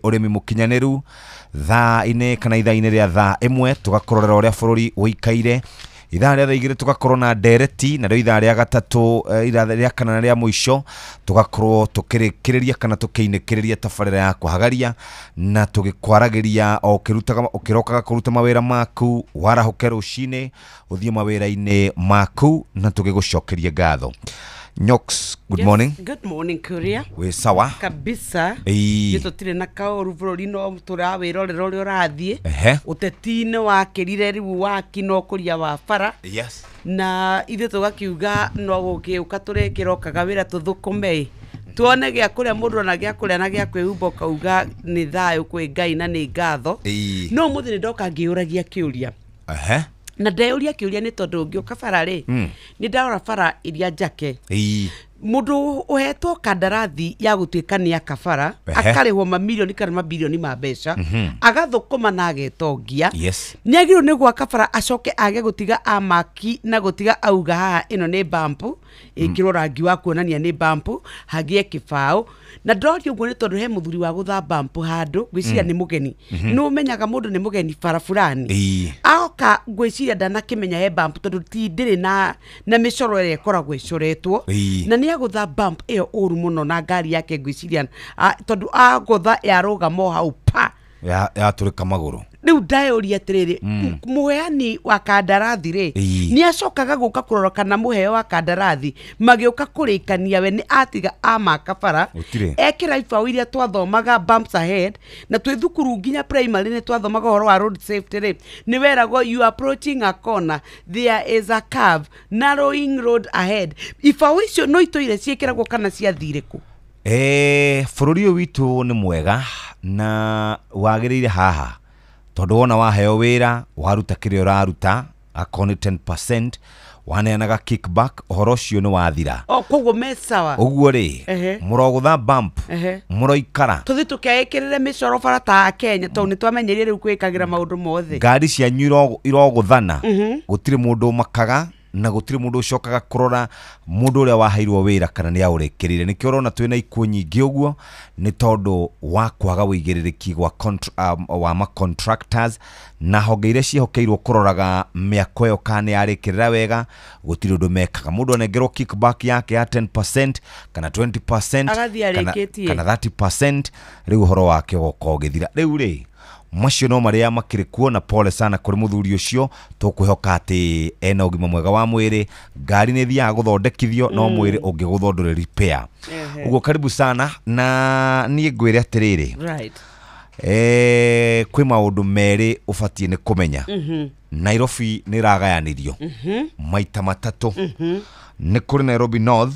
Ũrĩmi mũkinyanĩru thaa-inĩ kana ithaa-inĩ rĩa thaa 1 tũgakũrorera ũrĩa bũrũri ũikaire. Ithaa rĩa thaa 2 tũgakorwo na ndereti, narĩo ithaa rĩa gatatũ, ithaa rĩa kana na rĩa mũico tũgakorwo tũkĩrĩkĩrĩria kana tũkĩinĩkĩrĩria tabarĩra ya kũhagaria na tũgĩkwaragĩria o ũkĩrutaga ũkĩrokaga kũruta mawĩra maku, warahũke rũcinĩ ũthiĩ mawĩra-inĩ maku na tũgĩgũcokeria ngatho. Nyox, good Yes, morning. Good morning, Kuria. Wĩ sawa? Kabisa. Ĩĩ. Ithuĩ tũtirĩ na kaũru bũrũri no tũrawĩrorera ũrĩa ũrathiĩ. Ũteti-inĩ wakĩrire rĩu waki na ũkũria wa bara. Na ithuĩ tũgakiuga no gũgĩũka tũrĩkĩrokaga wĩra tũthũkũme ĩ. Tuone gĩa kũrĩa mũndũ ona gĩa kũrĩa na gĩa kwĩhumba ũkauga nĩ thayũ kwĩ Ngai na nĩ ngatho. No ũmũthĩ nĩ ndoka ngĩyũragia kĩũria. Na ndeyũria kĩũria nĩ tondũ ngĩũka bara rĩ, nĩ ndarora bara iria njake. Mũndũ ũhetwo kandarathi ya gũtuĩka nĩ aka bara, akarĩhwo mamirioni kana mabirioni ma mbeca, agathũkũma na agetongia. Nĩ agĩrĩirwo nĩ gwaka bara acoke age gũtiga amaki na gũtiga auga haha ĩno nĩ bampu, ĩkĩrwo rangi wa kuonania nĩ bampu, hagĩe kĩbaũ. Na ndoria ũguo nĩ tondũ he mũthuri wa gũtha bampu handũ, ngwĩciria nĩ mũgeni. Nĩ ũmenyaga mũndũ nĩ mũgeni bara fulani. Aoka ngwĩciria ndanakĩmenya he bampu tondũ ti ndĩrĩ na mĩcoro ĩrĩa ĩkoragwo ĩcoretwo. Na nĩ agũtha bump ĩyo ũru mũno na ngari yake ngwĩciria, tondũ agũtha yarũgama o hau pa. Yatũrĩka magũrũ. Rĩu ndayũria atĩrĩrĩ, mũheani wa kandarathi rĩ, nĩ acokaga gũka kũrora kana mũheo wa kandarathi magĩũka kũrĩkania we nĩ atiga amaka bara. Gũtirĩ. Ekĩra ibaũ iria twathomaga bumps ahead, na twĩ thukuru nginya primary nĩ twathomaga ũhoro wa road safety rĩ, nĩ weragwo you are approaching a corner, there is a curve, narrowing road ahead. Ibaũ icio no itũire ciĩkĩragwo kana ciathire kũ? Bũrũri ũyũ witũ nĩ mwega na wagĩrĩire haha tondũ wona waheo wĩra waruta kĩrĩa ũraruta akorwo nĩ 10% waneanaga kickback, ũhoro ũcio nĩ wathira. O koguo me sawa. Ũguo rĩ, mũrogũtha bump, mũroikara. Tũthiĩ tũkeĩkĩrĩre mĩcoro bara ta Kenya tondũ nĩ twamenyerie rĩu kwĩkagĩra maũndũ mothe. Ngari cianyu irogũthana, gũtirĩ mũndũ ũmakaga na gũtirĩ mũndũ ũcokaga kũrora mũndũ ũrĩa waheirwo wĩra kana nĩ aũrĩkĩrĩire. Nĩkĩo ũrona twĩna ikuũ nyingĩ ũguo nĩ tondũ wa kwaga ũigĩrĩrĩki wa ma contractors na honge iria ciĩhokeirwo kũroraga mĩako ĩyo kana nĩ yarĩkĩrĩra wega, gũtirĩ ũndũ mekaga. Mũndũ anengerwo kickback yake ya 10% kana 20% Agathiĩ arĩkĩtie. kana 30%, rĩu ũhoro wake ũgoka ũgĩthira. Rĩu rĩ, macio no marĩa makĩrĩ kuo, na pole sana kũrĩ mũthuri ũcio, tũkwĩhoka atĩ ena ũgima mwega wa mwĩrĩ, ngari nĩ ĩthiaga gũthondekithio, no mwĩrĩ ũngĩgũthwo ndũrĩ repair. Ũguo karibu sana, na niĩ ngwĩre atĩrĩrĩ, kwĩ maũndũ merĩ ũbatiĩ nĩ kũmenya. Nairobi nĩ ĩragayanirio maita matatũ. Nĩ kũrĩ Nairobi North,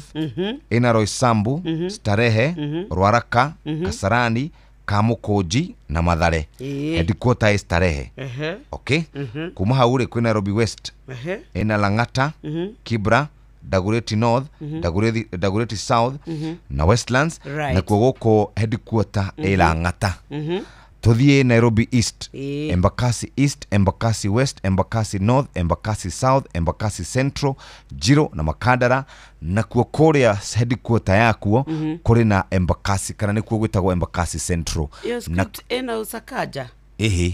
ĩna Roysambu, Starehe, Ruaraka, Kasarani, Kamukunji na Mathare. Headquarter ĩ Starehe. Okay? Kuma hau rĩ, kwĩ Nairobi West, ĩna Lang'ata, Kibra, Dagoretti North, Dagoretti South na Westlands. Nakuo gũkũ headquarter ĩ Lang'ata. Tũthiĩ Nairobi East, Embakasi East, Embakasi West, Embakasi North, Embakasi South, Embakasi Central, Njiro na Makandara. Nakuo kũrĩa headquarter yakuo kũrĩ na Embakasi, kana nĩkuo gwĩtagwo Embakasi Central. Ĩyo Na script ĩna Sakaja. Ĩhĩ,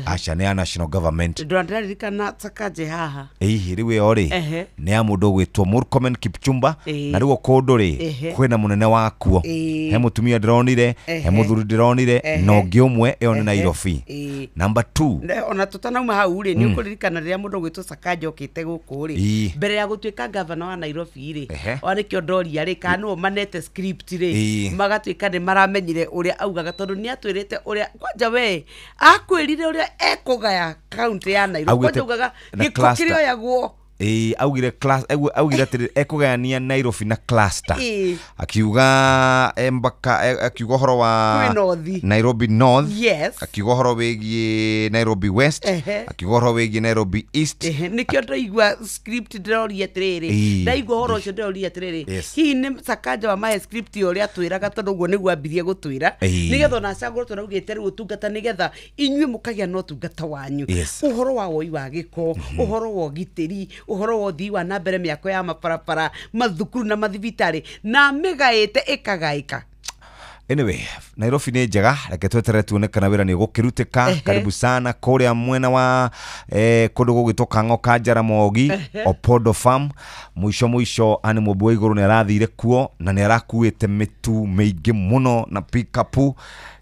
aca, nĩ ya national government. Ndĩraririkana Sakaja haha. Ĩhĩ, rĩu ĩyo rĩ, nĩ ya mũndũ ũgwĩtwo Murkomen Kipchumba. Na rĩu o kũndũ rĩ, kwĩna mũnene wakuo. He mũtumia ndĩronire, he mũthuri ndĩronire, na ũngĩ ũmwe, ĩyo nĩ Nairobi. Number 2. Ona tũtanauma hau rĩ, nĩ ũkũririkana rĩrĩa mũndũ ũgwĩtwo Sakaja okĩte gũkũ rĩ, mbere ya gũtuĩka gavana wa Nairobi rĩ, ona nĩkĩo ndoria rĩ, kana nĩo manete script rĩ, magatuĩka nĩ maramenyire ũrĩa augaga, tondũ nĩ atwĩrĩte ũrĩa, kwanja we akwĩrire ũrĩa ekũgaya kaunti ya Nairobi. Augĩte Kwanja augaga na gĩko cluster. kĩrĩoyagwo. Ĩĩ, augire class, augire atĩrĩ, ekũgayania Nairobi na cluster. Akiuga Embaka, akiuga ũhoro wa Kwĩ North. Nairobi North. Akiuga ũhoro wĩgiĩ Nairobi West. Akiuga ũhoro wĩgiĩ Nairobi East. Nĩkĩo ndaigua script ndĩroria atĩrĩrĩ. Ndaigua ũhoro ũcio ndĩroria atĩrĩrĩ. Hihi nĩ Sakaja wa mahe script ĩyo ũrĩa atwĩraga, tondũ ũguo nĩguo ambirie gũtwĩra. Nĩgetha ona acagũrwo tũraugĩte rĩu ũtungata, nĩgetha inyuĩ mũkagĩa na ũtungata wanyu. Ũhoro wa woi wa gĩko, ũhoro wa ũgitĩri, ũhoro wa ũthii wa na mbere, mĩako ya mabarabara, mathukuru na mathibitarĩ, na mĩgaĩte ĩkagaĩka. Anyway, Nairobi nĩ njega, reke tweterere tuone kana wĩra nĩ ũgũkĩrutĩka. Karibu sana kũrĩa mwena wa kũndũ gũgwĩtwo Kang'o ka Jaramogi, Opondo Farm. Mũico mũico ani mũmbi wa igũrũ nĩ arathire kuo na nĩ arakuĩte mĩtu mĩingĩ mũno na pikapu.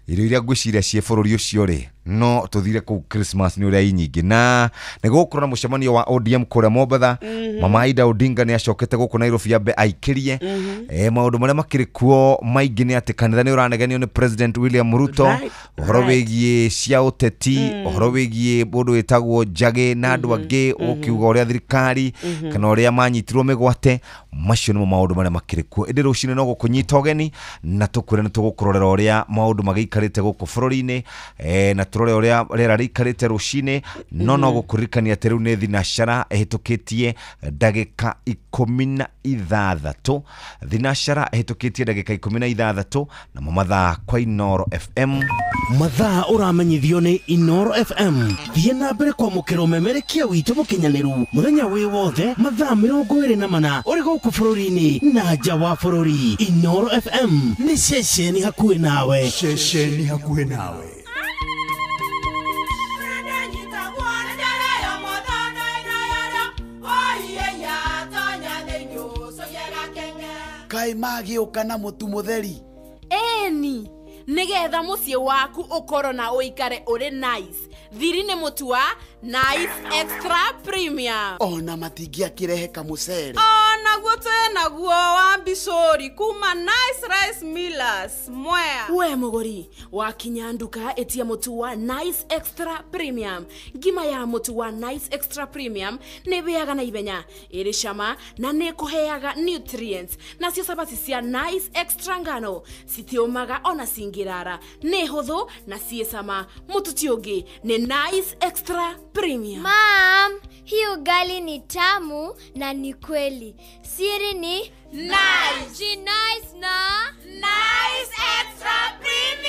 Irio iria ngwĩciria ciĩ bũrũri ũcio rĩ, no tũthire kũu Christmas nĩ ũrĩa i nyingĩ. Na nĩ gũgũkorwo na mũcemanio wa ODM kũrĩa Mombatha. Mama Ida Odinga nĩ acokete gũkũ Nairobi ambe aikĩrie. Maũndũ marĩa makĩrĩ kuo maingĩ nĩ atĩ kanitha nĩ ũranegenio nĩ President William Ruto, ũhoro wĩgiĩ cia ũteti, ũhoro wĩgiĩ mũndũ wĩtagwo Njagĩ na andũ angĩ ũkiuga ũrĩa thirikari kana ũrĩa manyitirwo mĩgwate. Macio nĩmo maũndũ marĩa makĩrĩ kuo. Ĩndĩ rũcinĩ no gũkũnyita ũgeni na tũkwĩre nĩ tũgũkũrorera ũrĩa maũndũ magĩikarĩte gũkũ bũrũri-inĩ, na tũrore ũrĩa rĩera rĩikarĩte rũcinĩ. No no gũkũririkania atĩ rĩu nĩ thinacara ĩhĩtũkĩtie ndagĩka 16, thinacara ĩhĩtũkĩtie ndagĩka 16, namo mathaa kwa Inooro FM. Mathaa ũramenyithio nĩ Inooro FM. Thiĩ na mbere kwamũkĩra ũmemerekia witũ mũkinyanĩru mũthenya wĩ wothe mathaa 24 ũrĩ gũkũ bũrũri-inĩ na nja wa bũrũri. Inooro FM nĩ ceceni hakuhĩ nawe. Ceceni hakuhĩ nawe. Kaĩ magĩũka na mũtu mũtheri? Ĩni, nĩgetha mũciĩ waku ũkorwo na ũikare ũrĩ nice. Thiri nĩ mũtu wa Nice Extra Premium. Ona matingĩakĩrehe kamũcere. Onaguo twĩ naguo wa mbicũri kuma Nice Rice Millers Mwea. We mũgũri, wakinya nduka ĩtia mũtu wa Nice Extra Premium. Ngima ya mũtu wa Nice Extra Premium nĩ ĩhĩaga na ihenya, ĩrĩ cama na nĩ ĩkũheaga nutrients. Nacio cabaci cia Nice Extra ngano citiũmaga ona cingĩrara, nĩ hũthũ na ciĩ cama. Mũtu ti ũngĩ nĩ Nice Extra Premium. Mam, hii ugali ni tamu na ni kweli. Siri ni Nice. Nice na Nice Extra Premium.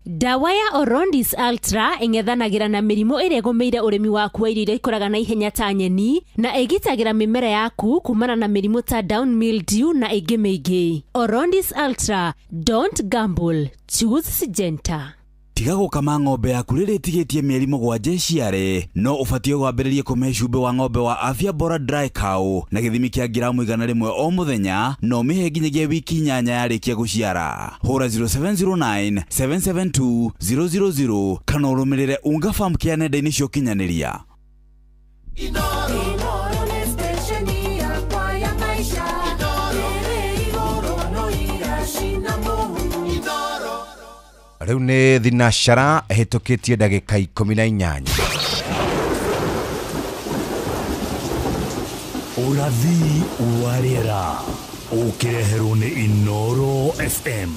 Dawa ya Orondis Ultra ĩng'ethanagĩra na mĩrimũ ĩrĩa ĩgũmĩire ũrĩmi waku wa irio iria ikũraga na ihenya ta nyeni, na ĩgitagĩra mĩmera yaku kumana na mĩrimũ ta down mildew na ĩngĩ mĩingĩ. Orondis Ultra, don't gamble, choose Syngenta. Tiga gũkama ng'ombe yaku rĩrĩa ĩtigĩtie mĩeri 7 ĩciare, no ũbatiĩ kwambĩrĩrie kũmĩhe cumbĩ wa ng'ombe wa Afya Bora Dry Cow na gĩthimi kĩa ngiramu 100 o mũthenya, na ũmĩhe nginyagia wiki 8 yarĩkia gũciara. Hũra 0709 772 000 kana ũrũmĩrĩre Unga Farm Care nenda-inĩ cia ũkinyanĩria. Rĩu nĩ thinacara ĩhĩtũkĩtie ndagĩka 18. Ũrathi wa rĩera ũkĩreherwo nĩ Inooro FM.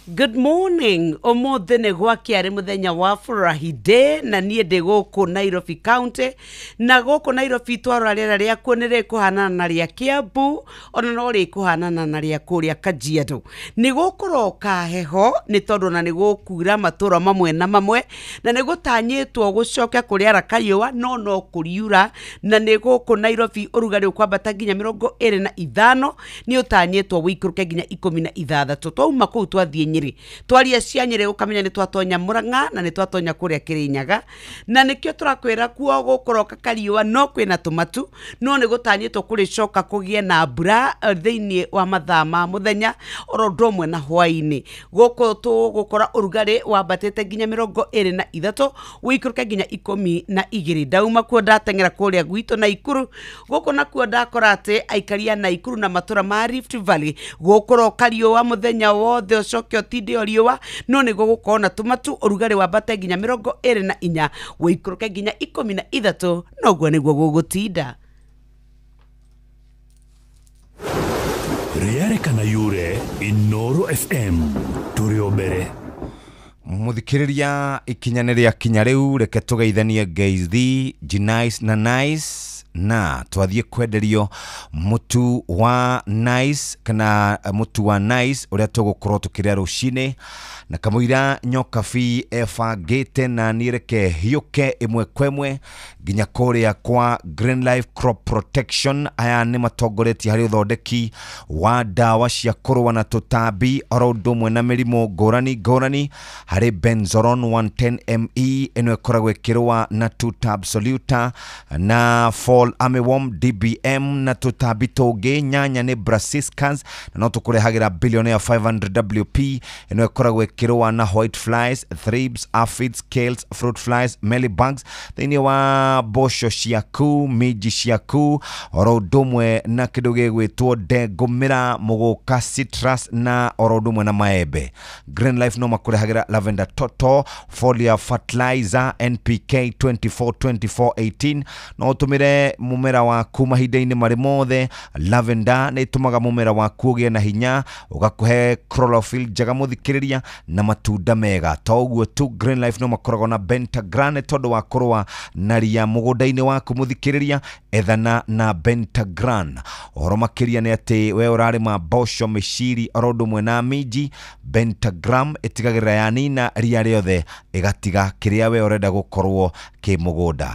Good morning. Ũmũthĩ nĩ gwakĩarĩ mũthenya wa Furahi Day na niĩ ndĩ gũkũ Nairobi County, na gũkũ Nairobi twarora rĩera rĩakuo nĩ rĩkũhanana na rĩa Kiambu, ona no rĩkũhanana na rĩa kũrĩa Kajiado. Nĩ gũkũroka heho nĩ tondũ ona nĩ gũkura matũra mamwe na mamwe, na nĩ gũtanyĩtwo gũcoke kũrĩara kariũa no no kũriura, na nĩ gũkũ Nairobi ũrugarĩ ũkwambata nginya 25, nĩ ũtanyĩtwo wĩikũrũke nginya 16. Twauma kũu twathiĩ Nyeri, twaria cia Nyeri ũkamenya nĩ twatonya Murang'a na nĩ twatonya kũrĩa Kirinyaga, na nĩkĩo tũrakwĩra kuo gũkũroka kariũa no kwĩna tũmatu, no nĩ gũtanyĩtwo kũrĩcoka kũgĩe na mbura thĩinĩ wa mathaa ma mũthenya oro ũndũ ũmwe na hwaĩ-inĩ. Gũkũ tũgũkora ũrugarĩ wambatĩte nginya 23 wĩikũrũke nginya 12. Ndauma kuo ndateng'era kũrĩa gwitũ Naikuru. Gũkũ nakuo ndakora atĩ aikari a Naikuru na matũra ma Rift Valley gũkũroka riũa mũthenya wothe ũcoke ũtinde o riũa, no nĩ gũgũkorwo na tũmatu, ũrugarĩ wambate nginya 24 wĩikũrũke nginya 13, noguo nĩguo gũgũtinda. Rĩarĩ kana yure Inooro FM tũrĩ o mbere. Mũthikĩrĩria, ikinya nĩ rĩakinya rĩu, reke tũgeithanie ngeithi Jinice na Nice. Na twathiĩ kwenderio mũtu wa Nice kana mũtu wa Nice ũrĩa tũgũkorwo tũkĩrĩa rũcinĩ na kamũira Nyokabi ebangĩte na niĩ reke hiũke ĩmwe kwa ĩmwe nginya kũrĩa kwa Green Life Crop Protection. Aya nĩ matongoretie harĩ ũthondeki wa ndawa cia kũrũa na tũtambi oro ũndũ ũmwe na mĩrimũ ngũrani ngũrani. Harĩ Benzoron 110 ME ĩno ĩkoragwo ĩkĩrũa na Tutab Soluta na Fall Armyworm DBM na tũtambi tũngĩ. Nyanya nĩ Brassicas na no tũkũrehagĩra Billionaire 500 WP ĩno ĩkoragwo ĩkĩrũa na white flies, thrips, aphids, scales, fruit flies, mealybugs thĩinĩ wa mboco ciaku, minji ciaku oro ũndũ ũmwe na kĩndũ gĩgwĩtwo ndengũmĩra, mũgũka, citrus na oro ũndũ ũmwe na maembe. Green Life no makũrehagĩra Lavender Toto Foliar Fertilizer NPK 24 24 18 no ũtũmĩre mũmera waku mahinda-inĩ marĩ mothe. Lavender nĩ ĩtũmaga mũmera waku ũgĩe na hinya, ũgakũhe chlorophyll njega mũthikĩrĩria na matunda mega. To ũguo tu, Green Life no makoragwo na Bentagrane tondũ wa kũrũa na ria mũgũnda-inĩ waku mũthikĩrĩria, ethana na Bentagran. Ũhoro makĩria nĩ atĩ we ũrarĩma mboco, mĩciri oro ũndũ ũmwe na minji, Bentagram ĩtigagĩrĩra yanina ria rĩothe ĩgatiga kĩrĩa we ũrenda gũkorwo kĩ mũgũnda.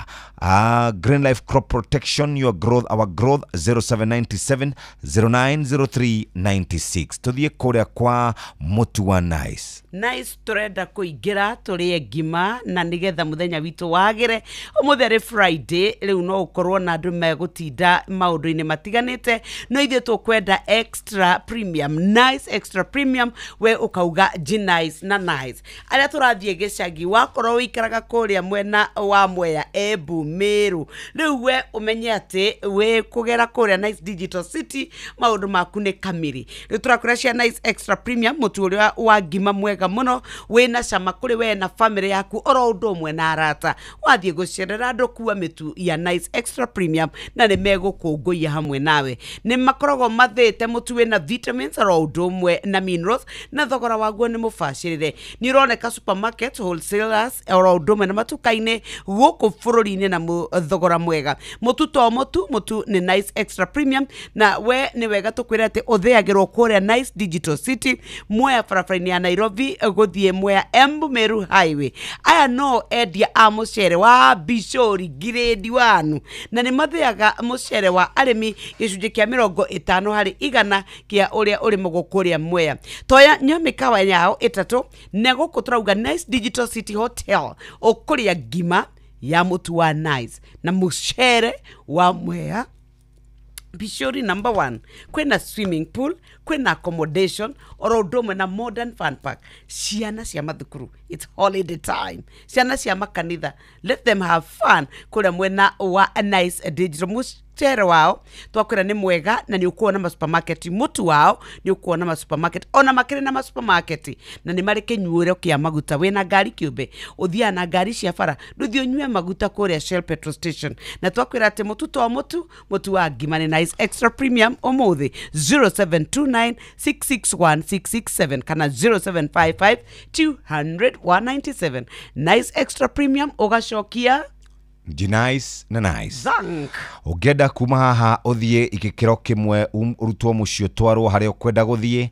Green Life Crop Protection, your growth, our growth. 0797 090396. Tuthiĩ kũrĩa kwa mũtu wa Nice. Nice, turenda kũingĩra tũrĩe ngima na nĩgetha mũthenya witũ wagĩre. Ũmũthĩ arĩ Friday, rĩu no ũkorwo na andũ megũtinda maũndũ-inĩ matiganĩte, no ithuĩ tũkwenda extra premium, Nice Extra Premium. We ũkauga Nice na Nice. Arĩa tũrathiĩ gĩcagi, wakorwo ũikaraga kũrĩa mwena wa Mwea, Embu, Meru, rĩu we ũmenye atĩ wĩ kũgera kũrĩa Nice Digital City, maũndũ maku nĩ kamiri. Rĩu tũrakwĩra cia Nice Extra Premium, mũtu ũrĩa wa ngima mwega mũno wĩna cama kũrĩ we na family yaku oro ũndũ ũmwe na arata. Wathiĩ gũcerera andũ, kua mĩtu ya Nice Extra Premium na nĩ megũkũngũiya hamwe nawe. Nĩ makoragwo mathĩte mũtu wĩna vitamins oro ũndũ ũmwe na minerals, na thogora waguo nĩ mũbacĩrĩre. Nĩ ũroneka supermarket, wholesalers oro ũndũ ũmwe na matuka-inĩ gũkũ bũrũri-inĩ na thogora mwega. Mũtu to mũtu, mũtu nĩ Nice Extra Premium. Na we nĩ wega tũkwĩre atĩ ũthĩagĩrwo kũrĩa Nice Digital City, Mwea, barabara-inĩ ya Nairobi gũthiĩ Mwea, Embu Meru Highway. Aya no endia a mũcere wa Bishori grade 1 na nĩ mathĩaga mũcere wa arĩmi gĩcunjĩ kĩa 50% kĩa ũrĩa ũrĩmagwo kũrĩa Mwea. Toya nyo mĩkawa yao ĩtatũ na gũkũ tũrauga Nice Digital City Hotel, ũkũrĩa ngima ya mũtu wa Nice na mũcere wa Mwea Bishori number one. Kwĩna swimming pool, kwĩna accommodation oro ũndũ ũmwe na modern fun park. Ciana cia mathukuru, it's holiday time, ciana cia makanitha, let them have fun kũrĩa mwena wa Nice Digital. Mũcere wao twakwĩra nĩ mwega na nĩ ũkuona ma supermarket. Mũtu wao nĩ ũkuona ma supermarket, ona makĩrĩ na ma supermarket, na nĩ marĩ kĩnyuĩro kĩa maguta. Wĩna ngari kĩũmbe, ũthiaga na ngari cia bara, ndũthiĩ ũnyue maguta kũrĩa Shell petrol station. Na twakwĩra atĩ mũtu to mũtu, mũtu wa ngima nĩ Nice Extra Premium. Ũmũthĩ 0729 661 667 kana 0755 200 197. Nice Extra Premium, ũgacokia Nice na Nice. Zank. Ũngĩenda kuma haha ũthiĩ igĩkĩro kĩmwe, ũrutwo mũciĩ ũtwarwo harĩa ũkwenda gũthiĩ,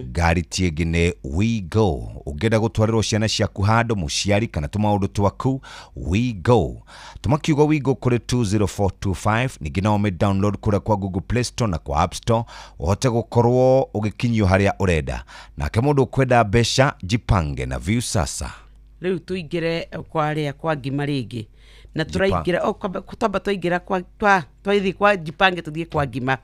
ngari ti ĩngĩ nĩ We Go. Ũngĩenda gũtwarĩrwo ciana ciaku handũ, mũciari kana tũmaũndũ twaku, We Go, tũma kiugo We Go kũrĩ 20425. Ningĩ no ũmĩ download kũrĩa kwa Google Play Store na kwa App Store ũhote gũkorwo ũgĩkinyio harĩa ũrenda. Nake mũndũ ũkwenda mbeca, jipange na Viusasa. Rĩu tũingĩre kwarĩa kwa ngima rĩngĩ na tũraingĩra oh, twamba twaingĩra kwa twathiĩ kwa jipange, tũthiĩ kwa ngima.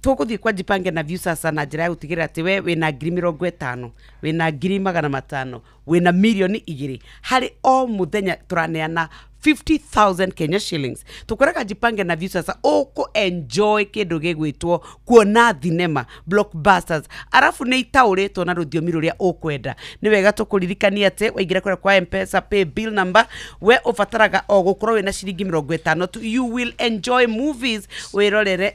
Tũgũthiĩ kwa jipange na Viusasa na njĩra ya gũtigĩrĩra atĩ we wĩna 50,000, wĩna 500,000, wĩna 2 mirioni harĩ o mũthenya tũraneana 50,000 Kenya shillings. Tukweraga jipange na Viusasa ũkũ enjoy kĩndũ gĩgwĩtwo kuona thinema blockbusters, arabu nĩ itaũrĩtwo na rũthiomi rũrĩa ũkwenda. Nĩ wega tũkũririkania atĩ waingĩra kũrĩa kwa Mpesa pay bill number, we ũbataraga o gũkorwo wĩna ciringi 50 tu. You will enjoy movies wĩrorere.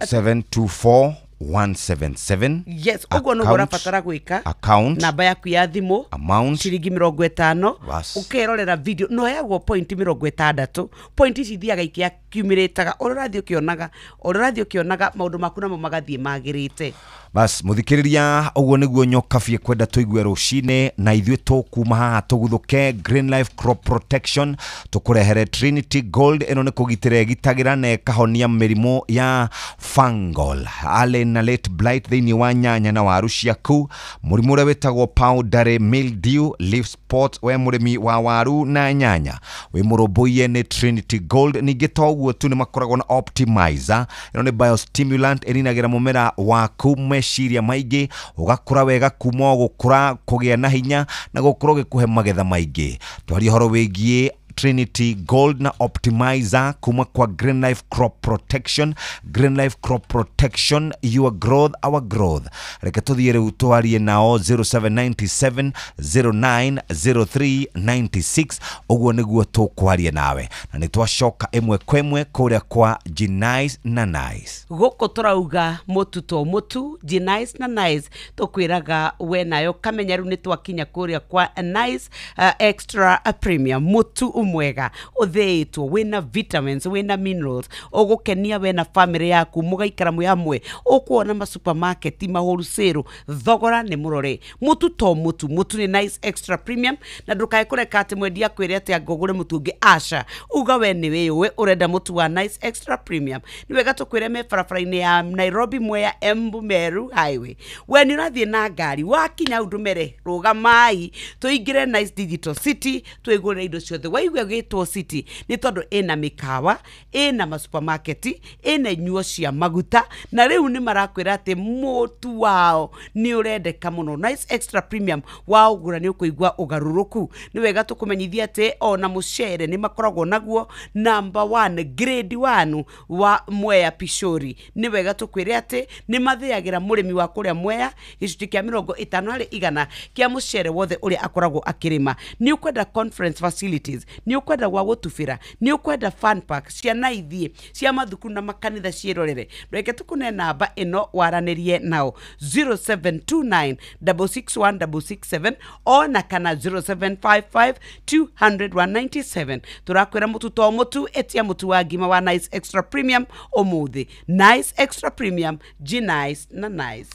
724 177. Yes, ũguo nĩguo ũrabatara gwĩka. Account. Namba yaku ya thimũ. Amount. Ciringi 50. Bas. Ũkerorera video no heagwo point 60. Point ici ithiaga ikiaccumulataga ũrĩa ũrathiĩ ũkĩonaga, ũrĩa ũrathiĩ ũkĩonaga maũndũ maku namo magathiĩ magĩrĩte. Bas, muthikiriria ũguo nĩguo Nyokabi ekwenda tũigue rũcinĩ, na ithuĩ tũkuma haha tũguthũke Green Life Crop Protection tũkũrehere Trinity Gold. Ĩno nĩ kũgitĩra ĩgitagĩra na ĩkahonia mĩrimũ ya fungal ale na late blight thĩinĩ wa nyanya na waru ciaku, mũrimũ ũrĩa wĩtagwo powdery mildew, leaf spot. We mũrĩmi wa waru na nyanya wĩ mũrũmbũiye nĩ Trinity Gold. Ningĩ to ũguo tu, nĩ makoragwo na optimizer. Ĩno nĩ biostimulant ĩninagĩra mũmera waku meciria maingĩ, ũgakũra wega kuma o gũkũra, kũgĩa na hinya na gũkorwo gĩkũhe magetha maingĩ. Twaria ũhoro wĩgiĩ Trinity Gold na Optimizer kuma kwa Green Life Crop Protection. Green Life Crop Protection, your growth, our growth. Reke tuthiĩ rĩu twarie nao 0797 0903 96. Ũguo nĩguo tũkwaria nawe, na nĩ twacoka ĩmwe kwa ĩmwe kũrĩa kwa Genice na Nice. Gũkũ tũrauga mũtu to mũtu, Genice na Nice, tũkwĩraga we nayo kamenya rĩu nĩ twakinya kũrĩa kwa Nice Extra Premium, mũtu mwega ũthĩĩtwo wĩna vitamins, wĩna minerals, ũgũkenia we na family yaku, mũgaikara mwĩ hamwe. Ũkuona ma supermarket, ma wholesale, thogora nĩ mũrore. Mũtu to mũtu, mũtu nĩ Nice Extra Premium, na ndũkae kũreka atĩ mwendia akwĩre atĩ anga ũgũre mũtu ũngĩ. Aca, uga we nĩ wĩyũĩ ũrenda mũtu wa Nice Extra Premium. Nĩ wega tũkwĩre me barabara-inĩ ya Nairobi Mwea Embu Meru Highway. We nĩ ũrathiĩ na ngari, wakinya hau ndũmere rũgamai tũingĩre Nice Digital City twĩgũrĩre indo ciothe. Waigua gĩtwo city nĩ tondũ ĩna mĩkawa, ĩna masupermarket, ĩna inyuo cia maguta, na rĩu nĩ marakwĩra atĩ mũtu wao nĩ ũrendeka mũno. Nice Extra Premium waũgũra nĩ ũkũigua ũgarũrũku. Nĩ wega tũkũmenyithia atĩ ona mũcere nĩ makoragwo naguo number 1 grade 1 wa Mwea Pishori. Nĩ wega tũkwĩre atĩ nĩ mathĩagĩra mũrĩmi wa kũrĩa Mwea gĩcunjĩ kĩa 50% kĩa mũcere wothe ũrĩa akoragwo akĩrĩma. Nĩ ũkwenda conference facilities, nĩ ũkwenda gwa gũtubĩra, nĩ ũkwenda fun park, ciana ithiĩ cia mathukuru na makanitha ciĩrorere. Reke tũkũne namba ĩno waranĩrie nao 0729 661 667 ona kana 0755 200 197. Tũrakwĩra mũtu to mũtu, ĩtia mũtu wa ngima wa Nice Extra Premium ũmũthĩ. Nice Extra Premium, Genice na Nice.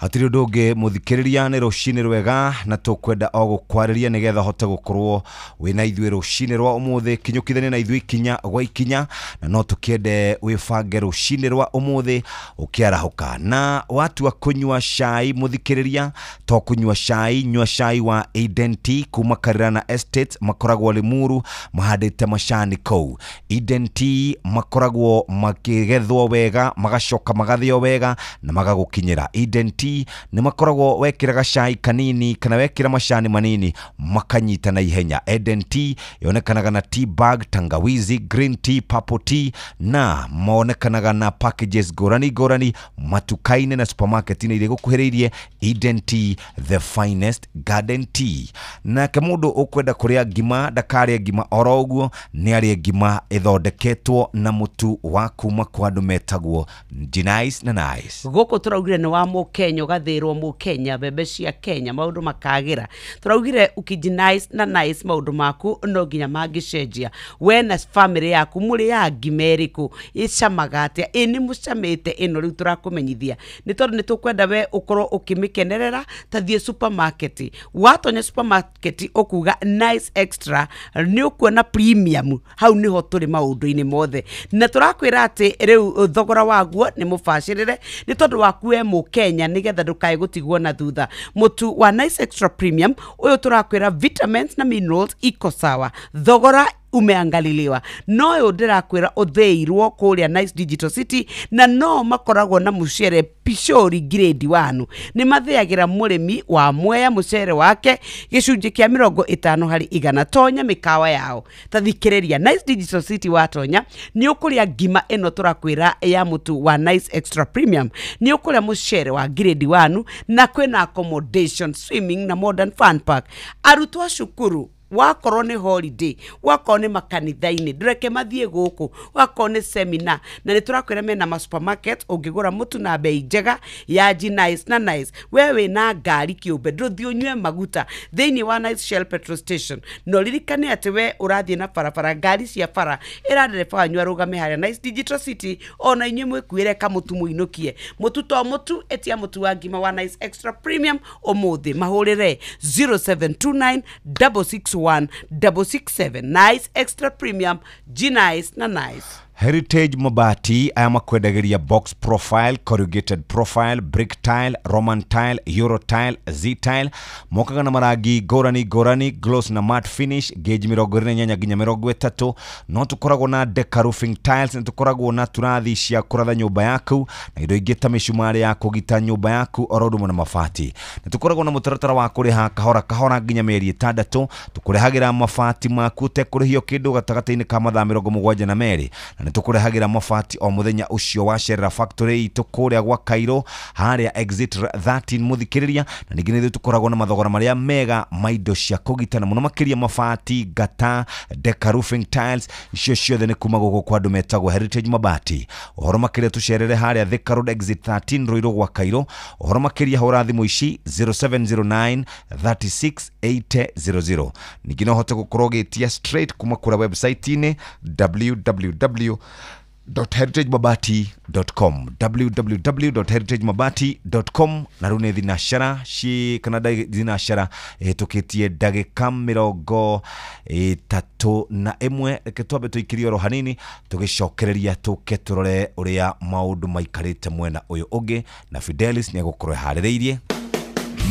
Hatirĩ ũndũ ũngĩ mũthikĩrĩria, nĩ rũcinĩ rwega na tũkwenda o gũkwarĩria nĩgetha ũhote gũkorwo wĩna ithuĩ rũcinĩ rwa ũmũthĩ. Kinyũkithania na ithuĩ ikinya gwa ikinya, na no tũkĩende wĩbange rũcinĩ rwa ũmũthĩ ũkĩarahũka. Na watua kũnyua cai mũthikĩrĩria, to kũnyua cai, nyua cai wa Eden Tea kuma Karirana Estate, makoragwo Limuru, mahandĩte macani kũu. Eden Tea makoragwo makĩgethwo wega, magacoka magathĩo wega na magagũkinyĩra. Eden Tea nĩ makoragwo wekĩra gacai kanini kana wekĩra macani manini makanyita na ihenya. Eden Tea yonekanaga na tea bag, tangawizi, green tea, purple tea, na monekanaga na packages ngũrani ngũrani matuka-inĩ na supermarket-inĩ iria igũkuhĩrĩirie. Eden Tea, the finest garden tea. Nake mũndũ ũkwenda kũrĩa ngima ndakarĩe ngima oro ũguo, nĩ arĩe ngima ĩthondeketwo na mũtu wa kuma kwa andũ metagwo Genice na Nice. Gũkũ tũraugire nĩ wa mũkenya, ũgathĩrwo mũkenya, mbembe cia Kenya, maũndũ makagĩra. Tũraugire ũkijinice na Nice maũndũ maku no nginya mangĩcenjia. We na family yaku mũrĩaga ngima ĩrĩkũ, ĩcamaga atĩa, ĩ nĩ mũcamĩte ĩno rĩu tũrakũmenyithia nĩ tondũ nĩ tũkwenda we ũkorwo ũkĩmĩkenerera. Ta thiĩ supermarket, watonya supermarket ũkuga Nice Extra, nĩ ũkuona premium. Hau nĩho tũrĩ maũndũ-inĩ mothe, na tũrakwĩra atĩ rĩu thogora waguo nĩ mũbacĩrĩre nĩ tondũ waku we mũkenya, nĩgetha ndũkae gũtigwo na thutha. Mũtu wa Nice Extra Premium ũyũ tũrakwĩra vitamins na minerals iko sawa, thogora umeangaliliwa. No ũyũ ndĩrakwĩra ũthĩirwo kũrĩa Nice Digital City, na no makoragwo na mũcere Pishori grade 1. Nĩ mathĩagĩra mũrĩmi wa Mwea mũcere wake gĩcunjĩ kĩa 50%. Tonya mĩkawa yao, ta thikĩrĩria Nice Digital City, watonya nĩ ũkũrĩa ngima ĩno tũrakwĩra ya mũtu wa Nice Extra Premium, nĩ ũkũrĩa mũcere wa grade 1, na kwĩna accommodation, swimming na modern fun park. Arutwo a cukuru Wakorwo nĩ holiday, wakorwo nĩ makanitha-inĩ, ndũreke mathiĩ gũkũ, wakorwo nĩ seminar. Na nĩ tũrakwĩra mena ma supermarket ũngĩgũra mũtu na bei njega ya G Nice na Nice. We wĩna ngari kĩũmbe, ndũthiĩ ũnyue maguta thĩinĩ wa Nice Shell petrol station. Na ũririkane atĩ we ũrathiĩ na barabara, ngari cia bara ĩra ndereba wanyu arũgame harĩa Nice Digital City, ona inyuĩ mwĩkuĩre kamũtu mũinũkie. Mũtu to mũtu, ĩtia mũtu wa ngima wa Nice Extra Premium ũmũthĩ. Mahũrĩre 0729 661 667. Nice Extra Premium, G Nice na Nice. Heritage Mabati aya makwendagĩria box profile, corrugated profile, brick tile, Roman tile, Euro tile, Z tile. Mokaga na marangi ngũrani ngũrani, gloss na matte finish, gauge 28 nginya 30. No tũkoragwo na deca roofing tiles, nĩ tũkoragwo na turathi cia kũratha nyũmba yaku na indo ingĩ ta mĩcumarĩ ya kũgita nyũmba yaku oro ũndũ ũmwe na mabati. Nĩ tũkoragwo na mũtaratara wa kũrĩha kahora kahora nginya mĩeri 6. Tũkũrehagĩra mabati maku ũtekũrĩhio kĩndũ gatagatĩ-inĩ ka mathaa 72. Na tũkũrehagĩra mabati o mũthenya ũcio wacerera factory itũ kũrĩa gwa Cairo harĩa exit 13 mũthikĩrĩria. Na ningĩ nĩ tũkoragwo na mathogora marĩa mega ma indo cia kũgita na mũno makĩria mabati, ngata, deca roofing tiles, icio ciothe nĩ kuma gũkũ kwa andũ metagwo Heritage Mabati. Ũhoro makĩria tũcerere harĩa Thika Road exit 13 Ruiru gwa Cairo. Ũhoro makĩria hũra thimũ ici 0709 36 800. Ningĩ no ũhote gũkorwo ũgĩtia straight kuma kũrĩa website-inĩ www.heritagemabati.com, www.heritagemabati.com. Na rĩu nĩ thinacara ci kana thinacara ĩhĩtũkĩtie ndagĩka 31. Reke twambe tũikirie oro hanini tũgĩcokereria tũke tũrore ũrĩa maũndũ maikarĩte mwena ũyũ ũngĩ, na Fidelis nĩ egũkorwo eharĩrĩirie.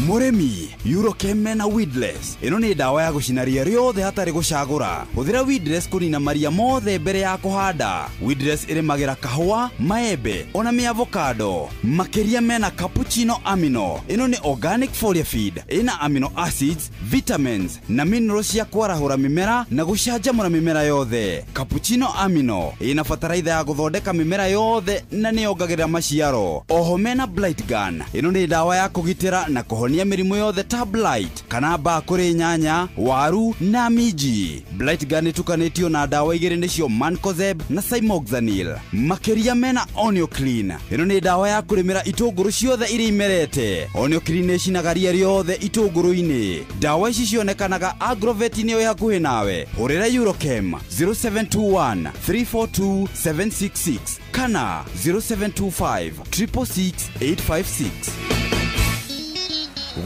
Mũrĩmi, Eurochem na Weedless. Ĩno nĩ ndawa ya gũcina ria rĩothe hatarĩ gũcagũra. Hũthĩra Weedless kũnina maria mothe mbere ya kũhanda. Weedless ĩrĩmagĩra kahũa, maembe, ona mĩavocado. Makĩria mena cappuccino amino. Ĩno nĩ organic foliar feed. Ĩna amino acids, vitamins na minerals cia kwarahũra mĩmera na gũcanjamũra mĩmera yothe. Cappuccino amino ĩna bataraitha ya gũthondeka mĩmera yothe na nĩyongagĩrĩra maciaro. Oho mena blight gun. Ĩno nĩ ndawa ya kũgitĩra na kũhonia mĩrimũ yothe ta blight kana mbaa kũrĩ nyanya, waru na minji. Blight gun ĩtukanĩtio na ndawa igĩrĩ nĩcio Mancozeb na Cymoxanil. Makĩria mena Onioclean. Ĩno nĩ ndawa ya kũrĩmĩra itũngũrũ ciothe iria imerete. Onioclean ĩcinaga ria rĩothe itũngũrũ-inĩ. Ndawa ici cionekanaga agrovet-inĩ ĩ hakuhĩ nawe. Hũrĩra Eurochem 0721 342 766 kana 0725 666 856.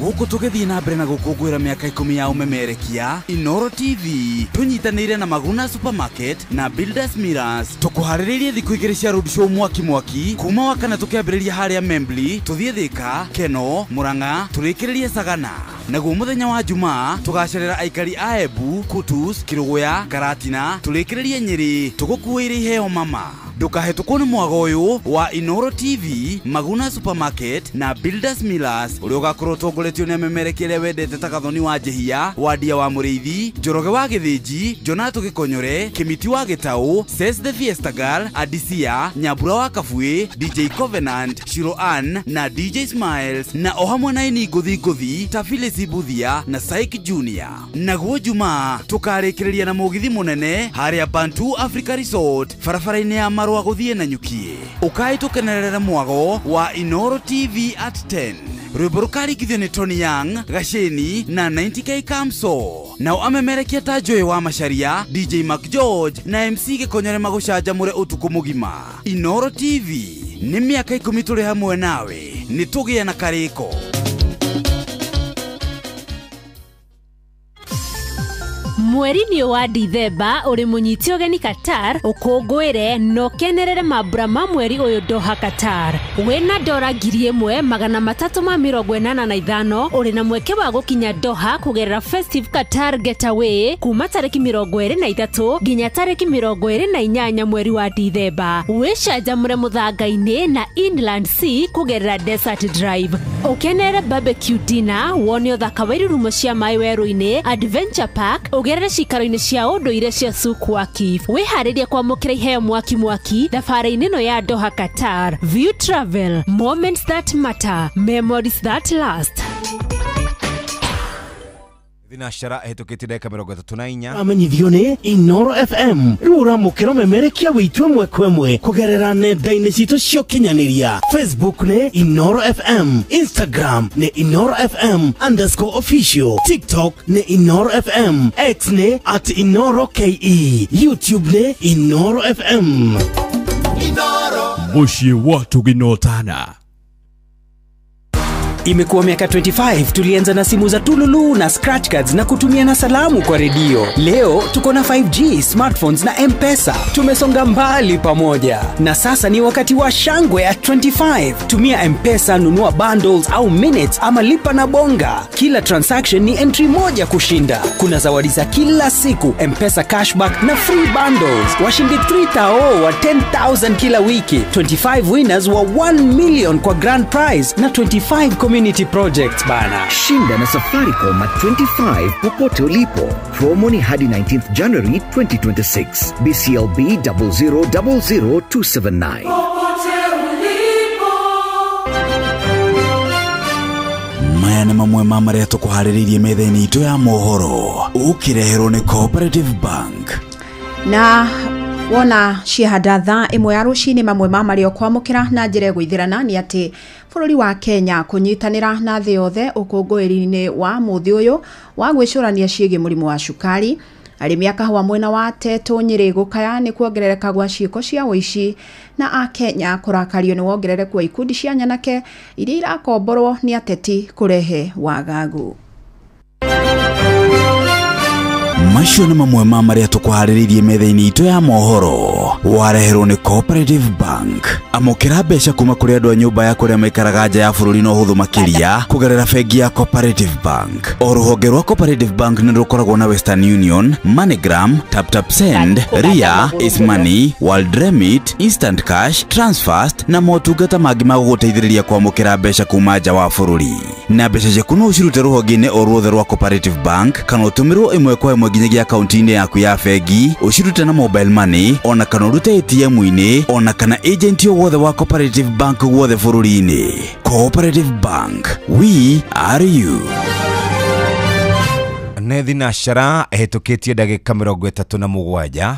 Gũkũ tũgĩthiĩ na mbere na gũkũngũĩra mĩaka 10 ya ũmemerekia, Inoro TV tũnyitanĩire na Maguna Supermarket na Builders Mirrors. Tũkũharĩrĩirie thikũ 2 cia road show mwaki mwaki kuma wa kana tũkĩambĩrĩria harĩa Membli, tũthiĩ Thika, Keno, Murang'a, tũrĩkĩrĩrie Sagana. Naguo mũthenya wa Jumaa tũgacerera aikari a Embu, Kutus, Kĩrũgũya, Karatina, tũrĩkĩrĩrie Nyĩrĩ, tũgũkuĩire iheo mama. Ndũkahĩtũkwo nĩ mwago ũyũ wa Inoro TV, Maguna Supermarket na Builders Millers, ũrĩa ũgakorwo ũtongoretio nĩ amemerekia arĩa wendete ta Gathoni wa Njehia, Wandia wa Mũrĩithi, Njoroge wa Gĩthĩnji, Jonato Gĩkonyore, Kĩmiti wa Gĩtaũ, Ses the Fiesta Girl, Adisia, Nyambura wa Kabuĩ, DJ Covenant, Shiro Ann na DJ Smiles, na o hamwe na aini ngũthi ngũthi ta Phyllis Buthia na Saik Junior. Naguo Jumaa tũkarĩkĩrĩria na mũgithi mũnene harĩa Bantu Africa Resort barabara-inĩ ya Marũa gũthiĩ na Nyukie. Ũkai tũkenerere mwago wa Inoro TV at 10. Rwĩmbo rũkarigithio nĩ Tony Young, Gaceni na 90K Kamso. Nao amemerekia ta Joy wa Macharia, DJ Mac George na MC Gĩkonyore magũcanjamũre ũtukũ mũgima. Inoro TV nĩ mĩaka 10 tũrĩ hamwe nawe, nĩ tũgĩe na karĩko. Mweri-inĩ wa Dithemba ũrĩ mũnyiti ũgeni Qatar, ũkũngũĩre na ũkenerere mambura ma mweri ũyũ Doha Qatar. Wĩna dora 1385 ũrĩ na mweke wa gũkinya Doha kũgerera Festive Qatar Getaway kuma tarĩki 23 nginya tarĩki 28 mweri wa Dithemba. Wĩcanjamũre mũthanga-inĩ na Inland Sea kũgerera Desert Drive. Ũkenerere barbecue dinner, wone ũthaka wa irurumo cia maĩ werũ-inĩ, Adventure Park, ũgerere cikaro-inĩ cia ũndũire cia Souk Waqif. Wĩharĩrie kwamũkĩra iheo mwaki mwaki thabarĩ-inĩ ĩno ya Doha Qatar. View Travel, moments that matter, memories that last. Thinacara ĩhĩtũkĩtie ndagĩka 34. Amenyithio nĩ Inoro FM rĩu ũramũkĩra memerekia witũ ĩmwe kwa ĩmwe kũgerera nenda-inĩ citũ cia ũkinyanĩria. Facebook nĩ Inoro FM, Instagram nĩ Inoro FM _official, TikTok nĩ Inoro FM, X nĩ @InoroKE, YouTube nĩ Inoro FM. Inoro Mũciĩ wa Tũginotana. Imekuwa miaka 25 tulianza na simu za tululu na scratch cards na kutumia na salamu kwa redio. Leo tuko na 5G, smartphones na M-Pesa. Tumesonga mbali pamoja. Na sasa ni wakati wa shangwe ya 25. Tumia M-Pesa, nunua bundles au minutes ama lipa na bonga. Kila transaction ni entry moja kushinda. Kuna zawadi za kila siku, M-Pesa cashback na free bundles. Washindi 3,000 wa 10,000 kila wiki. 25 winners wa 1 million kwa grand prize na 25 community projects bana. Shinda na Safaricom at 25 popote ulipo. Promo ni hadi 19th January 2026. BCLB 0000279. Maya nĩ mamwe ma marĩa tũkũharĩrĩirie metha-inĩ itũ ya mohoro ũkĩreherwo nĩ Cooperative Bank. Na wona ciahanda thaa ĩmwe ya rũcinĩ mamwe ma marĩa ũkwamũkĩra na njĩra ĩgũithĩrana nĩ atĩ bũrũri wa Kenya kũnyitanĩra na thĩ yothe ũkũngũĩri-inĩ wa mũthĩ ũyũ wa gwĩcũrania ciĩgiĩ mũrimũ wa cukari. Arĩmi a kahũa mwena wa Tetu Nyĩrĩ gũkaya nĩ kuongerereka gwa ciĩko cia ũici na Akenya kũrakario nĩ wongerereku wa ikundi cia nyanake iria irakomborwo nĩ ateti kũrehe wagagu. Macio nĩ mamwe ma marĩa tũkũharĩrĩirie metha-inĩ itũ ya mohoro wareherwo nĩ Cooperative Bank. Amũkĩra mbeca kuma kũrĩ andũ a nyũmba ya kũrĩa maikaraga nja ya bũrũri na ũhũthũ makĩria kũgerera bengi ya Cooperative Bank. O rũhonge rwa Cooperative Bank nĩ rũkoragwo na Western Union, MoneyGram, TapTap Send, Ria, Eastmoney, World Remit, Instant Cash, Transfast na motungata mangĩ ma gũgũteithĩrĩria kwamũkĩra mbeca kuma nja wa bũrũri. Na mbeca ciaku no ũcirute rũhonge-inĩ o ruothe rwa Cooperative Bank kana ũtũmĩrwo ĩmwe kwa ĩmwe nginyagia akaunti-inĩ yaku ya bengi, ũcirute na mobile money ona kana ũrute ATM-inĩ ona kana agent o wothe wa Cooperative Bank guothe bũrũri-inĩ. Cooperative Bank, we are you. Nĩ thinacara ĩhĩtũkĩtie ndagĩka 37.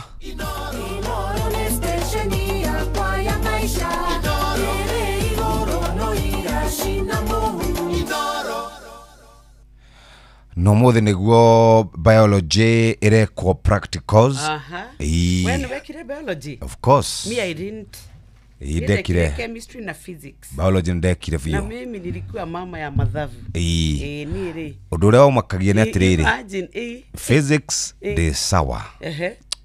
No mũthĩ nĩguo biology ĩrekwo practicals. When wekire biology? Of course. Me, I didn't. Ndekire chemistry na physics. Biology ndekire biũ. Na mimi nilikuwa mama ya mathabu. Ni rĩ. Ũndũ ũrĩa ũmakagia nĩ atĩrĩrĩ. Physics ndĩ sawa.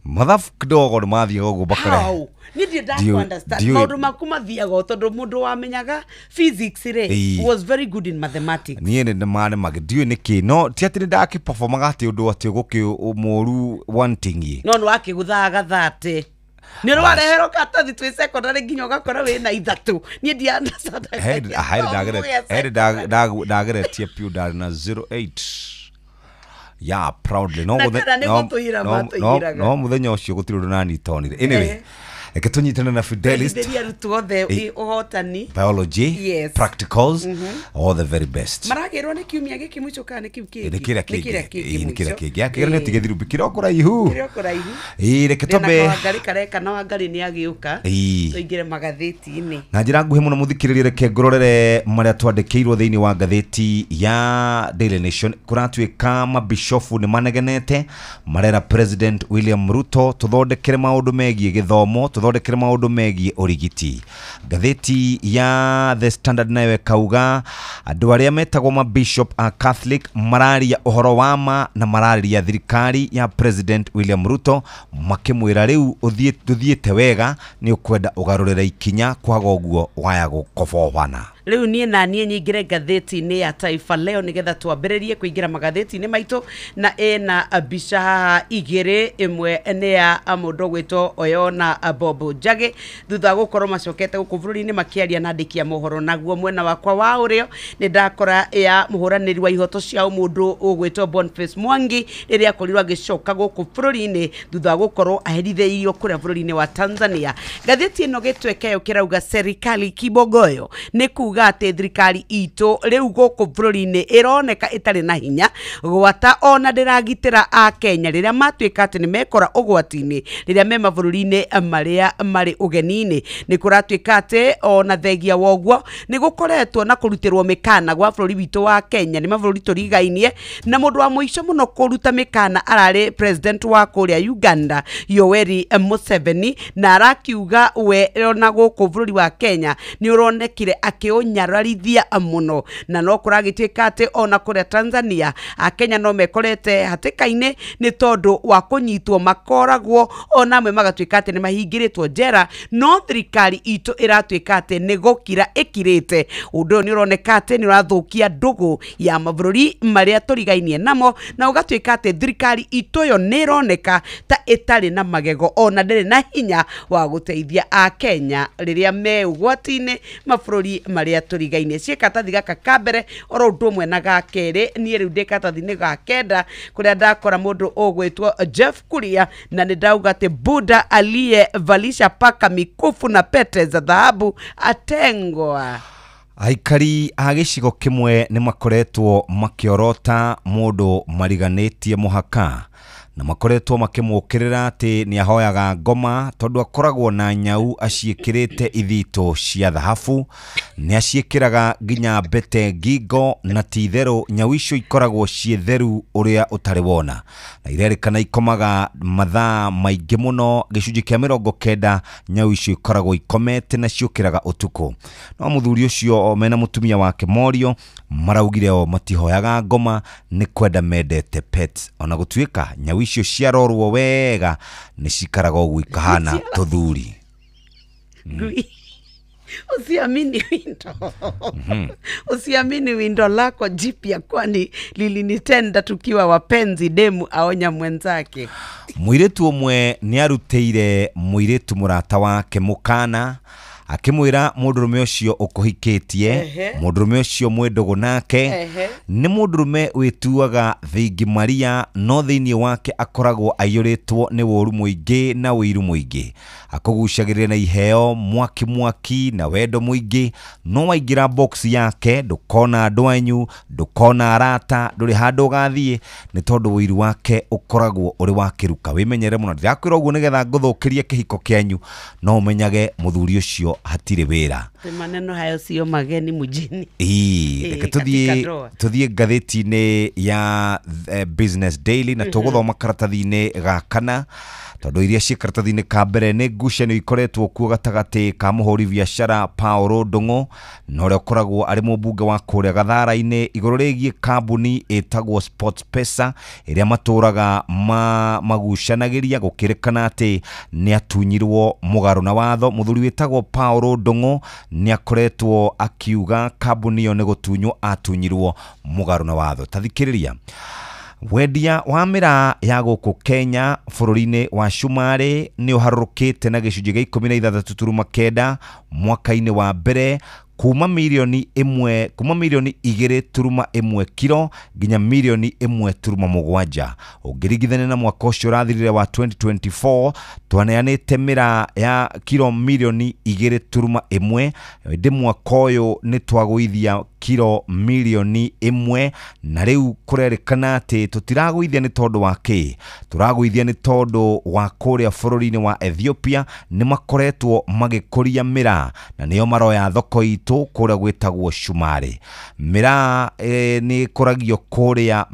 Mathabu kidogo nĩ mathiaga ũguo bakare. How? Ni ndiĩ ndaku understand. Maũndũ maku mathiaga tondũ mũndũ wamenyaga physics rĩ was very good in mathematics. Niĩ nĩ maremage ndiũĩ nĩkĩ no ti atĩ nĩ ndakĩperformaga atĩ ũndũ atĩ gũkĩ mũru wanting. No nĩ wakĩgũthaga 30. Nĩ ũrĩ wareherwo katathi twĩ secondary nginya ũgakora wĩna 3. Niĩ ndi understand. Hĩndĩ ndageretie piũ ndarĩ na 08. Yeah, proudly. No, no, muthenya ũcio gũtirĩ ũndũ nani tonire. Anyway, reke tũnyitane na Fidelis. Ũhotani. Biology, yes. Practicals, all the very best. Maragĩrwo nĩ kiumia gĩkĩ mũico kana nĩ kĩu kĩngĩ? Nĩ kĩrĩa kĩngĩ. Nĩ kĩrĩa kĩngĩ. Akĩgeranio ti gĩthiru kĩrĩa o kũraihu. Kĩrĩa o kũraihu. Reke twambe. Wangari kareka na Wangari nĩ agĩũka. Tũingĩre magathĩti-inĩ. Na njĩra nguhĩ mũno mũthikĩrĩrie reke ngũrorere marĩa twandĩkĩirwo thĩinĩ wa ngathĩti ya Daily Nation. Kũratuĩka mabishofu nĩ manegenete marera President William Ruto tũthondekere maũndũ megiĩ gĩthomo, tũthondekere maũndũ megiĩ ũrigiti. Ngathĩti ya The Standard nayo ĩkauga andũ arĩa metagwo mabishop a Catholic mararia ũhoro wa ma na mararĩria thirikari ya President William Ruto makĩmwĩra rĩu ũthiĩte wega nĩ ũkwenda ũgarũrĩre ikinya kwaga ũguo waya gũkobobana. Rĩu niĩ na niĩ nyingĩre ngathĩti-inĩ ya Taifa Leo nĩgetha twambĩrĩrie kũingĩra magathĩti-inĩ maitũ na ĩna mbica haha igĩrĩ, ĩmwe nĩ ya mũndũ ũgwĩtwo Oyona Bob Njagi thutha wa gũkorwo macokete gũkũ bũrũri-inĩ makĩaria na andĩki a mohoro. Naguo mwena wakwa wa ũrĩo nĩ ndakora ya mũhũranĩri wa ihoto cia ũmũndũ ũgwĩtwo Boniface Mwangi rĩrĩa akorirwo agĩcoka gũkũ bũrũri-inĩ thutha wa gũkorwo aherithĩirio kũrĩa bũrũri-inĩ wa Tanzania. Ngathĩti ĩno gĩtwe kĩayo kĩrauga serikali kibogoyo nĩ kuga kuga atĩ thirikari itũ rĩu gũkũ bũrũri-inĩ ĩroneka ĩtarĩ na hinya gwata ona ndĩragitĩra a Kenya rĩrĩa matuĩka atĩ nĩ mekora ũgwati-inĩ rĩrĩa me mabũrũri-inĩ marĩa marĩ ũgeni-inĩ. Nĩ kũratuĩka atĩ ona thengia woguo nĩ gũkoretwo na kũrutĩrwo mĩkana gwa bũrũri witũ wa Kenya nĩ mabũrũri tũrigainie, na mũndũ wa mũico mũno kũruta mĩkana ararĩ president wa kũrĩa Uganda Yoweri Museveni, na arakiuga we ona gũkũ bũrũri wa Kenya nĩ ũronekire akĩũnyararithia mũno. Na no kũragĩtuĩka atĩ ona kũrĩa Tanzania akenya no mekorete hatĩka-inĩ nĩ tondũ wa kũnyitwo makoragwo ona amwe magatuĩka atĩ nĩ mahingĩrĩtwo njera, no thirikari itũ ĩratuĩka atĩ nĩ gũkira ĩkirĩte. Ũndũ ũyũ nĩ ũroneka atĩ nĩ ũrathũkia ndũgũ ya mabũrũri marĩa tũrigainie namo, na ũgatuĩka atĩ thirikari itũ yo nĩ ĩroneka ta ĩtarĩ na magego ona ndĩrĩ na hinya wa gũteithia a Kenya rĩrĩa me ũgwati-inĩ mabũrũri marĩa tũrigainie. Ciĩ karatathi gaka ka mbere oro ũndũ ũmwe na ga kerĩ, niĩ rĩu ndĩ karatathi-inĩ ga kenda kũrĩa ndakora mũndũ ũgwĩtwo Jeff Kuria, na nĩ ndauga atĩ Buddha aliyevalisha paka mikufu na pete za dhahabu atengwa. Aikari a gĩcigo kĩmwe nĩ makoretwo makĩorota mũndũ mariganĩtie mũhaka na makoretwo makĩmũkĩrĩra atĩ nĩ ahoyaga ngoma tondũ akoragwo na nyau aciĩkĩrĩte ithitũ cia thahabu, nĩ aciĩkĩraga nginya mbete ngingo, na ti itherũ nyau icio ikoragwo ciĩ theru ũrĩa ũtarĩ wona, na irerĩkana ikomaga mathaa maingĩ mũno, gĩcunjĩ kĩa 90 nyau icio ikoragwo ikomete na ciũkĩraga ũtukũ. No mũthuri ũcio mena mũtumia wake Morio maraugire o matihoyaga ngoma nĩ kwenda mendete pets, ona gũtuĩka nyau icio ciarorwo wega nĩ cikaraga ũguo ikahana tũthuri. Usiamini windo. Usiamini windo lako jipya kwani lilinitenda tukiwa wapenzi, demu aonya mwenzake. Mũirĩtu ũmwe nĩ arutĩire mũirĩtu mũrata wake mũkana akĩmwĩra mũndũrũme ũcio ũkũhikĩtie, mũndũrũme ũcio mwĩ ndũgũ nake nĩ mũndũrũme wĩtuaga thingi Maria, no thĩinĩ wake akoragwo aiyũrĩtwo nĩ ũũru mũingĩ na ũiru mũingĩ, akũgucagĩrĩria na iheo mwaki mwaki na wendo mũingĩ, no waingĩra box yake ndũkona andũ anyu, ndũkona arata, ndũrĩ handũ ũgathiĩ nĩ tondũ ũiru wake ũkoragwo ũrĩ wa kĩruka. Wĩmenyere mũno, ndĩrakwĩra ũguo nĩgetha ngũthũkĩrie kĩhiko kĩanyu, no ũmenyage mũthuri ũcio hatirĩ wĩra. Maneno hayo sio mageni mjini. Reke tuthiĩ ngathĩti-inĩ ya Business Daily na tũgũthoma karatathi-inĩ ga kana tondũ iria ciĩ karatathi-inĩ ka mbere nĩ ngucanio ikoretwo kuo gatagatĩ ka mũhũri biacara Paul Ndung'u na ũrĩa ũkoragwo arĩ mũmbunge wa kũrĩa Gathara-inĩ igũrũ rĩgiĩ kambuni ĩtagwo SportPesa ĩrĩa matũraga magucanagĩria gũkĩrĩkana atĩ nĩ atunyirwo mũgarũ na watho. Mũthuri wĩtagwo Paul Ndung'u nĩ akoretwo akiuga kambuni ĩyo nĩ gũtunywo atunyirwo mũgarũ na watho. Ta thikĩrĩria. Wendia wa mĩraa ya gũkũ Kenya bũrũri-inĩ wa Cumarĩ nĩ ũharũrũkĩte na gĩcunjĩ gĩa 16.9 mwaka-inĩ wa mbere kuma milioni 2.1 kilo nginya milioni 1.7 ũngĩringithania na mwaka ũcio ũrathirire wa 2024 twaneanĩte mĩraa ya kilo milioni 2.1 ĩndĩ mwaka ũyũ nĩ twagũithia kilo milioni 1 na rĩu kũrerĩkana atĩ tũtiragũithia nĩ tondũ wa kĩ, tũragũithia nĩ tondũ wa kũrĩa bũrũri-inĩ wa Ethiopia nĩ makoretwo magĩkũria mĩraa na nĩo maroya thoko itũ kũrĩa gwĩtagwo Cumarĩ. Mĩraa nĩ ĩkũragio kũrĩa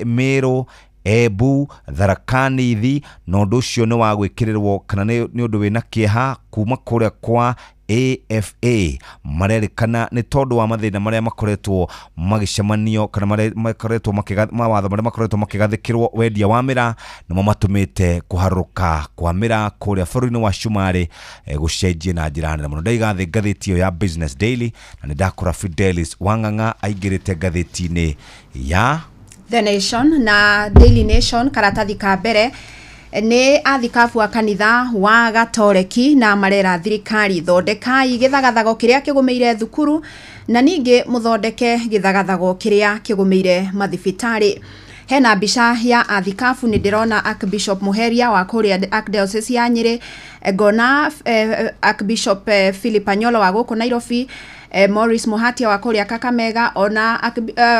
Meru, Embu, Tharaka Nithi, na ũndũ ũcio nĩ wa gwĩkĩrĩrwo kana nĩ ũndũ wĩna kĩeha kuma kũrĩa kwa AFA marerĩkana nĩ tondũ wa mathĩna marĩa makoretwo magĩcemanio kana makoretwo mawatho marĩa makoretwo makĩgathĩkĩrwo wendia wa mĩraa nĩmo matũmĩte kũharũrũka kwa mĩraa kũrĩa bũrũri-inĩ wa Cumarĩ gũcenjie na njĩra nene mũno. Ndaiga thĩ ngathĩti ĩyo ya Business Daily na nĩ ndakora Fidelis Wang'ang'a aingĩrĩte ngathĩti-inĩ ya The Nation na Daily Nation karatathi ka mbere nĩ athikabu a kanitha wa Gatoreki na marera thirikari thondekai gĩthagathago kĩrĩa kĩgũmĩire thukuru na ningĩ mũthondeke gĩthagathago kĩrĩa kĩgũmĩire mathibitarĩ. Hena mbica ya athikabu nĩ ndĩrona Archbishop Muheria wa kũrĩa Archdiocese ya Nyĩrĩ, ngona Archbishop Philip Anyolo wa gũkũ Nairobi, Morris Muhatia wa kũrĩa Kakamega, ona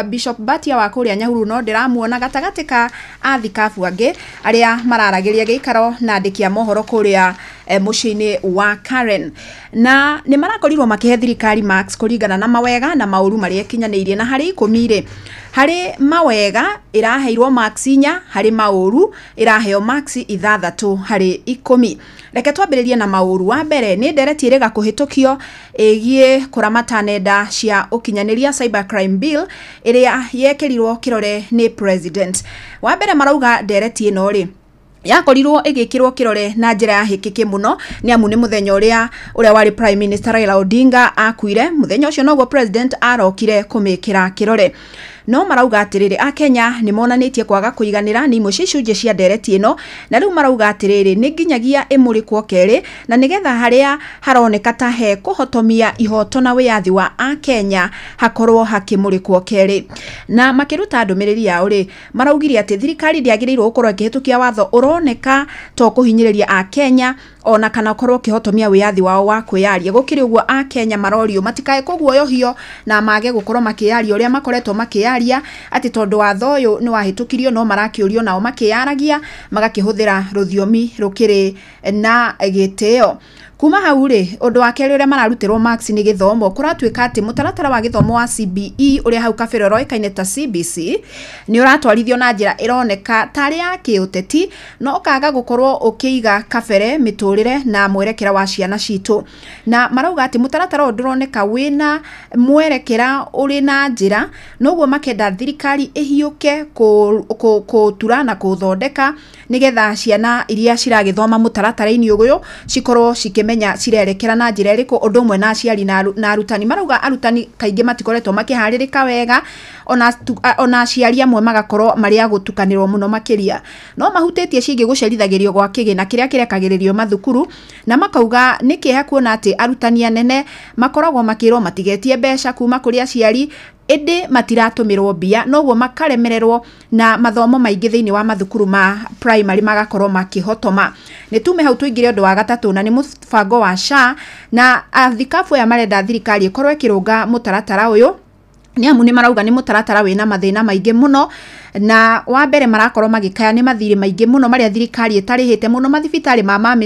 Bishop Batia wa kũrĩa Nyahururu no ndĩramuona gatagatĩ ka athikabu angĩ arĩa mararagĩria gĩikaro na andĩki a mohoro kũrĩa mũciĩ-inĩ wa Karen. Na nĩ marakorirwo makĩhe thirikari marks kũringana na mawega na maũru marĩa ĩkinyanĩirie, na harĩ 10 rĩ, harĩ mawega ĩraheirwo marks 4, harĩ maũru ĩraheo marks 6 harĩ 10. Reke twambĩrĩrie na maũru. Wa mbere nĩ ndereti ĩrĩga kũhĩtũkio ĩgiĩ kũramata nenda cia ũkinyanĩria cybercrime bill ĩrĩa yekĩrirwo kĩrore nĩ president. Wa mbere marauga ndereti ĩno rĩ yakorirwo ĩgĩkĩrwo kĩrore na njĩra ya hĩkĩkĩ mũno, nĩ amu nĩ mũthenya ũrĩa warĩ Prime Minister Raila Odinga akuire, mũthenya ũcio noguo president arokire kũmĩkĩra kĩrore. No marauga atĩrĩrĩ, Akenya nĩ monanĩtie kwaga kũiganĩra nĩ imwe cia icunjĩ cia ndereti ĩno, na rĩu marauga atĩrĩrĩ, nĩ nginyagia ĩmũrĩkwo kerĩ, na nĩgetha harĩa haroneka ta he kũhotomia ihoto na wĩyathi wa Akenya hakorwo hakĩmũrĩkwo kerĩ. Na makĩruta ndũmĩrĩri yao rĩ, maraugire atĩ thirikari ndĩagĩrĩirwo gũkorwo ĩkĩhĩtũkia watho ũroneka to kũhinyĩrĩria Akenya ona kana ũkorwo ũkĩhotomia wĩyathi wao wa kwĩyaria. Gũkĩrĩ ũguo Akenya marorio matikae kũguoyohio na mage gũkorwo makĩyaria ũrĩa makoretwo makĩyaria, atĩ tondũ watho ũyũ nĩ wahĩtũkirio no marakĩũrio nao makĩyaragia magakĩhũthĩra rũthiomi rũkĩrĩ na gĩtĩo. Kuma hau rĩ, ũndũ wa kerĩ ũrĩa mararutĩrwo marks nĩ gĩthomo. Kũratuĩka atĩ mũtaratara wa gĩthomo wa CBE ũrĩa hau kabere ũroĩkaine ta CBC nĩ ũratwarithio na njĩra ĩroneka tarĩ ya kĩũteti, no ũkaga gũkorwo ũkĩiga kabere mĩtũrĩre na mwerekera wa ciana citũ. Na marauga atĩ mũtaratara ũyũ ndũroneka wĩna mwerekera ũrĩ na njĩra, noguo makenda thirikari ĩhiũke kũtura na kũthondeka nĩgetha ciana iria ciragĩthoma mũtaratara-inĩ ũyũ cikorwo cikĩmenya cirerekera na njĩra ĩrĩkũ, ũndũ ũmwe na aciari na arutani. Marauga arutani kaingĩ matikoretwo makĩharĩrĩka wega, ona aciari amwe magakorwo marĩ a gũtukanĩrwo mũno makĩria. No mahutĩtie ciĩgiĩ gũcerithagĩrio gwa kĩgĩna kĩrĩa kĩrekagĩrĩrio mathukuru, na makauga nĩ kĩeha kuona atĩ arutani anene makoragwo makĩrwo matigetie mbeca kuma kũrĩ aciari, ĩndĩ matiratũmĩrwo mbia, noguo makaremererwo na mathomo maingĩ thĩinĩ wa mathukuru ma primary magakorwo makĩhotoma. Nĩ tume hau tũingĩre ũndũ wa gatatũ, na nĩ mũbango wa SHA, na athikabu aya marenda thirikari ĩkorwo ĩkĩrũnga mũtaratara ũyũ, nĩ amu nĩ marauga nĩ mũtaratara wĩna mathĩna maingĩ mũno. Na wa mbere marakorwo magĩkaya nĩ mathirĩ maingĩ mũno marĩa thirikari ĩtarĩhĩte mũno mathibitarĩ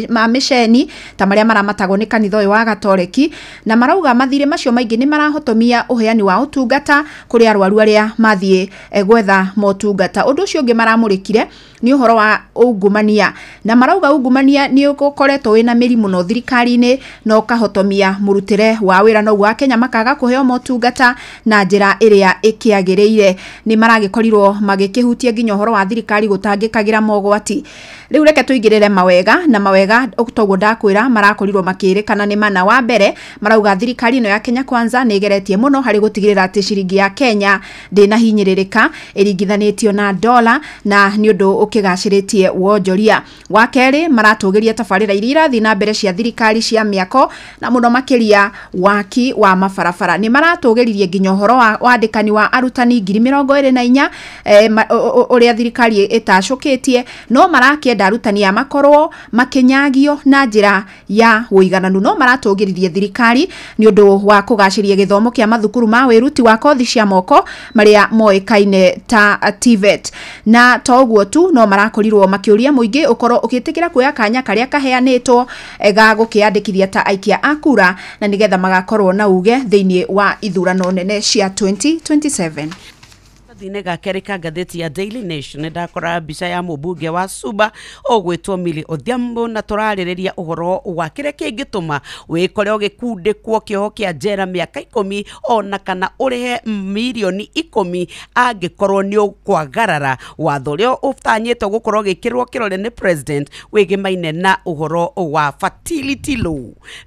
ma mĩceni ta marĩa maramatagwo nĩ kanitha ũyũ wa Gatoreki, na marauga mathirĩ macio maingĩ nĩ marahotomia ũheani wa ũtungata kũrĩ arwaru arĩa mathiĩ gwetha motungata. Ũndũ ũcio ũngĩ maramũrĩkire nĩ ũhoro wa ungumania, na marauga ungumania nĩ ũkoretwo wĩna mĩri mũno thirikari-inĩ na ũkahotomia mũrutĩre wa wĩra, noguo Akenya makaga kũheo motungata na njĩra ĩrĩa ĩkĩagĩrĩire. Nĩ maragĩkorirwo magĩkĩhutia nginya ũhoro wa thirikari gũtangĩkagĩra mogwati. Rĩu reke tũingĩrĩre mawega, na mawega toguo ndakwĩra marakorirwo makĩrĩkana nĩ mana. Wa mbere marauga thirikari ĩno ya Kenya Kwanza nĩ ĩgeretie mũno harĩ gũtigĩrĩra atĩ ciringi ya Kenya ndĩnahinyĩrĩrĩka ĩringithanĩtio na dola, na nĩ ũndũ ũkĩgacĩrĩtie wonjoria. Wa kerĩ maratũgĩria tabarĩra iria irathiĩ na mbere cia thirikari cia mĩako, na mũno makĩria waki wa mabarabara. Nĩ maratũgĩririe nginya ũhoro wa wandĩkani wa arutani 24,000 ũrĩa thirikari ĩtacũkĩtie, no marakĩenda arutani aya makorwo makĩnyagio na njĩra ya ũigananu. No maratũgĩririe thirikari nĩ ũndũ wa kũgacĩria gĩthomo kĩa mathukuru ma wĩruti wa kothi cia moko marĩa moĩkaine ta TVET. Na to ũguo tu, no marakorirwo makĩũria mũingĩ ũkorwo ũgĩtĩkĩra kuoya kanya karĩa kaheanĩtwo ga gũkĩandĩkithia ta aikia a kura, na nĩgetha magakorwo na uge thĩinĩ wa ithurano nene cia 2027. Thine ga kerĩ ka ngathĩti ya Daily Nation ndakora mbica ya mũmbunge wa Suba ũgwĩtwo Millie Odhiambo, na tũrarĩrĩria ũhoro wa kĩrĩa kĩngĩtũma wĩkore ũgĩkundĩkwo kĩoho kĩa njera mĩaka 10 ona kana ũrĩhe mirioni 10 angĩkorwo nĩ ũkwagarara watho ũrĩa ũtanyĩtwo gũkorwo ũgĩkĩrwo kĩrore nĩ president wĩgĩmaine na ũhoro wa fertility law.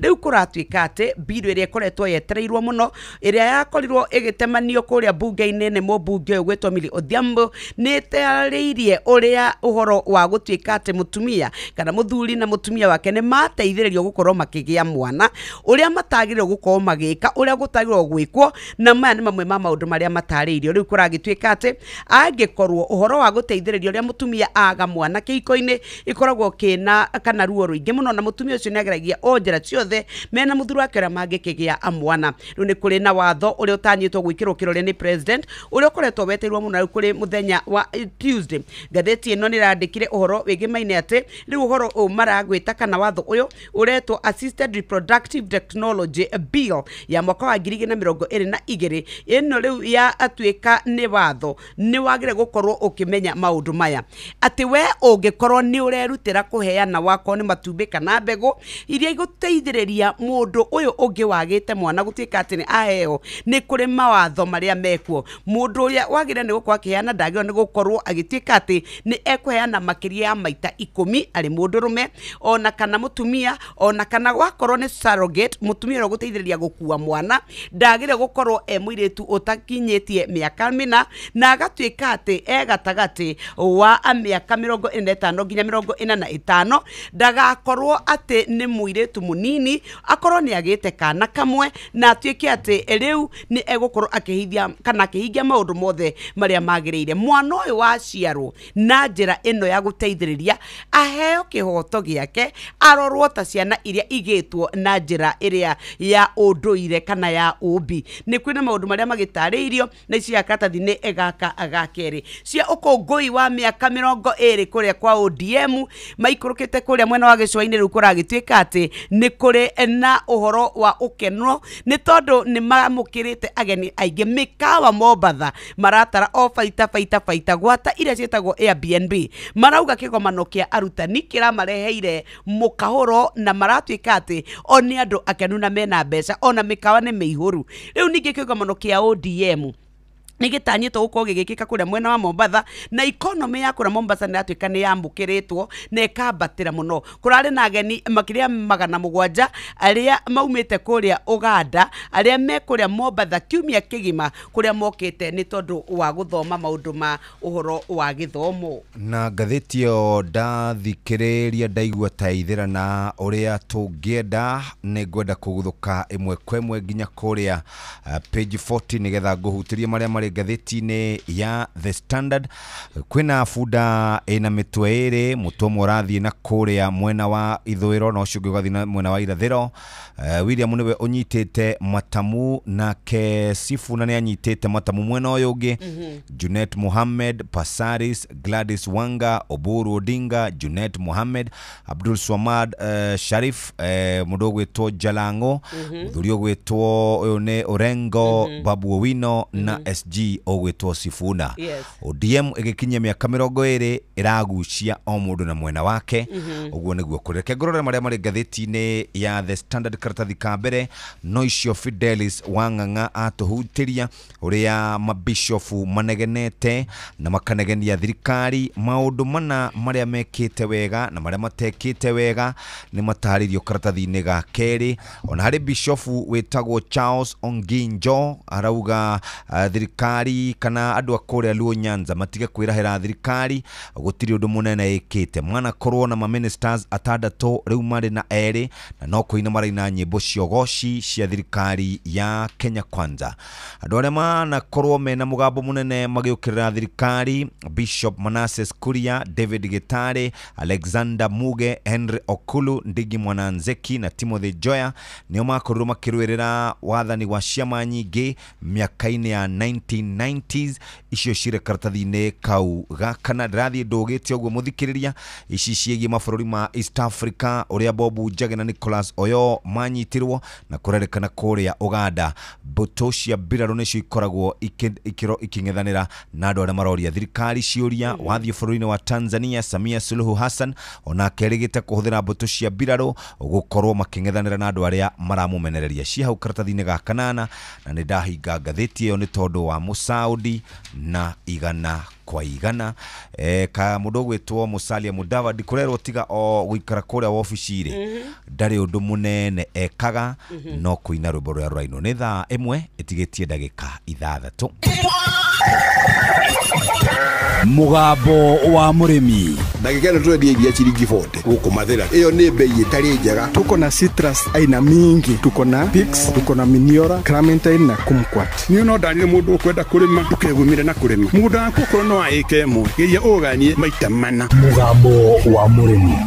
Rĩu kũratuĩka atĩ bill ĩrĩa ĩkoretwo yetereirwo mũno ĩrĩa yakorirwo ĩgĩtemanio kũrĩa mbunge-inĩ nĩ mũmbunge ũgwĩtwo Millie Odhiambo nĩ ĩtarĩirie ũrĩa ũhoro wa gũtuĩka atĩ mũtumia kana mũthuri na mũtumia wake nĩ mateithĩrĩrio gũkorwo makĩgĩa mwana, ũrĩa matagĩrĩirwo gũkorwo magĩka, ũrĩa gũtagĩrĩirwo gwĩkwo, na maya nĩ mamwe ma maũndũ marĩa matarĩirio. Rĩu kũragĩtuĩka atĩ angĩkorwo ũhoro wa gũteithĩrĩrio ũrĩa mũtumia aga mwana kĩhiko-inĩ ĩkoragwo kĩna kana ruo rũingĩ mũno, na mũtumia ũcio nĩageragia o njĩra ciothe mena mũthuri wake ũrĩa mangĩkĩgĩa mwana. Rĩu nĩ kũrĩ na watho ũrĩa ũtanyĩtwo gwĩkĩrwo kĩrore nĩ president ũrĩa ũkoretwo wetereirwo mũno rĩu kũrĩ mũthenya wa Tuesday. Ngathĩti ĩno nĩ ĩrandĩkire ũhoro wĩgĩmaine atĩ rĩu ũhoro ũyũ maragwĩta kana watho ũyũ ũretwo Assisted Reproductive Technology Bill ya mwaka wa 2022. Ĩno rĩu ya atuĩka nĩ watho nĩ wagĩrĩire gũkorwo ũkĩmenya maũndũ maya, atĩ we ũngĩkorwo nĩ ũrerutĩra kũheana wako nĩ matumbĩ kana mbegũ iria igũteithĩrĩria mũndũ ũyũ ũngĩ wagĩte mwana gũtuĩka atĩ nĩ aheo, nĩ kũrĩ mawatho marĩa mekuo. Mũndũ ũrĩa wagĩrĩire nĩ gũkorwo akĩheana ndagĩrĩirwo nĩ gũkorwo agĩtuĩka atĩ nĩ ekũheana makĩria ya maita 10 arĩ mũndũrũme ona kana mũtumia, ona kana wakorwo nĩ surrogate mũtumia ũrĩa ũgũteithĩrĩria gũkua mwana ndagĩrĩire gũkorwo e mũirĩtu ũtakinyĩtie mĩaka 4 na agatuĩka atĩ e gatagatĩ wa mĩaka 45 nginya 45, ndagakorwo atĩ nĩ mũirĩtu mũnini, akorwo nĩ agĩte kana kamwe na atuĩke atĩ rĩu nĩ egũkorwo akĩhingia kana akĩhingia maũndũ mothe marĩa magĩrĩire. Mwana ũyũ waciarwo na njĩra ĩno ya gũteithĩrĩria aheo kĩhoto gĩake, arorwo ta ciana iria igĩtwo na njĩra ĩrĩa ya ũndũire kana ya ũmbi. Nĩ kwĩna maũndũ marĩa magĩtarĩirio na ici ya karatathi-inĩ gaka ga kerĩ cia ũkũngũi wa mĩaka 20 kũrĩa kwa ODM maikũrũkĩte kũrĩa mwena wa gĩcũa-inĩ. Rĩu kũragĩtuĩka atĩ nĩ kũrĩ na ũhoro wa ũkeno nĩ tondũ nĩ mamũkĩrĩte ageni aingĩ mĩkawa Mombatha maratara o baita baita baita gwata iria ciĩtagwo Airbnb. Marauga kĩgomano kĩa arutani kĩramareheire mũkahũro na maratuĩka atĩ o nĩ andũ akenu na mena mbeca, ona mĩkawa nĩ mĩihũru. Rĩu ningĩ kĩgomano kĩa ODM nĩ gĩtanyĩtwo gũkorwo gĩgĩkĩka kũrĩa mwena wa Mombatha, na economy ya kũrĩa Mombasa nĩ yatuĩka nĩ yamũkĩrĩtwo na ĩkambatĩra mũno. Kũrarĩ na ageni makĩria 700 arĩa maumĩte kũrĩa Ũganda, arĩa me kũrĩa Mombatha kiumia kĩgima kũrĩa mokĩte nĩ tondũ wa gũthoma maũndũ ma ũhoro wa gĩthomo. Na ngathĩti ĩyo ndathikĩrĩria ndaigua ta ithĩra na ũrĩa tũngĩenda, nĩ ngwenda kũguthũka ĩmwe kwa ĩmwe nginya kũrĩa page 40 nĩgetha ngũhutĩrie marĩa marĩ ngathĩti-inĩ ya The Standard. Kwĩna bunda ĩna mĩtwe ĩrĩ, mũtwe ũmwe ũrathiĩ na kũrĩa mwena wa ithũĩro na ũcio ũngĩ ũgathiĩ na mwena wa irathĩro. William nĩwe ũnyitĩte matamu, nake Sifuna nĩ anyitĩte matamu mwena ũyũ ũngĩ. Junet Mohammed, Passaris, Gladys Wanga, Oburu Odinga, Junet Mohammed, Abdul Swamad Sharif, mũndũ ũgwĩtwo Jalango, mũthuri ũgwĩtwo ũyũ nĩ Orengo, Babu Owino na SG ũgwĩtwo Sifuna. ODM ĩgĩkinyia mĩaka 20 ĩragucia o mũndũ na mwena wake. Ũguo nĩguo kũrĩ. Reke ngũrore marĩa marĩ ngathĩti-inĩ ya The Standard karatathi ka mbere. No icio Fidelis Wang'ang'a atũhutĩria ũrĩa mabishofu manegenete na makanegenia thirikari, maũndũ mana marĩa mekĩte wega na marĩa matekĩte wega nĩ matarĩirio karatathi-inĩ ga kerĩ. Ona harĩ bishofu wĩtagwo Charles Onginjo arauga thirikari kana andũ a kũrĩa Luo Nyanza matige kwĩrahĩra thirikari, gũtirĩ ũndũ mũnene ĩkĩte. Mwanakorwo na maministers 6 rĩu marĩ na 2 na no kũina maraina nyĩmbo cia ũgoci cia thirikari ya Kenya Kwanza. Andũ arĩa manakorwo mena mũgambo mũnene magĩũkĩrĩra thirikari, Bishop Manasseh Kuria, David Gitare, Alexander Muge, Henry Okulu, Ndigi Mwananzeki na Timothy Joya nĩo makorirwo makĩrũĩrĩra wathani wa ciama nyingĩ mĩaka-inĩ ya 1990s. Icio cirĩ karatathi-inĩ kau ga kana. Ndĩrathiĩ ndũgĩte ũguo mũthikĩrĩria, ici ciĩgiĩ mabũrũri ma East Africa ũrĩa Bob Njagi na Nicholas Oyo manyitirwo na kũrerĩkana kũrĩa Ũganda mbũtũ cia mbirarũ nĩcio ikoragwo ikĩng'ethanĩra na andũ arĩa maroria thirikari ciũria. Wathiĩ bũrũri-inĩ wa Tanzania, Samia Suluhu Hassan onake erĩgĩte kũhũthĩra mbũtũ cia mbirarũ gũkorwo makĩng'ethanĩra na andũ arĩa maramũmenereria. Ci hau karatathi-inĩ ga kanana, na nĩ ndahinga ngathĩti ĩyo nĩ tondũ wa Mũsaudi na 100 kwa 100. Ka mũndũ ũgwĩtwo Musalia Mudavadi kũrerwo tiga o gũikara kũrĩa wabici-rĩ, ndarĩ ũndũ mũnene ekaga no kũina rwĩmbo rũrĩa rũrainwo. Nĩ thaa 1 ĩtigĩtie ndagĩka 6. Mũgambo wa mũrĩmi. Ndagĩka ĩno tũrendia iria ciringi 40 gũkũ Mathĩra. Ĩyo nĩ bei ĩtarĩ njega. Tuko na citrus aina mingi, tuko na Pix, tuko na Miniora, Clementine na Kumquat. Niĩ no ndarire mũndũ ũkwenda kũrĩma ndũkegumire na kũrĩma. Mũgũnda waku okorwo no wa ĩka ĩmwe, geria ũganie maita mana. Mũgambo wa mũrĩmi.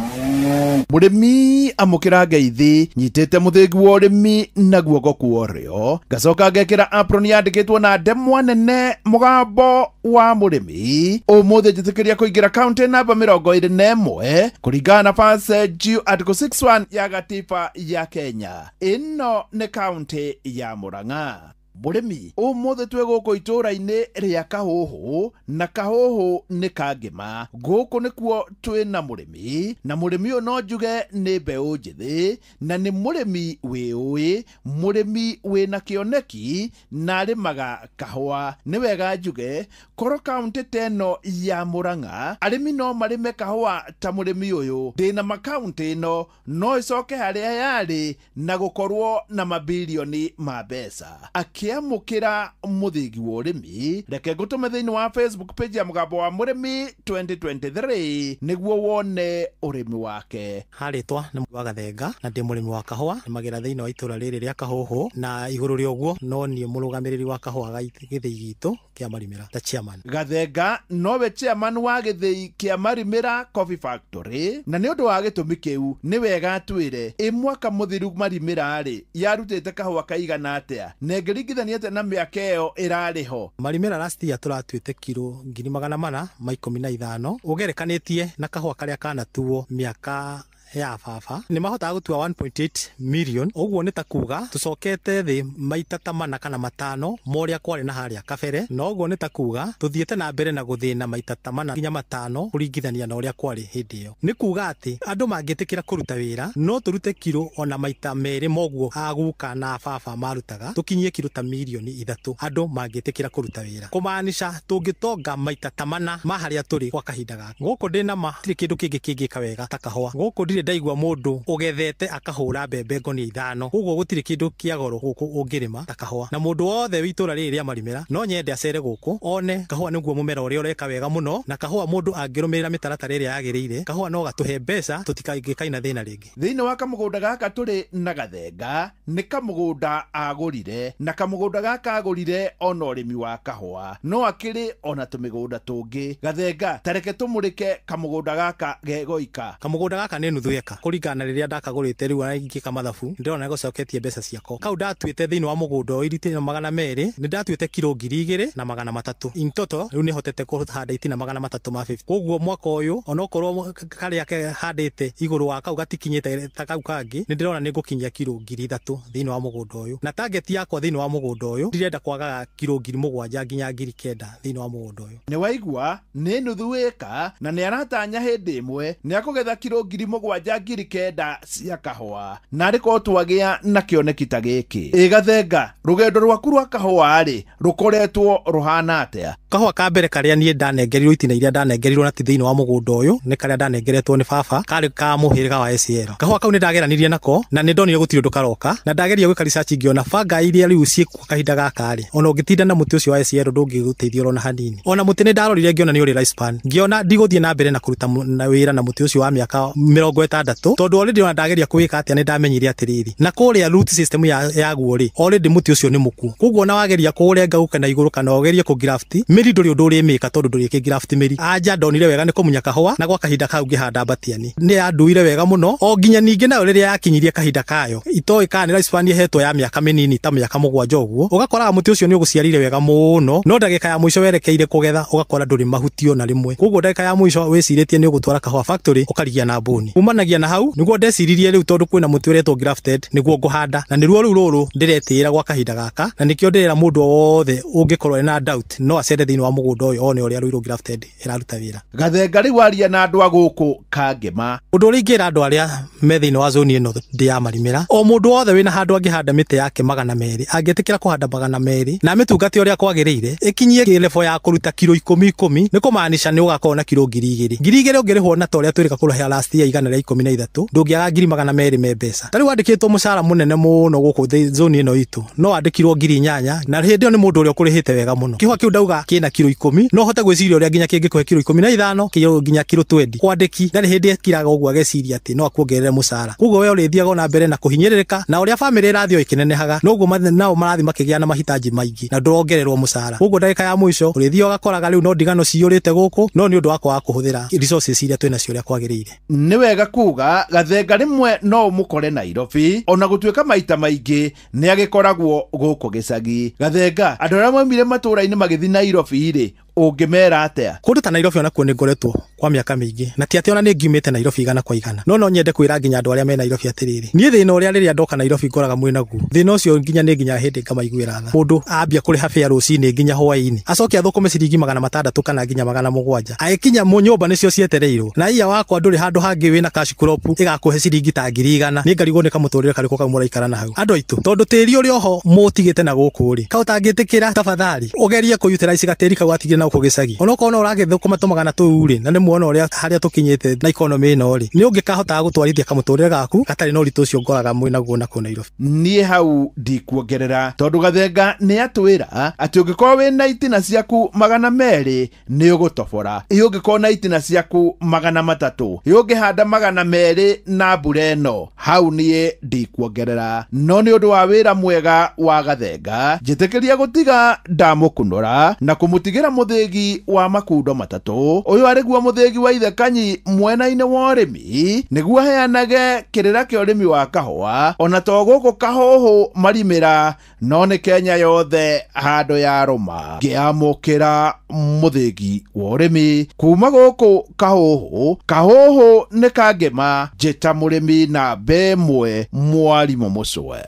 Mũrĩmi amũkĩra ngeithi nyitĩte mũthĩgi wa ũrĩmi na guoko kwa ũrĩo ngacoka ngekĩra apron yandĩkĩtwo na ndemwa nene mũgambo wa mũrĩmi. Ũmũthĩ njĩtĩkĩria kũingĩra kaunti namba 21 kũringana na Passage Article 61 ya gatiba ya Kenya. Ĩno nĩ kaunti ya Murang'a. Mũrĩmi ũmũthĩ twĩ gũkũ itũũra-inĩ rĩa Kahuhu na Kahuhu nĩ Kangĩma. Gũkũ nĩkuo twĩ na mũrĩmi, na mũrĩmi ũyũ no njuge nĩ mbeũ njĩthĩ na nĩ mũrĩmi wĩũĩ, mũrĩmi wĩna kĩoneki na arĩmaga kahũa. Nĩ wega njuge korwo kaũntĩ ta ĩno ya Murang'a arĩmi no marĩme kahũa ta mũrĩmi ũyũ, ndĩna makaũntĩ ĩno no ĩcoke harĩa yarĩ na gũkorwo na mabilioni ma mbeca. Akĩamũkĩra mũthĩgi wa ũrĩmi, reke ngũtũme thĩinĩ wa Facebook page ya Mũgambo wa Mũrĩmi 2023 nĩguo wone ũrĩmi wake. Harĩtwa nĩ wa Gathenga na ndĩ mũrĩmi wa kahũa, nĩmagĩra thĩinĩ wa itũra rĩrĩ rĩa Kahuhu, na igũrũ rĩa ũguo no niĩ mũrũgamĩrĩri wa kahũa gĩthĩi gitũ kĩa Marimĩra ta chairman. Gathenga nowe chairman wa gĩthĩi kĩa Marimĩra Coffee Factory, na nĩ ũndũ wa gĩtũmi kĩu nĩ wega atwĩre ĩ mwaka mũthiru Marimĩra rĩ yarutĩte kahũa kaigana atĩa na ĩngĩringithania atĩa na mĩaka ĩyo ĩrarĩ ho. Marimĩra last year tũratuĩte kiro 415 ũgerekanĩtie na kahũa karĩa kanatuo mĩaka ya baba nĩ mahotaga gũtua 1.8 million. Ũguo nĩ ta kuga tũcokete thĩ maita ta mana kana matano ma ũrĩa kwarĩ na harĩa kabere, na ũguo nĩ ta kuga tũthiĩte na mbere na gũthĩna maita ta mana nginya matano kũringithania na ũrĩa kwarĩ hĩndĩ ĩyo. Nĩ kuga atĩ andũ mangĩtĩkĩra kũruta wĩra no tũrute kiro ona maita merĩ moguo aguka na baba marutaga, tũkinyie kiro ta mirioni 3 andũ mangĩtĩkĩra kũruta wĩra, kũmaanisha tũngĩtonga maita ta mana ma harĩa tũrĩ kwa kahinda gaka. Gũkũ ndĩna ma tirĩ kĩndũ kĩngĩ kĩngĩka wega ta kahũa. Gũkũ ndirĩ ndaigua mũndũ ũgethete akahũra mbembe ngonia 5, koguo gũtirĩ kĩndũ kĩa goro gũkũ ũngĩrĩma ta kahũa. Na mũndũ wothe wĩ itũra rĩrĩ rĩa Marimĩra no nyende acere gũkũ one kahũa nĩguo mũmera ũrĩa ũreka wega mũno, na kahũa mũndũ angĩrũmĩrĩra mĩtaratara ĩrĩa yagĩrĩire kahũa no gatũhe mbeca tũtikangĩkaina thĩna rĩngĩ. Thĩinĩ wa kamũgũnda gaka tũrĩ na Gathenga nĩ kamũgũnda agũrire, na kamũgũnda gaka agũrire ona ũrĩmi wa kahũa no akĩrĩ ona tũmĩgũnda tũngĩ. Gathenga tareke tũmũrĩke kamũgũnda gaka gegoika. Kamũgũnda gaka nĩ nuthu eka kũringana na rĩrĩa ndakagũrĩte rĩu ingĩka mathabu ndĩrona nĩgũcoketie mbeca ciakwa. Kau ndatuĩte thĩinĩ wa mũgũnda ũyũ itina 200 nĩ ndatuĩte kiro 2300 in total. Rĩu nĩhotete kũhanda itina 350. Koguo mwaka ũyũ onokorwo karĩa handĩte igũrũ wa kau gatikinyĩte ta kau kangĩ nĩ ndĩrona nĩ ngũkinyia kiro 3000 thĩinĩ wa mũgũnda ũyũ, na target yakwa thĩinĩ wa mũgũnda ũyũ ndirenda kwagaga kiro 7,000 nginya 9,000 thĩinĩ wa mũgũnda ũyũ. Nĩ waigua nĩ nuthu ĩka na nĩ aratanya hĩndĩ ĩmwe nĩ akũgetha kiro 7,000 9,000 cia kahũa. Na arĩkorwo twagĩa na kĩoneki ta gĩkĩ. Ĩ Gathenga, rũgendo rwaku rwa kahũa rĩ rũkoretwo rũhana atĩa? Kahũa ka mbere karĩa niĩ ndanengerirwo itina iria ndanengerirwo na ti thĩinĩ wa mũgũnda ũyũ nĩ karĩa ndanengeretwo nĩ baba, karĩ ka mũhĩrĩga wa SL. Kahũa kau nĩ ndageranirie nako na nĩ ndonire gũtirĩ ũndũ karoka, na ndageria gwĩka research ngĩona banga iria rĩu ciĩkuo kahinda gaka rĩ ona ũngĩtinda na mũtĩ ũcio wa SL ndũngĩgũteithia ona hanini. Ona mũtĩ nĩ ndarorire ngĩona nĩ ũrĩ lifespan, ngĩona ndigũthiĩ na mbere na kũruta na wĩra na mũtĩ ũcio wa mĩaka 60 tondũ already ona ndageria kwĩka atĩa nĩ ndamenyire atĩrĩrĩ na kũrĩa root system yaguo rĩ already mũtĩ ũcio nĩ mũkuũ. Koguo ona wageria kũũrenga ũke na igũrũ kana ũgerie kũgraft mĩri ndũrĩ ũndũ ũrĩmĩka tondũ ndũrĩ graft mĩri. Anja ndonire wega nĩ kũmunya kahũa na gwa kahinda kau ngĩhanda mbatiani nĩ yanduire wega mũno, o nginya ningĩ nayo rĩrĩa yakinyirie kahinda kayo itoĩ kana nĩ lifespan ĩhetwo ya mĩaka mĩnini ta mĩaka 7 ũguo, ũgakoraga mũtĩ ũcio nĩ ũgũciarire wega mũno, no ndagĩka ya mũico werekeire kũgetha ũgakora ndũrĩ mahutio na rĩmwe. Koguo ndagĩka ya mũico wĩcirĩtie nĩ ũgũtwara kahũa factory ũkarigia na mbũni. Kumanagia na hau nĩguo ndeciririe rĩu tondũ kwĩna mũtĩ ũretwo grafted nĩguo ngũhanda, na nĩruo rĩu rũrũ ndĩretĩĩra gwa kahinda gaka, na nĩkĩo ndĩrera mũndũ wothe ũngĩkorwo ena doubt no acere thĩinĩ wa mũgũnda ũyũ one ũrĩa Ruiru grafted ĩraruta wĩra. Gathenga rĩu aria na andũ a gũkũ Kangema. Ũndũ ũrĩa ingĩra andũ arĩa me thĩinĩ wa zone ĩno ndĩ ya Marimĩra, o mũndũ wothe wĩna handũ angĩhanda mĩtĩ yake 200 angĩtĩkĩra kũhanda 200 na mĩtungate ũrĩa kwagĩrĩire ĩkinyie level ya kũruta kiro 10 10 nĩ kũmaanisha nĩ ũgakorwo na kiro 2,000 2,000 ũngĩrĩhwo na ta ũrĩa twĩrĩka kũrĩha last year 113 ndũngĩaga 200,000 me mbeca. Ta rĩu wandĩkĩtwo mũcara mũnene mũno gũkũ zone ĩno itũ no wandĩkirwo 8,000 na hĩndĩ ĩyo nĩ mũndũ ũrĩa ũkũrĩhĩte wega mũno. Kĩhũa kĩu ndauga kĩna kiro 10 no hote gwĩciria ũrĩa nginya kĩngĩkũhe kiro 15 kiro nginya kiro 20. Kwandĩki ndarĩ hĩndĩ ekiraga ũguo ageciria atĩ no akuongerere mũcara. Koguo we ũrĩthiaga na mbere na kũhinyĩrĩrĩka na ũrĩa famĩlĩ ĩrathiĩ ĩkĩnenehaga noguo nao marathiĩ makĩgĩa na mahitaji maingĩ na ndũrongererwo mũcara. Koguo ndagĩka ya mũico ũrĩthiaga ũgakoraga rĩu no ndigano ciyũrĩte gũkũ no nĩ ũndũ wa kwaga kũhũthĩra resources iria twĩna cio ũrĩa kwagĩrĩire. Nĩ wega kuga Gathenga rĩmwe no ũmũkore Nairobi ona gũtuĩka maita maingĩ nĩ agĩkoragwo gũkũ gĩcagi. Gathenga, andũ arĩa maumire matũũra-inĩ magĩthiĩ Nairobi rĩ, ũngĩmera atĩa? Kũndũ ta Nairobi onakuo nĩ ngoretwo kwa mĩaka mĩingĩ na ti atĩ ona nĩ ngiumĩte Nairobi igana kwa igana, no nyende kwĩra nginya andũ arĩa me Nairobi atĩrĩrĩ, niĩ thĩna ũrĩa rĩrĩa ndoka Nairobi ngoraga mwĩ naguo thĩna ũcio nginya nĩ nginya hĩndĩ ngamaiguĩra tha. Mũndũ ambia kũrĩha fare rũcinĩ nginya hwaĩ-inĩ acoke athũkũme ciringi 600 kana nginya 700 agĩkinya nyũmba nĩcio cietereirwo na iya wakwa ndũrĩ handũ hangĩ wĩna cash crop ĩgakũhe ciringi ta 100,000 nĩ ngarigwo nĩ kamũtũrĩre karĩkũ kau mũraikara na hau. Andũ aitũ, tondũ tĩri ũrĩ oho mũtigĩte na gũkũ rĩ, kau ũtangĩtĩkĩra tafadhali ũgerie kũ-utilize gatĩri kau watigire na gũkũ gĩcagi onokorwo no ũragĩthũkũma tũmagana tũu rĩ, na nĩ muona ũrĩa harĩa tũkinyĩte na economy ĩno rĩ, nĩ ũngĩkahotaga gũtwarithia kamũtũrĩre gaku gatarĩ na ũritũ ũcio ngoraga mwĩ naguo na kũu Nairobi. Niĩ hau ndikuongerera tondũ Gathenga nĩ atwĩra atĩ ũngĩkorwo wĩna itina ciaku 200 nĩ ũgũtobora, ĩ ũngĩkorwo na itina ciaku 300 ĩ ũngĩhanda 200 na mbura ĩno, hau niĩ ndikuongerera. No nĩ ũndũ wa wĩra mwega wa Gathenga njĩtĩkĩria gũtiga ndamũkunũra na kũmũtigĩra mũthĩgi wa makundo matatũ. Ũyũ arĩguo mũthĩgi wa Ithekanyi mwena-inĩ wa ũrĩmi nĩguo aheanage kĩrĩra kĩa ũrĩmi wa kahũa ona to gũkũ Kahũhũ marimĩra no nĩ Kenya yothe handũ ya rũma. Ngĩamũkĩra mũthĩgi wa ũrĩmi kuma gũkũ Kahũhũ. Kahũhũ nĩ kangĩma njĩta mũrĩmi na 1 mwarimũ mũcwe.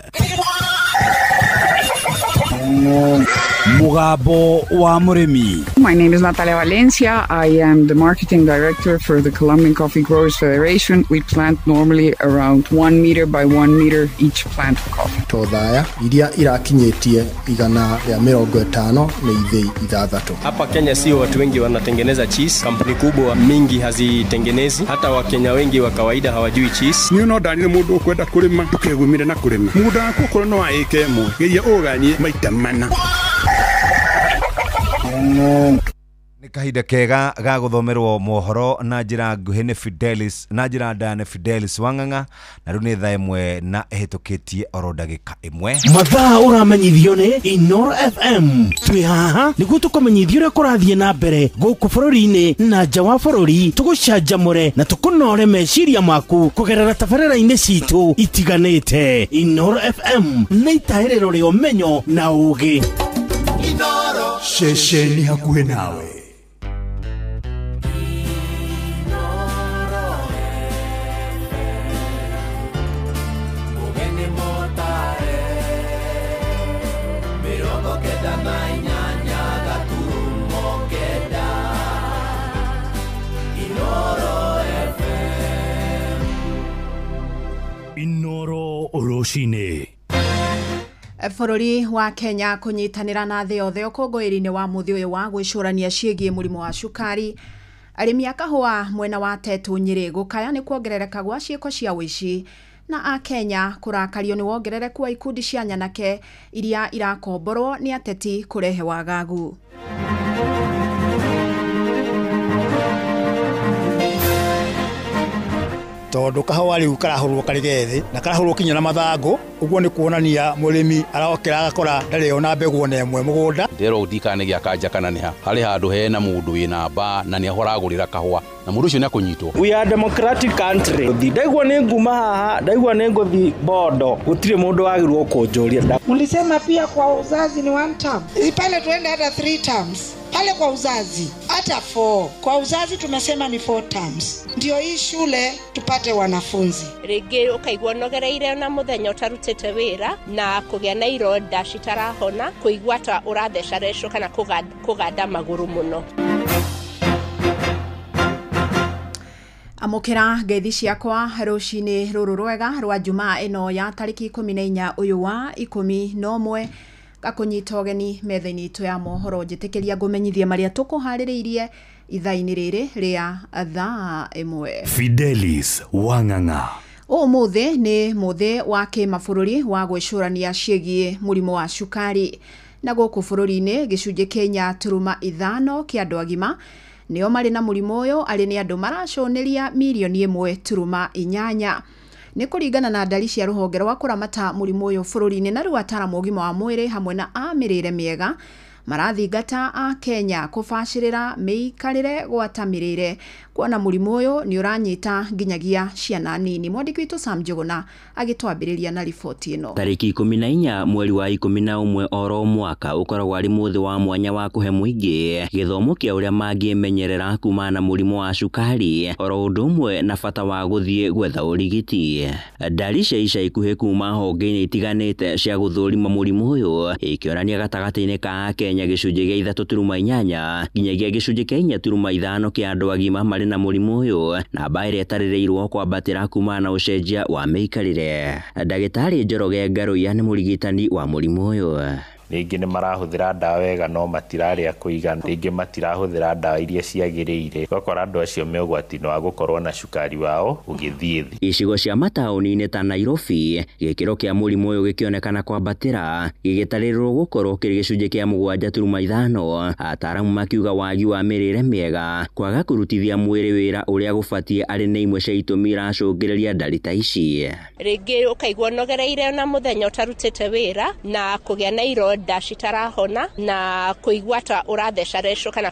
Mugambo wa Mũrĩmi. My name is Natalia Valencia. I am the marketing director for the Colombian Coffee Growers Federation. We plant normally around 1 meter by 1 meter each plant of coffee. Tothaya iria irakinyĩtie 150 nĩ ithĩi 6. Hapa Kenya sio watu wengi wanatengeneza cheese. Kampuni kubwa mingi hazitengenezi. Hata Wakenya wengi wa kawaida hawajui cheese. Niĩ no ndanire mũndũ ũkwenda kũrĩma ndũkegumire na kũrĩma. Mũgũnda waku okorwo no wa ĩka ĩmwe geria ũganie maita mana. Nĩ kahinda kega ga gũthomerwo mohoro na njĩra nguhĩ nĩ Fidelis, na njĩra ndaya nĩ Fidelis Wang'ang'a, na rĩu nĩ thaa 1 na ĩhĩtũkĩtie oro ndagĩka 1. Mathaa ũramenyithio nĩ Inoro FM. Twĩ haha nĩguo tũkũmenyithia ũrĩa kũrathiĩ na mbere gũkũ bũrũri-inĩ na nja wa bũrũri, tũgũcanjamũre na tũkũnore meciria maku kũgerera tabarĩra-inĩ citũ itiganĩte. Inoro FM nĩ itahĩrĩro rĩa ũmenyo na ũũgĩ. Ceceni hakuhĩ nawe. Inoro rũcinĩ. Bũrũri wa Kenya kũnyitanĩra na thĩ yothe ũkũngũĩri-inĩ wa mũthĩ ũyũ wa gwĩcũrania ciĩgiĩ mũrimũ wa cukari. Arĩmi a kahũa mwena wa Tetu Nyĩrĩ gũkaya nĩ kuongerereka gwa ciĩko cia ũici, na a Kenya kũrakario nĩ wongerereku wa ikundi cia nyanake iria irakomborwo nĩ ateti kũrehe wagagu. Tondu kahũa rĩu karahũrwo karĩ gethĩ na karahũrwo kinya na mathangũ, ũguo nĩ kuonania mũrĩmi arokĩra agakora ndarĩ ona mbegũ ona ĩmwe mũgũnda. Ndĩrwo ndikana nĩ gĩa kanja kana nĩ ha harĩ handũ hena mũndũ wĩna mbaa na nĩ ahoragũrĩra kahũa na mũndũ ũcio nĩ akũnyitwo. We are democratic country. Ndaigua nĩ nguma haha, ndaigua nĩ ngũthi bondo, gũtirĩ mũndũ wagĩrĩirwo kũnjũria. Mlisema pia kwa uzazi ni 1 term. Pale tuende hata 3 terms. Pale kwa uzazi hata 4. Kwa uzazi tumesema ni 4 terms. Ndio hii shule tupate wanafunzi. Rĩngĩ ũkaigua ũnogereire na mũthenya ũtarutĩte wĩra na kũgĩa na ironda citarahona, kũigua ta ũrathecarecwo kana kũganda magũrũ mũno. Amũkĩra ngeithi ciakwa rũcinĩ rũrũ rwega rwa Jumaa ĩno ya tarĩki 14 ũyũ wa 11 gakũnyita ũgeni metha-inĩ itũ ya mohoro. Njĩtĩkĩria ngũmenyithie marĩa tũkũharĩrĩirie ithaa-inĩ rĩrĩ rĩa thaa 1. Fidelis Wang'ang'a. Ũmũthĩ nĩ mũthĩ wa kĩmabũrũri wa gwĩcũrania ciĩgiĩ mũrimũ wa cukari. Na gũkũ bũrũri-inĩ gĩcunjĩ kĩa 4.5 kĩa andũ agima nĩo marĩ na mũrimũ ũyũ, arĩ nĩ andũ maracũnĩria mirioni 1.8. Nĩ kũringana na ndari cia rũhonge rwa kũramata mũrimũ ũyũ bũrũri-inĩ. Na rĩu ataaramu ũgima wa mwĩrĩ hamwe na a mĩrĩre mĩega marathingata a Kenya kũbacĩrĩra mĩikarĩre gwata mĩrĩre, kuona mũrimũ ũyũ nĩ ũranyita nginyagia ciana nini. Mwandĩki witũ Sam Njuguna agĩtwambĩrĩria na riboti ĩno. Tarĩki 14 mweri wa 11 oro mwaka ũkoragwo arĩ mũthĩ wa mwanya wa kũhe mũingĩ gĩthomo kĩa ũrĩa mangĩmenyerera kumana na mũrimũ wa cukari oro ũndũ ũmwe na bata wa gũthiĩ gwetha ũrigiti. Ndari cia ica ikuhĩ kuma honge-inĩ itiganĩte cia gũthũrima mũrimũ ũyũ ikĩonania gatagatĩ-inĩ ka Kenya gĩcunjĩ gĩa 3.8 nginyagia gĩcunjĩ kĩa 4.5 kĩa andũ agima marĩ na mũrimũ ũyũ, namba ĩrĩa ĩtarĩrĩirwo kwambatĩra kumana na ũcenjia wa mĩikarĩre. Ndagĩtarĩ Njoroge Ngaruiya nĩ mũrigitani wa mũrimũ ũyũ. Rĩngĩ nĩ marahũthĩra ndawa wega no matirarĩa kũigana, rĩngĩ matirahũthĩra ndawa iria ciagĩrĩire, ũgakora andũ acio me ũgwati-inĩ wa gũkorwo na cukari wao ũgĩthiĩ thĩ. Icigo cia mataũni-inĩ ta Nairobi gĩkĩro kĩa mũrimũ ũyũ gĩkĩonekana kwambatĩra gĩgĩtarĩrwo gũkorwo kĩrĩ gĩcunjĩ kĩa 7.5, ataaramu makiuga wagi wa mĩrĩre mĩega, kwaga kũrutithia mwĩrĩ wĩra ũrĩa gũbatiĩ arĩ nĩ imwe cia itũmi iracũngĩrĩria ndari ta ici. Rĩngĩ ũkaigua ũnogereire na mũthenya ũtarutĩte wĩra na kũgĩa na ironda citarahona na kũigua ta ũratheca recwo kana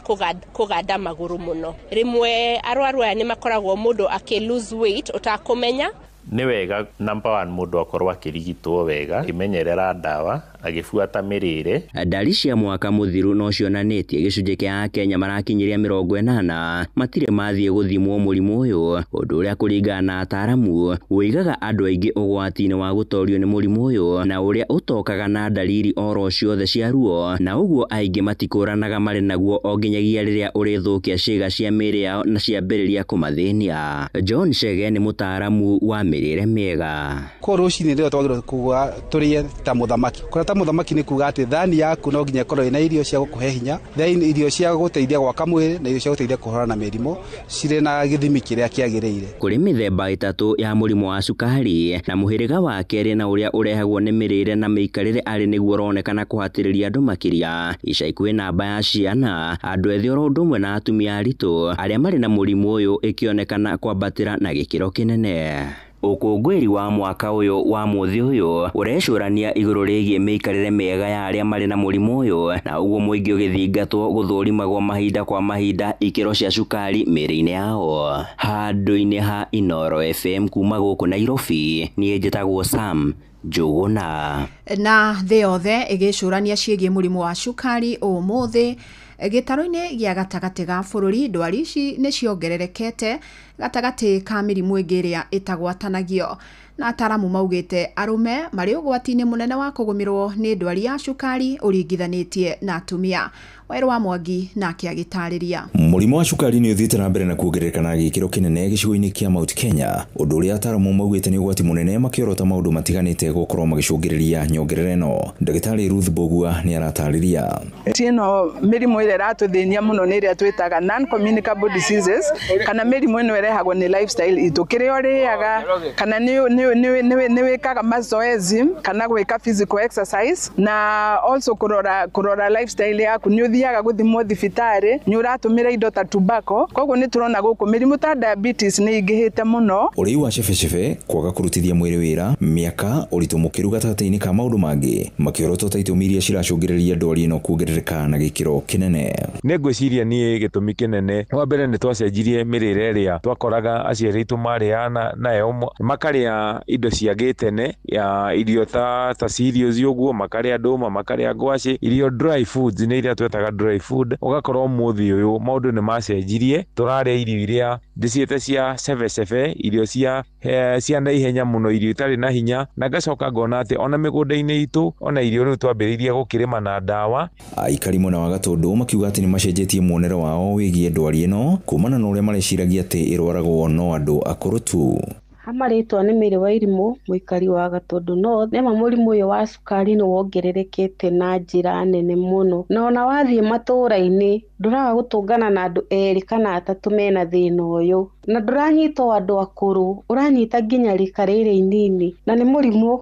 kũganda magũrũ mũno. Rĩmwe arwaru aya nĩ makoragwo mũndũ akĩ lose weight ũtakũmenya. Nĩ wega number 1 mũndũ akorwo akĩrigitwo wega, akĩmenyerera ndawa, agĩbuata mĩrĩre. Ndari cia mwaka mũthiru no cionanĩtie gĩcunjĩ kĩa Akenya marakinyĩria 80 matirĩ mathiĩ gũthimwo mũrimũ ũyũ, ũndũ ũrĩa kũringana na ataaramu ũigaga andũ aingĩ ũgwati-inĩ wa gũtorio nĩ mũrimũ ũyũ na ũrĩa ũtokaga na ndariri oro ciothe cia ruo, na ũguo aingĩ matikũranaga marĩ naguo o nginyagia rĩrĩa ũrĩthũkia ciĩga cia mĩĩrĩ yao na ciambĩrĩria kũmathĩnia. John Chege nĩ mũtaaramu wa mĩrĩre mĩega. Kwa rũcinĩ rĩrĩa twagĩrĩirwo kuga tũrĩe ta mũthamaki. Kũrĩa ta mũthamaki nĩ kuga atĩ thani yaku no nginya ĩkorwo ĩna irio cia gũkũhe hinya, thani irio cia gũteithia gwaka mwĩrĩ na irio cia gũteithia kũhũrana na mĩrimũ cirĩ na gĩthimi kĩrĩa kĩagĩrĩire. Kũrĩ mĩthemba 3 ya mũrimũ wa cukari na mũhĩrĩga wa kerĩ na ũrĩa ũrehagwo nĩ mĩrĩre na mĩikarĩre arĩ nĩguo ũronekana kũhatĩrĩria andũ makĩria. Ica ikuhĩ namba ya ciana, andũ ethĩ oro ũndũ ũmwe na atumia aritũ arĩa marĩ na mũrimũ ũyũ ĩkĩonekana kwambatĩra na gĩkĩro kĩnene. Ũkũngũĩri wa mwaka ũyũ wa mũthĩ ũyũ ũrecũrania igũrũ rĩgiĩ mĩikarĩre mĩega ya arĩa marĩ na mũrimũ ũyũ, na ũguo mũingĩ ũgĩthingatwo gũthũrimagwo mahinda kwa mahinda ikĩro cia cukari mĩĩrĩ-inĩ yao. Handũ-inĩ ha Inooro FM kuma gũkũ Nairobi, niĩ njĩtagwo Sam Njuguna. Na thĩ yothe ĩgĩcũrania ciĩgiĩ mũrimũ wa cukari ũmũthĩ gĩtaro-inĩ gĩa gatagatĩ ga bũrũri, ndwari ici nĩ ciongererekete gatagatĩ ka mĩrimũ ĩngĩ ĩrĩa ĩtagwatanagio, na ataaramu maugĩte arũme marĩ ũgwati-inĩ mũnene wa kũgũmĩrwo nĩ ndwari ya cukari ũringithanĩtie na atumia. Wairũ wa Mwangi nake agĩtarĩria. Mũrimũ wa cukari nĩ ũthiĩte na mbere na kuongerereka na gĩkĩro kĩnene gĩcigo-inĩ kĩa Mount Kenya, ũndũ ũrĩa ataaramu maugĩte nĩ ũgwati mũnene makĩorota maũndũ matiganĩte gũkorwo magĩcũngĩrĩria nyongerera ĩno. Ndagĩtarĩ Ruth Mbugua nĩ aratarĩria. Ĩno mĩrimũ ĩrĩa ĩratũthĩnia mũno nĩ ĩrĩa twĩtaga non communicable diseases, kana mĩrimũ ĩno ĩrehagwo nĩ lifestyle itũ, kĩrĩa ũrĩaga kana nĩ wĩkaga mazoezi kana gwĩka physical exercise, na also kũrora lifestyle yaku, nĩ ũthiaga gũthimwo thibitarĩ, nĩ ũratũmĩra indo ta tobacco. Koguo nĩ tũrona gũkũ mĩrimũ ta diabetes nĩ ĩingĩhĩte mũno. Ũrĩi wa cebecebe, kwaga kũrutithia mwĩrĩ wĩra, mĩaka, ũritũ mũkĩru gatagatĩ-inĩ ka maũndũ mangĩ makĩorotwo ta itũmi iria ciracũngĩrĩria ndwari ĩno kuongerereka na gĩkĩro kĩnene. Nĩ ngwĩciria niĩ gĩtũmi kĩnene wa mbere nĩ twacenjirie mĩrĩre ĩrĩa twakoraga aciari aitũ marĩaga nayo, makarĩa indo cia gĩtene, ya irio ta cereals ũguo, makarĩa ndũma, makarĩa ngwacĩ, irio dry foods nĩ iria twetaga dry food. Ũgakora ũmũthĩ ũyũ maũndũ nĩ macenjirie, tũrarĩa irio iria ndĩciĩte cia cebecebe, irio cia naihenya mũno, irio itarĩ na hinya, na ngacoka ngona atĩ ona mĩgũnda-inĩ itũ ona irio rĩu twambĩrĩirie gũkĩrĩma na ndawa. Aikari mwena wa Gatũndũ makiuga atĩ nĩ macenjetie muonere wao wĩgiĩ ndwari ĩno kumana na ũrĩa mareciragia atĩ ĩrwaragwo no andũ akũrũ tu. Hamarĩtwa nĩ Mary Wairimũ, mũikari wa Gatũndũ North. Nĩma mũrimũ ũyũ wa cukari nĩ wongererekete na njĩra nene mũno, na ona wathiĩ matũũra-inĩ Ndũraga gũtũngana na andũ erĩ kana atatũ mena thĩna ũyũ, na ndũranyita o andũ akũrũ, ũranyita nginya rika rĩrĩ inini, na nĩ mũrimũ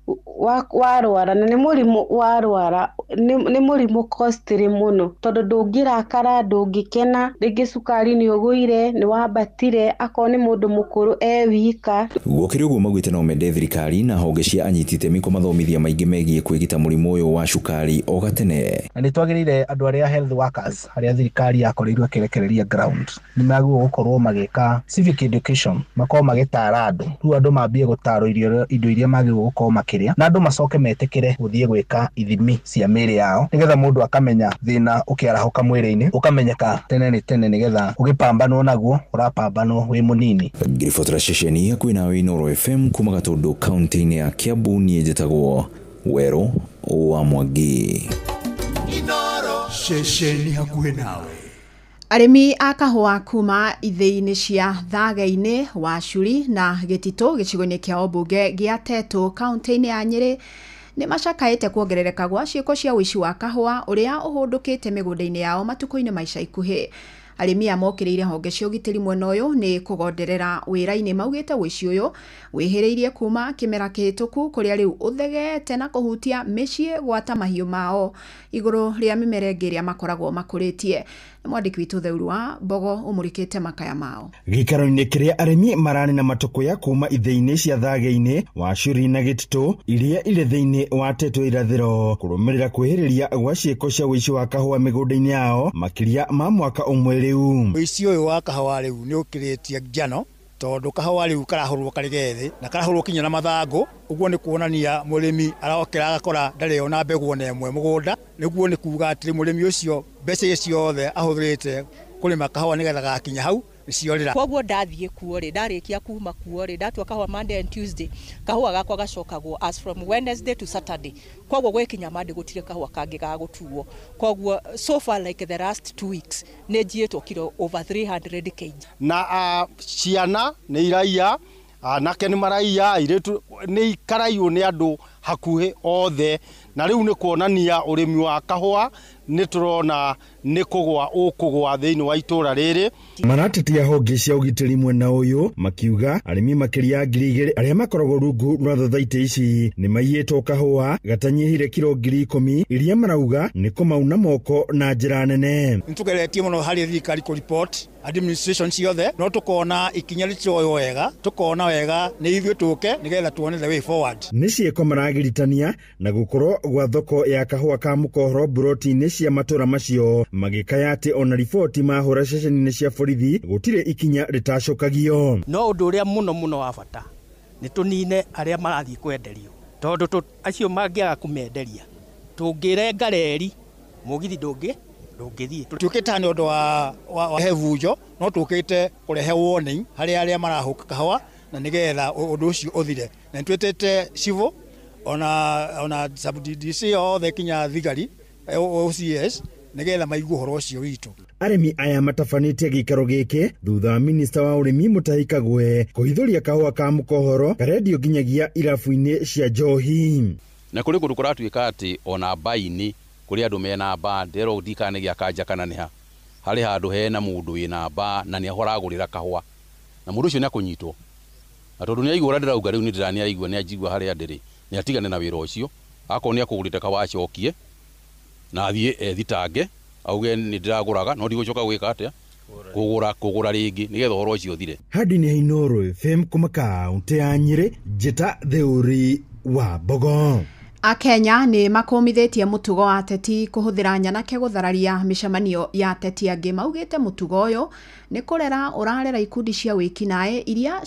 warwara, na nĩ mũrimũ warwara, nĩ mũrimũ costly mũno, tondũ ndũngĩrakara, ndũngĩkena, rĩngĩ cukari nĩ ũgũire, nĩ wambatire, akorwo nĩ mũndũ mũkũrũ e wika. Gũkĩrĩ ũguo maugĩte no mende thirikari na honge cia anyiti itemi kũmathomithia maingĩ megiĩ kwĩgita mũrimũ ũyũ wa cukari o gatene. Na nĩ twagĩrĩire andũ arĩa health workers arĩa thirikari yakorirwo ĩkĩrekereria ground nĩ magĩrĩirwo gũkorwo magĩka civic education, makorwo magĩtara andũ, rĩu andũ mambie gũtarwo indo iria magĩrĩirwo gũkorwo makĩrĩa, na andũ macoke metĩkĩre gũthiĩ gwĩka ithimi cia mĩĩrĩ yao, nĩgetha mũndũ akamenya thĩna ũkĩarahũka mwĩrĩ-inĩ ũkamenyeka tene nĩ tene, nĩgetha ũgĩpambanwo naguo ũrapambanwo wĩ mũnini. Ngĩribotera ceceni hakuhĩ nawe Inooro FM kuma Gatũndũ kaunti-inĩ ya Kiambu, niĩ njĩtagwo Werũ wa Mwangi. Ceceni hakuhĩ nawe. Arĩmi a kahũa kuma ithĩi-inĩ cia Thage-inĩ, Wacuri na Gĩtitũ gĩcigo-inĩ kĩa ũmbunge gĩa Tetu kaunti-inĩ ya Nyĩrĩ nĩ macakaĩte kuongerereka gwa ciĩko cia ũici wa kahũa ũrĩa ũhũndũkĩte mĩgũnda-inĩ yao matukũ-inĩ ma ica ikuhĩ. Arĩmi aya mokĩrĩire honge cia ũgitĩri mwena ũyũ nĩ kũgonderera wĩra-inĩ, maugĩte ũici ũyũ wĩhĩrĩirie kuma kĩmera kĩhĩtũku kũrĩa rĩu ũthegete na kũhutia mĩciĩ gwata mahiũ mao igũrũ rĩa mĩmera ĩngĩ ĩrĩa makoragwo makũrĩtie. Nĩ mwandĩki witũ Theuru wa Mbogo ũmũrĩkĩte makaya mao. Gĩikaro-inĩ kĩrĩa arĩmi mararĩ na matũkũya kuma ithĩi-inĩ cia Thage-inĩ, Wacuri na Gĩtitũ iria irĩ thĩinĩ wa Tetu irathĩro kũrũmĩrĩra kwĩhĩrĩria gwa ciĩko cia ũici wa kahũa mĩgũnda-inĩ yao makĩria ma mwaka ũmwe rĩu. Ũici ũyũ wa kahũa rĩu nĩ ũkĩrĩtie njano, tondũ kahũa rĩu karahũrwo karĩ gethĩ na karahũrwo kinya na mathangũ, ũguo nĩ kuonania mũrĩmi arokĩra agakora ndarĩ ona mbegũ ona ĩmwe mũgũnda. Nĩguo nĩ kuga atĩ mũrĩmi ũcio mbeca iria ciothe ahũthĩrĩte kũrĩma kahũa nĩgetha gakinya hau nĩciorĩra. Koguo ndathiĩ kuo rĩ, ndarĩkia kuma kuo rĩ, ndatua kahũa Monday and Tuesday, kahũa gakwa gacokagwo as from Wednesday to Saturday. Koguo gwĩkinya Monday gũtirĩ kahũa kangĩ ga gũtuo. Koguo so far like the last 2 weeks nĩ njiĩtwo kiro over 300 kg. Na ciana nĩ iraiya, anake nĩ maraiya, airĩtu nĩ ikaraiywo nĩ andũ hakuhĩ othe, na rĩu nĩ kuonania ũrĩmi wa kahũa nĩ tũrona nĩ kũgwa ũkũgwa thĩinĩ wa itũra rĩrĩ. Maratetia honge cia ũgitĩri mwena ũyũ makiuga arĩmi makĩria 2,000 arĩa makoragwo rungu rwa thothaitĩ ici nĩ maiyĩtwo kahũa gatanyihire kiro 10,000 iria marauga nĩ kũmauna moko na njĩra nene. Nĩ tũgeretie mũno harĩ thirikari kũ report administration ciothe, no tũkona ikinya rĩtioywo wega, tũkona wega nĩ ithuĩ tũke nĩgetha tuone the way forward. Nĩ ciĩko maragiritania na gũkorwo gwa thoko ya kahũa ka mũkohoro mburoti-inĩ cia matũra macio, magĩkaya atĩ ona riboti mahũra ceceni-inĩ cia borithi gũtirĩ ikinya rĩtacũkagio. No ũndũ ũrĩa mũno mũno wa bata nĩ tũnine arĩa marathiĩ kwenderio, tondũ acio mangĩaga kũmenderia tũngĩrenga reri mũgithi ndũngĩthiĩ. Tũkĩte nĩ ũndũ wa hebunjo, no tũkĩte kũrehe warning harĩ arĩa marahũka kahũa na nĩgetha ũndũ ũcio ũthire. Na nĩtwĩtĩte civil ona sub DDC othe kinya thigari OCS nĩgetha maigue ũhoro ũcio witũ. Arĩmi aya matabanĩtie gĩikaro gĩkĩ thutha wa minista wa ũrĩmi Mutahi Kagwe kũhithũria kahũa ka mũkohoro karendio nginyagia irabu-inĩ cia njohi. Na kũrĩ kũndũ kũratuĩka atĩ ona mba-inĩ kũrĩ andũ mena mba, nderwo ndikana nĩ gĩa Kanja kana nĩ ha, harĩ handũ hena mũndũ wĩna mba na nĩ ahoragũrĩra kahũa, na mũndũ ũcio nĩ akũnyitwo, na tondũ nĩ aigua ũrĩa ndĩrauga rĩu nĩ ndĩra nĩ anjigua harĩa ndĩrĩ, nĩ atigane na wĩra ũcio, akorwo nĩ akũgũrĩte kahũa acokie na athiĩ ethitange auge nĩ ndĩragũraga no ndigũcoka gwĩka atĩa kũgũra rĩngĩ nĩgetha ũhoro ũcio ũthire. Handũ-inĩ ha Inooro FM kuma kaũntĩ ya Nyĩrĩ, njĩta Theuri wa Mbogo. Akenya nĩ makũmithĩtie mũtugo wa ateti kũhũthĩra nyanake gũthararia mĩcemanio ya ateti angĩ. Maugĩte mũtugo ũyũ nĩ kũrera ũrarera ikundi cia wĩkinaĩ iria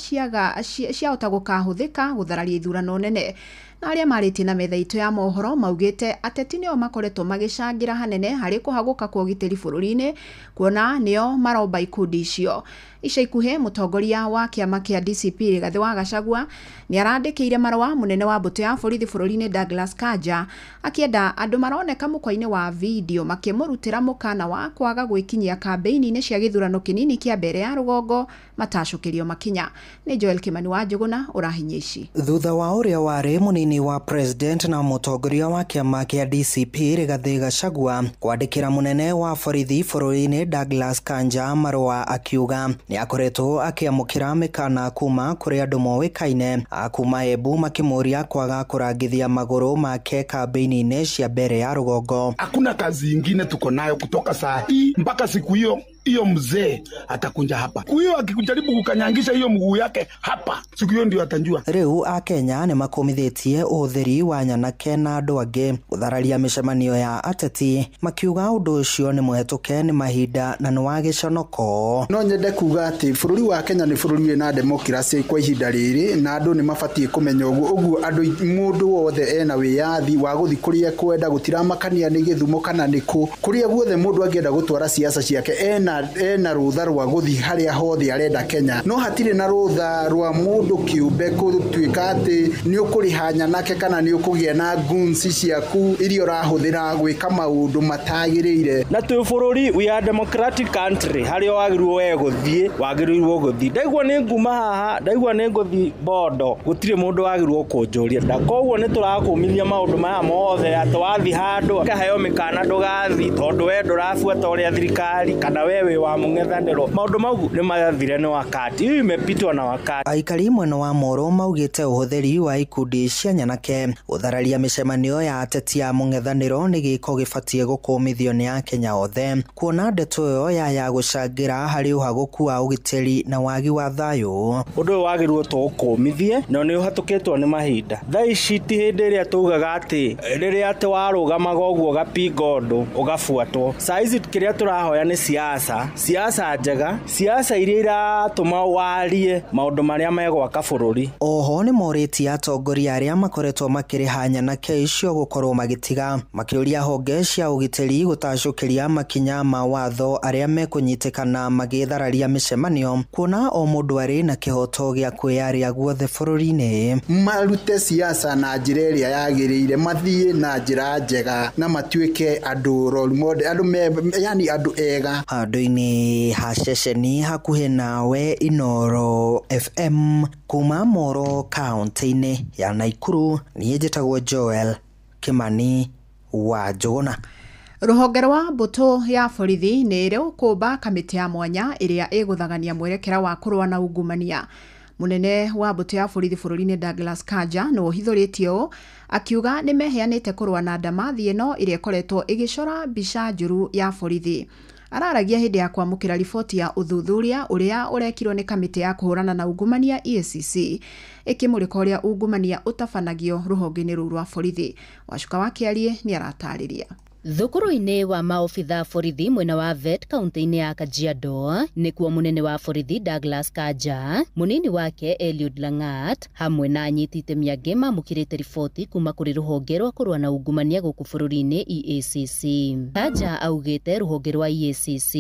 ciahota gũkahũthĩka gũthararia ithurano nene. Na arĩa marĩtie na metha itũ ya mohoro maugĩte ateti nĩo makoretwo magĩcangĩra hanene harĩ kũhagũka kwa ũgitĩri bũrũri-inĩ, kuona nĩo maromba ikundi icio. Ica ikuhĩ mũtongoria wa kĩama kĩa DCP Rigathĩ wa Gachagua nĩ arandĩkĩire marũa mũnene wa mbũtũ ya borithi bũrũri-inĩ Douglas Kanja akĩenda andũ maroneka mũkwa-inĩ wa video makĩmũrutĩra mũkana wa kwaga gwĩkinyia kambĩini-inĩ cia gĩthurano kĩnini kĩa mbere ya rũgongo matacũkĩrio makinya. Nĩ Joel Kimani wa Njũgũna ũrahinyia ici. Thutha wa ũrĩa warĩ mũnini Mũnini wa President na mũtongoria wa kĩama kĩa DCP Rigathĩ Gachagua kwandĩkĩra mũnene wa borithi bũrũri-inĩ Douglas Kanja marũa akiuga nĩ akoretwo akĩamũkĩra mĩkana kuma kũrĩ andũ moĩkaine a kuma Embu makĩmũria kwaga kũrangithia magũrũ make kambĩini-inĩ cia mbere ya rũgongo. Hakuna kazi ingine tuko nayo kutoka saa hii mpaka siku hiyo hiyo mzee atakunja hapa. Huyo akijaribu kukanyangisha hiyo mguu yake hapa, siku hiyo ndio atanjua. Riu akenya nĩ makomithĩtie ũhũthĩri wa nyanake na andũ angĩ gũthararia mĩcemanio ya ateti makiuga ũndũ ũcio nĩ mũhetũke nĩ mahinda na nĩ wa gĩconoko. No nyende kuga atĩ bũrũri wa Kenya nĩ bũrũri wĩna democracy kwa ihinda rĩrĩ na andũ nĩ mabatiĩ kũmenya ũguo ũguo andũ mũndũ wothe ena wĩyathi wa gũthiĩ kũrĩa kwenda gũtiramakania nĩ Gĩthumo kana nĩ kũ kũrĩa guothe mũndũ angĩenda gũtwara siasa ciake ena rũtha rwa gũthiĩ harĩa hothe arenda Kenya no hatirĩ na rũtha rwa mũndũ kĩũmbe gũtuĩka atĩ nĩ ũkũrĩha nyanake kana nĩ ũkũgĩa na goons ciaku iria ũrahũthĩra gwĩka maũndũ matagĩrĩire. Na twĩ bũrũri, we are democratic country harĩa wagĩrĩirwo we gũthiĩ wagĩrĩirwo gũthiĩ. Ndaigua nĩ nguma haha, ndaigua nĩ ngũthiĩ Bondo, gũtirĩ mũndũ wagĩrĩirwo kũnjũria. Na koguo nĩ tũrakũmithia maũndũ maya mothe atĩ wathiĩ handũ ũkaheo mĩkana ndũgathiĩ tondũ we ndũrabuata ũrĩa thirikari kana we wĩ wa mũng'ethanĩro. Maũndũ mau nĩ mathire nĩ wakati, hiyo imepitwa na wakati. Aikari mwena wa Moro maugĩte ũhũthĩri wa ikundi cia nyanake gũthararia mĩcemanio ya ateti a mũng'ethanĩro nĩ gĩko gĩbatiĩ gũkũmithio nĩ akenya othe kuona ndeto ĩyo ya gũcangĩra harĩ ũhagũku wa ũgitĩri na wagi wa thayũ. Ũndũ ũyũ wagĩrĩirwo tũũkũmithie na nĩ ũhatũkĩtwo nĩ mahinda. Thaa ici ti hĩndĩ ĩrĩa tugaga atĩ rĩrĩa atĩ warũgamaga ũguo ũgapinga ũndũ ũgabuatwo. Saa ici kĩrĩa tũrahoya nĩ siasa, siasa njega, siasa iria iratũma warie maũndũ marĩa megwaka bũrũri. Oho nĩ morĩtie atongoria arĩa makoretwo makĩrĩha nyanake icio gũkorwo magĩtiga makĩũria honge cia ũgitĩri gũtacũkĩria makinya ma watho arĩa mekũnyitĩkana magĩthararia mĩcemanio kuona o mũndũ arĩ na kĩhoto gĩa kwĩyaria guothe bũrũri-inĩ. Marute siasa na njĩra ĩrĩa yagĩrĩire, mathiĩ na njĩra njega na matuĩke andũ role model, andũ yani andũ ega. Handũ-inĩ ha ceceni hakuhĩ nawe Inooro FM kuma Moro kaunti-inĩ ya Naikuru, niĩ njĩtagwo Joel Kimani wa Njũgũna. Rũhonge rwa mbũtũ ya borithi nĩ rũkũmba kamĩtĩ ya mwanya ĩrĩa ĩgũthagania mwerekera wa kũrũa na ungumania. Mũnene wa mbũtũ ya borithi bũrũri-inĩ Douglas Kanja nĩ ũhithũrĩtie ũũ akiuga nĩ meheanĩte kũrũa na ndamathi ĩno ĩrĩa ĩkoretwo ĩgĩcora mbica njũru ya borithi. Araragia hĩndĩ ya kwamũkĩra riboti ya ũthuthuria ũrĩa ũrekirwo nĩ kamĩtĩ ya kũhũrana na ungumania EACC ĩkĩmũrĩka ũrĩa ungumania ũtabanagio rũhonge-inĩ rũu rwa borithi. Wacuka wa Kĩarie nĩ aratarĩria. Thukuru-inĩ wa maobitha borithi mwena wa Vet kaunti-inĩ ya Kajiado nĩkuo mũnene wa borithi Douglas Kanja, mũnini wake Eliud Langat hamwe na anyiti itemi angĩ mamũkĩrĩte riboti kuma kũrĩ rũhonge rwa kũrũa na ungumania gũkũ bũrũri-inĩ EACC. Kanja augĩte rũhonge rwa EACC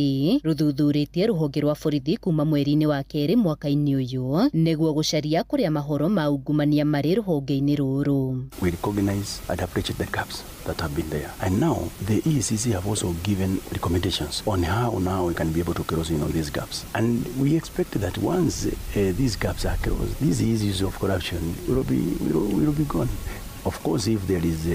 rũthuthurĩtie rũhonge rwa borithi kuma mweri-inĩ wa kerĩ mwaka-inĩ ũyũ nĩguo gũcaria kũrĩa mahoro ma ungumania marĩ rũhonge-inĩ rũrũ. We recognize and appreciate the gaps that have been there, and now the EACC have also given recommendations on how now we can be able to close in on these gaps. And we expect that once these gaps are closed, these issues of corruption will be gone. Of course, if there is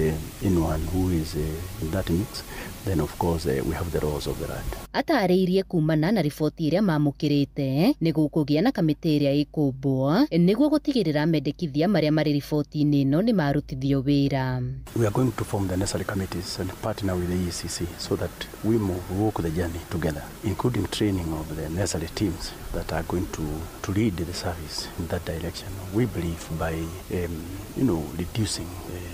anyone who is in that mix, then of course we have the laws of the land. Atarĩirie kumana na riboti ĩrĩa mamũkĩrĩte nĩguo kũgĩa na kamĩtĩ ĩrĩa ĩkũmbwo nĩguo gũtigĩrĩra mendekithia marĩa marĩ riboti-inĩ ĩno nĩ marutithio wĩra. We are going to form the necessary committees and partner with the EACC so that we move walk the journey together, including training of the necessary teams that are going to lead the service in that direction. We believe by reducing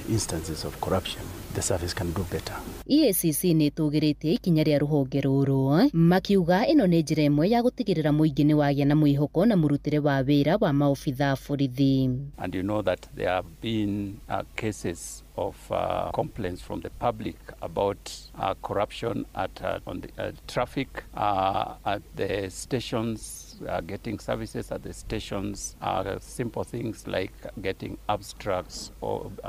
instances of corruption, the service can do better. EACC nĩ ĩtũgĩrĩtie ikinya rĩa rũhonge rũrũ makiuga ĩno nĩ njĩra ĩmwe ya gũtigĩrĩra mũingĩ nĩ wagĩa na mwĩhoko na mũrutĩre wa wĩra wa maobitha borithi. And you know that there have been cases of complaints from the public about corruption at on the traffic at the stations getting services at the stations, simple things like getting abstracts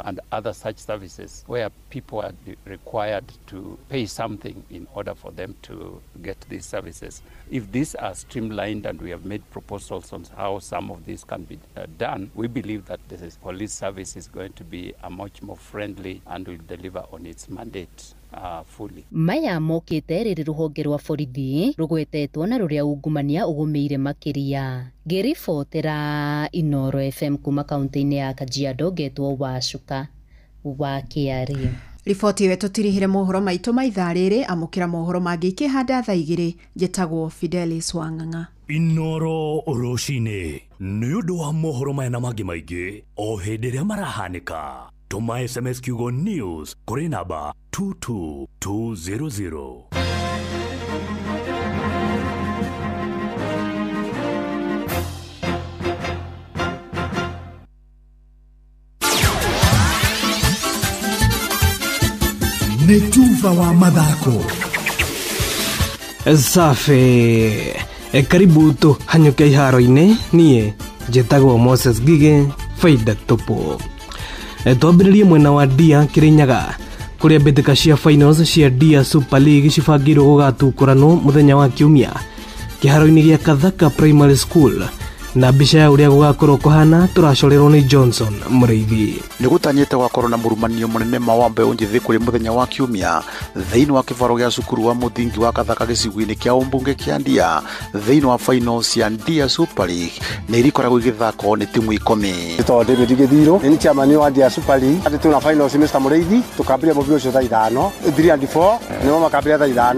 and other such services where people are required to pay something in order for them to get these services. If these are streamlined, and we have made proposals on how some of these can be done, we believe that the police service is going to be a much more friendly and will deliver on its mandate fully. Maya mokite riri ruhonge rwa borithi rugwetetwo na ruria ungumania ugumiire makiria. Ngiribotera Inoro FM kuma kaunti-inĩ ya Kajiado, ngetwo Wacuka wa Kĩarĩ. Riboti ĩyo tũtirihire mohoro maitũ ma ithaa rĩrĩ. Amũkĩra mohoro mangĩ ikĩhanda thaa 2. Njĩtagwo Fidelis Wang'ang'a. Inoro rũcinĩ nĩ ũndũ wa mohoro maya na mangĩ maingĩ o hĩndĩ ĩrĩa marahanĩka. Tũma SMS kiugo news kũrĩ namba 22200. Nĩ tuva wa mathako. Safi. Karibu tuhanyũke iharo-inĩ. Niĩ njĩtagwo Moses Ngige, faida tupu. Twambĩrĩrie mwena wa Ndia Kĩrĩnyaga, kũrĩa mbĩtĩka cia finals cia Ndia Super League cibangĩirwo gũgatukũranwo mũthenya wa Kiumia kĩharo-inĩ gĩa Kathaka Primary School. Na mbica ya ũrĩa gũgakorwo kũhana tũracorerwo nĩ Johnson Mũrĩithi. Nĩ gũtanyĩte gwakorwo na mũrumanio mũnene ma wa mbeũ njĩthĩ kũrĩ mũthenya wa Kiumia thĩinĩ wa kĩbaro gĩa cukuru wa mũthingi wa Kathaka gĩcigo-inĩ kĩa ũmbunge kĩa Ndia thĩinĩ wa finals cia Ndia Super League nĩ irikoragwo igĩthakwo nĩ timu 10. Tondũ David Gĩthirũ nĩ chairman wa Ndia Super League, atĩ tuna finals Mr Mũrĩithi tũkambĩrĩria mũbira ũcio thaa 5 3 and 4 nĩmo makambĩrĩria thaa 5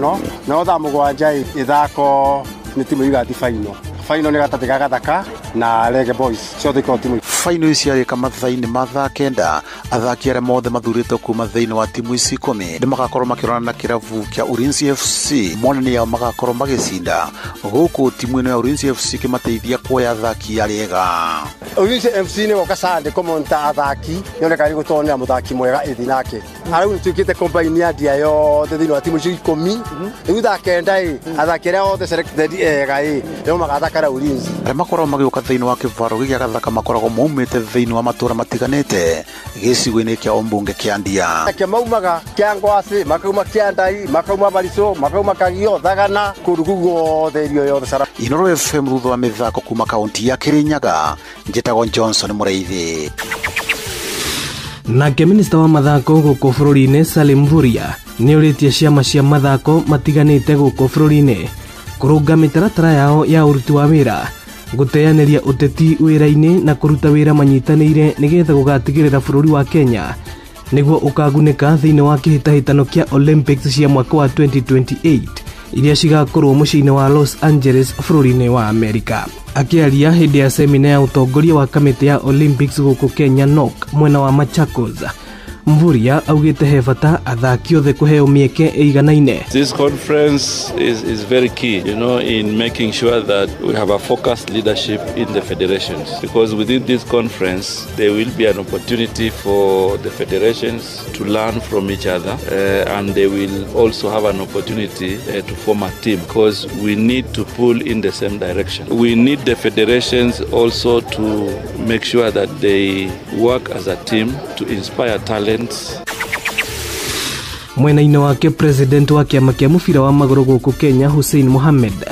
no thaa 7 ithako nĩ timu igathi final. Final nĩ gatagatĩ ga Gathaka na Rege Boys ciothe ikorwo timu. Final ici ciarĩka mathaa-inĩ ma thaa 9. Athaki arĩa mothe mathurĩtwo kuma thĩinĩ wa timu ici 10 nĩ magakorwo makĩrorana na kĩrabu kĩa Ulinzi FC monania magakorwo magĩcinda gũkũ timu ĩno ya Ulinzi FC kĩmateithia kuoya athaki arĩa ega. Ulinzi FC nĩ goka Sunday kũmonta athaki yoneka nĩ gũtonera mũthaki mwega ĩthi nake. Arau nĩ tuĩkĩte combine ya Ndia yothe thĩinĩ wa timu icio 10 rĩu thaa 9 athaki arĩa othe selected ega nĩo magathaka Ulinzi. Arĩa makoragwo magĩũka thĩinĩ wa kĩbaro gĩa Gathaka makoragwo maumĩte thĩinĩ wa matũra matiganĩte gĩcigo-inĩ kĩa ũmbunge kĩa Ndia. Ake maumaga kĩa Ngwacĩ, makauma kĩa Ndai, makauma Barico, makauma Kagio, Thagana, kũndũ kũu guothe irio yothe cara. Inoro FM thutha wa mĩthako kuma kaunti ya Kĩrĩnyaga, njĩtagwo Johnson Mũrĩithi. Nake minista wa mathako gũkũ bũrũri-inĩ Salim Mvurya nĩorĩtie ciama cia mathako matiganĩte gũkũ bũrũri-inĩ kũrũnga mĩtaratara yao ya ũruti wa wĩra, gũteanĩria ũteti wĩra-inĩ na kũruta wĩra manyitanĩire nĩgetha gũgatigĩrĩra bũrũri wa Kenya nĩguo ũkagunĩka thĩinĩ wa kĩhĩtahĩtano kĩa Olympics cia mwaka wa 2028 iria cigakorwo mũciĩ-inĩ wa Los Angeles bũrũri-inĩ wa Amerika. Akĩaria hĩndĩ ya semina ya ũtongoria wa kamĩtĩ ya Olympics gũkũ Kenya NOC mwena wa Machakos, Mvurya augĩte he bata athaki othe kũheo mĩeke ĩiganaine. This conference is very key, you know, in making sure that we have a focused leadership in the federations, because within this conference there will be an opportunity for the federations to learn from each other, and they will also have an opportunity to form a team, because we need to pull in the same direction. We need the federations also to make sure that they work as a team to inspire talent. Mwena-inĩ wake president wa kĩama kĩa mũbira wa magũrũ gũkũ Kenya Hussein Mohamed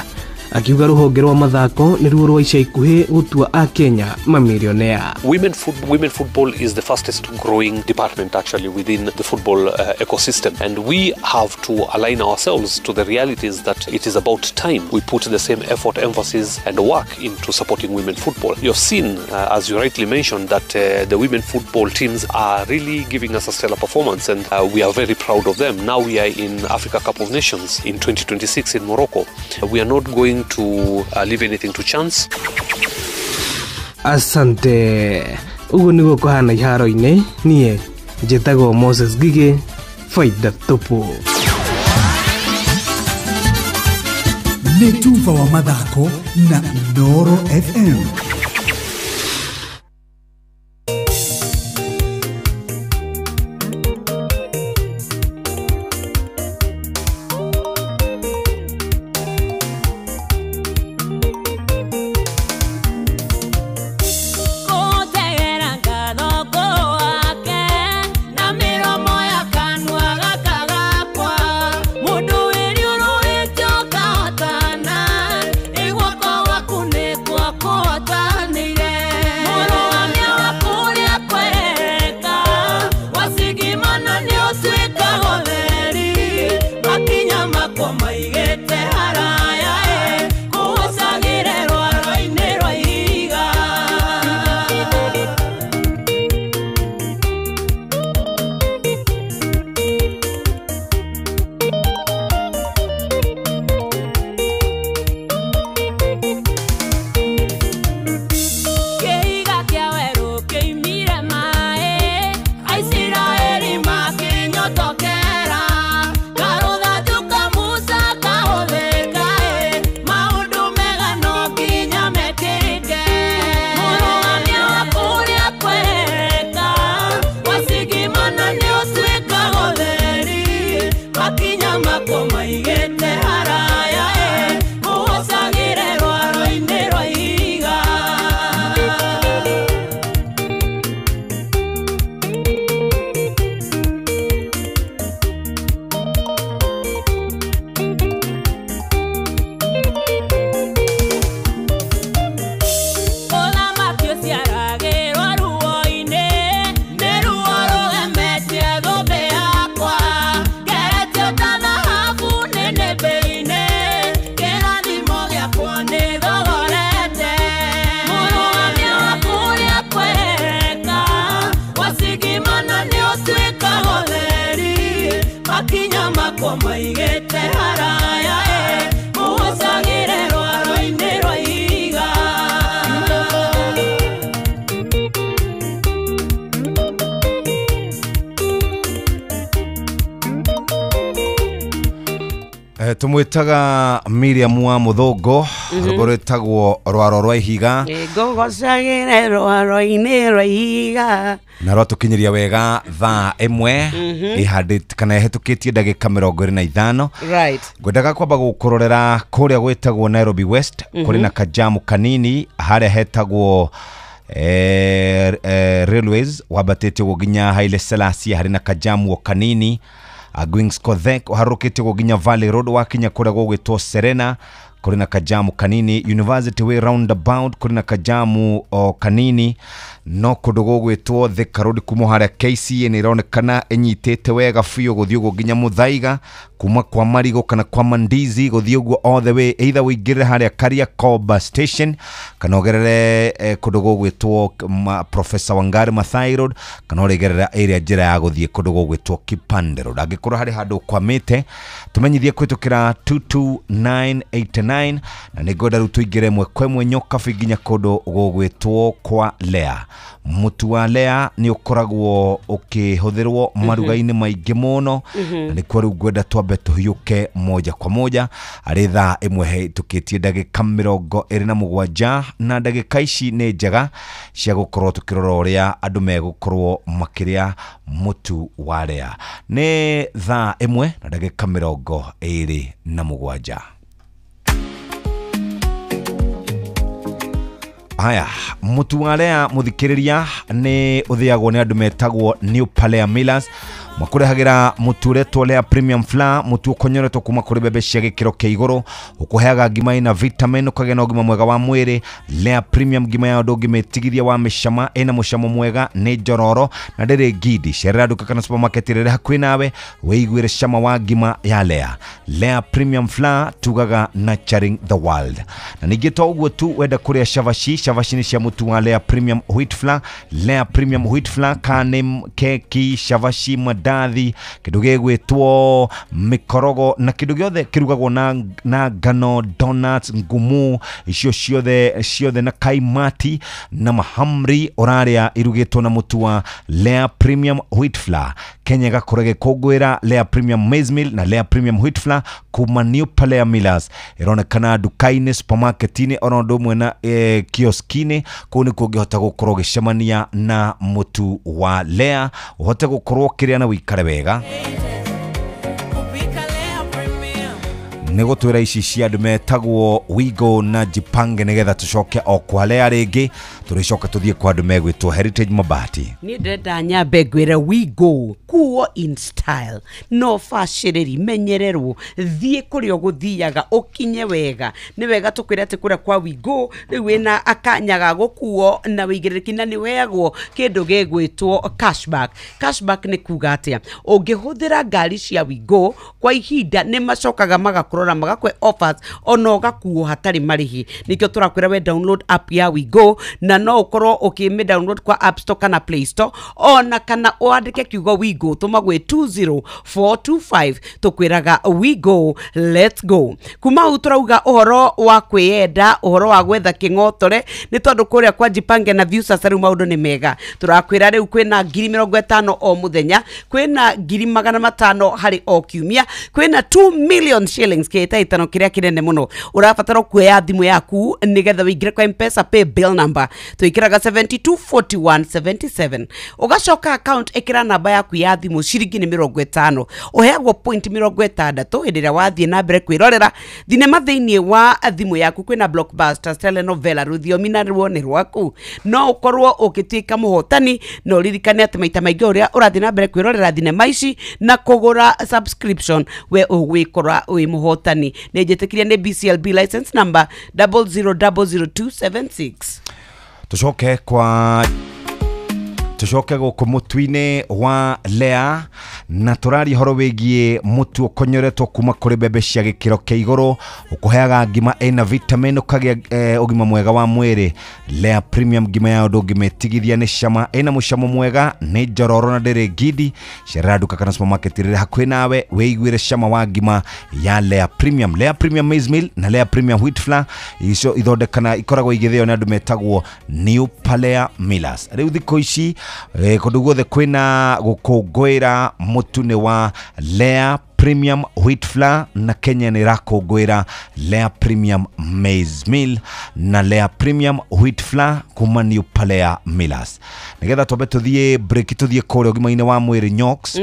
akiuga rũhonge rwa mathako nĩruo rwa ica ikuhĩ gũtua a Kenya mamilionea. Women football is the fastest growing department actually within the football ecosystem, and we have to align ourselves to the realities that it is about time we put the same effort, emphasis and work into supporting women football. You've seen, as you rightly mentioned, that the women football teams are really giving us a stellar performance, and we are very proud of them. Now we are in Africa Cup of Nations in 2026 in Morocco. We are not going to leave anything to chance. Asante. Uguo niguo kũhana iharo-inĩ. Niĩ njĩtagwo Moses Ngigĩ, faida tupu. Nĩ tuva wa mathako na Inooro FM. Tumwitaga Miriam wa Muthongo, rwĩmbo rwĩtagwo Rwaro rwa Ihiga. Ngũgocagĩre rwaro-inĩ rwa ihiga. Na rwatũkinyĩria wega thaa 1 ihandĩte kana ĩhetũkĩtie ndagĩka 25. Right. Ngwendaga kwamba gũkũrorera kũrĩa gwĩtagwo Nairobi West, kũrĩ na kajamu kanini harĩa hetagwo Railways, wambatĩte ũguo nginya Haile Selassie, harĩ na kajamu o kanini. Gwings Kothek ũharũrũkĩte ũguo nginya Valley Road, wakinya kũrĩa gũgwĩtwo Serena, kũrĩ na kajamu kanini. University Way roundabout kũrĩ na kajamu o kanini. No kũndũ gũgwĩtwo Thika Road kuma harĩa KCA nĩ ĩronekana ĩnyitĩte wega biũ gũthiĩ ũguo nginya Muthaiga, kuma kwa Marigo kana kwa Mandizi gũthiĩ ũguo all the way, either ũingĩrĩre harĩa Kariakoba station kana ũgerere kũndũ gũgwĩtwo Professor Wangari Maathai Road, kana ũrĩgerera ĩrĩa njĩra ya gũthiĩ kũndũ gũgwĩtwo Kipande Road. Angĩkorwo harĩ handũ ũkwamĩte, tũmenyithie kũhĩtũkĩra 22989, na nĩngwenda rĩu tũingĩre ĩmwe kwa ĩmwe Nyokabi nginya kũndũ gũgwĩtwo kwa Lea. Mũtu wa Lea nĩ ũkoragwo ũkĩhũthĩrwo maruga-inĩ maingĩ mũno, na nĩkuo rĩu ngwenda twambe tũhiũke moja kwa moja arĩ thaa 1 hetũkĩtie ndagĩka 27, na ndagĩka ici nĩ njega cia gũkorwo tũkĩrora ũrĩa andũ megũkorwo makĩrĩa mũtu wa Lea. Nĩ thaa 1 na ndagĩka 27. Haya, mũtu wa Lea mũthikĩrĩria nĩ ũthĩagwo nĩ andũ metagwo New Palea Millers. Makũrehagĩra mũtu ũretwo Lea Premium Flour, mũtu ũkonyoretwo kuma kũrĩ mbembe cia gĩkĩro kĩa igũrũ, ũkũheaga ngima ĩna vitamin, ũkagĩa na ũgima mwega wa mwĩrĩ. Lea Premium ngima ya ndũngĩmĩtigithia wa mĩcama, ĩna mũcamo mwega, nĩ njororo na ndĩrĩ ngindi. Cerera nduka kana supermarket ĩrĩa ĩrĩ hakuhĩ nawe wĩiguĩre cama wa ngima ya Lea. Lea Premium Flour, tugaga nurturing the world. Na ningĩ to ũguo tu, wenda kũrĩa cabaci, cabaci nĩ cia mũtu wa Lea Premium Wheat Flour. Lea Premium Wheat Flour, kane, keki, cabaci, mandathi, kĩndũ gĩgwĩtwo mĩkorogo na kĩndũ gĩothe kĩrugagwo na ngano, donuts, ngumu, icio ciothe na kaimati na mahamri ũrarĩa irugĩtwo na mũtu wa Lea Premium Wheat Flour. Kenya ĩgakorwo ĩgĩkũngũĩra Lea Premium Maize Meal na Lea Premium Wheat Flour kuma New Palea Millers. Ĩronekana nduka-inĩ, supermarket-inĩ, ona ũndũ ũmwe na kioski-inĩ. Kũu nĩkuo ũngĩhota gũkorwo ũgĩcemania na mũtu wa Lea, ũhote gũkorwo ũkĩrĩa na wĩikare wega. Nĩ gũtwĩra ici cia andũ metagwo Wigo na Jipange, nĩgetha tũcoke o kwa Lea rĩngĩ, tũrĩcoka tũthiĩ kwa andũ megwĩtwo Heritage Mabati. Niĩ ndĩrenda nyambe ngwĩre Wigo kuo in style, no bacĩrĩri menyererwo, thiĩ kũrĩa ũgũthiaga ũkinye wega. Nĩ wega tũkwĩre atĩ kũrĩa kwa Wigo rĩu wĩna akanya ga gũkuo na wĩigĩrĩrĩki, na nĩ ũheagwo kĩndũ gĩgwĩtwo cashback. Cashback nĩ kuga atĩa? Ũngĩhũthĩra ngari cia Wigo kwa ihinda nĩ macokaga magakũrora magakwe offers ona ũgakuo hatarĩ marĩhi. Nĩkĩo tũrakwĩra we download app ya Wigo, na no ũkorwo ũkĩmĩ download kwa App Store kana Play Store, ona kana ũandĩke kiugo Wigo tũma gwĩ 20425. Tũkwĩraga Wigo, let's go. Kuma hau tũrauga ũhoro wa kwĩyenda, ũhoro wa gwetha kĩng'otore, nĩ tondũ kũrĩa kwa Jipange na Viusasa rĩu maũndũ nĩ mega. Tũrakwĩra rĩu kwĩna 50,000 o mũthenya, kwĩna 500,000 harĩ o kiumia, kwĩna 2 million shillings kĩhĩtahĩtano kĩrĩa kĩnene mũno. Ũrabatara kuoya thimũ yaku nĩgetha wĩingĩre kwa M-Pesa pay bill number, twĩkĩraga 724177, ũgacoka account ĩkĩra namba yaku ya thimũ, ciringi nĩ 50, ũheagwo point 60 hĩndĩ ĩrĩa wathiĩ na mbere kwĩrorera thinema thĩinĩ wa thimũ yaku. Kwĩna blockbusters, telenovela, rũthiomi na ruo nĩ rwaku. No ũkorwo ũgĩtuĩka mũhotani, na ũririkane atĩ maita maingĩ ũrĩa ũrathiĩ na mbere kwĩrorera thinema ici na kũgũra subscription, we ũgwĩkora wĩ mũhotani. Nĩ njĩtĩkirie nĩ BCLB license number 0000276. Tũcoke gũkũ mũtu-inĩ wa Lea, na tũraria ũhoro wĩgiĩ mũtu ũkonyoretwo kuma kũrĩ mbembe cia gĩkĩro kĩa igũrũ, ũkũheaga ngima ĩna vitamin, ũkagĩa ũgima mwega wa mwĩrĩ. Lea Premium ngima ya ndũngĩmĩtigithia nĩ cama, ĩna mũcamo mwega, nĩ njororo na ndĩrĩ ngindi. Cerera nduka kana supermarket ĩrĩa hakuhĩ nawe wĩiguĩre cama wa ngima ya Lea Premium. Lea Premium Maize Meal na Lea Premium Wheat Flour icio ithondekana ikoragwo igĩthĩo nĩ andũ metagwo New Palea Millers. Rĩu thikũ ici kũndũ guothe kwĩna gũkũngũĩra mũtu nĩ wa Lea Premium Wheat Flour na Kenya nĩ ĩrakũngũĩra Lea Premium Maize Meal na Lea Premium Wheat Flour kuma New Palea Millers. Nĩgetha twambe tũthiĩ break, tũthiĩ kũrĩa ũgima-inĩ wa mwĩrĩ Nyox,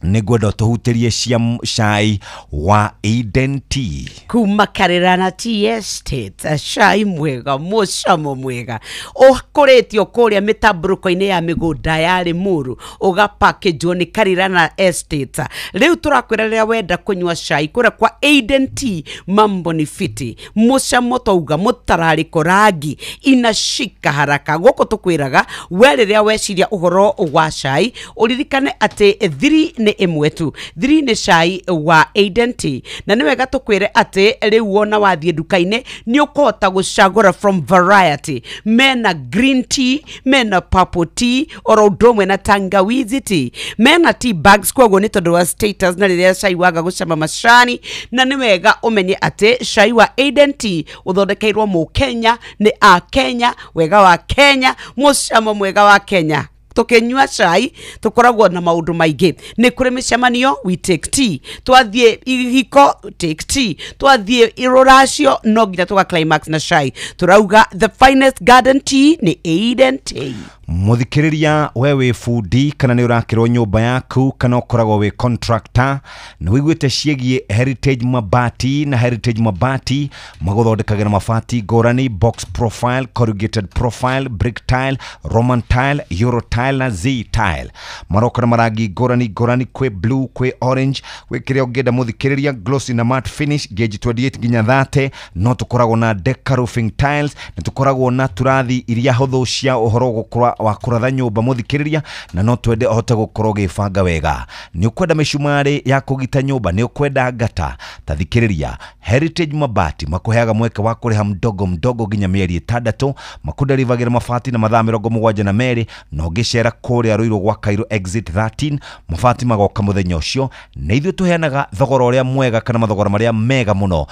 nĩ ngwenda tũhutĩrie cia cai wa Eden Tea kuma Karirana Tea Estate, cai mwega, mũcamo mwega, ũkũrĩtio kũrĩa mĩtambũrũko-inĩ ya mĩgũnda ya Limuru, ũgapakĩnjwo nĩ Karirana Estate. Rĩu tũrakwĩra rĩrĩa wenda kũnyua cai kũrĩa kwa Eden Tea, mambo ni fiti, mũcamo twauga, mũtararĩko, rangi inashika haraka. Gũkũ tũkwĩraga we rĩrĩa weciria ũhoro wa cai ũririkane atĩ thiri nĩ ĩmwe tu, thiri nĩ cai wa Eden Tea. Na nĩ wega tũkwĩre atĩ rĩu wona wathiĩ nduka-inĩ nĩ ũkũhota gũcagũra from variety. Mena green tea, mena purple tea, oro ũndũ ũmwe na tangawizi tea, mena tea bags, koguo nĩ tondũ wa status na rĩrĩa cai waga gũcama macani. Na nĩ wega ũmenye atĩ cai wa Eden Tea ũthondekeirwo mũkenya nĩ a Kenya, wega wa Kenya, mũcamo mwega wa Kenya. Tukinyua cai tukoragwo na maundu maingi, ni kuri micemanio we take tea, twathie ihiko take tea, twathie iruracio no nginya tuga climax na cai. Turauga the finest garden tea ni Eden Tea. Muthikiriria, we wĩ bundi kana nĩ ũrakĩrwo nyũmba yaku kana ũkoragwo wĩ contractor, nĩ wĩiguĩte ciĩgiĩ Heritage Mabati? Na Heritage Mabati magũthondekagĩra mabati ngũrani, box profile, corrugated profile, brick tile, Roman tile, Euro tile na Z tile. Maroka na marangi ngũrani ngũrani, kwĩ blue, kwĩ orange, gwĩ kĩrĩa ũngĩenda mũthikĩrĩria, glossy na matte finish, gauge 28 nginya 30. No tũkoragwo na deca roofing tiles, nĩ tũkoragwo na turathi iria hũthũ cia ũhoro gũkũra wa kũratha nyũmba mũthikĩrĩria, na no twende ũhote gũkorwo ũgĩbanga wega. Nĩ ũkwenda mĩcumarĩ ya kũgita nyũmba, nĩ ũkwenda ngata, ta thikĩrĩria, Heritage Mabati makũheaga mweke wa kũrĩha mdogo mdogo nginya mĩeri 6, makũderivagĩra mabati na mathaa 72, na ũngĩcera kũrĩa Ruiru gwa Cairo exit 13, mabati magoka mũthenya ũcio. Na ithuĩ tũheanaga thogora ũrĩa mwega kana mathogora marĩa mega mũno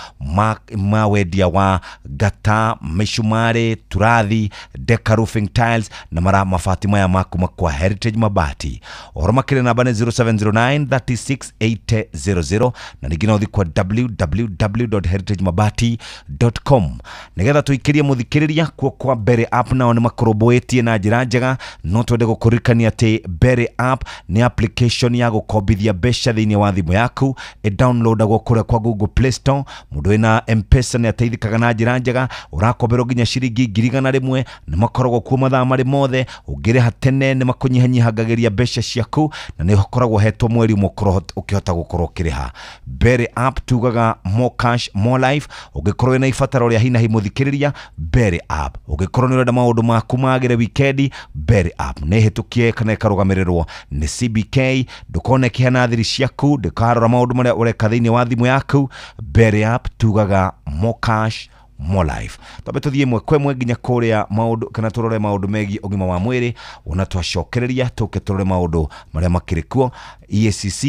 ma wendia wa ngata, mĩcumarĩ, turathi, deca roofing tiles na mara mabati maya maku makwa Heritage Mabati. Ũhoro makĩria namba nĩ 0709 36 8000, na ningĩ no ũthiĩ kwa www.heritagemabati.com nĩgetha tũikĩrie mũthikĩrĩria kuo kwa Berry App. Nao nĩ makũrũmbũĩtie na njĩra njega. No twende gũkũririkania atĩ Berry App nĩ application ya gũkombithia mbeca thĩinĩ wa thimũ yaku, ĩ-downloadagwo kũrĩa kwa Google Play Store. Mũndũ wĩna M-Pesa nĩ ateithĩkaga na njĩra njega, ũrakomberwo nginya ciringi 100,000, nĩ makoragwo kuo mathaa marĩ mothe. Ũngĩrĩha tene nĩ makũnyihanyihagĩria mbeca ciaku, na nĩ ũkoragwo hetwo mweri ũmwe ũkorwo ũkĩhota gũkorwo ũkĩrĩha. Berry App tugaga more cash more life. Ũngĩkorwo wĩna ibataro rĩa hinahi mũthikĩrĩria, Berry App. Ũngĩkorwo nĩ ũrenda maũndũ maku magĩre wikendi, Berry App nĩ ĩhĩtũkie kana ĩkarũgamĩrĩrwo nĩ CBK. Ndũkone kĩhana thiri ciaku, ndũkarora maũndũ marĩa ũreka thĩinĩ wa thimũ yaku. Berry App tugaga more cash more life. Twambe tũthiĩ ĩmwe kwa ĩmwe nginya kũrĩa maũndũ kana tũrore maũndũ megiĩ ũgima wa mwĩrĩ, ona twacokereria tũke tũrore maũndũ marĩa makĩrĩ kuo. EACC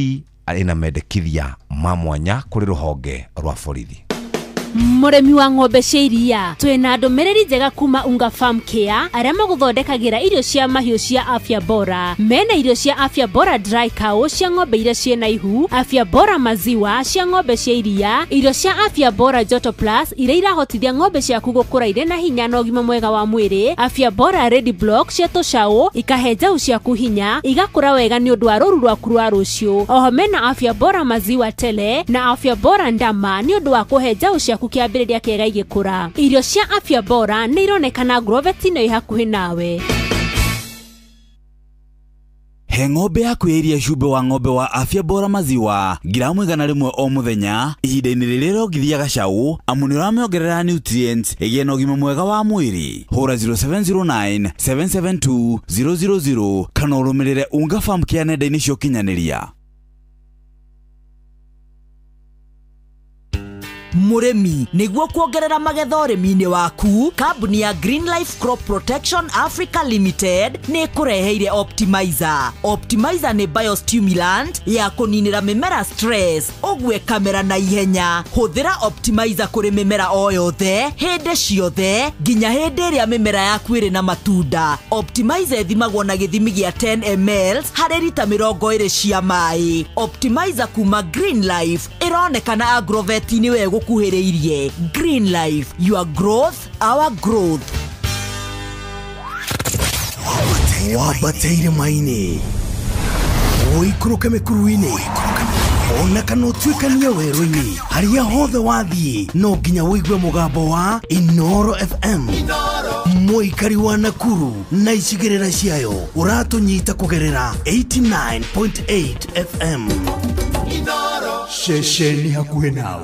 ĩna mendekithia ma mwanya kũrĩ rũhonge rwa borithi. Mũrĩmi wa ng'ombe cia iria, twĩna ndũmĩrĩri njega kuma Unga Farm Care arĩa magũthondekagĩra irio cia mahiũ cia afya bora. Mena irio cia afya bora dry cow cia ng'ombe iria ciĩna ihu, afya bora maziwa cia ng'ombe cia iria, irio cia afya bora joto plus iria irahotithia ng'ombe ciaku gũkũra irĩ na hinya na ũgima mwega wa mwĩrĩ, afya bora ready block cia tũcaũ ikahe njaũ ciaku hinya igakũra wega nĩ ũndũ wa rũru rwaku rwa rũciũ. Oho mena afya bora maziwa tele na afya bora ndama nĩ ũndũ wa kũhe njaũ ciaku kĩambĩrĩria kĩega igĩkũra. Irio cia afya bora nĩ ironekana Grovet-inĩ ĩ hakuhĩ nawe. He ng'ombe yaku ya iria cumbĩ wa ng'ombe wa afya bora maziwa giramu 100 o mũthenya ihinda-inĩ rĩrĩa ĩrongithia gacaũ, amu nĩ ũramĩongerera nutrients ĩgĩe na ũgima mwega wa mwĩrĩ. Hũra 0709 772 000 kana ũrũmĩrĩre Unga Farm Care nenda-inĩ cia ũkinyanĩria. Mũrĩmi, nĩguo kuongerera magetha ũrĩmi-inĩ waku, kambuni ya Green Life Crop Protection Africa Limited nĩ ĩkũreheire Optimizer. Optimizer nĩ biostimulant ya kũninĩra mĩmera stress, ũguo ĩkamera na ihenya. Hũthĩra Optimizer kũrĩ mĩmera o yothe, hĩndĩ ciothe, nginya hĩndĩ ĩrĩa mĩmera yaku ĩrĩ na matunda. Optimizer ĩthimagwo na gĩthimi gĩa 10 ml harĩ rita 20 cia maĩ. Optimizer kuma Green Life ĩronekana agrovet-inĩ we gũkuhĩrĩirie. Green Life, your growth, our growth. Wambateire maini ũikũrũke mĩkuru-inĩ ona kana ũtuĩkanie werũ-inĩ harĩa hothe wathiĩ no nginya ũigue mũgambo wa Inoro FM. Mũikari wa Nakuru na icigĩrĩra ciayo ũratũnyita kũgerera 89.8 FM. Ceceni hakuhĩ nawe.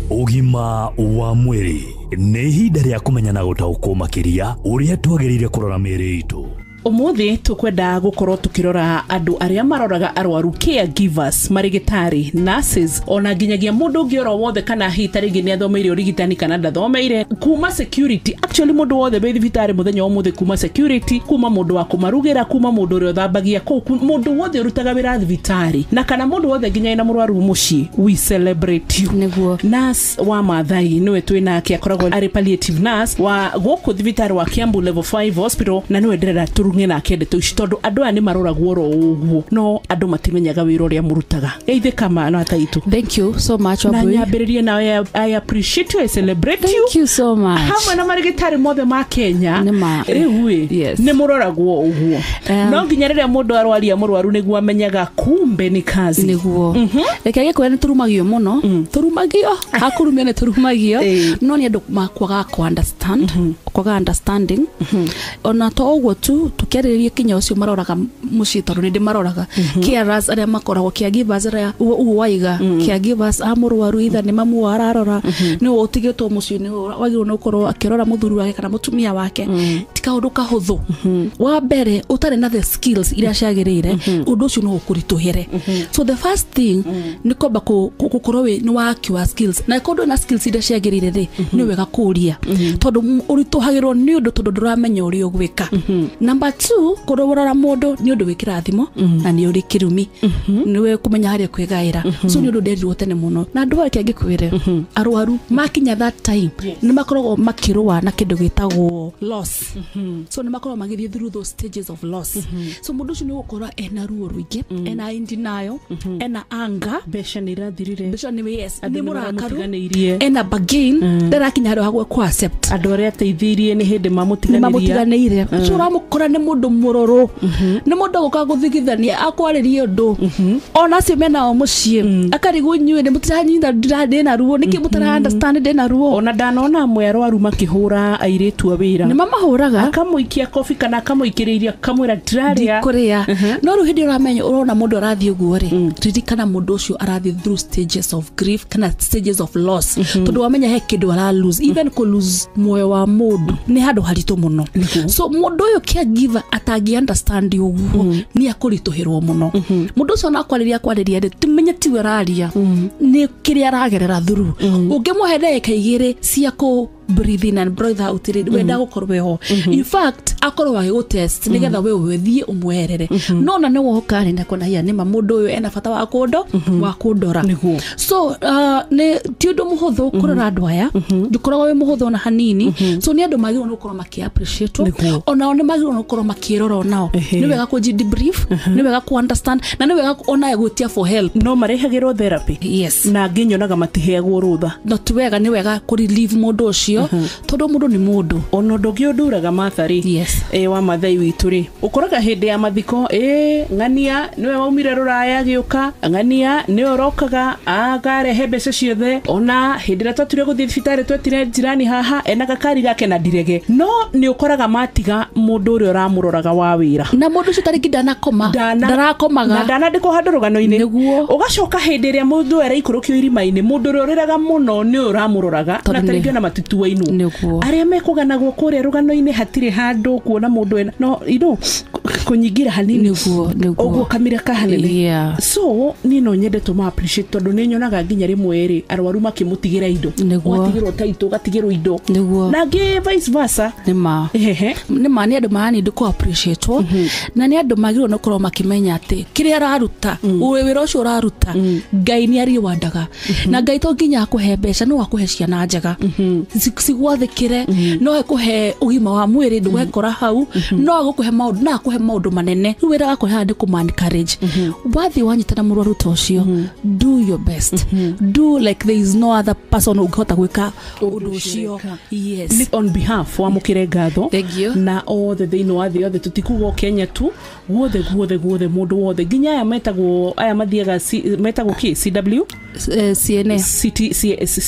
Ũgima wa mwĩrĩ nĩ ihinda rĩa kũmenya na gũtaũkwo makĩria ũrĩa twagĩrĩire kũrora mĩĩrĩ itũ. Umuthi tukwenda gukorwo tukirora andu aria maroraga arwaru, caregivers, marigitari, nurses, ona nginyagia mundu ungi oro wothe kana hihi ta ringi ni athomeire urigitani kana ndathomeire, kuma security. Actually mundu wothe wi thibitari muthenya wa umuthi, kuma security, kuma mundu wa kumarugira, kuma mundu uria uthambagia kuu, mundu wothe urutaga wira thibitari na kana mundu wothe nginya ina murwaru mucii, we celebrate you. Niguo nurse wa Mathai niwe twinake, akoragwo ari palliative nurse wa guku thibitari wa Kiambu Level 5 Hospital, na niwe ndirenda na kende tu tondu andu aya ni maroragwo ro uguo no andu matimenyaga wira uria murutaga. Geithe kama no ataitu. Thank you so much. Na nyambiririe nawe, I appreciate you, I celebrate you. Thank you so much. Hamwe na marigitari mothe ma Kenya riu ni muroragwo uguo no nginya riria mundu arwaria murwaru niguo amenyaga kumbe ni kazi niguo. Reke gikwira ni turumagio muno, turumagio hakurumio ni turumagio, no ni andu makwaga ku understand, kwaga understanding. Ona to uguo tu tukiarĩrĩria kinya ũcio maroraga mũciĩ tondũ nĩ ndĩmaroraga carers arĩa makoragwo, caregivers arĩa ũguo waiga, caregivers a mũrwaru either nĩ mamu wao ararora, nĩ ũtigĩtwo mũciĩ nĩ wagĩrĩirwo nĩ gũkorwo akĩrora mũthuri wake kana mũtumia wake. Ti kaũndũ kahũthũ. Wa mbere ũtarĩ na the skills iria ciagĩrĩire, ũndũ ũcio no ũkũritũhĩre. So the first thing nĩ kwamba gũkorwo wĩ nĩ wakiwa skills, na ĩkorwo ndũrĩ na skills iria ciagĩrĩire rĩ, nĩ wega kũria tondũ ũritũhagĩrwo nĩ ũndũ tondũ ndũramenya ũrĩa ũgwĩka. Number 2, kũrora mũndũ nĩ ũndũ wĩ kĩrathimo na nĩ ũrĩ kĩrumi, nĩwe kũmenya harĩa kwĩgaĩra. So nĩ ũndũ nderirwo tene mũno na andũ aya ngĩkwĩre arwaru makinya that time nĩ makoragwo makĩrũa na kĩndũ gĩtagwo loss. So nĩ makoragwo magĩthiĩ through those stages of loss. So mũndũ ũcio nĩ ũgũkora ena ruo rũingĩ, ena in denial, ena anger, mbeca nĩ irathirire, mbeca nĩ yes, nĩ mũrakaru, ena bargain, ndarakinya harĩa hagwe ku accept andũ arĩa ateithirie nĩ hĩndĩ mamũtiganĩirie. So ũramũkora nĩ mũndũ mũrũrũ, nĩ mũndũ gũka gũthigithania akwarĩrie ũndũ ona acio menao mũciĩ akarigwo inyuĩ nĩ mũtiranyita ndĩna ruo nĩkĩ mũtara understand ndĩna ruo. Ona ndanona amwe arwaru makĩhũra airĩtu a wĩra, nĩ mamahũraga, akamũikia kobi kana akamũikĩrĩria akamwĩra ndirarĩa ndikũrĩa. No rĩu hĩndĩ ũramenya ũrona mũndũ arathiĩ ũguo rĩ, ririkana mũndũ ũcio arathiĩ through stages of grief kana stages of loss, tondũ wamenya he kĩndũ ara lose, even kũ lose muoyo wa mũndũ nĩ handũ haritũ mũno. So mũndũ ũyũ caregiver atangi understand ũguo nĩ akũritũhĩrwo mũno. Mũndũ ũcio ona akwarĩria kwarĩria rĩ, tumenye tiwe araria, nĩ kĩrĩa aragerera through. Ũngĩmũhe ndagĩka igĩrĩ cia kũ breathe in and breathe out rĩ, wenda gũkorwo ho. In fact akorwo agĩgũtest nĩgetha we ũthiĩ ũmweherere, no na nĩ woka rĩ ndakona hiya nĩma mũndũ ũyũ ena bata wa kũndo wa kũndora. So nĩ ti ũndũ mũhũthũ kũrora andũ aya, ndũkoragwo wĩ mũhũthũ ona hanini. So nĩ andũ magĩrĩirwo nĩ gũkorwo makĩ appreciate, onao nĩ magĩrĩirwo nĩ gũkorwo makĩrora onao. Nĩ wega kũ debrief, nĩ wega kũ understand, na nĩ wega onaye gwĩtia for help. No marehagĩrwo therapy, yes, na angĩ nyonaga matiheagwo rũtha. No ti wega, nĩ wega kũ relieve mũndũ ũcio tondũ mũndũ nĩ mũndũ. Ona ũndũ ũngĩ ũnduraga Mathari, wa Mathai witũ rĩ, ũkoraga hĩndĩ ya mathiko ng'ania nĩwe waumire rũraya agĩũka, ng'ania nĩwe ũrokaga akarehe mbeca ciothe, ona hĩndĩ ĩrĩa twatuire gũthiĩ thibitarĩ twetire jirani haha ena gakari gake na ndirege. No nĩ ũkoraga matiga mũndũ ũrĩa ũramũroraga wa wĩra, na mũndũ ũcio tarĩngĩ ndanakoma, ndarakomaga na ndanandĩkwo handũ rũgano-inĩ. Ũgacoka hĩndĩ ĩrĩa mũndũ araikũrũkio irima-inĩ, mũndũ ũrĩa ũrĩraga mũno nĩ ũramũroraga na tarĩngĩ ona matituainwo. Arĩa mekũganagwo kũrĩa rũgano-inĩ hatirĩ handũ kuona mũndũ ena no you know kũnyingira hanini ũguo kamira kahanene. So niĩ no nyende tũma appreciate tondũ nĩ nyonaga nginya rĩmwe rĩ arwaru makĩmũtigĩra indo, ũgatigĩrwo taitũ, ũgatigĩrwo indo na ngĩ vice versa. Nĩma nĩ andũ marani ndũ appreciate na nĩ andũ magĩrĩirwo nĩ gũkorwo makĩmenya atĩ kĩrĩa araruta, wĩra ũcio ũraruta, Ngai nĩ ariwandaga na Ngai to nginya akũhe mbeca, no akũhe ciana njega cigwathĩkĩre, no akũhe ũgima wa mwĩrĩ ndũgekora hau, no agũkũhe maũndũ, no akũhe maũndũ manene. Rĩu wĩra wakwa haha nĩ kũma encourage wathiĩ wanyitana mũrwaru ta ũcio, do your best, do like there is no other person ũngĩhota gwĩka ũndũ ũcio. Yes, on behalf wa mũkĩre ngatho na othe thĩinĩ wa thĩ yothe, tũtikuga Kenya tu, guothe guothe guothe mũndũ wothe nginya aya metagwo aya mathiaga metagwo kĩ CW CNA CT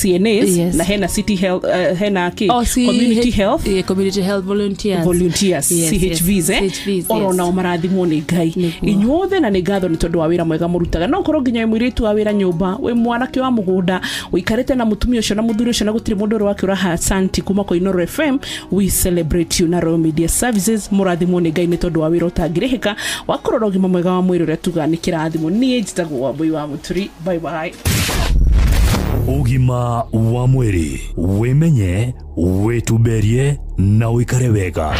CNAs. Yes. Na hena City Health, hena kĩ Community Health, community health volunteers, yes, CHVs, yes. CHVs, oro nao marathimwo nĩ Ngai inyuothe, na nĩ ngatho nĩ tondũ wa wĩra mwega mũrutaga. No ũkorwo nginya wĩ mũirĩtu wa wĩra nyũmba, wĩ mwanake wa mũgũnda, ũikarĩte na mũtumia ũcio na mũthuri ũcio na gũtirĩ mũndũ ũrĩ wakĩũra asanti kuma kwa Inooro FM, we celebrate you na Royal Media Services. Mũrathimwo nĩ Ngai nĩ tondũ wa wĩra ũtangĩrĩhĩka wa kũrora ũgima mwega wa mwĩrĩ ũrĩa tugaga nĩ kĩrathimo. Niĩ njĩtagwo Wambui wa Mũturi. Bye bye. Ũgima wa mwĩrĩ, wĩmenye, wĩtumberie na ũikare wega.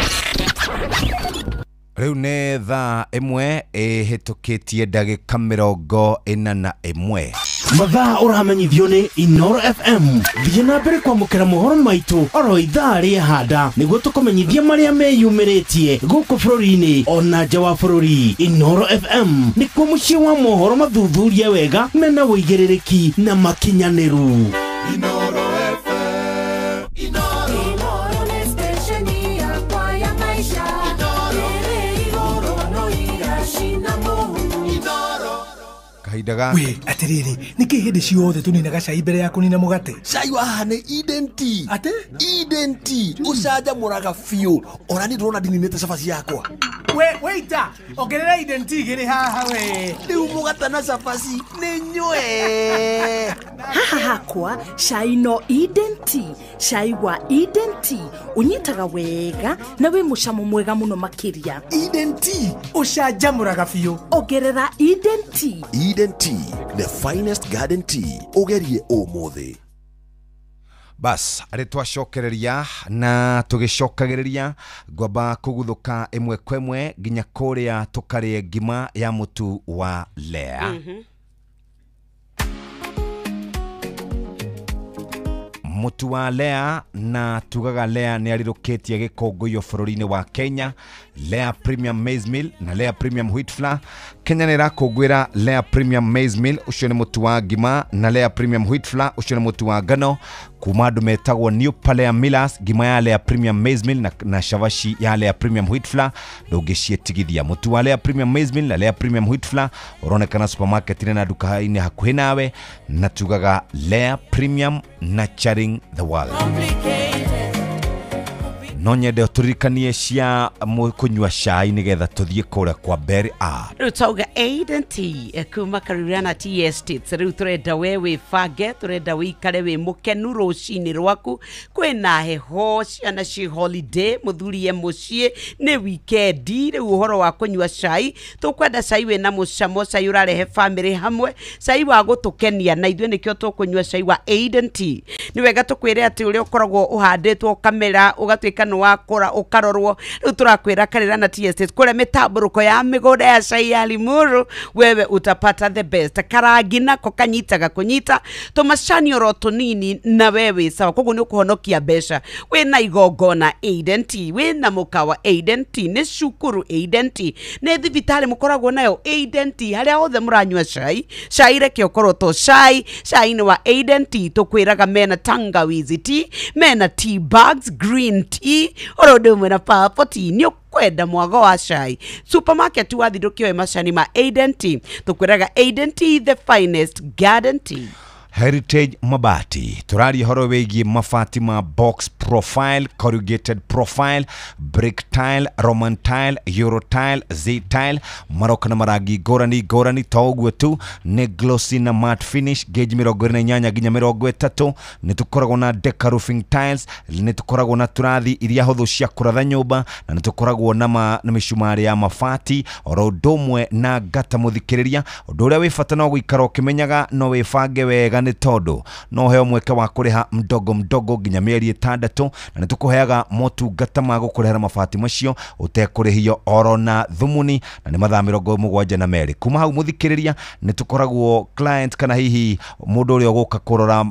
Rĩu nĩ thaa 1 ĩhĩtũkĩtie ndagĩka 41. Mathaa ũramenyithio nĩ Inooro FM. Thiĩ na mbere kwamũkĩra mohoro maitũ oro ithaa rĩa handa nĩguo tũkũmenyithia marĩa meyumĩrĩtie gũkũ bũrũri-inĩ ona nja wa bũrũri. Inooro FM nĩkuo mũciĩ wa mohoro mathuthurie wega mena ũigĩrĩrĩki na makinyanĩru. Inooro FM. Inooro nĩ station yakwa ya maisha. Kahinda we atiriri niki hindi ciothe tuninaga cai mbere ya kunina mugate? Cai wa haha nĩ Eden Tea. Ate Eden Tea ucanjamũraga biũ, ona niĩ ndĩrona ndininĩte cabaci yakwa. We waiter, ongerera Eden Tea igĩrĩ haha we. Rĩu mũgate na cabaci nĩ nyue. Haha hakwa cai no Eden Tea, cai wa Eden Tea unyitaga wega na wĩ mũcamo mwega mũno makĩria. Eden Tea ucanjamũraga biũ, ongerera Eden Tea. Eden Tea, the finest garden tea. Ũgerie ũmũthĩ. Bas, arĩ twacokereria na tũgĩcokagĩrĩria ngwamba kũguthũka ĩmwe kwa ĩmwe nginya kũrĩa tũkarĩe ngima ya mũtu wa Lea. Mũtu wa Lea, na tugaga Lea nĩ arirũkĩtie gĩkũngũiyo bũrũri-inĩ wa Kenya. Lea Premium Maize Meal na Lea Premium Wheat Flour. Kenya nĩ ĩrakũngũĩra Lea Premium Maize Meal, ũcio nĩ mũtu wa ngima, na Lea Premium Wheat Flour, ũcio nĩ mũtu wa ngano kuma andũ metagwo New Palea Millers. Ngima ya Lea Premium Maize Meal na cabaci ya Lea Premium Wheat Flour ndũngĩciĩtigithia. Mũtu wa Lea Premium Maize Meal na Lea Premium Wheat Flour ũronekana supermarket-inĩ na nduka-inĩ hakuhĩ nawe, na tugaga Lea Premium nurturing the world. No nyende tũririkanie cia kũnyua cai nĩgetha tũthiĩ kũrĩa kwa Berry Up. Rĩu twauga Eden Tea kuma Karurana Tea Estates. Rĩu tũrenda we wĩbange, tũrenda wĩikare wĩ mũkenu rũcinĩ rwaku. Kwĩna heho, ciana ci holiday, mũthuri e mũciĩ, nĩ wikendi. Rĩu ũhoro wa kũnyua cai, tũkwenda cai wĩna mũcamo, cai ũrarehe family hamwe, cai wa gũtũkenia, na ithuĩ nĩkĩo tũkũnyua cai wa Eden Tea. Nĩ wega tũkwĩre atĩ ũrĩa ũkoragwo ũhandĩtwo kamera ũgatuĩka nĩ wakũra ũkarorwo. Rĩu tũrakwĩra Karurana Tea Estates kũrĩa mĩtambũrũko ya mĩgũnda ya cai ya Limuru, wewe utapata the best. Karangi nako kanyitaga kũnyita tũmacani oro tũnini na wewe sawa, koguo nĩ ũkũhonokia mbeca. Wĩna igongona Eden Tea, wĩna mũkawa Eden Tea, nĩ cukuru Eden Tea, nĩ thibitarĩ mũkoragwo nayo Eden Tea, harĩa hothe mũranyua cai, cai reke ũkorwo to cai, cai-inĩ wa Eden Tea tũkwĩraga mena tangawizi tea, mena tea bags, green tea, oro ũndũ ũmwe na purple tea. Nĩ kwenda mwago wa cai supermarket wathi ndũkĩoe macani ma Eden Tea, tũkwĩraga Eden Tea, the finest garden tea. Heritage Mabati tũraria ũhoro wĩgiĩ mabati ma box profile, corrugated profile, brick tile, roman tile, euro tile, z tile, maroka na marangi ngũrani ngũrani. To ũguo tu, nĩ glossy na matte finish, gauge 28 nginya 30. Nĩ tũkoragwo na deca roofing tiles, nĩ tũkoragwo na tũrathi iria hũthũ cia kũratha nyũmba, na nĩ tũkoragwo na mĩcumarĩ ya mabati oro ũndũ ũmwe na ngata. Mũthikĩrĩria, ũndũ ũrĩa wĩ bata no gũikara ũkĩmenyaga no wĩbange wega, nĩ tondũ no ũheo mweke wa kũrĩha mdogo mdogo nginya mĩeri 6, na nĩ tũkũheaga motungata ma gũkũrehera mabati macio ũtekũrĩhio oro na thumuni, na nĩ mathaa 72. Kuma hau mũthikĩrĩria, nĩ tũkoragwo client kana hihi mũndũ ũrĩa ũgũka kũrora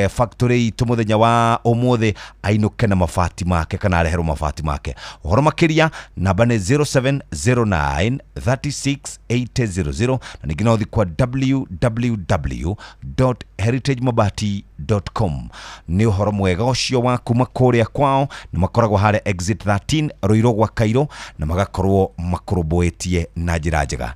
factory itũ mũthenya wa ũmũthĩ ainũke na mabati make kana areherwo mabati make. Ũhoro makĩria namba nĩ 0709 36 800, na ningĩ no ũthiĩ kwa www.heritagemabati.com. Nĩ ũhoro mwega ũcio wa kuma kũrĩa kwao, nĩ makoragwo harĩa exit 13 Ruiru gwa Kairo, na magakorwo makũrũmbũĩtie na njĩra njega.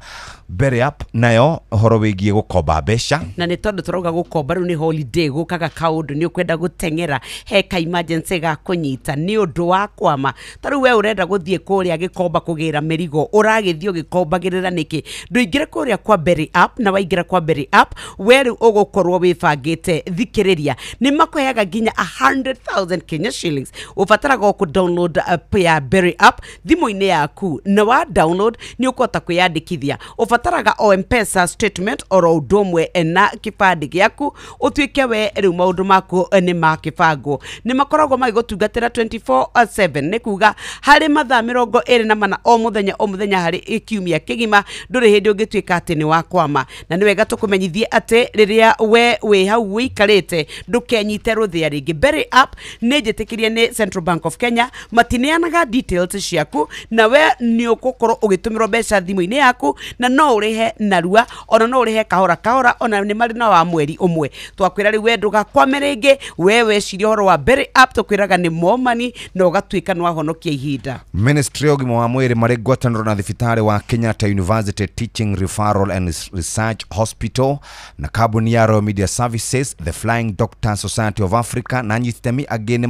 Mbere up nayo ũhoro wĩgiĩ gũkomba mbeca, na nĩ tondũ tũrauga gũkomba rĩu nĩ holiday, gũkaga kaũndũ nĩ ũkwenda gũteng'era, he ka emergency ga kũnyita nĩ ũndũ wa kwama. Ta rĩu we ũrenda gũthiĩ kũrĩa gĩkomba kũgĩra mĩrigo, ũragĩthiĩ ũgĩkombagĩrĩra nĩkĩ? Ndũingĩre kũrĩa kwa Berry App, na waingĩra kwa Berry App we rĩu ũgũkorwo wĩbangĩte. Thikĩrĩria, nĩ makũheaga nginya 100,000 Kenya shillings. Ũbataraga o kũ download app ya Berry App thimũ-inĩ yaku, na wa download nĩ ũkũhota kwĩyandĩkithia. Ũbataraga o M-Pesa statement oro ũndũ ũmwe na kĩbandĩ gĩaku, ũtuĩke we rĩu maũndũ maku nĩ ma kĩbango. Nĩ makoragwo magĩgũtungatĩra 24/7, nĩ kuga harĩ mathaa 24 o mũthenya o mũthenya harĩ kiumia kĩgima, ndũrĩ hĩndĩ ũngĩtuĩka atĩ nĩ wakwama. Na nĩ wega tũkũmenyithie atĩ rĩrĩa we wĩ hau wĩikarĩte ndũkenyite rũthĩa rĩngĩ. Berry App nĩ njĩtĩkĩrie nĩ Central Bank of Kenya, matineanaga details ciaku, na we nĩ ũgũkorwo ũgĩtũmĩrwo mbeca thimũ-inĩ yaku, na no ũrĩhe narua ona no ũrĩhe kahora kahora, ona nĩ marĩ na wa mweri ũmwe. Twakwĩra rĩu we ndũgakwame rĩngĩ, we weciria ũhoro wa Berry App, tũkwĩraga nĩ more money na ũgatuĩka nĩ wahonokia ihinda. Ministry ya ũgima wa mwĩrĩ marĩ ngwatanĩro na thibitarĩ wa Kenyatta University Teaching Referral and Research Hospital na kambuni ya Royal Media Services, the Flying Doctor Society of Africa na anyititemi angĩ nĩ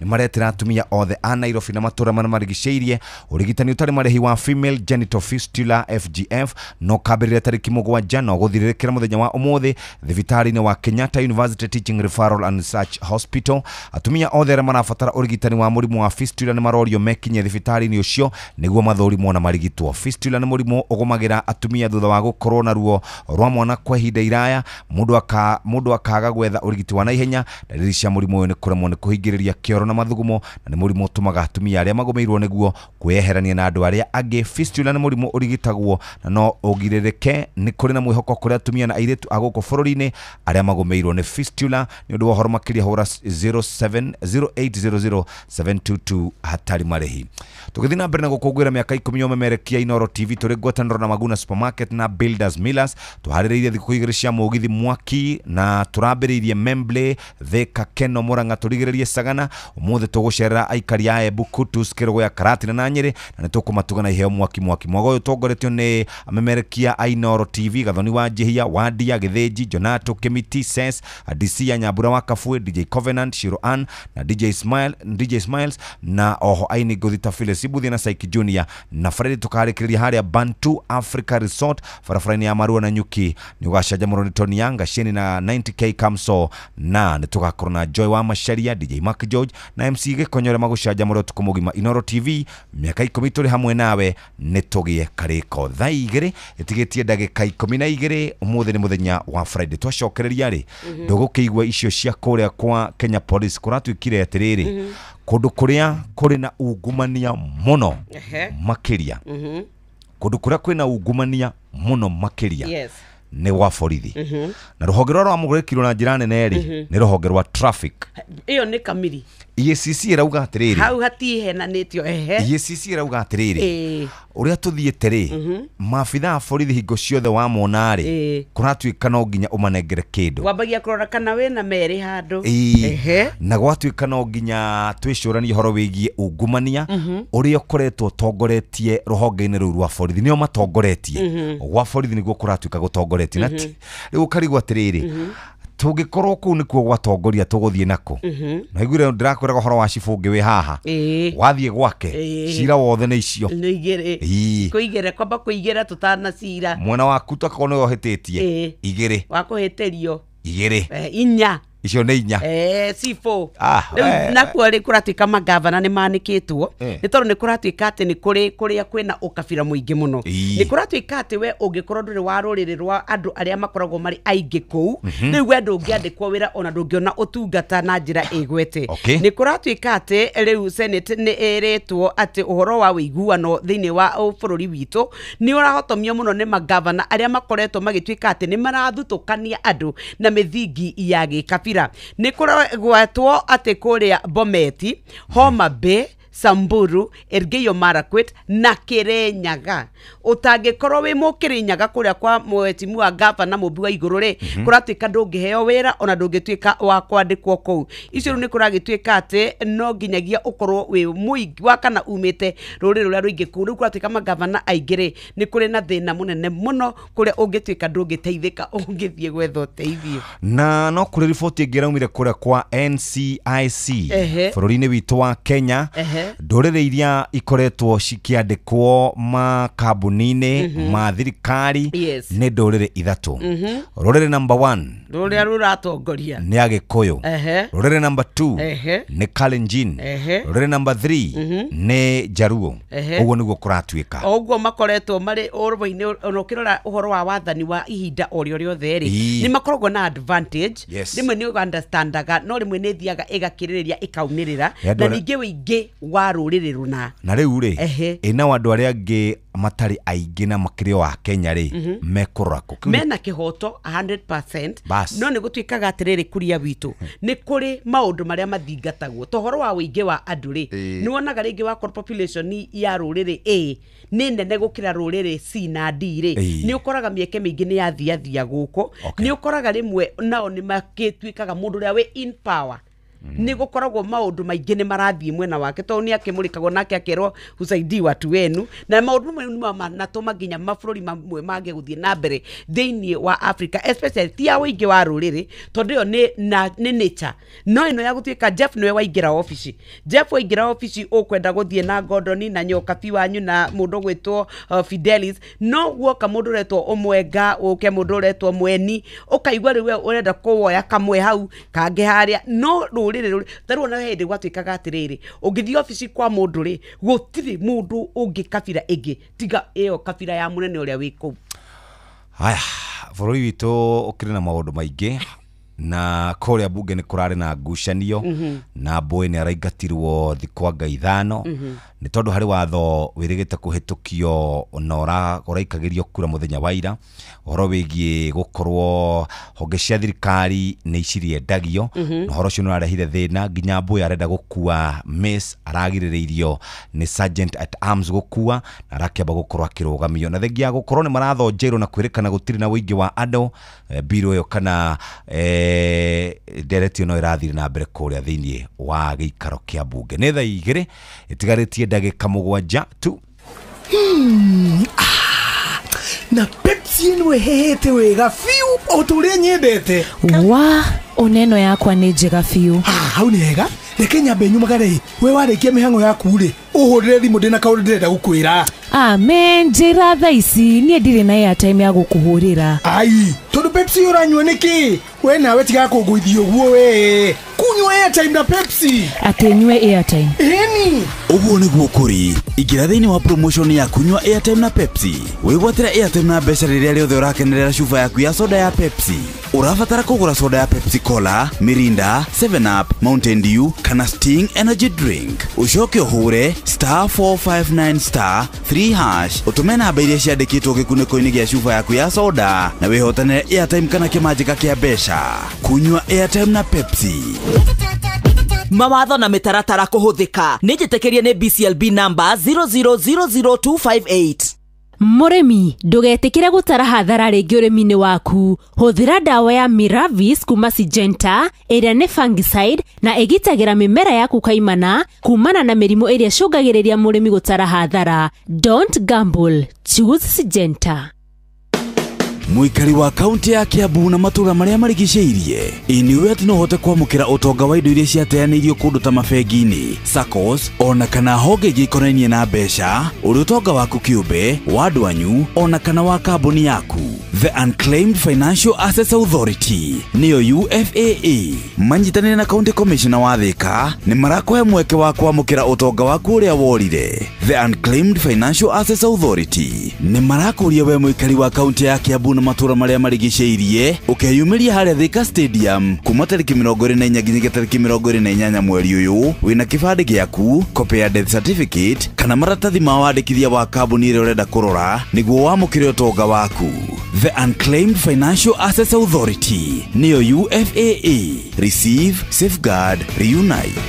maretĩra atumia othe a Nairobi na matũra marĩa marigicĩirie ũrigitani ũtarĩ marĩhi wa female genital fistula FGF, no kambĩrĩria tarĩki 7 na ũgũthirĩrĩkĩra mũthenya wa ũmũthĩ thibitarĩ-inĩ wa Kenyatta University Teaching Referral and Research Hospital. Atumia othe arĩa marabatara ũrigitani wa mũrimũ wa fistula nĩ marorio mekinye thibitarĩ-inĩ ũcio nĩguo mathũrimwo na marigitwo. Fistula nĩ mũrimũ ũgũmagĩra atumia thutha wa gũkorwo na ruo rwa mwana kwa ihinda iraya, mũndũ akaga gwetha ũrigiti wa naihenya. Ndariri cia mũrimũ ũyũ nĩ kũremwo nĩ kũhingĩrĩria kĩoro na mathugumo, na nĩ mũrimũ ũtũmaga atumia arĩa magũmĩirwo nĩguo kwĩyeherania na andũ arĩa angĩ. Fistula nĩ mũrimũ ũrigitagwo na no ũgirĩrĩke. Nĩ kũrĩ na mwĩhoko kũrĩ atumia na airĩtu a gũkũ bũrũri-inĩ arĩa magũmĩirwo nĩ fistula. Nĩ ũndũ wa ũhoro makĩria hũra 0800 722 hatarĩ marĩhi. Tũgĩthiĩ na mbere na gũkũngũĩra mĩaka 10 ya ũmemerekia Inooro TV tũrĩ ngwatanĩro na Maguna Supermarket na Builders Millers. Tũharĩrĩirie thikũ 2 cia mũgithi mwaki na tũrambĩrĩirie Membley, Thika, Keno, Murang'a, tũrigĩrĩrie Sagana. Ũmũthĩ tũgũcerera aikari a Embu, Kutus, Kĩrũgũya, Karatina na Nyĩrĩ, na nĩ tũkũmatuga na iheo mwaki mwaki. Mwago ũyũ ũtongoretio nĩ amemerekia a Inooro TV, Gathoni wa Njihia, Wandia, Gĩthĩnji, Jonato, Kĩmiti, Ses, DC ya Nyambura wa Kabwe, DJ Covenant, Shiro Ann na DJ Smile, DJ Smiles na oho aini ngũthi ta Phyllis Ibuthi na Saiki Junior. Na Friday tũkarĩkĩrĩria harĩa Bantu Africa Resort barabara-inĩ ya Marua na Nyuki. Nĩ ũgacanjamũrwo nĩ Tony Yanga, Sheni na 90K Kamso, na nĩ tũgakorwo na Joy wa Macharia, DJ Mark George na MC Gĩkonyore magũcanjamũra ũtukũ mũgima. Inooro TV mĩaka 10 tũrĩ hamwe nawe, nĩ tũgĩe karĩko. Thaa 2 ĩtigĩtie ndagĩka 12. Ũmũthĩ nĩ mũthenya wa Friday. Twacokereria rĩ, ndũgũkĩigua icio cia kũrĩa kwa Kenya Police kũratuĩkire atĩrĩrĩ, kũndũ kũrĩa kũrĩ na ungumania mũno makĩria, kũndũ kũrĩa kwĩna ungumania mũno makĩria nĩ gwa borithi. Na rũhonge rũrĩa rwamũrĩkirwo na njĩra nene rĩ, nĩ rũhonge rwa traffic. Ĩyo nĩ kamiri. EACC ĩrauga atĩrĩrĩ, hau hatihenanĩtio. Ehe, EACC ĩrauga atĩrĩrĩ, ũrĩa tũthiĩte rĩ, maabitha a borithi hingo ciothe wamona rĩ, kũratuĩka no nginya ũmanengere kĩndũ, wambagia kũrora kana wĩna merĩ handũ. Ehe, na gwatuĩka no nginya twĩcũranie ũhoro wĩgiĩ ungumania ũrĩa ũkoretwo ũtongoretie rũhonge-inĩ rũu rwa borithi. Nĩo matongoretie gwa borithi, nĩguo kũratuĩka gũtongoretie. Na rĩu ũkarigwo atĩrĩrĩ, Tũngĩkorwo kũu nĩkuo gwatongoria tũgũthiĩ nako. Na iguire ndĩrakwĩraga ũhoro wa cibũ ũngĩ wĩ haha. Wathiĩ gwake cira wothe nĩ icio. Nĩ igĩrĩ. Kũigĩra kwamba kũigĩra tũtanacira. Mwena waku takorwo nĩwe ũhĩtĩtie. Igĩrĩ. Wa kũhĩtĩrio. Igĩrĩ. Inya. Icio nĩ inya. Cibũ. Rĩu nakuo rĩ kũratuĩka magavana nĩ manĩkĩtwo. Nĩ tondũ nĩ kũratuĩka atĩ nĩ kũrĩ kũrĩa kwĩna ũkabira mũingĩ mũno. Nĩ kũratuĩka atĩ we ũngĩkorwo ndũrĩ wa rũrĩrĩ rwa andũ arĩa makoragwo marĩ aingĩ kũu, rĩu we ndũngĩandĩkwo wĩra ona ndũngĩona ũtungata na njĩra ĩgwete. Nĩ kũratuĩka atĩ rĩu Senate nĩ ĩrĩtwo atĩ ũhoro wa ũiguano thĩinĩ wa bũrũri witũ nĩ ũrahotomio mũno nĩ magavana arĩa makoretwo magĩtuĩka atĩ nĩ marathutũkania andũ na mĩthingi ya gĩkabira. Nĩ kũragwetwo atĩ kũrĩa Bometi, Homa Bay, Samburu, Elgeyo Marakwet na Kirinyaga. Ũtangĩkorwo wĩ mũkĩrĩnyaga kũrĩa kwa mwetimu wa gavana Mũmbi wa Igũrũ rĩ, kũratuĩka ndũngĩheo wĩra ona ndũngĩtuĩka wa kwandĩkwo kũu. Icio rĩu nĩ kũragĩtuĩka atĩ no nginyagia ũkorwo wĩ mũingĩ wa kana umĩte rũrĩrĩ rũrĩa rũingĩ kũu. Rĩu kũratuĩka magavana aingĩ rĩ, nĩ kũrĩ na thĩna mũnene mũno kũrĩa ũngĩtuĩka ndũngĩteithĩka ũngĩthiĩ gwetha ũteithio. Na no kũrĩ riboti ĩngĩ ĩraumire kũrĩa kwa NCIC bũrũri-inĩ witũ wa Kenya. Ndũrĩrĩ iria ikoretwo cikĩandĩkwo makambuni-inĩ ma thirikari nĩ ndũrĩrĩ ithatũ. Rũrĩrĩ number 1 rũrĩa rũratongoria nĩ Agĩkũyũ. Rũrĩrĩ number 2 nĩ Kalenjin. Rũrĩrĩ number 3 nĩ Jaruo. Ũguo nĩguo kũratuĩka. O ũguo makoretwo marĩ ũrũmwe-inĩ, ona ũkĩrora ũhoro wa wathani wa ihinda o rĩo rĩothe rĩ, nĩ makoragwo na advantage. Rĩmwe nĩ understandaga no rĩmwe nĩ ĩthiaga ĩgakĩrĩrĩria ĩkaumĩrĩra na ningĩ wĩingĩ wa rũrĩrĩ rũna. Na rĩu rĩ, ĩna andũ arĩa angĩ matarĩ aingĩ na makĩrĩ o a Kenya rĩ, mekũrora kũ? Mena kĩhoto 100%. No nĩ gũtuĩkaga atĩrĩrĩ kuria witũ nĩ kũrĩ maũndũ marĩa mathingatagwo ta ũhoro wa wĩingĩ wa andũ rĩ, nĩ wonaga rĩngĩ wakorwo population ya rũrĩrĩ A nĩ nene gũkĩra rũrĩrĩ C na D rĩ, nĩ ũkoraga mĩeke mĩingĩ nĩ yathiathia gũkũ. Nĩ ũkoraga rĩmwe nao nĩ makĩtuĩkaga mũndũ ũrĩa wĩ in power nĩ gũkoragwo maũndũ maingĩ nĩ marathiĩ mwena wake tondũ nĩ akĩmũrĩkagwo nake akerwo usaidii watu wenu, na maũndũ mamwe nĩ manatũma nginya mabũrũri mamwe mage gũthiĩ na mbere thĩinĩ wa Africa, especially ti ya ũingĩ wa rũrĩrĩ tondũ ĩyo nĩ nature, no ĩno ya gũtuĩka Jeff nĩwe waingĩra obici. Jeff waingĩra obici ũkwenda gũthiĩ na Gordon na Nyokabi wanyu na mũndũ ũgwĩtwo Fidelis, no guoka mũndũ ũretwo Ũmwenga ũke mũndũ ũretwo Mweni, ũkaigua rĩu we ũrenda kũwoya kamwe hau kangĩ harĩa, no rũrĩrĩ tarĩu ona hĩndĩ gwatuĩkaga atĩrĩrĩ, ũngĩthiĩ obici kwa mũndũ rĩ, gũtirĩ mũndũ ũngĩ kabira ĩngĩ tiga ĩyo kabira ya mũnene ũrĩa wĩ kũu. Haya, bũrũri witũ ũkĩrĩ na maũndũ maingĩ na kũrĩa bunge nĩ kũrarĩ na ngucanio na Mbowe nĩ araingatirwo thikũ anga 5 nĩ tondũ harĩ watho wĩrĩgĩte kũhĩtũkio na ũraikagĩrio kura mũthenya wa ira ũhoro wĩgiĩ gũkorwo honge cia thirikari nĩ iciriendagio na ũhoro ũcio nĩ ũrarehire thĩna nginya Mbowe arenda gũkua Miss aragirĩrĩirio nĩ sergeant at arms gũkua na arakĩamba gũkorwo akĩrũgamio na thengia gũkorwo nĩ marathonjeirwo na kwĩrĩkana gũtirĩ na ũingĩ wa andũ mbirũ ĩyo kana ndereti no ĩrathire na mbere kũrĩa thĩinĩ wa gĩikaro kĩa mbunge. Nĩ thaa 2 ĩtigarĩtie ndagĩka 7 tu. Na Pepsi ĩno ĩhehete wega biũ o ta ũrĩa nyendete. Wa oneno yakwa nĩ njega biũ. Hau nĩ hega. Reke nyambe nyumagare. We warĩkia mĩhang'o yaku rĩ, ũhũrĩre thimũ ndĩna kaũndũ ndĩrenda gũkwĩra. Amen, njĩra thaa ici niĩ ndirĩ na airtime ya gũkũhũrĩra. Ai, tondũ Pepsi ũranyua nĩkĩ? We nawe tiga kũngũithia ũguo we. Kunyua airtime na Pepsi. Atĩ nyue airtime. Ĩni. Ũguo nĩguo kũrĩ. Ingĩra thĩinĩ wa promotion ya kunyua airtime na Pepsi. Wĩgwatĩre airtime na mbeca rĩrĩa rĩothe ũrakenerera cuba yaku ya soda ya Pepsi. Ũrabatara kũgũra soda ya Pepsi Cola, Mirinda, 7 Up, Mountain Dew kana Sting Energy Drink. Ũcoke ũhũre *459 *3# ũtũme namba iria ciandĩkĩtwo gĩkunĩko-inĩ gĩa cuba yaku ya soda na wĩhotanĩre airtime kana kĩmanjĩka kĩa mbeca. Kunyua airtime na Pepsi. Mawatho na mĩtaratara kũhũthĩka nĩ njĩtĩkĩrie nĩ BCLB number 0000258. Mũrĩmi ndũgetĩkĩre gũtara hathara rĩngĩ ũrĩmi-inĩ waku. Hũthĩra ndawa ya Miravis kuma Syngenta ĩrĩa nĩ fungicide na ĩgitagĩra mĩmera yaku kaimana kumana na mĩrimũ ĩrĩa ĩcũngagĩrĩria mũrĩmi gũtara hathara. Don't gamble, choose Syngenta. Mũikari wa kaunti ya Kiambu na matũũra marĩa marigicĩirie, ĩ nĩũĩ atĩ no ũhote kwamũkĩra ũtonga wa indo iria ciateanĩirio kũndũ ta mabengi-inĩ, SACCOs, ona kana honge ingĩ ikonainie na mbeca, ũrĩ ũtonga waku kĩũmbe, wa andũ anyu, ona kana wa kambuni yaku. The Unclaimed Financial Assets Authority nĩyo UFAA manyitanĩire na County Commissioner wa Thika nĩ marakũhe mweke wa kwamũkĩra ũtonga waku ũrĩa worire. The Unclaimed Financial Assets Authority nĩ marakũria we mũikari wa kaunti ya Kiambu na matũũra marĩa marigicĩirie ũkeyumĩria harĩa Thika Stadium kuma tarĩki 24 nginyagia tarĩki 28 mweri ũyũ wĩna kĩbandĩ gĩaku, copy ya death certificate kana maratathi ma wandĩkithia wa kambuni ĩrĩa ũrenda kũrora nĩguo wamũkĩre ũtonga waku. The Unclaimed Financial Assets Authority nĩyo UFAA. Receive, safeguard, reunite.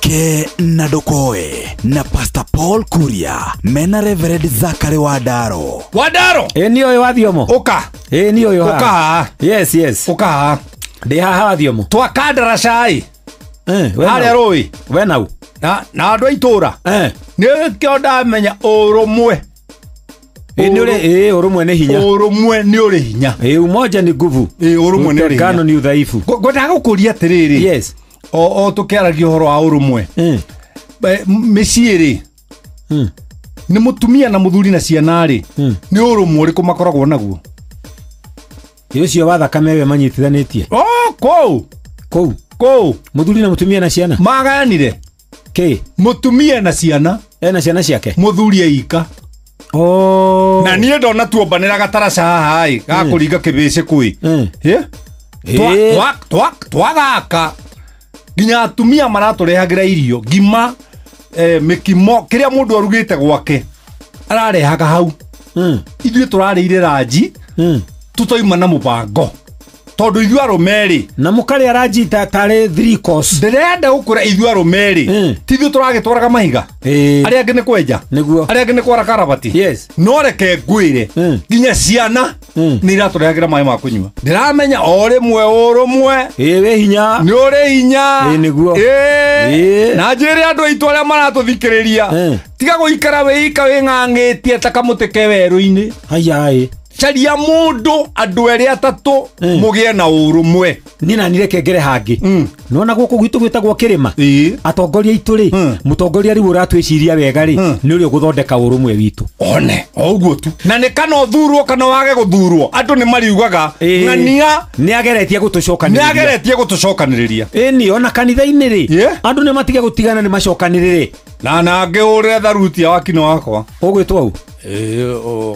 Ke na Ndokoe na Pastor Paul Kuria mena Reverend Zachary Wadaro. Wadaro. Ĩ ni ũyũ wathiomo. Ũka. Ĩ ni ũyũ. Ũka haha. Yes, yes. Ũka haha. Ndĩ haha wathiomo. Twakandara cai. Harĩa rũĩ. We nau. Na andũ a itũra. Nĩkĩo ndamenya ũrũmwe. Ĩ ũrũmwe nĩ hinya. Ũrũmwe nĩ ũrĩ hinya. Ĩ umoja ni nguvu. Ĩ ũrũmwe nĩ ũrĩ hinya. Utengano ni udhaifu. Ngwendaga gũkũria atĩrĩrĩ. Yes. O tũkĩaragia ũhoro wa ũrũmwe. Mĩciĩ rĩ, nĩ mũtumia na mũthuri na ciana rĩ, nĩ ũrũmwe ũrĩkũ makoragwo naguo? Ĩ ũcio wa thakame we manyitithanĩtie. Oh, kũu. Kũu. Kũu. Mũthuri na mũtumia na ciana. Magayanire. Kĩ? Mũtumia na ciana. Ena ciana ciake. Mũthuri eika. Oh. Na niĩ ndona tuombanĩra gataraca haha ĩ, ga kũringa kĩbĩcĩ kwĩ. Twathaka nginya atumia maratũrehagĩra irio ngima, mĩkimo, kĩrĩa mũndũ arugĩte gwake ararehaga hau. Ithuĩ tũrarĩire ranji tũtoima na mũbango tondũ ithuĩ arũme rĩ, na mũkarĩa ranji tarĩ 3 course. Ndĩrenda gũkwĩra ithuĩ arũme rĩ, ti ithuĩ tũragĩtwaraga mahiga, arĩa angĩ nĩ kwenja, nĩguo, arĩa angĩ nĩ kwara karabati. Yes. No reke ngwĩre nginya ciana nĩ iratũrehagĩra maĩ ma kũnyua. Ndĩramenya o rĩmwe ũrũmwe wĩ hinya, nĩ ũrĩ hinya. Nĩguo. Na njĩre andũ aitũ arĩa maratũthikĩrĩria, tiga gũikara wĩika wĩng'ang'ĩtie ta kamũtĩ ke werũ-inĩ. Haya. Caria mũndũ andũ erĩ atatũ mũgĩe na ũrũmwe. Niĩ na niĩ reke ngere hangĩ. Nĩwona gũkũ gwitũ gwĩtagwo kĩrĩma, atongoria aitũ rĩ, mũtongoria rĩu ũratwĩciria wega rĩ, nĩ ũrĩa ũgũthondeka ũrũmwe witũ. One o ũguo tu. Na nĩ kana ũthurwo kana wage gũthurwo, andũ nĩ mariugaga ng'ania nĩ ageretie gũtũcokanĩrĩria. Nĩ ageretie gũtũcokanĩrĩria. Ĩni ona kanitha-inĩ rĩ, andũ nĩ matige gũtigana, nĩ macokanĩrĩre. Na ngĩhũrĩre tharuti ya wakino wakwa. Ũgwĩtwo au?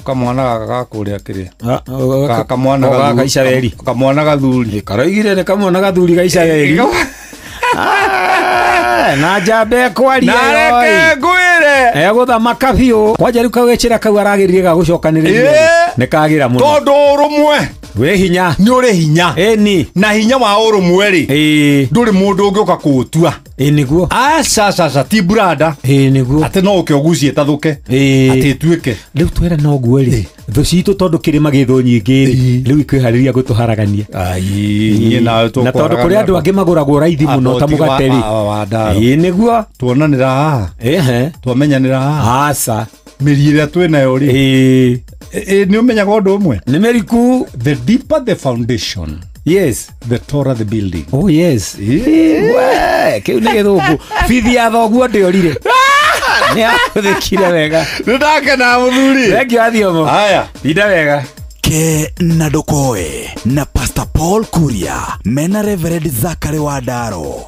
Kamwana gaka gakũrĩa kĩrĩa. Kamwana gaka Isiraeli. Kamwana gathuri. Karaigire nĩ kamwana gathuri ga Isiraeli. Na njambe kwaria. Na reke ngwĩre. Egũthamaka biũ. Kwanja rĩu kagĩcĩra kau aragĩrire ga gũcokanĩrĩria. Nĩ kagĩra mũno. Tondũ ũrũmwe wĩ hinya. Nĩ ũrĩ hinya. Ĩni. Na hinya wa ũrũmwe rĩ, ndũrĩ mũndũ ũngĩũka kũũtua. Ĩ nĩguo. Aca aca ti brada. Ĩ nĩguo. Atĩ no ũke ũgucie ĩtathũke. Atĩ ĩtuĩke. Rĩu twĩra no ũguo rĩ, thũ citũ tondũ kĩrĩma gĩ thũ nyingĩ rĩ, rĩu ikwĩharĩria gũtũharagania. Na tondũ kũrĩ andũ angĩ magũragwo raithi mũno ta mũgate rĩ. Ĩ nĩguo. Tuonanĩra haha. Twamenyanĩra haha. Aca. Mĩri ĩrĩa twĩnayo rĩ. Nĩ ũmenyaga ũndũ ũmwe? Nĩ mĩriku. The deeper the foundation, yes, the taller the building. Oh yes. We, kĩu nĩ gĩthũngũ. Bithi ya thoguo ndĩorire. Nĩ ahũthĩkire wega. Nĩ ndakena mũthuri. Thengiũ Athiomo. Haya. Tinda wega. Ke na Ndokoe na Pastor Paul Kuria mena Reverend Zachary Wadaro.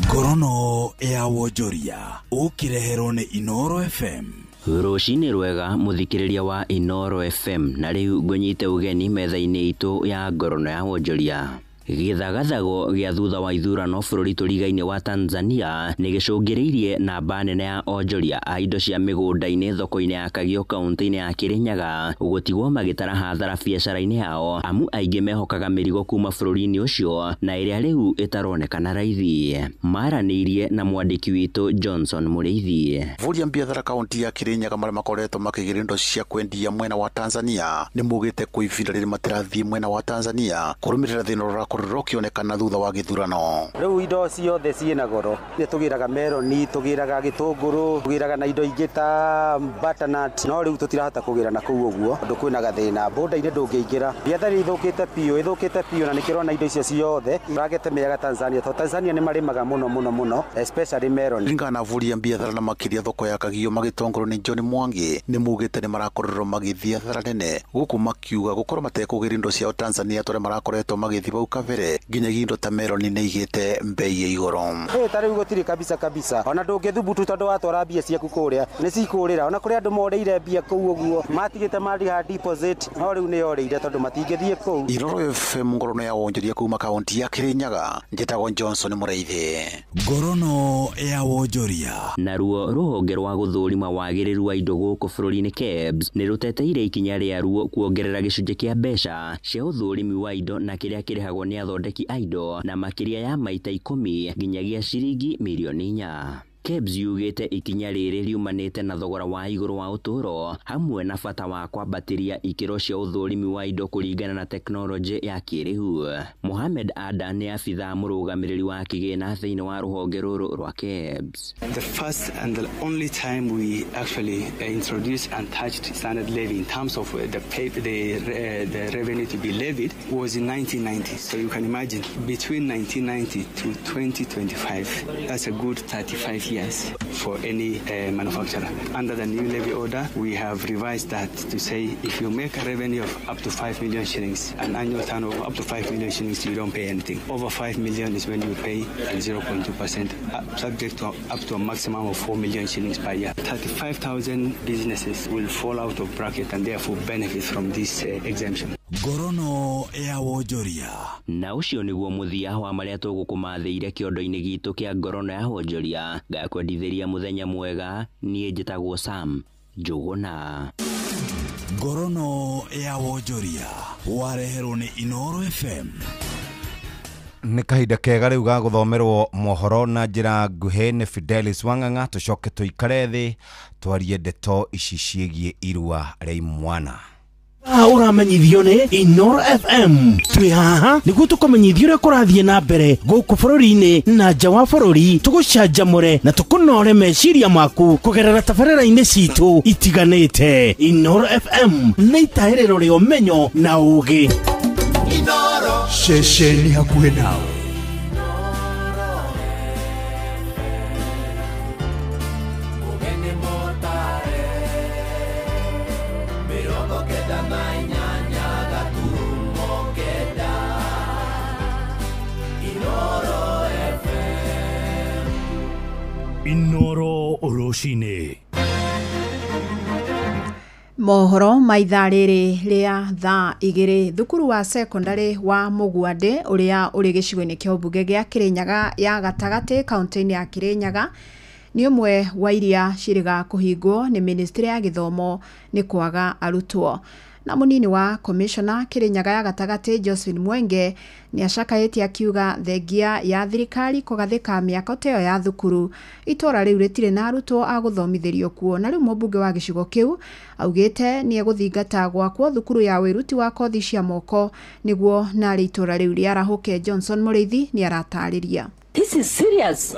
Ngorono ya wonjoria ũkĩreherwo nĩ Inoro FM. Rũcinĩ rwega mũthikĩrĩria wa Inoro FM, na rĩu ngũnyite ũgeni metha-inĩ itũ ya ngorono ya wonjoria. Gĩthagathago gĩa thutha wa ithurano bũrũri tũriga-inĩ wa Tanzania nĩ gĩcũngĩrĩirie namba nene ya onjoria a indo cia mĩgũnda-inĩ thoko-inĩ ya Kagio kaunti-inĩ ya Kirinyaga gũtigwo magĩtara hathara biacara-inĩ yao, amu aingĩ mehokaga mĩrigo kuma bũrũri-inĩ ũcio na ĩrĩa rĩu ĩtaronekana raithi. Maranĩirie na mwandĩki witũ Johnson Mũrĩithi. Vuria biathara kaunti ya Kirinyaga marĩa makoretwo makĩgĩra indo cia kwendia mwena wa Tanzania nĩ mugĩte kwa ihinda rĩrĩ matirathiĩ mwena wa Tanzania kũrũmĩrĩra thĩna ũrĩa ũrakorirwo ũkĩonekana thutha wa gĩthurano. Rĩu indo ciothe ciĩna goro, nĩ tũgĩraga meroni, tũgĩraga gĩtũngũrũ, tũgĩraga na indo ingĩ ta butternut, no rĩu tũtirahota kũgĩra na kũu ũguo tondũ kwĩna gathĩna, boda-inĩ ndũngĩingĩra. Biathara ithũkĩte biũ, ithũkĩte biũ na nĩkĩo ũrona indo icio ciothe ũragete mĩaga Tanzania, tondũ Tanzania nĩ marĩmaga mũno mũno mũno, especially meroni. Ringana na ahũri a biathara na makĩria thoko ya Kagio magĩtongorwo nĩ John Mwangi nĩ maugĩte nĩ marakorirwo magĩthiĩ hathara nene gũkũ makiuga gũkorwo matekũgĩra indo ciao Tanzania tondũ marakoretwo magĩthiĩ bau kabere nginyagia indo ta meroni nĩ igĩte mbei ya igũrũ. Ta rĩu gũtirĩ kabisa kabisa, ona ndũngĩthubutu tondũ watwara mbia ciaku kũrĩa nĩ cikũrĩra, ona kũrĩ andũ morĩire mbia kũu ũguo matigĩte marĩha deposit, no rĩu nĩ yorĩire tondũ matingĩthiĩ kũu. Inooro FM ngorono ya wonjoria kuma kaunti ya Kirinyaga, njĩtagwo Johnson Mũraithi. Ngorono ya wonjoria. Naruo rũhonge rwa gũthũrima wagĩrĩru wa indo gũkũ bũrũri-inĩ KEBS nĩ rũteteire ikinya rĩaruo kuongerera gĩcunjĩ kĩa mbeca cia ũthũrimi wa indo na kĩrĩa kĩrĩhagwo nĩ athondeki a indo na makĩria ya maita 10 nginyagia ciringi mirioni 4. KEBS yugĩte ikinya rĩrĩ riumanĩte na thogora wa igũrũ wa ũtũũro hamwe na bata wa kwambatĩria ikĩro cia ũthũrimi wa indo kũringana na tekinoronjĩ ya kĩrĩu. Mohamed Ada nĩ abithaa mũrũgamĩrĩri wa kĩgĩna thĩinĩ wa rũhonge rũrũ rwa KEBS. The first and the only time we actually introduced and touched standard levy in terms of the revenue to be levied was in 1990. So you can imagine between 1990 to 2025, that's a good 35 years for any manufacturer. Under the new levy order, we have revised that to say if you make a revenue of up to 5 million shillings, an annual turnover up to 5 million shillings, you don't pay anything. Over 5 million is when you pay 0.2%, subject to up to a maximum of 4 million shillings per year. 35,000 businesses will fall out of bracket and therefore benefit from this exemption. Ngorono ya wonjoria. Na ũcio nĩguo mũthia wa marĩa tũgũkũmathĩire kĩondo-inĩ gitũ kĩa ngorono ya wonjoria. Ngakwendithĩria mũthenya mwega, niĩ njĩtagwo Sam Njũgũna. Ngorono ya wonjoria wareherwo nĩ Inooro FM. Nĩ kahinda kega rĩu ga gũthomerwo mohoro na njĩra nguhĩ nĩ Fidelis Wang'ang'a, tũcoke tũikare thĩ twarie ndeto ici ciĩgiĩ irua rĩa imwana. Ũramenyithio nĩ Inooro FM. Twĩ haha nĩguo tũkũmenyithia ũrĩa kũrathiĩ na mbere gũkũ bũrũri-inĩ na nja wa bũrũri, tũgũcanjamũre na tũkũnore meciria maku kũgerera tabarĩra-inĩ citũ itiganĩte. Inooro FM nĩ itahĩrĩro rĩa ũmenyo na ũũgĩ. Ceceni hakuhĩ nawe. Inooro rũcinĩ. Mohoro ma ithaa rĩrĩ rĩa thaa 2 thukuru wa sekondari wa Mũgwande ũrĩa ũrĩ gĩcigo-inĩ kĩa ũmbunge gĩa Kĩrĩnyaga ya gatagatĩ kaunti-inĩ ya Kĩrĩnyaga nĩ ũmwe wa iria ciĩrĩga kũhingwo nĩ ministry ya gĩthomo nĩ kwaga arutwo. Na mũnini wa komishona Kĩrĩnyaga ya gatagatĩ Josephine Mwenge nĩ acakaĩtie akiuga thengia ya thirikari kũgathĩka mĩako ta ĩyo ya thukuru itũra rĩu rĩtirĩ na arutwo a gũthomithĩrio kuo. Na rĩu mũmbunge wa gĩcigo kĩu augĩte nĩ egũthingata gwakwo thukuru ya wĩruti wa kothi cia moko nĩguo narĩ itũra rĩu rĩarahũke. Johnson Mũrĩithi nĩ aratarĩria. This is serious.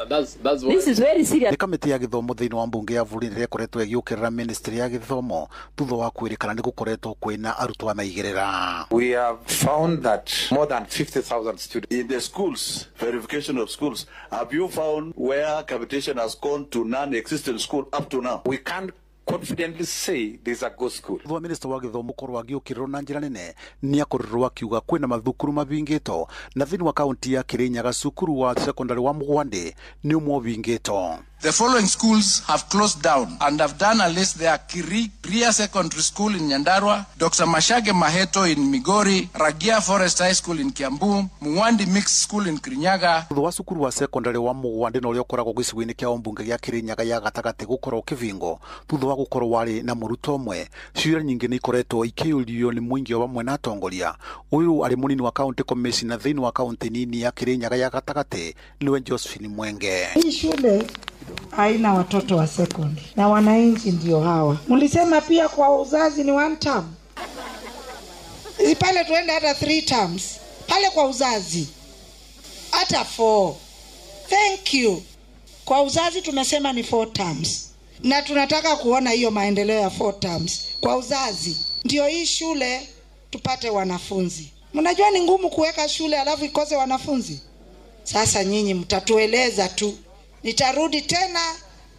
This is very serious. Nĩ kamĩtĩ ya gĩthomo thĩinĩ wa mbunge ya bũrũri ĩrĩa ĩkoretwo ĩgĩũkĩrĩra ministry ya gĩthomo thutha wa kwĩrĩkana nĩ gũkoretwo kwĩna arutwo a maigĩrĩra. We have found that more than 50,000 students in the schools, verification of schools, have you found where capitation has gone to non-existent school up to now? We can't confidently say this is a good school. Thutha wa minister wa gĩthomo korwo agĩũkĩrĩrwo na njĩra nene nĩ akorirwo akiuga kwĩna mathukuru mabingĩtwo na thĩinĩ wa kaunti ya Kĩrĩnyaga cukuru wa secondary wa Mũgwande nĩ ũmwe ũbingĩtwo. The following schools have closed down and have done a list. There are Kiria Secondary School in Nyandarua, Dr. Mashage Maheto in Migori, Ragia Forest High School in Kiambu, Muwandi Mixed School in Kirinyaga. Thutha wa cukuru wa secondary wa Mũgwande na ũrĩa ũkoragwo gĩcigo-inĩ kĩa ũmbunge gĩa Kĩrĩnyaga ya gatagatĩ gũkorwo kĩbingo thutha wa gũkorwo warĩ na mũrutwo ũmwe, ciũria nyingĩ nĩ ikoretwo ikĩũrio nĩ mũingĩ o hamwe na atongoria. Ũyũ arĩ mũnini wa county commissioner thĩinĩ wa kaunti nini ya Kĩrĩnyaga ya gatagatĩ nĩwe Josephine Mwenge. Hii shule haina watoto wa secondary na wananchi ndio hawa. Mlisema pia kwa uzazi ni one term, pale tuende hata 3 terms. Pale kwa uzazi hata 4. Thank you. Kwa uzazi tumesema ni 4 terms. Na tunataka kuona hiyo maendeleo ya 4 terms. Kwa uzazi ndio hii shule tupate wanafunzi. Mnajua ni ngumu kuweka shule alafu ikose wanafunzi. Sasa nyinyi mtatueleza tu. Nitarudi tena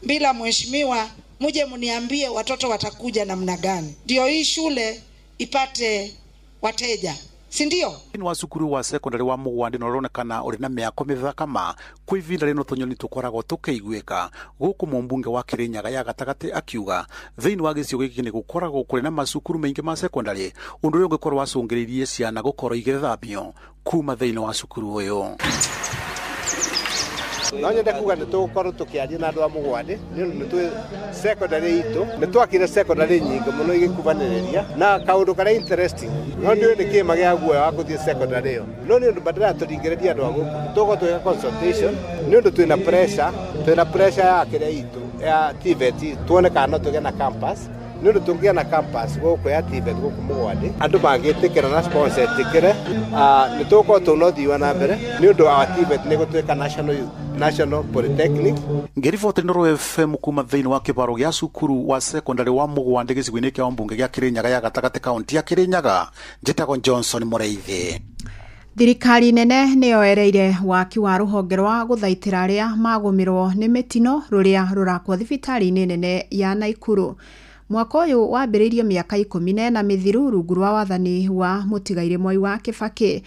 bila mheshimiwa, muje mniambie watoto watakuja namna gani. Ndio hii shule ipate wateja. Si ndio? Wa cukuru wa secondary wa Mugwandi no uronekana uri na miako mithaka ma kwa ivinda rino tunyoni tukoragwo tukiguika guku mumbunge wa Kirinyaga ya gatagati akiuga thiini wa gicigo giki ni gukoragwo kuri na macukuru maingi ma secondary undu uria ungikorwo wacungiririe ciana gukorwo igithamio kuma thiini wa cukuru uyu. No nyende kuga nĩ tũgũkorwo tũkĩaria na andũ a Mũgwandĩ nĩ ũndũ nĩ twĩ secondary itũ nĩ twakire secondary nyingĩ mũno igĩkubanĩrĩria na kaũndũ karĩa interesting no ndiũĩ nĩ kĩ magĩa guoya wa gũthiĩ secondary ĩyo no nĩ ũndũ badala ya tũringĩrĩrie andũ a gũkũ tũgũkorwo twĩka consultation nĩ ũndũ twĩna pressure ya kĩrĩa itũ ya TVET tuone kana no tũgĩe na campus nĩ ũndũ tũngĩgĩa na campus gũkũ ya TVET gũkũ Mũgwandĩ andũ mangĩtĩkĩra na sponsor ĩtĩkĩre nĩ tũgũkorwo tũna ũthii wa na mbere nĩ ũndũ wa TVET nĩ gũtuĩka National Polytechnic. Ngĩriboti Inooro FM kuma thĩinĩ wa kĩbaro gĩa cukuru wa secondary wa Mũgwandĩ gĩcigo-inĩ kĩa mbunge gĩa Kirinyaga ya gatagatĩ kaunti ya Kirinyaga njĩtagwo Johnson Mũrĩithi. Thirikari nene nĩyoereire waki wa rũhonge rwa gũthaitĩra arĩa magũmĩrwo nĩ mĩtino rũrĩa rũrakwo thibitarĩ-inĩ nene ya Naikuru. Mwaka ũyũ wambĩrĩirio mĩaka 14 mĩthiru rungu rwa wathani wa mũtigairĩ Mwai wa Kĩbakĩ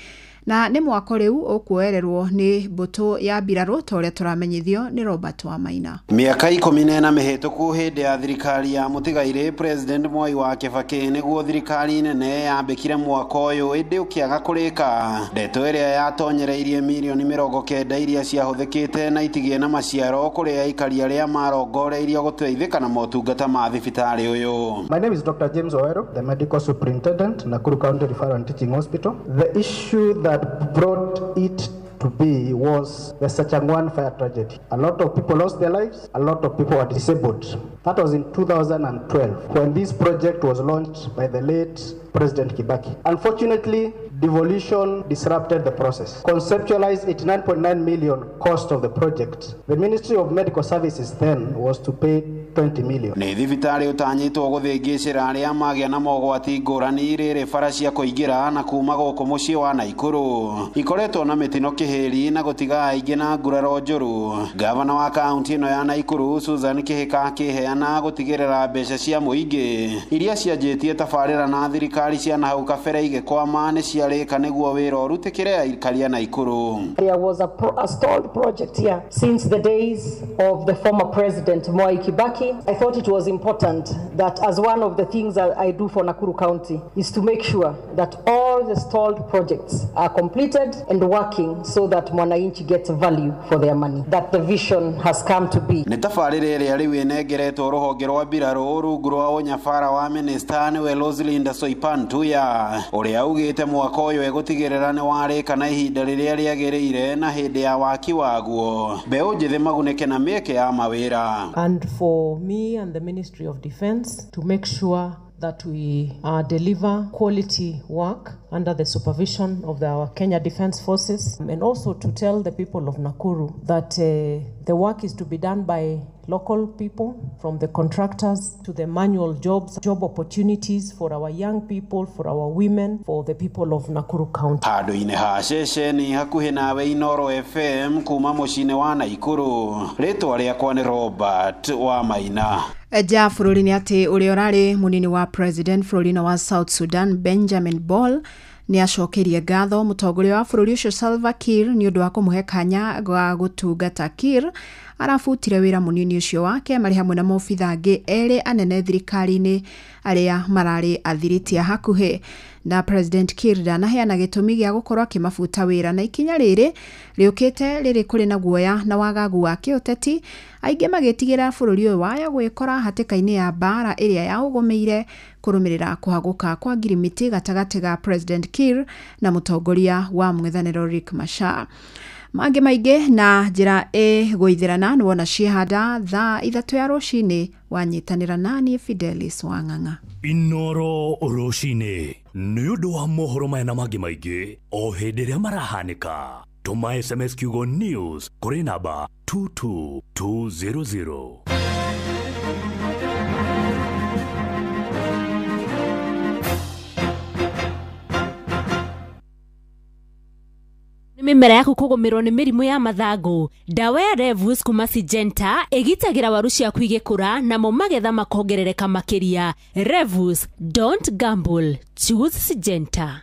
na nĩ mwako rĩu ũkuoererwo nĩ mbũtũ ya mbirarũ ta ũrĩa tũramenyithio nĩ Robert Wamaina. Mĩaka 14 mĩhĩtũku hĩndĩ ya thirikari ya mũtigairĩ President Mwai wa Kĩbakĩ nĩguo thirikari nene yambĩkire mwako ũyũ ĩndĩ ũkĩaga kũrĩka. Ndeto ĩrĩa yatonyereirie mirioni 90 iria ciahũthĩkĩte na itigie na maciaro kũrĩ aikari arĩa marongoreirio gũteithĩka na motungata ma thibitarĩ ũyũ. My name is Dr. James Oero, the medical superintendent, Nakuru County Referral and Teaching Hospital. The issue that brought it to be was the Sachangwan fire tragedy. A lot of people lost their lives, a lot of people were disabled. That was in 2012 when this project was launched by the late President Kibaki. Unfortunately, devolution disrupted the process. Conceptualized 89.9 million cost of the project. The Ministry of Medical Services then was to pay 20 million. Nĩ thibitarĩ ũtanyĩtwo gũthĩngĩcĩra arĩa magĩa na mogwati ngũrani rĩrĩ bara cia kũingĩra na kuma gũkũ mũciĩ wa Naikuru ikoretwo na mĩtino kĩhĩri na gũtiga aingĩ na nguraro njũru. Gavana wa kaunti ĩno ya Naikuru Susan Kĩhĩka akĩheana gũtigĩrĩra mbeca cia mũingĩ iria cianjĩtie tabarĩra na thirikari cia na hau kabere igĩkwama nĩ ciarĩka nĩguo wĩra ũrutĩkĩre aikari a Naikuru. There was a stalled project here since the days of the former president Mwai Kibaki. I thought it was important that as one of the things that I do for Nakuru County is to make sure that all the stalled projects are completed and working so that mwananchi gets value for their money, that the vision has come to be. Nĩ tabarĩra ĩrĩa rĩu ĩnengeretwo rũhonge rwa mbirarũ rungu rwa ũnyabara wa minista nĩwe Roselinda Soipan Tuya ũrĩa augĩte mwaka ũyũ egũtigĩrĩra nĩ warĩka na ihinda rĩrĩa rĩagĩrĩire na hĩndĩ ya waki waguo mbeũ njĩthĩ magunĩke na mĩeke ya mawĩra. And for me and the Ministry of Defense to make sure that we deliver quality work under the supervision of our Kenya Defence Forces, and also to tell the people of Nakuru that the work is to be done by local people, from the contractors to the manual jobs, job opportunities for our young people, for our women, for the people of Nakuru County. Handũ-inĩ ha ceceni hakuhĩ nawe Inooro FM kuma mũciĩ-inĩ wa Naikuru, rĩtwa rĩakwa nĩ Robert wa Maina. Nja bũrũri nĩ atĩ ũrĩa ũrarĩ mũnini wa president bũrũri-inĩ wa South Sudan Benjamin Bol nĩ acokerie ngatho mũtongoria wa bũrũri ũcio Salva Kiir nĩ ũndũ wa kũmũhe kanya ga gũtungata. Kiir arabutire wĩra mũnini ũcio wake marĩ hamwe na maobitha angĩ erĩ anene thirikari-inĩ arĩa mararĩ athiriti a hakuhĩ. Na President Kiir ndanaheana gĩtũmi gĩa gũkorwo akĩmabuta wĩra, na ikinya rĩrĩ rĩũkĩte rĩrĩ kũrĩ na guoya na wagagu wa kĩũteti, aingĩ magĩtigĩra bũrũri ũyũ waya gwĩkora hatĩka-inĩ ya mbara ĩrĩa yaũgũmĩire kũrũmĩrĩra kũhagũka kwa ngirimiti gatagatĩ ga President Kiir na mũtongoria wa mũng'ethanĩro Riek Machar. Mangĩ maingĩ na njĩra ĩgũithĩrana nĩwona ciĩhanda thaa 3 ya rũcinĩ wanyitanĩra nani Fidelis Wang'ang'a. Inoro rũcinĩ nĩ ũndũ wa mohoro maya na mangĩ maingĩ o hĩndĩ ĩrĩa marahanĩka. Tũma SMS kiugo news kũrĩ namba 22200. Mĩmera yaku kũgũmĩrwo nĩ mĩrimũ ya mathangũ. Ndawa ya Revus kuma Syngenta ĩgitagĩra waru ciaku igĩkũra namo magetha makongerereka makĩria. Revus, don't gamble, choose Syngenta.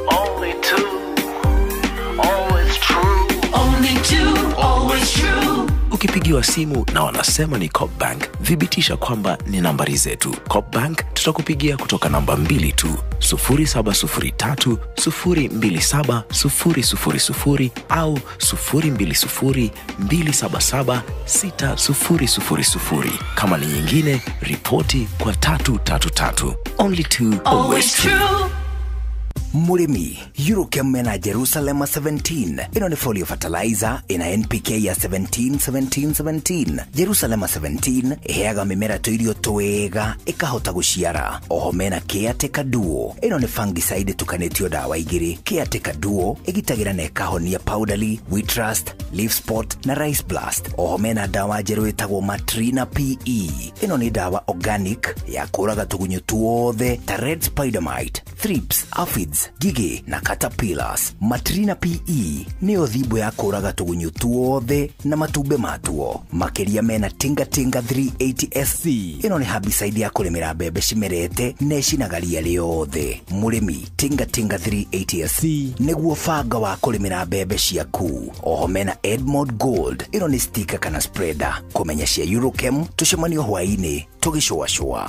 Only two, always true. Only two, always true. Ukipigiwa simu na wanasema ni Coop Bank, thibitisha kwamba ni nambari zetu. Coop Bank tutakupigia kutoka namba 2 tu, 0703 027 000 au 020 277 6000. Kama ni nyingine, ripoti kwa 333. Only two, always true. Murimi, Eurochem mena Jerusalema 17. Ino ni folio fertilizer ina NPK ya 17 17 17. Jerusalema 17 iheaga mimera tuirio twega ikahota guciara. Oho mena Caretaker Duo. Ino ni fungicide tukanitio dawa igiri. Caretaker Duo igitagira na ikahonia powderly, wheat rust, leaf spot na rice blast. Oho mena dawa njeru itagwo Matrina PE. Ino ni dawa organic ya kuraga tugunyu tuothe ta red spider mite, thrips, aphids, gigi na caterpillars. Matrina PE niyo thibo ya kuraga tugunyu tuothe na matumbe matuo. Makiria mena Tinga Tinga 380 SC. Ino ni herbicide ya kurimira mbembe cimerete na icinaga ria riothe. Murimi, Tinga Tinga 380 SC niguo banga wa kurimira mbembe ciaku. Oho mena Edmond Gold. Ino ni sticker kana spreader. Kumenya cia Eurochem tucemanio hwaini tugicũacũa.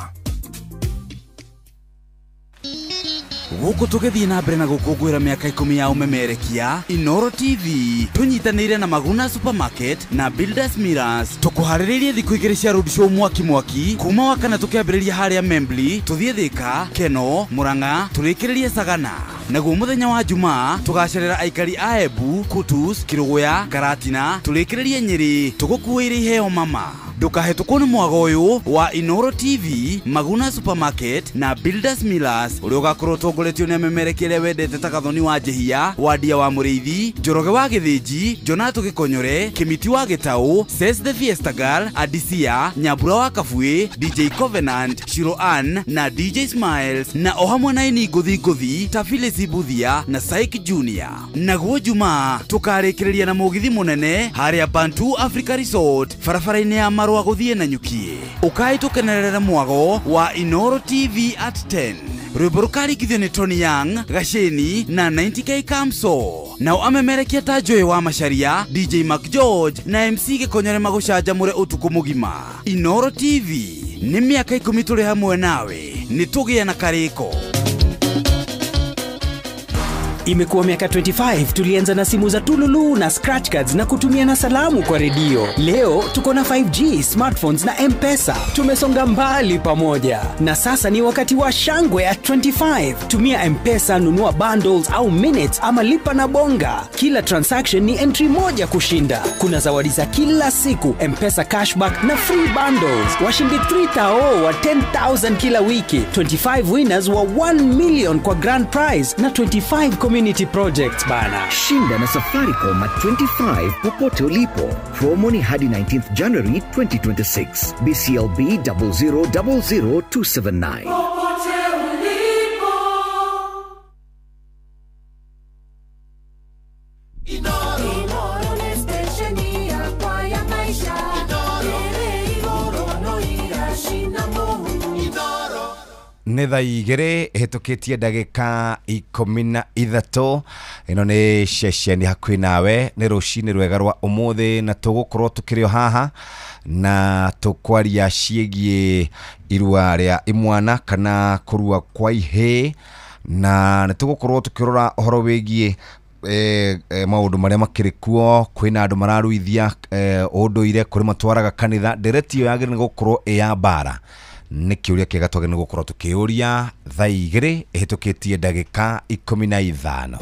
Gũkũ tũgĩthiĩ na mbere na gũkũngũĩra mĩaka 10 ya ũmemerekia, Inoro TV tũnyitanĩire na Maguna Supermarket na Builders Mirrors tũkũharĩrĩirie thikũ 2 cia road show mwaki mwaki kuma wakana tũkĩambĩrĩria harĩa Membli tũthiĩ Thika, Keno, Murang'a tũrĩkĩrĩrie Sagana. Naguo mũthenya wa Jumaa tũgacerera aikari a Embu, Kutus, Kĩrũgũya, Karatina tũrĩkĩrĩrie Nyĩrĩ tũgũkuĩire iheo mama. Ndũkahetũkwo nĩ mwago ũyũ wa Inoro TV, Maguna Supermarket na Builders Millers ũrĩa ũgakorwo ũtongoretio nĩ amemerekia arĩa wendete ta Gathoni wa Njĩhia, Wandia wa Mũrĩithi, Njoroge wa Gĩthĩnji, Jonato Gĩkonyore, Kĩmiti wa Gĩtaũ, Ses the Fiesta Girl, Adisia, Nyambura wa Kabuĩ, DJ Covenant, Shiro Ann na DJ Smiles na o hamwe na ini ngũthi ngũthi ta Phyllis Buthia na Syke Junior. Naguo Jumaa tũkarĩkĩrĩria na mũgithi mũnene harĩa Bantu Africa Resort barabara-inĩ ya Marua gũthiĩ na Nyukie. Ũkai tũkenerere mwago wa Inoro TV at 10. Rwĩmbo rũkarigithio nĩ Tony Young, Gaceni na 90K Kamso. Nao amemerekia ta Joy wa Macharia, DJ Mac George na MC Gĩkonyore magũcanjamũre ũtukũ mũgima. Inoro TV nĩ mĩaka 10 tũrĩ hamwe nawe, nĩ tũgĩe na karĩko. Imekuwa miaka 25 tulianza na simu za tululu na scratch cards na kutumia na salamu kwa redio. Leo tuko na 5G, smartphones na M-Pesa. Tumesonga mbali pamoja. Na sasa ni wakati wa shangwe at 25. Tumia M-Pesa, nunua bundles au minutes ama lipa na bonga. Kila transaction ni entry moja kushinda. Kuna zawadi za kila siku, M-Pesa cashback na free bundles. Washindi 3,000 wa 10,000 kila wiki. 25 winners wa 1 million kwa grand prize na 25 community projects bana. Shinda na Safaricom at 25 popote ulipo. Promo ni hadi 19th January 2026. BCLB 0000279. Popote ulipo. Inoro ni stesheni yakwa ya maisha. Nĩ thaa 2 ĩhĩtũkĩtie ndagĩka 13. Ĩno nĩ ceceni hakuhĩ nawe, nĩ rũcinĩ rwega rwa ũmũthĩ na tũgũkorwo tũkĩrĩ o haha na tũkwaria ciĩgiĩ irua rĩa imwana kana kũrua kwa ihĩĩ, na nĩ tũgũkorwo tũkĩrora ũhoro wĩgiĩ maũndũ marĩa makĩrĩ kuo. Kwĩna andũ mararuithia ũndũire, kũrĩ matwaraga kanitha. Ndereti ĩyo yagĩrĩire gũkorwo ĩ ya mbara. Nĩ kĩũria kĩega twagĩrĩirwo nĩ gũkorwo tũkĩũria thaa 2 ĩhĩtũkĩtie ndagĩka 15.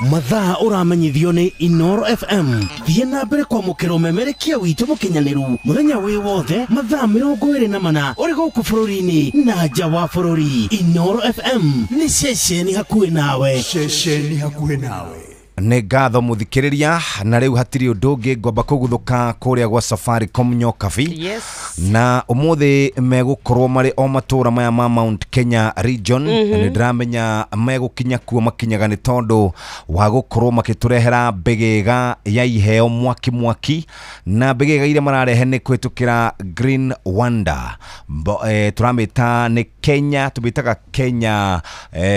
Mathaa ũramenyithio nĩ Inoro FM. Thiĩ na mbere kwamũkĩra ũmemerekia witũ mũkinyanĩru mũthenya wĩ wothe mathaa 24 ũrĩ gũkũ bũrũri-inĩ na nja wa bũrũri. Inoro FM nĩ ceceni hakuhĩ nawe. Ceceni hakuhĩ nawe. Nĩ ngatho mũthikĩrĩria na rĩu hatirĩ ũndũ ũngĩ ngwamba kũguthũka kũrĩa gwa Safaricom Nyokabi. Yes. Na ũmũthĩ megũkorwo marĩ o matũra maya ma Mount Kenya region. Nĩ ndĩramenya megũkinya kuo makinyaga nĩ tondũ wa gũkorwo makĩtũrehera mbĩgĩga ya iheo mwaki mwaki, na mbĩgĩga iria mararehe nĩ kũhĩtũkĩra Green Wonder. Tũramĩta nĩ Kenya, tũmĩtaga Kenya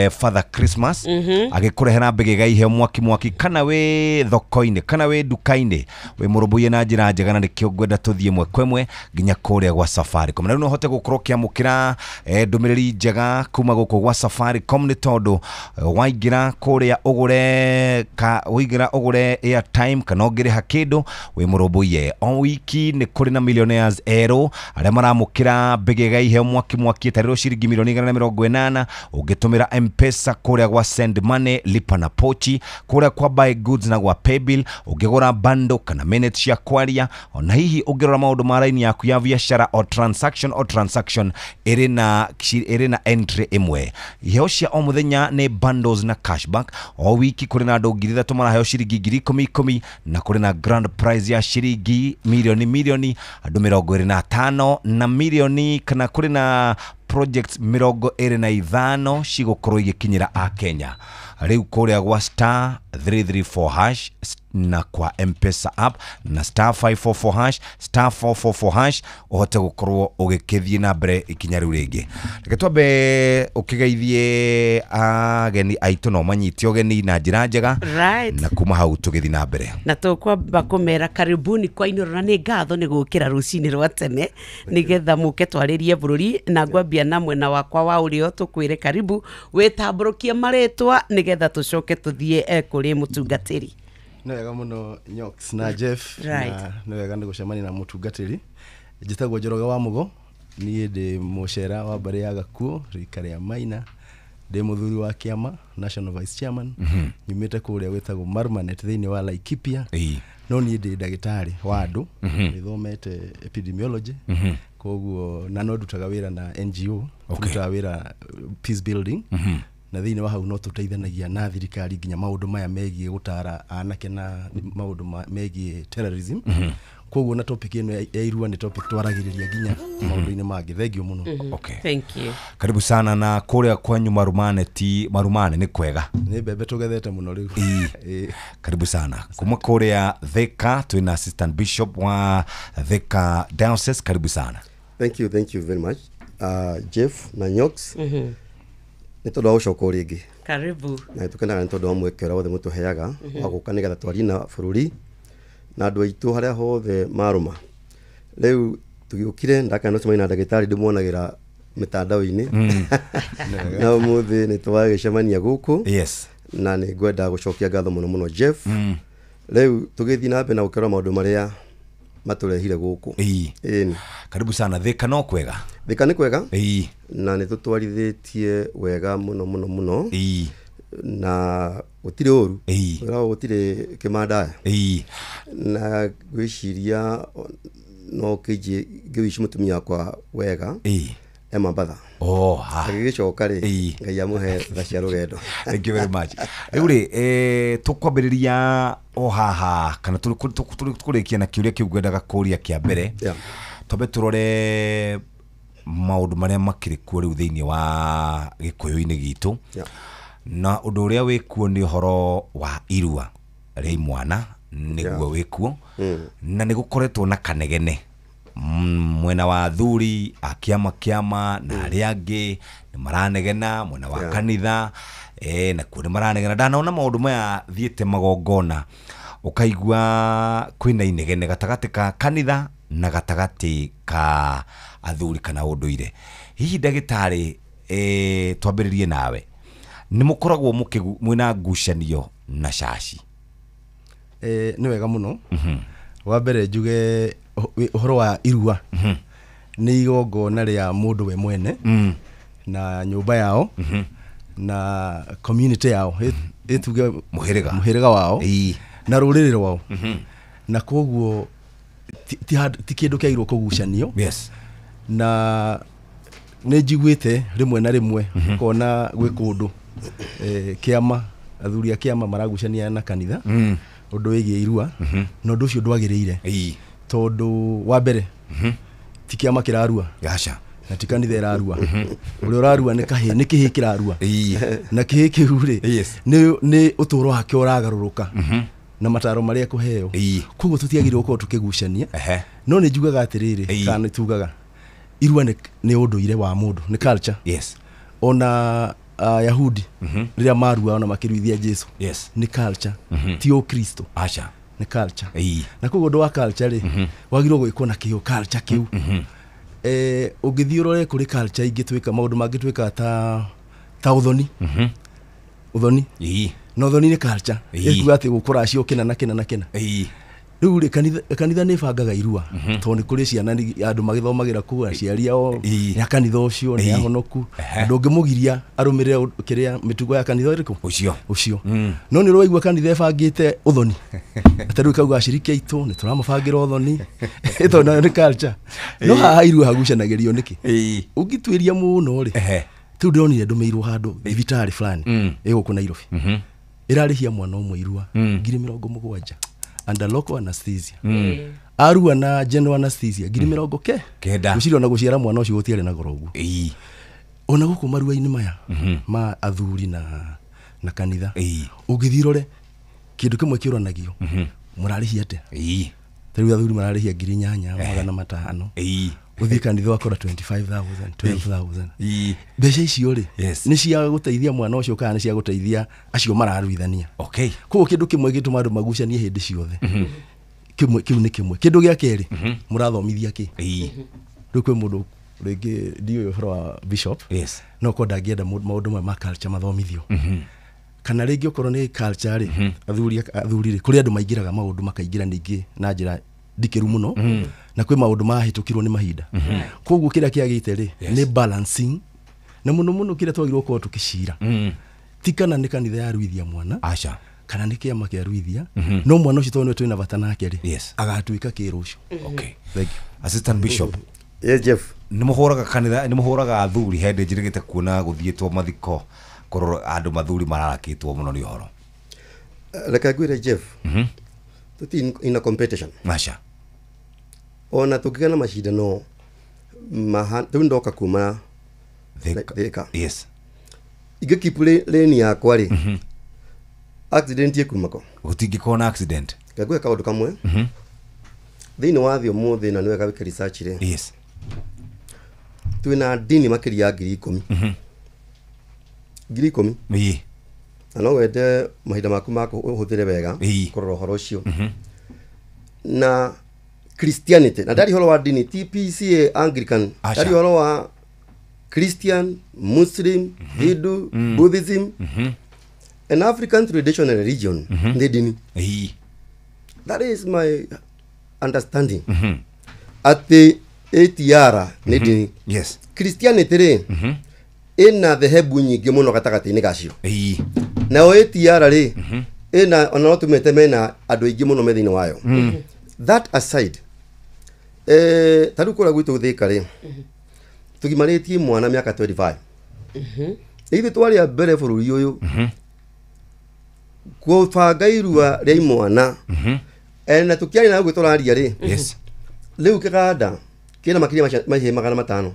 Father Christmas. Agĩkũrehera mbĩgĩga iheo mwaki mwaki, kana wĩ thoko-inĩ kana wĩ nduka-inĩ wĩ mũrũmbũiye na njĩra njega, na nĩkĩo ngwenda tũthiĩ ĩmwe kwa ĩmwe nginya kũrĩa gwa Safaricom. Na rĩu no ũhote gũkorwo ũkĩamũkĩra ndũmĩrĩri njega kuma gũkũ gwa Safaricom nĩ tondũ waingĩra kũrĩa ũgũre ka ũingĩra ũgũre airtime kana ũngĩrĩha kĩndũ wĩ mũrũmbũiye. O wiki nĩ kũrĩ na millionaires erũ arĩa maramũkĩra mbĩgĩga iheo mwaki mwaki ĩtarĩrwo ciringi milioni 180 ũngĩtũmĩra M-Pesa kũrĩa gwa Send Money, Lipa na Pochi, kũrĩa kwa Buy Goods na gwa Paybill, ũngĩgũra bundle kana minute cia kwaria, ona hihi ũngĩrora maũndũ ma raini yaku ya biacara o transaction ĩrĩ na entry ĩmwe. Iheo cia o mũthenya nĩ bundles na cashback. O wiki kũrĩ na andũ 3,000 maraheo ciringi 10,000 na kũrĩ na grand prize ya ciringi milioni andũ 25 na milioni, kana kũrĩ na projects 25 cigũkorwo igĩkinyĩra a Kenya. Rĩu kũrĩa gwa star 334 hash na kwa M-Pesa app na star 544 hash star 444 hash ũhote gũkorwo ũgĩkĩthiĩ na mbere ikinya rĩu rĩngĩ. Reke twambe ũkĩgeithie ageni aitũ no manyite ũgeni na njĩra njega. Right. Na kuma hau tũgĩthiĩ na mbere. Na tũkwamba kũmera karibuni kwa Inoro, na nĩ ngatho nĩ gũkĩra rũcinĩ rwa tene nĩgetha mũke twarĩrie bũrũri, na ngwambia na mwena wakwa wa ũrĩo tũkwĩre karibu wĩtambũrũkie marĩtwa nĩgetha tũcoke tũthiĩ kũrĩ mũtungatĩri. Nĩ wega mũno Nyox na Jeff. Right. Na nĩ wega nĩ gũcemania na mũtungatĩri. Njĩtagwo Njoroge wa Mũgo, niĩ ndĩ mũcera wa mbarĩ ya Gakuo, rika rĩa Maina, ndĩ mũthuri wa kĩama, National Vice Chairman. Nyumĩte kũrĩa gwĩtagwo Marmanet thĩinĩ wa Laikipia. No niĩ ndĩ ndagĩtarĩ wa andũ, nĩthomete epidemiology. Koguo na no ndutaga wĩra na NGO, ndutaga wĩra peace building. Na thĩinĩ wa hau no tũteithanagia na thirikari nginya maũndũ maya megiĩ gũtara anake na maũndũ megiĩ terrorism. Koguo na topic ĩno ya irua nĩ topic twaragĩrĩria nginya maũndũ-inĩ mangĩ. Thank you mũno. Okay. Thank you. Karibu sana. Na kũrĩa kwanyu Marumane ti Marumane nĩ kwega? Nĩ mbembe tũgethete mũno rĩu. Karibu sana. Kuma kũrĩa Thika twĩna Assistant Bishop wa Thika Diocese. Karibu sana. Thank you, thank you very much. Jeff na Nyox. Nĩ tondũ wa gũcoka o rĩngĩ. Karibu. Na nĩtũkenaga nĩ tondũ wa mweke ũrĩa wothe mũtũheaga wa gũka nĩgetha twarie na bũrũri na andũ aitũ harĩa hothe marũma. Rĩu tũgĩũkire ndakana no cemania na ndagĩtarĩ ndĩmuonagĩra mĩtandao-inĩ. Na ũmũthĩ nĩ twagĩcemania gũkũ. Yes. Na nĩ ngwenda gũcokia ngatho mũno mũno Jeff. Rĩu tũgĩthiĩ na mbere na gũkĩrora maũndũ marĩa matũrehire gũkũ. Ĩni. Karibu sana. Thika no kwega? Thika nĩ kwega. Na nĩ tũtwarithĩtie wega mũno mũno mũno. Na gũtirĩ ũru. Wĩra gũtirĩ kĩmandaya. Na ngwĩciria no ngĩwici mũtumia wakwa wega. Emma Mbatha. Oh, agĩgĩcoka rĩ, Ngai amũhe tha cia rũgendo. Thank you very much. Rĩu rĩ, tũkwambĩrĩria o haha kana tũkũrĩkia na kĩũria kĩu ngwendaga kũria kĩa mbere. Twambe tũrore maũndũ marĩa makĩrĩ kuo rĩu thĩinĩ wa gĩkũyũ-inĩ gitũ. Na ũndũ ũrĩa wĩkuo nĩ ũhoro wa irua rĩa imwana nĩguo wĩkuo, na nĩ gũkoretwo na kanegene mwena wa athuri a kĩama kĩama na arĩa angĩ nĩ maranegena, mwena wa kanitha na kuo nĩ maranegena. Ndanaona maũndũ maya thiĩte magongona ũkaigua kwĩna inegene gatagatĩ ka kanitha na gatagatĩ ka athuri kana ũndũire. Hihi ndagĩtarĩ, twambĩrĩrie nawe, nĩ mũkoragwo mwĩna ngucanio na caci? Nĩ wega mũno. Wa mbere njuge ũhoro wa irua nĩ igongona rĩa mũndũ we mwene na nyũmba yao na community yao. ĩtuge Mũhĩrĩga. Mũhĩrĩga wao na rũrĩrĩ rwao, na koguo ti kĩndũ kĩagĩrĩirwo kũgucanio. Na nĩ njiguĩte rĩmwe na rĩmwe kona gwĩ kũndũ kĩama, athuri a kĩama maragucania na kanitha ũndũ wĩgiĩ irua, na ũndũ ũcio ndwagĩrĩire, tondũ wa mbere ti kĩama kĩrarua. Aca. Na ti kanitha ĩrarua. Ũrĩa ũrarua nĩ kahĩĩ, nĩ kĩhĩĩ kĩrarua, na kĩhĩĩ kĩu rĩ, nĩ ũtũũro wake ũragarũrũka na mataro marĩa ekũheo. Koguo tũtiagĩrĩirwo gũkorwo tũkĩgucania. No nĩ njugaga atĩrĩrĩ, kana nĩ tugaga irua nĩ ũndũire wa mũndũ, nĩ culture. Ona Ayahudi rĩrĩa marua ona makĩruithia Jesu, nĩ culture, ti ũkristo. Aca. Nĩ culture. Na koguo ũndũ wa culture rĩ, wagĩrĩirwo gwĩkwo na kĩo culture kĩu. Ũngĩthiĩ ũrore kũrĩ culture ingĩ twĩka maũndũ mangĩ twĩkaga ta ũthoni. Ũthoni na ũthoni nĩ culture, ĩkuga atĩ gũkũracio kĩna na kĩna na kĩna. Rĩu rĩ, kanitha nĩ ĩbangaga irua, tondũ nĩ kũrĩ ciana andũ magĩthomagĩra kũu, aciari ao nĩ a kanitha ũcio, nĩ ahonoku, ndũngĩmũgiria arũmĩrĩre kĩrĩa mĩtugo ya kanitha ĩrĩkũ ũcio ũcio. No nĩ ũraigua kanitha ĩbangĩte ũthoni, atĩ rĩu kauga aciriki aitũ nĩ tũramabangĩra ũthoni, tondũ nayo nĩ culture. No haha irua hagucanagĩrio nĩkĩ? Ũngĩtuĩria mũno rĩ, rĩu ndĩronire ndũmĩirwo handũ thibitarĩ fulani ĩ gũkũ Nairobi, ĩrarĩhia mwana ũmwe irua 70,000 under local anesthesia. Arua na general anesthesia ngiri mĩrongo ke kenda. Gwĩciria ona gũciara mwana ũcio gũtiarĩ na goro ũguo. Ona gũkũ marua-inĩ maya ma athuri na kanitha, ũngĩthiĩ ũrore kĩndũ kĩmwe kĩũranagio, mũrarĩhia atĩa? Ta rĩu athuri mararĩhia 8,500, ũthiĩ kanitha ũgakora 25,000, 12,000. Mbeca icio rĩ, nĩ cia gũteithia mwana ũcio kana nĩ cia gũteithia acio mararuithania? Koguo kĩndũ kĩmwe gĩtũma andũ magucanie hĩndĩ ciothe, kĩmwe kĩu nĩ kĩmwe. Kĩndũ gĩa kerĩ, mũrathomithia kĩ? Rĩu kwĩ mũndũ rĩngĩ ndiũĩ ũhoro wa bishop, no korwo ndangĩenda maũndũ maya ma culture mathomithio, kana rĩngĩ okorwo nĩ culture rĩ, athuri rĩ, kũrĩ andũ maingĩraga maũndũ makaingĩra ningĩ na njĩra ndikĩru mũno, na kwĩ maũndũ mahĩtũkirwo nĩ mahinda. Koguo kĩrĩa kĩagĩte rĩ, nĩ balancing, na mũno mũno kĩrĩa twagĩrĩirwo gũkorwo tũkĩcira ti kana nĩ kanitha yaruithia mwana, aca, kana nĩ kĩama kĩaruithia, no mwana ũcio tondũ nĩwe twĩna bata nake rĩ, agatuĩka kĩ rũciũ? Thank you. Assistant Bishop. Yes, Jeff. Nĩ mũhũraga kanitha, nĩ mũhũraga athuri hĩndĩ njĩrĩgĩte kuona gũthiĩtwo mathiko kũrora andũ mathuri mararakĩtwo mũno nĩ ũhoro. Reke ngwĩre, Jeff, tũti in a competition. Aca. Ona tũngĩgĩa na macindano rĩu ndoka kuma Thika. Ingĩ keep lane yakwa rĩ, accident ĩkuma kũ? Gũtingĩkorwo na accident. Ngwĩre kaũndũ kamwe. Thĩinĩ wa thĩ ũmũthĩ, na nĩwega wĩke research rĩ, twĩna ndini makĩria ya 10,000. 10,000. Na no wende mahinda maku ma ũhũthĩre wega kũrora ũhoro ũcio. Na Christianity, na ndari ũhoro wa ndini TPCA Anglican, ndari ũhoro wa Christian, Muslim, Hindu, Buddhism, and African traditional religion, nĩ ndini. That is my understanding, atĩ ATR nĩ ndini. Christianity rĩ, ĩna dhehebu nyingĩ mũno gatagatĩ-inĩ gacio. Nayo ATR rĩ, ĩna ona no tũmete mena andũ aingĩ mũno me thĩinĩ wayo. That aside, ta rĩu kũrĩa gwitũ Thika rĩ, tũgimarĩtie mwana mĩaka 25. Ithuĩ twarĩ a mbere bũrũri ũyũ kũbanga irua rĩa imwana. Na tũkĩaria na ũguo tũraria rĩ, rĩu kĩganda kĩna makĩria ma mahĩĩ 500.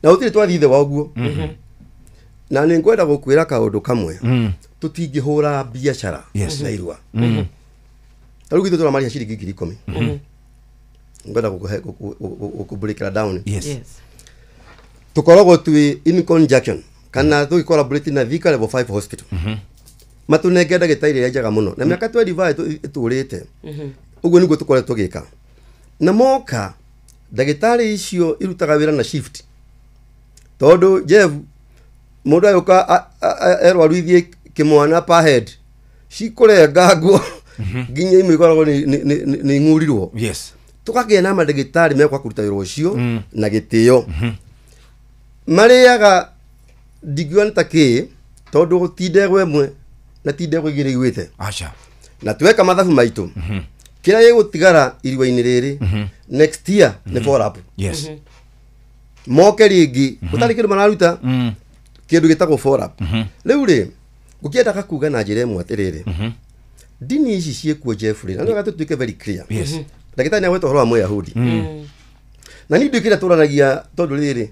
Na gũtirĩ twathiĩ thĩ wa ũguo. Na nĩ ngwenda gũkwĩra kaũndũ kamwe, tũtingĩhũra biacara na irua. Ta rĩu ithuĩ tũramarĩha ciringi 10,000. Ngwenda gũkũbreakĩra down. Tũkoragwo twĩ in conjunction kana tũgĩ na Thika Level 5 Hospital, matũnenge ndagĩtarĩ ĩrĩa njega mũno, na mĩaka 25 ĩtũrĩte ũguo nĩguo tũkoretwo tũgĩka. Na moka ndagĩtarĩ icio irutaga wĩra na shift, tondũ Jeff, mũndũ agĩũka erwo aruithie kĩmwana per head, cikũrenga nguo nginya imwe ikoragwo nĩ ing'urirwo. Tũkagĩa na mandagĩtarĩ mekwa kũruta wĩra ũcio na gĩtĩo. Marĩaga ndingiuga nĩ ta kĩ, tondũ ti ndegwa ĩmwe na ti ndegwa igĩrĩ igwĩte. Aca. Na tweka mathabu maitũ kĩrĩa gĩgũtigara irua-inĩ rĩrĩ next year nĩ follow up. Yes. Moke rĩngĩ gũtarĩ kĩndũ mararuta kĩndũ gĩtagwo follow up. Rĩu rĩ ngũkĩendaga kuga na njĩra ĩmwe atĩrĩrĩ, ndini ici ciĩkuo Jeffrey, na nĩ wega tũtuĩke very clear. Yes. Ndagĩtarĩ nĩ agweta ũhoro wa Mũyahudi. Na niĩ nduĩkĩte tũranagia tondũ rĩrĩ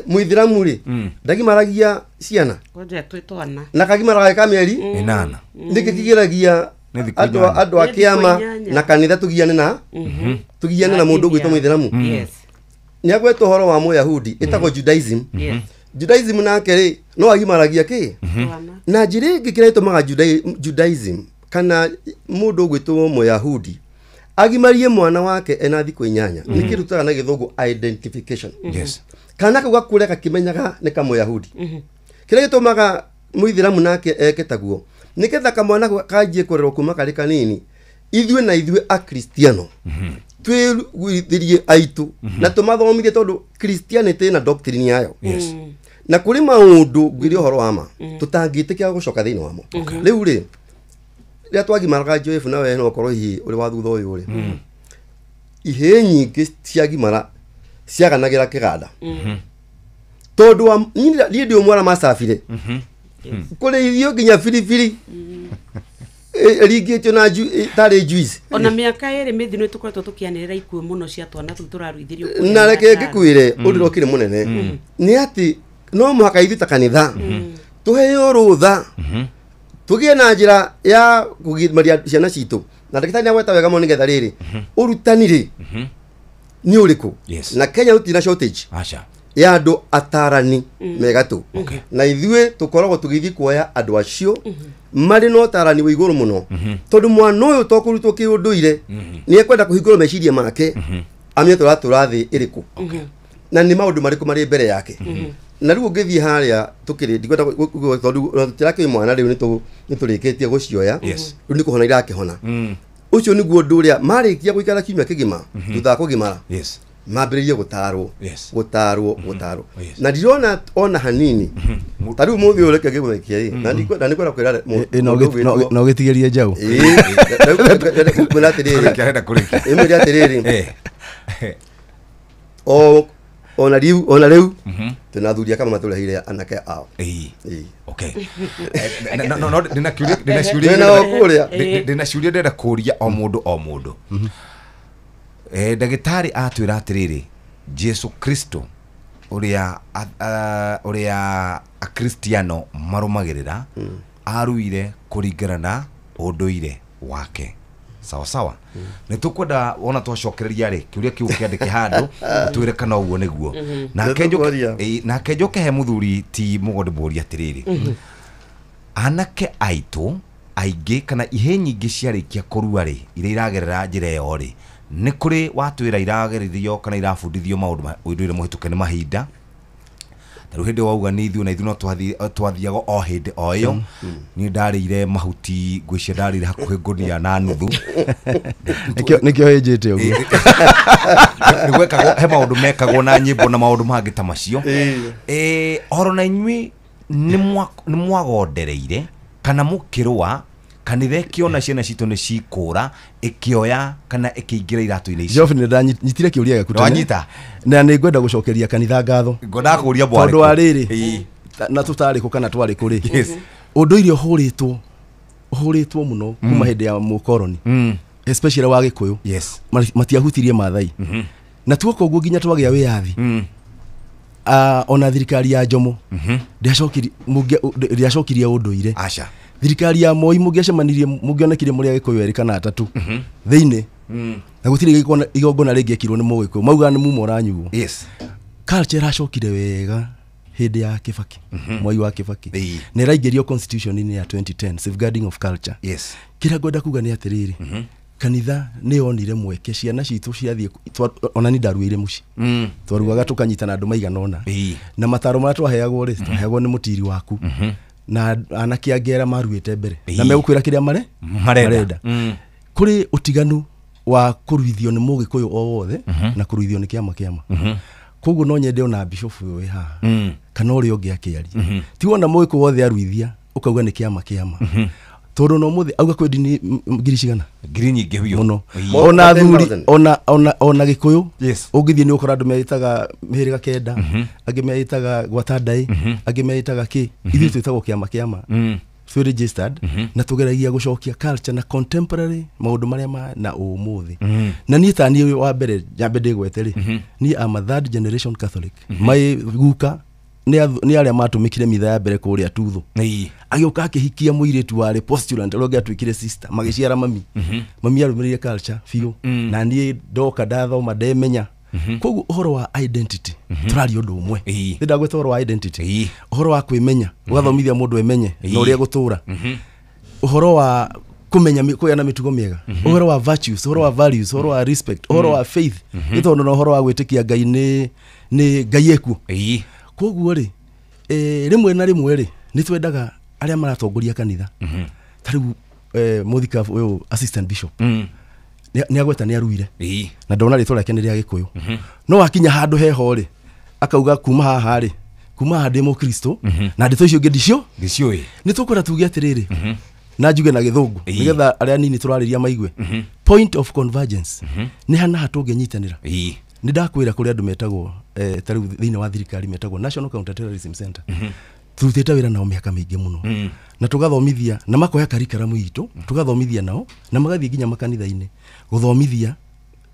Mũithĩramu rĩ ndagimaragia ciana Kwanja twĩ twana. na kagimaraga ka mĩeri 8. Nĩkĩ kĩgiragia Nĩ thikũ inyanya. andũ a Nĩ thikũ kĩama inyanya. na kanitha tũgiane na tũgiane na mũndũ ũgwĩtwo Mũithĩramu? Yes. Nĩ agweta ũhoro wa Mũyahudi ĩtagwo Judaism. Yes. Judaism nake rĩ no agimaragia kĩ? Na njĩra ĩngĩ kĩrĩa ĩtũmaga Judaism kana mũndũ ũgwĩtwo Mũyahudi agimarie mwana wake ena thikũ 8 nĩ kĩndũ tũtaga na gĩthũngũ identification. Yes. Kana kau gakũre gakĩmenyaga nĩ kamũyahudi. Kĩrĩa gĩtũmaga Mũithĩramu nake eke taguo nĩgetha kamwana kanjie kũrerwo kuma karĩ kanini, ithuĩ na ithuĩ akristiano twĩruithĩrie aitũ na tũmathomithie tondũ Christianity ĩna doctrine yayo. Yes. Na kũrĩ maũndũ ngwĩre ũhoro wa ma tũtangĩtĩkĩra gũcoka thĩinĩ wamo. Rĩu rĩ rĩrĩa twagimaraga Joefu na we no ũkorwo hihi ũrĩ wa thutha ũyũ rĩ, ihĩĩ nyingĩ ciagimara ciaganagĩra kĩganda tondũ wa niĩ ndĩ ũmwe arĩa macabire kũrĩithio nginya biribiri ĩringĩtio na tarĩ juice. Ona mĩaka ĩrĩ mĩthiru nĩ tũkoretwo tũkĩanĩrĩra ikuũ mũno cia twana tũu tũraruithĩrio. Na reke ngĩkwĩre ũndũ ũrĩa ũkĩrĩ mũnene nĩ atĩ no mũhaka ithuĩ ta kanitha tũheo rũtha tũgĩe na njĩra ya kũgimaria ciana citũ. Na ndagĩtarĩ nĩ agweta wega mũno nĩgetha rĩrĩ ũrutani rĩ nĩ ũrĩkũ. Yes. Na Kenya gũtirĩ na shortage Aca. ya andũ atarani megatũ, na ithuĩ tũkoragwo tũgĩthiĩ kuoya andũ acio marĩ na ũtarani wa igũrũ mũno tondũ mwana ũyũ to kũrutwo kĩũndũire nĩ ekwenda kũhingũra meciria make amenye tũratũra thĩ ĩrĩkũ na nĩ maũndũ marĩkũ marĩ mbere yake. Na rĩu ũngĩthiĩ harĩa tũkĩrĩ ndikwenda tondũ tũtirakĩũĩ mwana rĩu nĩ tũrĩkĩtie gũcioya. Yes. Rĩu nĩ kũhona irakĩhona. Ũcio nĩguo ũndũ ũrĩa marĩkia gũikara kiumia kĩgima thutha wa kũgimara Yes. mambĩrĩrie gũtarwo. Yes. Gũtarwo gũtarwo. Yes. Na ndirona ona hanini ta rĩu mũthĩ ũyũ reke ngĩgũthekia ĩ na ndikwenda kwĩra Na ũgĩtigĩrie njaũ. Mwĩra atĩrĩrĩ. Kũrĩkia, arenda kũrĩkia. Ĩmwĩre atĩrĩrĩ, ona rĩu ona rĩu twĩna athuri a kama matũreheire anake ao. Ĩĩ. Ĩĩ. Okay. No ndĩna kĩũria ndĩna ciũria Ndĩna o kũrĩa. Ndĩna ciũria ndĩrenda kũria o mũndũ o mũndũ. Ndagĩtarĩ atwĩra atĩrĩrĩ, Jesu Kristo ũrĩa ũrĩa akristiano marũmagĩrĩra aruire kũringana na ũndũire wake. Sawa sawa. Nĩ tũkwenda wona twacokereria rĩ kĩũria kĩu kĩandĩke handũ twĩre kana ũguo nĩguo. Nake njoke Nĩtũkwaria. Nake njoke he mũthuri ti mũgo ndĩmũrie atĩrĩrĩ, anake aitũ aingĩ kana ihĩ nyingĩ ciarĩkia kũrua rĩ iria iragerera njĩra ĩyo rĩ nĩ kũrĩ watwĩra iragerithio kana irabundithio maũndũ ũndũire mũhĩtũke nĩ mahinda. Ta rĩu hĩndĩ wauga nĩ ithuĩ na ithuĩ no twathiaga o hĩndĩ o ĩyo. Niĩ ndarĩire mahuti ngwĩcia ndarĩire hakuhĩ ngũnia na nuthu. Nĩkĩo hĩnjĩte ũguo. Nĩ gwekagwo he maũndũ mekagwo na nyĩmbo na maũndũ mangĩ ta macio. Oro na inyuĩ nĩ mwagondereire kana mũkĩrũa kanitha ĩkĩona ciana citũ nĩ cikũra ĩkĩoya kana ĩkĩingĩra iratũ-inĩ icio? Geoffrey, nĩ ndanyitire kĩũria gĩaku tene. Nĩwanyita? Na nĩ ngwenda gũcokeria kanitha ngatho Ngwendaga kũũria bwarĩkũ. Tondũ wa rĩrĩ na tũtarĩ kũ kana twarĩ kũ rĩ, Yes. ũndũire ũhũrĩtwo ũhũrĩtwo mũno kuma hĩndĩ ya mũkoroni, especially wa Gĩkũyũ. Yes. Matiahutirie Maathai na tuoka ũguo nginya twagĩa wĩyathi. Ona thirikari ya Jomo ndĩacokirie ũndũire. Aca. Thirikari ya Moi mũngĩacemanirie mũngĩonekire mũrĩ Agĩkũyũ erĩ kana atatũ thĩinĩ na gũtirĩ igongona rĩngĩekirwo nĩ Mũgĩkũyũ, maugaga nĩ mumo ũranyuo. Yes. Culture ĩracokire wega hĩndĩ ya Kibaki, Mwai wa Kibaki, na ĩraingĩrio constitution-inĩ ya 2010, safeguarding of culture. Yes. Kĩrĩa ngwenda kuga nĩ atĩrĩrĩ, kanitha nĩ yonire mweke ciana citũ ciathiĩ ona ni ndaruĩire mũciĩ, twarugaga tũkanyitana andũ maigana ũna, na mataro marĩa twaheagwo rĩ, twaheagwo nĩ mũtiri waku na anake angĩ arĩa maruĩte mbere na megũkwĩra kĩrĩa marenda. Kũrĩ ũtiganu wa kũruithio nĩ Mũgĩkũyũ o wothe na kũruithio nĩ kĩama kĩama. Koguo no nyende ona bishop ũyũ wĩ haha kana ũrĩa ũngĩ akĩaria, ti wona Mũgĩkũyũ wothe aruithia Ũkauga nĩ kĩama kĩama. Tondũ no mũthĩ auga kwĩ ndini ngiri cigana? Ngiri nyingĩ biũ. Mũno. Ĩĩ. Ona athuri 10,000. ona Gĩkũyũ ũngĩthiĩ nĩ ũkora andũ meĩtaga mĩhĩrĩga 9, angĩ meĩtaga gwata ndaĩ, angĩ meĩtaga kĩ. Ithuĩ twĩtagwo kĩama kĩama. Twĩ registered na tũgeragia gũcokia culture na contemporary maũndũ marĩa ma na ũmũthĩ. Na niĩ ta niĩ wa mbere nyambe ndĩgwete rĩ, niĩ am a third generation Catholic. My guka nĩ arĩa matũmĩkire mitha ya mbere kũrĩa Tuthu. Agĩũka akĩhikia mũirĩtu warĩ postulant ũrĩa ũngĩ atuĩkire sister, magĩciara mami. Mami arũmĩrĩire culture biũ. Na niĩ ndoka ndathoma ndemenya. Koguo ũhoro wa identity tũraria ũndũ ũmwe. Nĩ ndagweta ũhoro wa identity, ũhoro wa kwĩmenya, ũgathomithia mũndũ emenye na ũrĩa gũtũra, ũhoro wa kũmenya kũgĩa na mĩtugo mĩega, ũhoro wa virtues, ũhoro wa values, ũhoro wa respect, ũhoro wa faith, nĩ tondũ na ũhoro wa gwĩtĩkia Ngai nĩ Ngai ekuo. Koguo rĩ, rĩmwe na rĩmwe rĩ, nĩ twendaga arĩa maratongoria kanitha, ta rĩu mũthikabu ũyũ assistant bishop nĩ agweta nĩ aruire na ndona rĩtwa rĩake nĩ rĩa Gĩkũyũ, no akinya handũ heho rĩ, akauga kuma haha rĩ, kuma haha ndĩ mũkristo na ndeto icio ingĩ ndicio ndiciũĩ. Nĩ tũkwenda tuge atĩrĩrĩ, na njuge na gĩthũngũ nĩgetha arĩa anini tũrarĩria maigue, point of convergence nĩ hana ha tũngĩnyitanĩra. Nĩ ndakwĩra kũrĩ andũ metagwo ta rĩu thĩinĩ wa thirikari metagwo National Counter-Terrorism Center. Turutĩte wĩra nao mĩaka mĩingĩ mũno na tũgathomithia na makoya karikaramu itũ, tũgathomithia nao na magathiĩ nginya makanitha-inĩ gũthomithia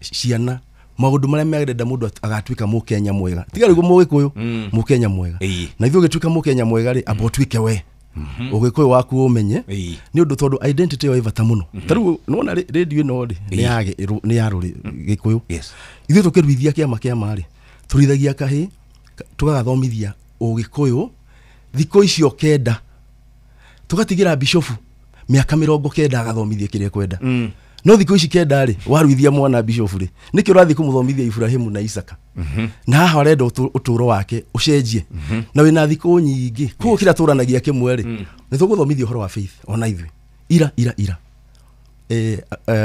ciana maũndũ marĩa marenda mũndũ agatuĩka mũkenya mwega, tiga rĩu mũgĩkũyũ, mũkenya mwega. Na ithuĩ ũgĩtuĩka mũkenya mwega rĩ, amba ũtuĩke we ũgĩkũyũ waku ũmenye, nĩ ũndũ tondũ identity ĩyo ĩ bata mũno. Ta rĩu nĩwona rĩndiũ ĩno rĩ, nĩ ya Gĩkũyũ. Ithuĩ tũkĩruithia kĩama kĩama rĩ, tũruithagia kahĩĩ tũgagathomithia ũgĩkũyũ thikũ icio 9, tũgatigĩra bishofu mĩaka 90 agathomithie kĩrĩa ekwenda. No thikũ ici 9 rĩ, waruithia mwana bishofu rĩ, nĩkĩo ũrathiĩ kũmũthomithia Ibrahimu na Isaka, na haha arenda ũtũũro wake ũcenjie, na wĩna thikũ nyingĩ. Koguo kĩrĩa tũranagia kĩmwe rĩ, nĩ tũgũthomithia ũhoro wa faith ona ithuĩ ira ira ira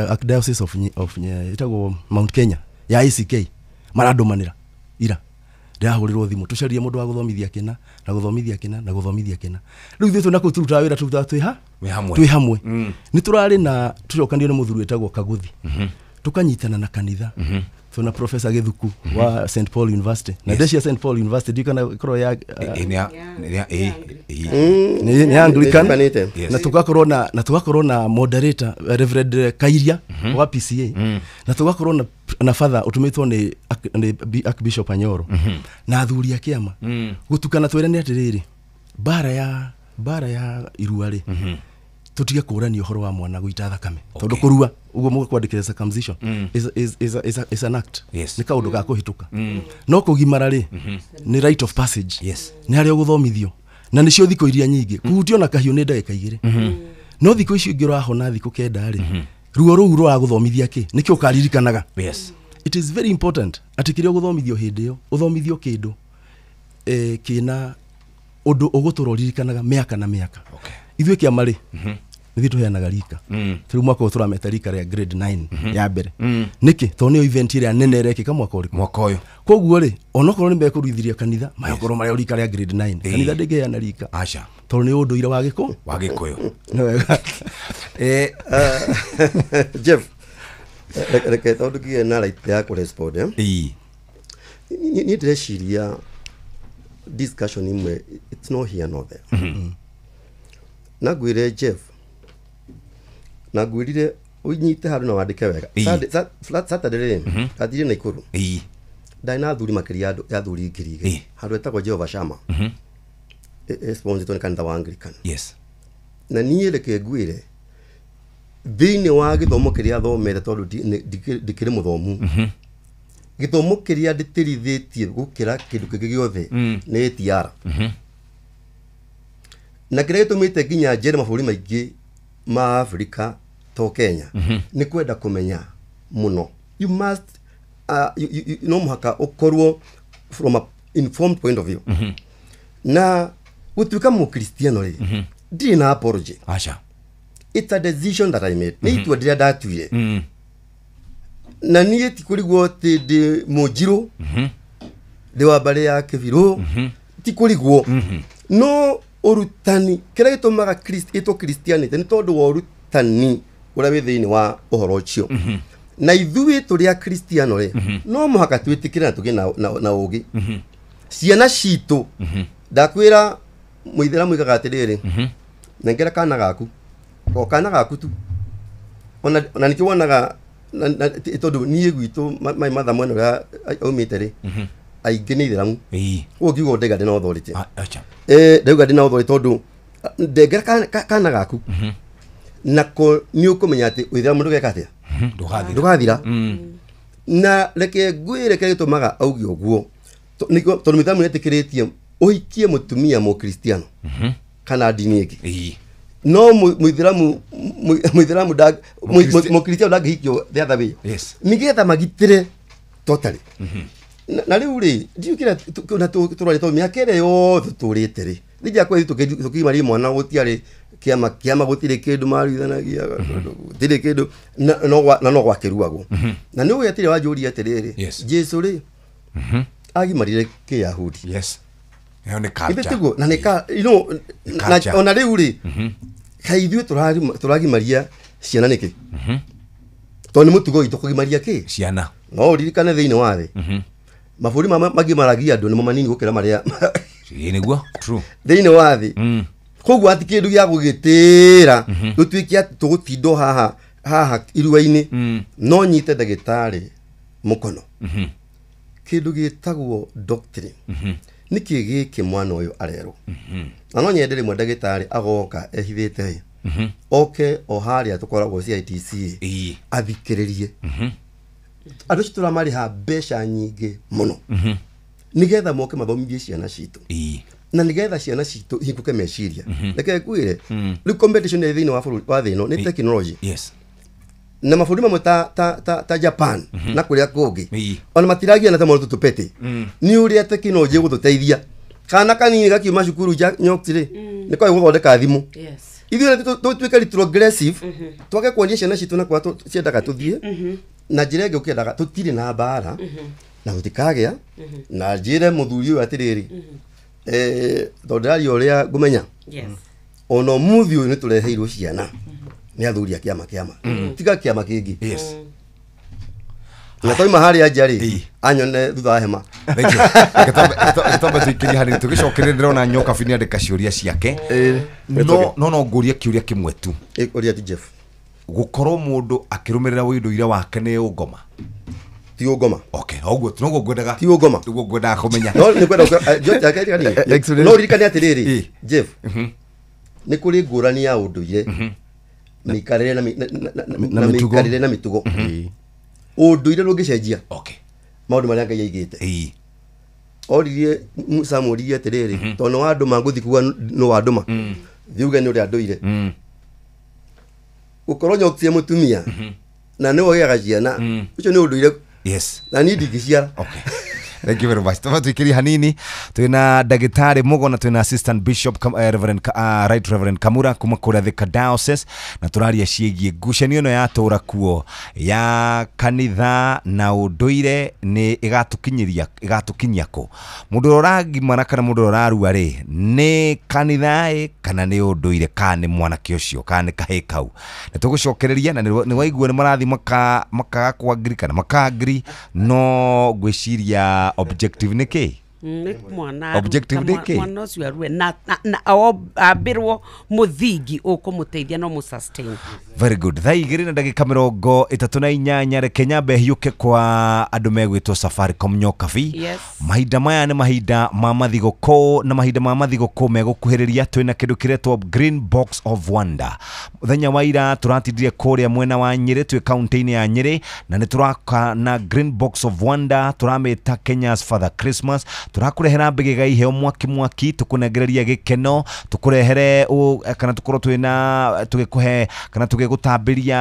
Archdiocese of ĩtagwo Mount Kenya ya ACK marandũmanĩra ira, ndĩrahũrĩrwo thimũ tũcarie mũndũ wa gũthomithia kĩna na gũthomithia kĩna na gũthomithia kĩna. Rĩu ithuĩ twĩna kũu tũrutaga wĩra, tũrutaga twĩ hamwe. Nĩ tũrarĩ na tũcokanio nĩ mũthuri wĩtagwo Kaguthi, tũkanyitana na kanitha, twĩna Professor Gĩthuku wa St Paul University na ndecia St Paul University ndiũ kana ĩkorwo ya nĩ Anglican, na tũgakorwo na moderator Reverend Kairia wa PCA, na tũgakorwo na father ũtũmĩtwo nĩ Archbishop Anyoro na athuri a kĩama. Gũtukana twĩrane atĩrĩrĩ, mbara ya irua rĩ, tũtige kũrania ũhoro wa mwana gũita thakame, tondũ kũrua ũguo mũkwandĩkĩra circumcision is an act, nĩ kaũndũ ga kũhĩtũka. No kũgimara rĩ, nĩ rite of passage, nĩ harĩa ũgũthomithio na nĩcio thikũ iria nyingĩ kũhutio na kahiũ nĩ ndagĩka 2. No thikũ icio ingĩ ũrahona thikũ 9 rĩ, ruo rũu rũragũthomithia kĩ, nĩkĩo ũkaririkanaga. It is very important atĩ kĩrĩa ũgũthomithio hĩndĩ ĩyo ũthomithio kĩndũ kĩna ũndũ ũgũtũra ũririkanaga mĩaka na mĩaka. Ithuĩ kĩama rĩ, nĩthuĩ tũheanaga rika. Rĩu mwaka ũyũ tũrameta rika rĩa grade 9 ya mbere. Nĩkĩ? Tondũ nĩyo event ĩrĩa nene ĩrekĩka mwaka ũrĩkũ? Mwaka ũyũ. Koguo rĩ, onokorwo nĩ mekũruithiria kanitha, magakorwo marĩ o rika rĩa grade 9. Kanitha ndĩngĩheana rika. Aca. Tondũ nĩ ũndũire wa Gĩkũyũ. Wa Gĩkũyũ. Nĩ wega. Jeff, reke tondũ ngĩgĩe na right ya kũrespond. Niĩ ndĩreciria discussion imwe, it's no here nor there. Na ngwĩre Jeff, na ngwĩrire ũnyite handũ na wandĩke wega. Saturday rĩ, ndathire Naikuru. Ndarĩ na athuri makĩria ya athuri 2,000 handũ etagwo Jehova Shama, sponsored nĩ kanitha wa Anglican. Na niĩ reke ngwĩre thĩinĩ wa gĩthomo kĩrĩa thomete, tondũ ndikĩrĩ mũthomu, gĩthomo kĩrĩa ndĩtĩrithĩtie gũkĩra kĩndũ kĩngĩ gĩothe nĩ ATR. Na kĩrĩa gĩtũmĩte nginya njere mabũrũri maingĩ ma Afrika to Kenya nĩ kwenda kũmenya mũno. You must no mũhaka ũkorwo from a informed point of view. Na gũtuĩka mũkristiano rĩ, ndirĩ na apology. Aca. It's a decision that I made. Nĩ itua rĩrĩa ndatuire. Na niĩ ti kũrigwo atĩ ndĩ mũnjirũ, ndĩ wa mbarĩ ya kĩbirũ, ti kũrigwo. No Ũrutani kĩrĩa gĩtũmaga ĩtwo Christianity nĩ tondũ wa ũrutani ũrĩa wĩ thĩinĩ wa ũhoro ũcio. Na ithuĩ tũrĩ akristiano rĩ, no mũhaka twĩtĩkĩre na tũgĩe na ũũgĩ. Ciana citũ, ndakwĩra mũithĩramu igaga atĩrĩrĩ, nengera kana gaku, o kana gaku tu. Ona nĩkĩo wonaga tondũ niĩ gwitũ mai matha mwena ũrĩa aumĩte rĩ, aingĩ nĩ ithĩramu. Ũguo ngiuga ndaiga ndĩna authority. Ndauga ndĩna authority tondũ ndengera kana gaku, nako nĩ ũkũmenya atĩ ũithĩramu ndũgeka atĩa, ndũgathira. Na reke ngwĩre kĩrĩa gĩtũmaga auge ũguo, tondũ mũithĩramu nĩetĩkĩrĩtie ũhikie mũtumia mũkristiano kana ndini ĩngĩ. No mũithĩramu mũkristiano ndangĩhikio the other way. Nĩgetha magitĩre totally. Na rĩu rĩ, ndiũĩ kĩrĩa tũrarĩ tondũ mĩaka ĩrĩa yothe tũrĩte rĩ, nĩnja kweli tũkĩgimaria mwana gũtiarĩ kĩama gũtirĩ kĩndũ maruithanagia, gũtirĩ kĩndũ, na no gwakĩruagwo. Na nĩ ũĩ atĩrĩ wanjũria atĩrĩrĩ, Jesũ rĩ, agimarire Kĩyahudi. Ĩyo nĩ culture. Na nĩ ona rĩu rĩ, kaĩ ithuĩ tũragimaria ciana nĩkĩ? Tondũ nĩ mũtugo witũ kũgimaria kĩ? Ciana. No ũririkane thĩinĩ wa thĩ, mabũrũri magimaragia andũ nĩmo manini gũkĩra marĩa. Nĩguo, true. Thĩinĩ wa thĩ. Koguo ati kĩndũ gĩa gũgĩtĩra gũtuĩke atĩ tũgũtindwo haha irua-inĩ, no nyite ndagĩtarĩ mũkono. Kĩndũ gĩtagwo doctrine. Nĩkĩ gĩkĩ mwana ũyũ arerwo? Na no nyende rĩmwe ndagĩtarĩ agoka ehithĩte oke o harĩa tũkoragwo CITC athikĩrĩrie. Andũ acio tũramarĩha mbeca nyingĩ mũno nĩgetha moke mathomithie ciana citũ, na nĩgetha ciana citũ ihingũke meciria. Reke ngwĩre, rĩu competition ĩrĩ thĩinĩ wa bũrũri wa thĩ ĩno nĩ technology. Na mabũrũri mamwe ta Japan na kũrĩa kũngĩ ona matiragiana ta mũndũ tũpete nĩ ũrĩa technology ĩgũtũteithia. Kana kanini gakiuma cukuru Nyoks rĩ, nĩ koĩ gũthondeka thimũ. Ithuĩ tũtuĩke retrogressive, twage kuonia ciana citũ na kũrĩa ciendaga tũthiĩ, na njĩra ĩngĩ ũkĩendaga tũtirĩ na mbara na tũtikagĩa. Na njĩre mũthuri ũyũ atĩrĩrĩ, tondũ ndĩraria ũrĩa ngũmenya, ona ũmũthĩ ũyũ nĩtũreheirwo ciana nĩ athuri a kĩama tiga kĩama kĩngĩ. Na twauma harĩa nja rĩ, anyone thutha wa hema. Gĩtambe tũikĩrie hanini tũgĩcokereria, ndĩrona Nyoka Bi nĩandĩka ciũria ciake. No ngũrie kĩũria kĩmwe tu. Ũria tu Jeff. Gũkorwo mũndũ akĩrũmĩrĩra ũndũire wake nĩ ũngoma? Ti ũngoma. Okay, ũguo noguo ngwendaga. Ti ũngoma. Nĩguo ngwendaga kũmenya. No nĩ kwenda no ũririkane atĩrĩrĩ, Jeff, nĩ kũrĩ ngũrani ya ũndũire, mĩikarĩre na mĩtugo. Ũndũire ndũngĩcenjia maũndũ marĩa Ngai aigĩte. Oririe Musa amũririe atĩrĩrĩ, tondũ nĩ wandũma ngũthiĩ kuga nĩ wandũma, thiĩ uge nĩ ũrĩa ndũire. Gũkorwo nyokie mũtumia na nĩwe ũgĩaga ciana, ũcio nĩ ũndũire. Na niĩ ndingĩciara. Thank you very much. Tũba tuikĩrie hanini, twĩna ndagĩtarĩ Mugo na twĩna Assistant Bishop Reverend Right Reverend Kamura kuma kũrĩa Thika Diocese, na tũraria ciĩgiĩ ngucanio ĩno yatũra kuo ya kanitha na ũndũire nĩ ĩgatũkinyia kũ. Mũndũ ũrĩa ũragimara kana mũndũ ũrĩa ũrarua rĩ, nĩ kanitha ĩ kana nĩ ũndũire, kana nĩ mwanake ũcio kana nĩ kahĩĩ kau. Na tũgũcokereria na nĩ waigua nĩ marathiĩ makaga kwangiri kana makangiri, no ngwĩciria objective nĩ kĩ? Objective nĩ kĩ? Mwana ũcio arue na ambĩrwo mũthingi ũkũmũteithia no mũsustain. Very good. Thaa 2:38, reke nyambe hiũke kwa andũ megwĩtwo Safaricom Nyoka Bi. Mahinda maya nĩ mahinda ma mathigũkũ, na mahinda ma mathigũkũ megũkuhĩrĩria. Twĩna kĩndũ kĩretwo Green Box of Wonder. Mũthenya wa ira tũratindire kũrĩa mwena wa Nyĩrĩ, twĩ kaunti-inĩ ya Nyĩrĩ, na nĩ tũraka na Green Box of Wonder, tũramĩta Kenya's Father Christmas. Tũrakũrehera mbĩgĩga iheo mwaki mwaki, tũkũnengereria gĩkeno, tũkũrehere kana tũkorwo twĩna tũgĩkũhe kana tũgĩgũtambĩria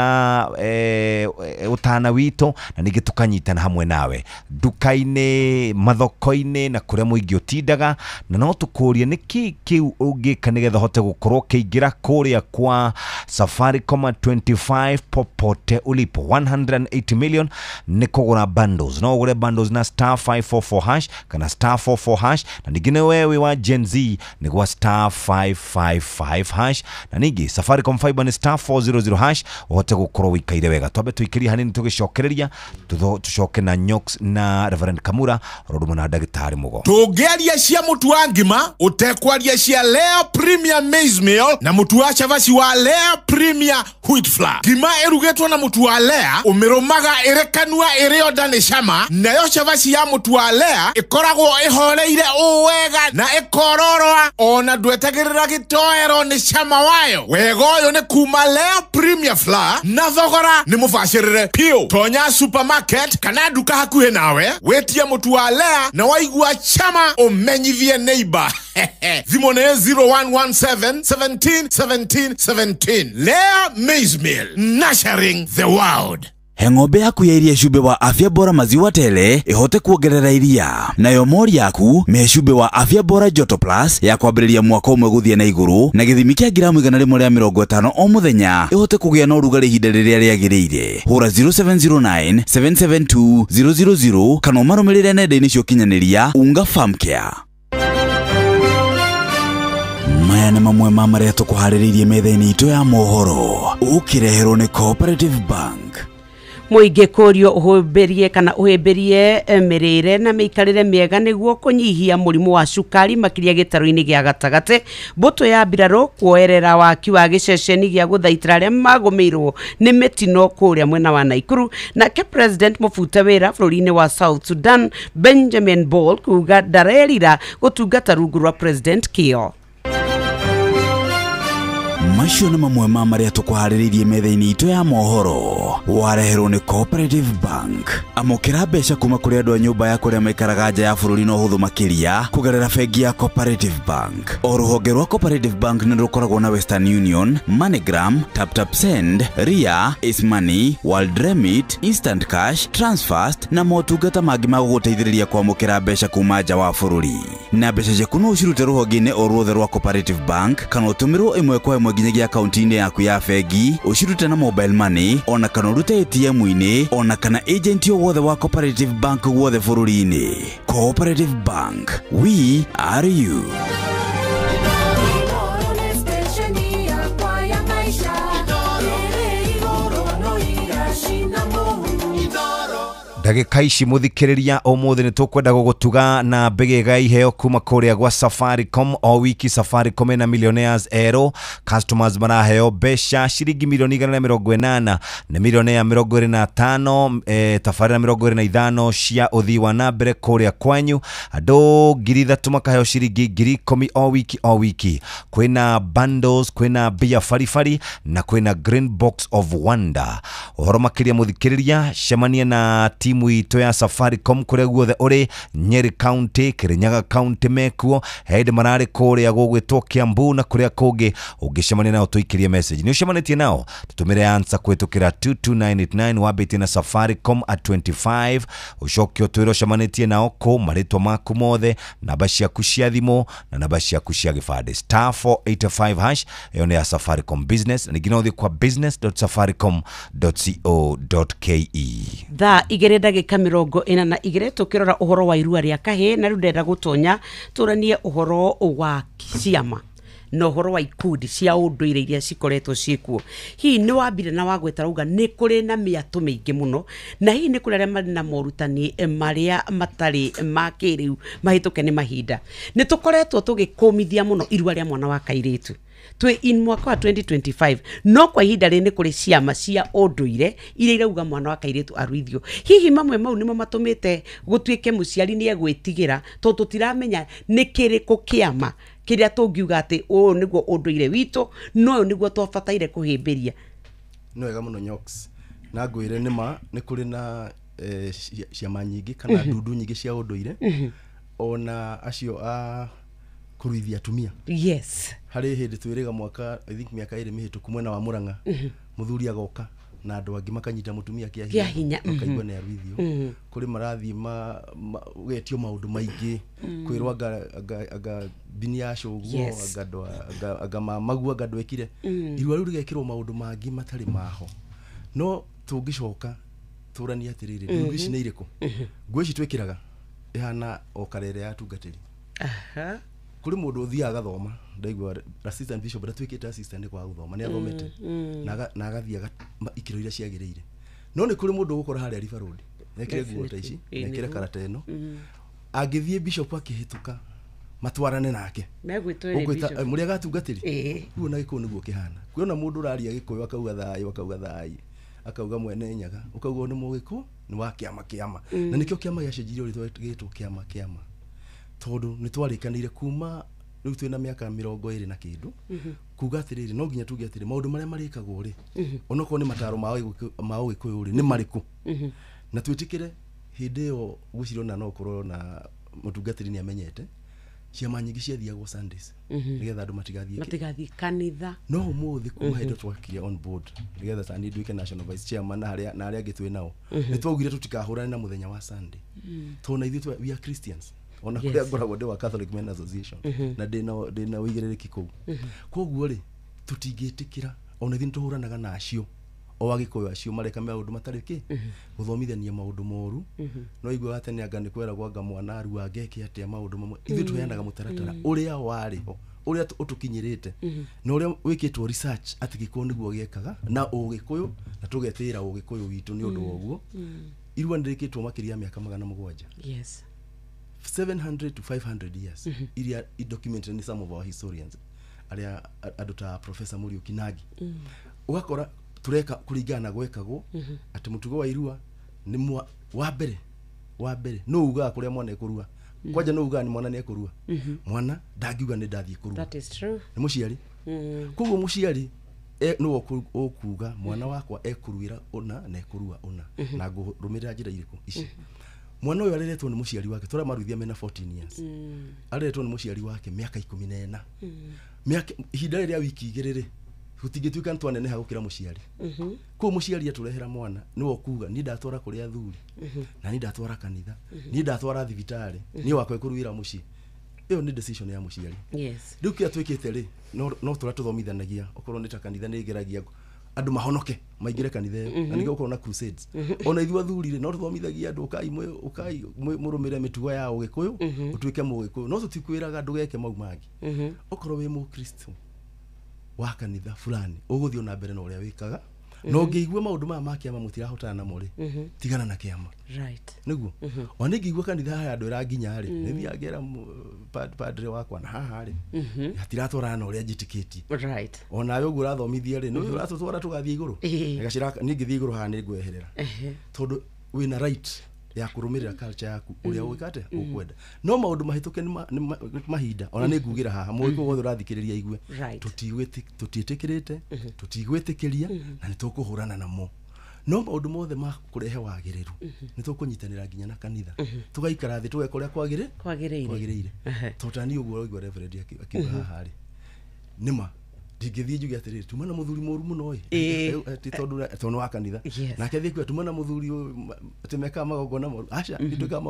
ũtana witũ, na ningĩ tũkanyitana hamwe nawe nduka-inĩ, mathoko-inĩ na kũrĩa mũingĩ ũtindaga. Na no tũkũrie nĩkĩ kĩu ũngĩka nĩgetha ũhote gũkorwo ũkĩingĩra kũrĩa kwa Safaricom 25 popote ulipo. 180 million nĩ kũgũra bundles. No ũgũre bundles na star 544 hash kana star star 44 hash, na ningĩ nĩ we wĩ wa Gen Z nĩ gwa star 555 hash, na ningĩ Safaricom Fiber nĩ star 400 hash ũhote gũkorwo wĩikaire wega. Twambe tũikĩrie hanini tũgĩcokereria tũcoke na Nyox na Reverend Kamura ũrũndũ na ndagĩtarĩ Mugo. Tũngĩaria cia mũtu wa ngima ũtekwaria cia Lea Premier Maize Meal na mũtu wa cabaci wa Lea Premier Wheat Flour. Ngima ĩrugĩtwo na mũtu wa Lea ũmĩrũmaga ĩrĩ kanua ĩrĩ onda nĩ cama, nayo cabaci ya mũtu wa Lea ĩkoragwo ĩhoreire ũũ wega na ĩkororoa ona ndwetagĩrĩra gĩtoero nĩ cama wayo. Wega ũyũ nĩ kuma Lea Premier Flour na thogora nĩ mũbacĩrĩre piũ. Tonya supermarket kana nduka hakuhĩ nawe wĩtie mũtu wa Lea na waigua chama ũmenyithie neighbor. Thimũ nĩ 0117 17 17 17. Lea Maize Meal, nurturing the world. He ng'ombe yaku ya iria cumbĩ wa Afya Bora maziwa tele ihote kuongerera iria, nayo mori yaku mĩhe cumbĩ wa Afya Bora Joto Plus ya kwambĩrĩria mwaka ũmwe gũthiĩ na igũrũ na gĩthimi kĩa ngiramu 150 o mũthenya ihote kũgĩa na ũrugarĩ ihinda rĩrĩa rĩagĩrĩire. Hũra 0709 772 000 kana ũmarũmĩrĩre nenda-inĩ cia ũkinyanĩria Unga Farm Care. Maya nĩ mamwe ma marĩa tũkũharĩrĩirie metha-inĩ itũ ya mohoro ũkĩreherwo nĩ Cooperative Bank. Mũingĩ kũrio ũhĩmbĩrie kana ũhĩmbĩrie mĩrĩre na mĩikarĩre mĩega nĩguo kũnyihia mũrimũ wa cukari makĩria gĩtarũ-inĩ gĩa gatagatĩ. Mbũtũ ya mbirarũ kuoerera waki wa gĩceceni gĩa gũthaitĩra arĩa magũmĩirwo nĩ mĩtino kũrĩa mwena wa Naikuru. Nake President mũbute wĩra bũrũri-inĩ wa South Sudan Benjamin Bol kuga ndarerira gũtungata rungu rwa President Kiir. Macio nĩ mamwe ma marĩa tũkũharĩrĩirie metha-inĩ itũ ya mohoro wareherwo nĩ Cooperative Bank. Amũkĩra mbeca kuma kũrĩ andũ a nyũmba ya kũrĩa maikaraga nja ya bũrũri na ũhũthũ makĩria kũgerera bengi ya Cooperative Bank. O rũhonge rwa Cooperative Bank nĩ rũkoragwo na Western Union, MoneyGram, TapTap Send, Ria, Ace Money, World Remit, Instant Cash, Transfast na motungata mangĩ ma gũgũteithĩrĩria kwamũkĩra mbeca kuma nja wa bũrũri. Na mbeca ciaku no ũcirute rũhonge-inĩ o ruothe rwa Cooperative Bank kana ũtũmĩrwo ĩmwe kwa ĩmwe nginyagia akaunti-inĩ yaku ya bengi, ũcirute na mobile money ona kana ũrute ATM-inĩ ona kana agent o wothe wa Cooperative Bank guothe bũrũri-inĩ. Cooperative Bank, we are you. Ndagĩka ici mũthikĩrĩria ũmũthĩ nĩ tũkwenda gũgũtuga na mbĩgĩga iheo kuma kũrĩa gwa Safaricom. O wiki Safaricom ĩna millionaires erũ, customers maraheo mbeca ciringi milioni 180 na milionea 25, tabarĩra 25 cia ũthii wa na mbere kũrĩa kwanyu. Andũ 3,000 makaheo ciringi 10,000 o wiki o wiki. Kwĩna bundles, kwĩna mbia baribari na kwĩna green box of wonder. Ũhoro makĩria mũthikĩrĩria, cemania na timu itũ ya Safaricom kũrĩa guothe ũrĩ, Nyeri County, Kirinyaga County mekuo, hĩndĩ mararĩ kũrĩa gũgwĩtwo Kiambu na kũrĩa kũngĩ. Ũngĩcemania nao tũikĩrie message. Nĩ ũcemanĩtie nao, tũtũmĩre answer kũhĩtũkĩra 22989 wambĩtie na Safaricom at 25, ũcoke ũtwĩre ũcemanĩtie nao kũ, marĩtwa maku mothe, namba ciaku cia thimũ na namba ciaku cia gĩbandĩ. Star 485 hash, ĩyo nĩ ya Safaricom business, na ningĩ no ũthiĩ kwa business.safaricom.co.ke. Thaa igĩrĩ ndagĩka 42 tũkĩrora ũhoro wa irua rĩa kahĩĩ, na rĩu ndĩrenda gũtonya tũranie ũhoro wa ciama na ũhoro wa ikundi cia ũndũire iria cikoretwo ciĩkuo. Hihi nĩ wambire na wagweta rauga nĩ kũrĩ na mĩatũ mĩingĩ mũno, na hihi nĩ kũrĩ arĩa marĩ na morutani marĩa matarĩ ma kĩrĩu mahĩtũke nĩ mahinda. Nĩ tũkoretwo tũgĩkũmithia mũno irua rĩa mwana wa kairĩtu twĩ in mwaka wa 2025, no kwa ihinda rĩrĩ nĩ kũrĩ ciama cia ũndũire iria irauga mwana wa kairĩtu aruithio. Hihi mamwe mau nĩmo matũmĩte gũtuĩke mũciari nĩ egwĩtigĩra tondũ tũtiramenya nĩ kĩrĩkũ kĩama kĩrĩa tũngiuga atĩ ũyũ nĩguo ũndũire witũ no ũyũ nĩguo twabataire kũhĩmbĩria. Nĩ wega mũno Nyox, na ngwĩre nĩma nĩ kũrĩ na ciama nyingĩ kana ndundu nyingĩ cia ũndũire, ona acio a kũruithia atumia. Yes. Harĩ hĩndĩ twĩrĩga mwaka, I think mĩaka ĩrĩ mĩhĩtũku mwena wa Murang'a, mũthuri agoka na andũ angĩ makanyita mũtumia kĩa hinya makaigua nĩ aruithio. Kũrĩ marathiĩ ũgetio maũndũ maingĩ, kwĩrwo anga mbini ya cũguo, anga mamaguo, anga ndwekire. Irua rĩu rĩgekĩrwo maũndũ mangĩ matarĩ maho. No tũngĩcoka tũranie atĩrĩrĩ, ndundu ici nĩ irĩkũ? Nguo ici twĩkĩraga Ĩhana o karere ya atungatĩri. Kũrĩ mũndũ ũthiaga agathoma, ndaigua assistant bishop ndatuĩkĩte assistant nĩ kwaga gũthoma, nĩ athomete na agathiĩ ikĩro iria ciagĩrĩire. No nĩ kũrĩ mũndũ ũgũkora harĩa River Road, ekĩre nguo ta ici, ekĩre karata ĩno, angĩthiĩ bishop akĩhĩtũka matwarane nake mũrĩ agatungatĩri. Rĩu ona Gĩkũyũ nĩguo kĩhana. Kwĩona mũndũ ũraria Gĩkũyũ akauga thayũ, akauga thayũ, akauga mwene Nyaga, ũkauga nĩ Mũgĩkũyũ, nĩ wa kĩama kĩama. Na nĩkĩo kĩama gĩacenjirio rĩtwa gĩtwo kĩama kĩama, tondũ nĩ twarĩkanĩire kuma rĩu twĩna mĩaka 20 na kĩndũ, kuga atĩrĩrĩ, no nginya tuge atĩrĩ, maũndũ marĩa marĩkagwo rĩ, onokorwo nĩ mataro ma Ũgĩkũyũ rĩ, nĩ marĩkũ, na twĩtĩkĩre hĩndĩ ĩyo gwĩciria ona no ũkorwo na mũtungatĩri nĩ amenyete ciama nyingĩ ciathiagwo Sundays, nĩgetha andũ matigathiĩ kanitha. No ũmũthĩ kuma hĩndĩ twakire on board, nĩgetha tani nduĩke national vice chairman na arĩa angĩ twĩ nao, nĩ twaugire tũtikahũrane na mũthenya wa Sunday, tondũ na ithuĩ we are Christians. Ona kũrĩa ngoragwo ndĩ wa Catholic Men Association, na ndĩna ũigĩrĩrĩki kũu. Koguo rĩ, tũtingĩtĩkĩra ona ithuĩ nĩtũhũranaga na acio o Agĩkũyũ acio mareka maũndũ matarĩ kĩ, gũthomithania maũndũ moru. No iguaga tene anga nĩ kweragwo anga mwana arua angeke atĩa maũndũ mamwe. Ithuĩ tũheanaga mũtaratara ũrĩa warĩ ho, ũrĩa ũtũkinyĩrĩte, na ũrĩa wĩkĩtwo research atĩ Gĩkũyũ nĩguo gĩekaga na Ũgĩkũyũ, na tũgetĩĩra Ũgĩkũyũ witũ nĩ ũndũ wa ũguo. Irua nĩrĩkĩtwo makĩria ya mĩaka 700. Yes. 700 to 500 years iria documented ni some of our historians aria andũ ta Professor Muriuki Nagi. Ũgakora tureka kũringana na gwekagwo atĩ mũtugo wa irua nĩ wa mbere no ugaga kũrĩa mwana ekũrua, kwanja no ugaga nĩ mwana nĩ ekũrua, mwana ndangiuga nĩ ndathiĩ kũrua. That is true. Nĩ mũciari. Koguo mũciari nĩwe ũkuga mwana wakwa ekũruĩra ũna na ekũrua ũna, na ngũrũmĩrĩra njĩra irĩkũ ici. Mwana ũyũ areretwo nĩ mũciari wake, tũrĩa maruithia mena 14 years, areretwo nĩ mũciari wake mĩaka 14. Mĩaka ihinda rĩrĩa wiki 2 rĩ, gũtingĩtuĩka nĩ twaneneha gũkĩra mũciari. Koguo mũciari atũrehera mwana nĩwe ũkuga niĩ ndatwara kũrĩ athuri, na niĩ ndatwara kanitha, niĩ ndatwara thibitarĩ, niĩ wakwa ekũruĩra mũciĩ. Ĩyo nĩ decision ya mũciari. Yes. Rĩu kĩrĩa twĩkĩte rĩ, no tũrĩa tũthomithanagia, okorwo nĩ ta kanitha nĩ ĩgeragia andũ mahonoke maingĩre kanitha ĩyo, na nĩkĩo gũkorwo na crusades. Ona ithuĩ athuri rĩ, no tũthomithagia andũ, ũkai mũrũmĩrĩre mĩtugo ya Ũgĩkũyũ, ũtuĩke Mũgĩkũyũ, no tũtikwĩraga ndũgeke mau mangĩ. Okorwo wĩ Mũkristo wa kanitha fulani, ũgũthiĩ na mbere na ũrĩa wĩkaga, na ũngĩigua maũndũ maya ma kĩama mũtirahotana namo rĩ, tigana na kĩama. Right. Nĩguo. Ona ingĩigua kanitha haha andũ ĩranginya rĩ, nĩ thiaga ngera padre wakwa na haha rĩ, hatiratwarana na ũrĩa njĩtĩkĩtie. Right. Ona we ũguo ũrathomithia rĩ, nĩ ũratũtwara tũgathiĩ igũrũ. Gacĩra niĩ ngĩthiĩ igũrũ haha nĩ ngweherera. Tondũ wĩna right ya kũrũmĩrĩra culture yaku ũrĩa ũgwĩka atĩa ũkwenda. No maũndũ mahĩtũke nĩ mahinda, ona nĩ ngugĩra haha mũgĩkũyũ wothe ũrathikĩrĩria aigue, tũtiĩtĩkĩrĩte, tũtigwĩtĩkĩria, na nĩ tũkũhũrana namo. No maũndũ mothe ma kũrehe wagĩrĩru nĩ tũkũnyitanĩra nginya na kanitha, tũgaikara thĩ tũgeka ũrĩa kwagĩrĩire. Tondũ ta niĩ ũguo ũraigua reverend akiuga haha rĩ, nĩma ndingĩthiĩ njuge atĩrĩrĩ, tuma na mũthuri mũru mũno ĩ, atĩ tondũ nĩ wa kanitha, nake thiĩ kuga tuma na mũthuri atĩ mekaga magongona moru. Aca, nĩ twĩkaga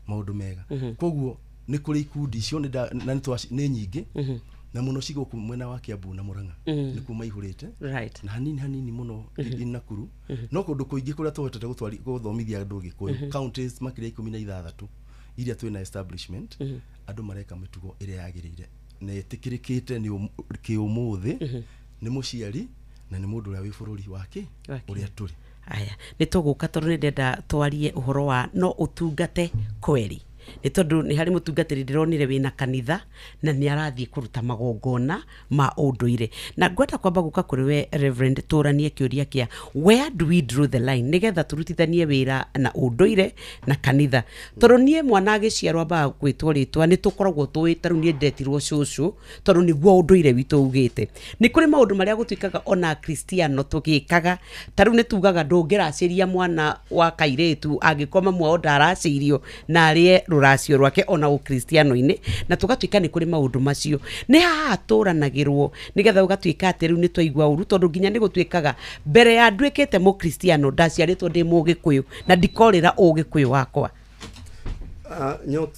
maũndũ mega. Koguo nĩ kũrĩ ikundi icio na nĩ nyingĩ, na mũno cigũkũ mwena wa Kiambu na Murang'a nĩkuo maihũrĩte, na hanini hanini mũno Nakuru, no kũndũ kũingĩ kũrĩa tũhotete gũthomithia andũ Gĩkũyũ, counties makĩria 16 iria twĩna establishment, andũ mareka mĩtugo ĩrĩa yagĩrĩire na ĩtĩkĩrĩkĩte nĩ kĩũmũthĩ nĩ mũciari na nĩ mũndũ ũrĩa wĩ bũrũri wake ũrĩa tũrĩ. Aya, nĩ tũgũka tondũ nĩ ndenda twarie ũhoro wa no ũtungate kweri, nĩ tondũ nĩ harĩ mũtungatĩri ndĩronire wĩna kanitha na nĩ arathiĩ kũruta magongona ma ũndũire. Na ngwenda kwamba gũka kũrĩ we Reverend, tũranie kĩũria kĩa where do we draw the line nĩgetha tũrutithanie wĩra na ũndũire na kanitha. Tondũ niĩ mwana agĩciarwo ambaga gwĩtwo rĩtwa nĩ tũkoragwo tũĩ, ta rĩu niĩ ndetirwo cũcũ tondũ nĩguo ũndũire witũ ugĩte. Nĩ kũrĩ maũndũ marĩa gũtuĩkaga ona Kristiano tũgĩkaga, ta rĩu nĩ tugaga ndũngĩracĩria mwana wa kairĩtu angĩkorwo mamu wao ndaracĩirio na arĩe rũracio rwake ona ũkristiano-inĩ, na tũgatuĩka nĩ kũrĩ maũndũ macio nĩ haha tũranagĩrwo nĩgetha ũgatuĩka atĩ rĩu nĩ twaigua ũru, tondũ nginya nĩ gũtuĩkaga mbere ya nduĩkĩte mũkristiano ndaciarĩtwo ndĩ mũgĩkũyũ na ndikorĩra ũgĩkũyũ wakwa. Nyox,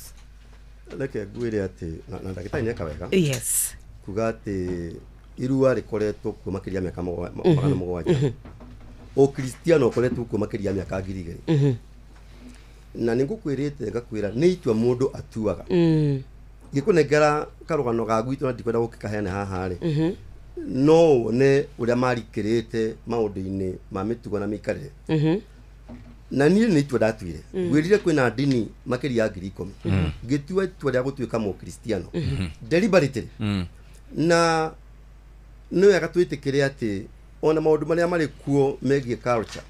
reke ngwĩre atĩ na ndagĩtarĩ nĩeka wega. Yes. Kuga atĩ irua rĩkoretwo kuo makĩria mĩaka 700. Ũkristiano ũkoretwo kuo makĩria mĩaka 2000. Na nĩ ngũkwĩrĩte ngakwĩra nĩ itua mũndũ atuaga. Ngĩkũnengera karũgano ga gwitũ na ndikwenda gũkĩkaheana haha rĩ, no wone ũrĩa marikĩrĩte maũndũ-inĩ ma mĩtugo na mĩikarĩre. Na niĩ nĩ itua ndatuire. Ngwĩrire kwĩna ndini makĩria ya 10,000. Ngĩtua itua rĩa gũtuĩka mũkristiano. Deliberately. Na nĩ wega twĩtĩkĩre atĩ ona maũndũ marĩa marĩ kuo megiĩ culture.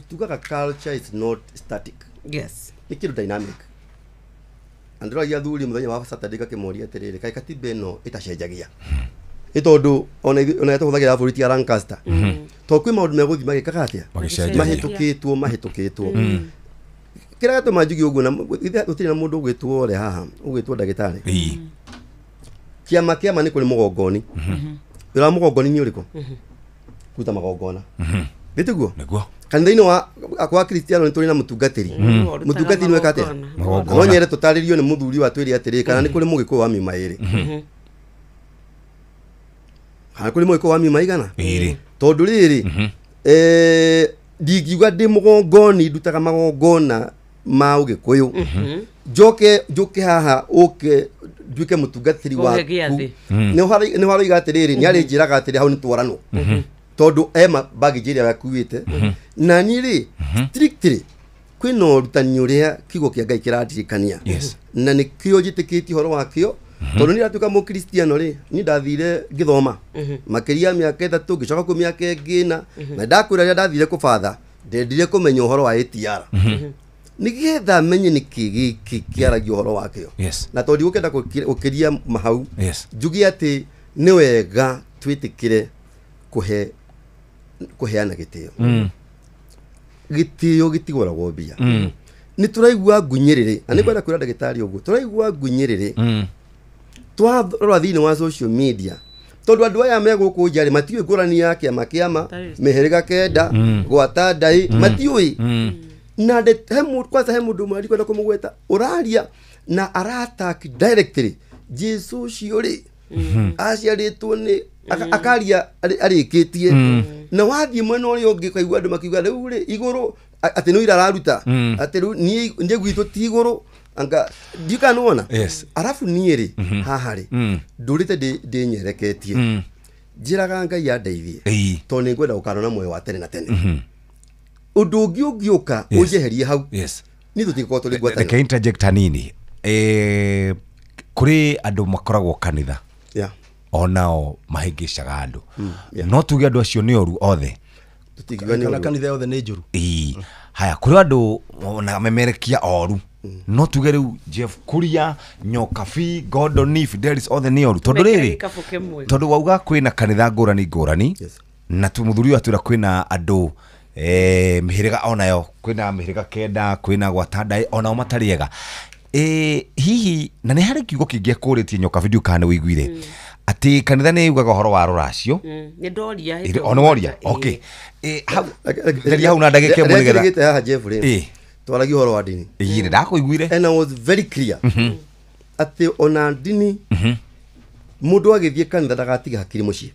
Tugaga culture is not static. Yes. Nĩ kĩndũ dynamic. Andũ athuri mũthenya wa Saturday gakĩmoria atĩrĩrĩ, kaĩ katiba ĩno ĩtacenjagia? Nĩ tondũ ona tũhũthagĩra bũrũri ti ya Lancaster. Tondũ kwĩ maũndũ megũthiĩ magĩkaga atĩa? Mahĩtũkĩtwo. Kĩrĩa gĩatũma njuge ũguo na gũtirĩ na mũndũ ũgwĩtwo ũrĩa haha, ũgwĩtwo ndagĩtarĩ. Kĩama kĩama nĩ kũrĩ mũgongoni. Wĩra wa mũgongoni nĩ ũrĩkũ? Kũruta magongona. Nĩ tiguo? Nĩguo. Kanitha-inĩ wa Kristiano nĩ tũrĩ na mũtungatĩri. Mũtungatĩri nĩ weka atĩa? No nyende tũtarĩrio nĩ mũthuri wa twĩre atĩrĩ, kana nĩ kũrĩ mũgĩkũyũ wa miuma ĩrĩ. Kana kũrĩ mũgĩkũyũ wa miuma igana? Ĩrĩ. Tondũ rĩrĩ, ndingiuga ndĩ mũgongoni ndutaga magongona ma ũgĩkũyũ. Njoke njũke haha ũke nduĩke mũtungatĩri waku. Nĩ haroiga atĩrĩrĩ, nĩ arĩnjĩraga atĩrĩ hau nĩ twaranwo. Tondũ ema baggage ĩrĩa akuĩte. Na niĩ rĩ, strictly kwĩna ũrutani ũrĩa kiugo kĩa Ngai kĩrandirikania. Na nĩkĩo njĩtĩkĩtie ũhoro wakĩo. Tondũ niĩ ndatuĩka mũkristiano rĩ, niĩ ndathire ngĩthoma makĩria mĩaka 3, ngĩcoka kwĩ mĩaka ĩngĩ ĩna, na ndakwĩra rĩrĩa ndathire kũbatha ndendire kũmenya ũhoro wa ATR. Nĩgetha menye nĩkĩ gĩkĩ kĩaragia ũhoro wakĩo. Na tondũ ndigũkĩenda gũkĩria mahau, njuge atĩ nĩ wega twĩtĩkĩre kũheana gĩtĩo. Gĩtĩo gĩtigũragwo mbia. Nĩ tũraigua ngunyĩrĩrĩ, na nĩ ngwenda kwĩra ndagĩtarĩ ũguo, tũraigua ngunyĩrĩrĩ twarora thĩinĩ wa social media, tondũ andũ aya me gũkũ nja rĩ matiũĩ ngũrani ya kĩama kĩama, mĩhĩrĩga 9, gwata ndai, matiũĩ. Na kwanza he mũndũ ũmwe ndikwenda kũmũgweta ũraria na arattack directly Jesu ũcio rĩ aciarĩtwo nĩ akaria arĩkĩtie. Na wathiĩ mwena ũrĩa ũngĩ ũkaigua andũ makiuga rĩu rĩ igũrũ atĩ nĩ ũira araruta, atĩ rĩu niĩ gwitũ ti igũrũ anga ndiũĩ wona. Arabu niĩ rĩ haha rĩ ndũrĩte ndĩnyereketie, njĩraga Ngai andeithie tondũ nĩ ngwenda gũkanwo na muoyo wa tene na tene. Ũndũ ũngĩ ũngĩũka ũnjeherie hau, niĩ tũtingĩkorwo tũrĩ ngwatanĩro. Reke interject hanini. Kũrĩ andũ makoragwo kanitha onao mahĩngĩcaga andũ. No tuge andũ acio nĩ oru othe. Kana kanitha yothe nĩ njũru. Haya, kũrĩ andũ ona memerekia oru. No tuge rĩu Jeff Kuria, Nyokabi, Gordon, Fidelis othe nĩ oru. Tondũ rĩrĩ, tondũ wauga kwĩna kanitha ngũrani ngũrani, na mũthuri ũyũ atwĩra kwĩna andũ mĩhĩrĩga onayo, kwĩna mĩhĩrĩga 9, kwĩna gwata ndai onao matarĩ ega. Hihi na nĩ harĩ kiugo kĩngĩ ekũrĩtie Nyokabi ndiũ kana nĩ wĩiguire atĩ kanitha nĩ yugaga ũhoro wa rũracio. Nĩ ndoria. Ona woria. Okay. Hau nderia hau na ndagĩka ĩmwe nĩgetha. Rĩrĩa haha Jeff rĩ, twaragia ũhoro wa ndini. Ĩĩ, ndakũiguire. And I was very clear atĩ ona ndini mũndũ agĩthiĩ kanitha ndagatiga hakiri mũciĩ.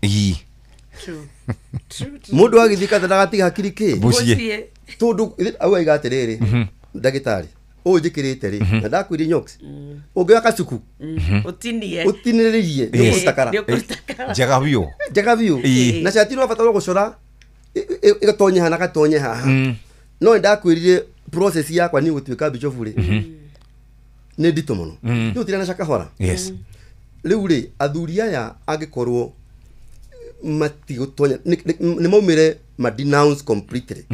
Mũndũ agĩthiĩ kanitha ndagatiga hakiri kĩ? Mũciĩ. Tondũ au aiga atĩrĩrĩ, ndagĩtarĩ ũyũ njĩkĩrĩte rĩ, na ndakwĩrie Nyox, ũngĩoya kacuku ũtinie ũtinĩrĩrie nĩ ũkũruta kara. Njega biũ. Njega biũ. Na cati no batarwo gũcora ĩgatonye haha na gatonye haha. No ndakwĩrire process yakwa nĩ gũtuĩka bishop rĩ, nĩ nditũ mũno. Nĩ ũtirĩ na cakahora. Rĩu rĩ, athuri aya angĩkorwo matigũtonya nĩ maumĩre ma denounce completely.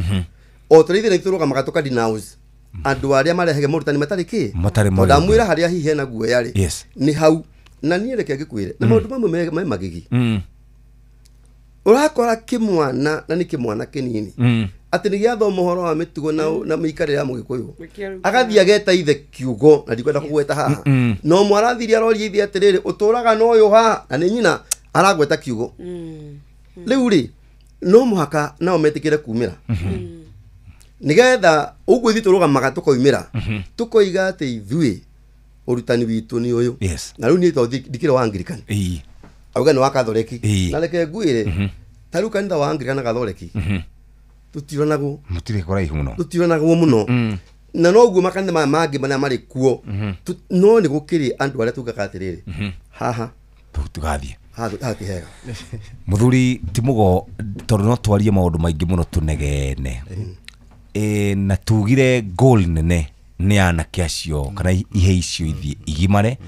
O tũrĩa ithuĩ tũrũgamaga tũka denounce andũ arĩa marehage morutani matarĩ kĩ, tondũ ndamwĩra harĩa hihi hena guoya rĩ, nĩ hau. Na niĩ reke ngĩkwĩre, na maũndũ mamwe me magigi. Ũrakora kĩmwana, na nĩ kĩmwana kĩnini, atĩ nĩ gĩathoma ũhoro wa mĩtugo na mĩikarĩre ya mũgĩkũyũ, agathiĩ ageta ithe kiugo, na ndikwenda kũgweta haha, no mwarathiri aroria ithe atĩrĩrĩ, ũtũraga na ũyũ haha, na nĩ nyina aragweta kiugo. Rĩu rĩ, no mũhaka nao metĩkĩre kumĩra, nĩgetha ũguo ithuĩ tũrũgamaga tũkoimĩra, tũkoiga atĩ ithuĩ ũrutani witũ nĩ ũyũ. Na rĩu niĩ tondũ ndikĩrĩ wa Anglican, auga nĩ wa Katholeki, na reke ngwĩre, ta rĩu kanitha wa Anglican na Katholeki tũtironagwo, mũtirĩ kũraihu mũno, tũtironagwo mũno. Na noguo makanitha maya mangĩ marĩa marĩ kuo, no nĩ gũkĩrĩ andũ arĩa tugaga atĩrĩrĩ, haha tugathiĩ haha ti hega. Muthuri ti mugo tondu no twarie maundu maingi muno tunegene, na tugire goal nene ni anake acio kana ihe icio ithie igimare,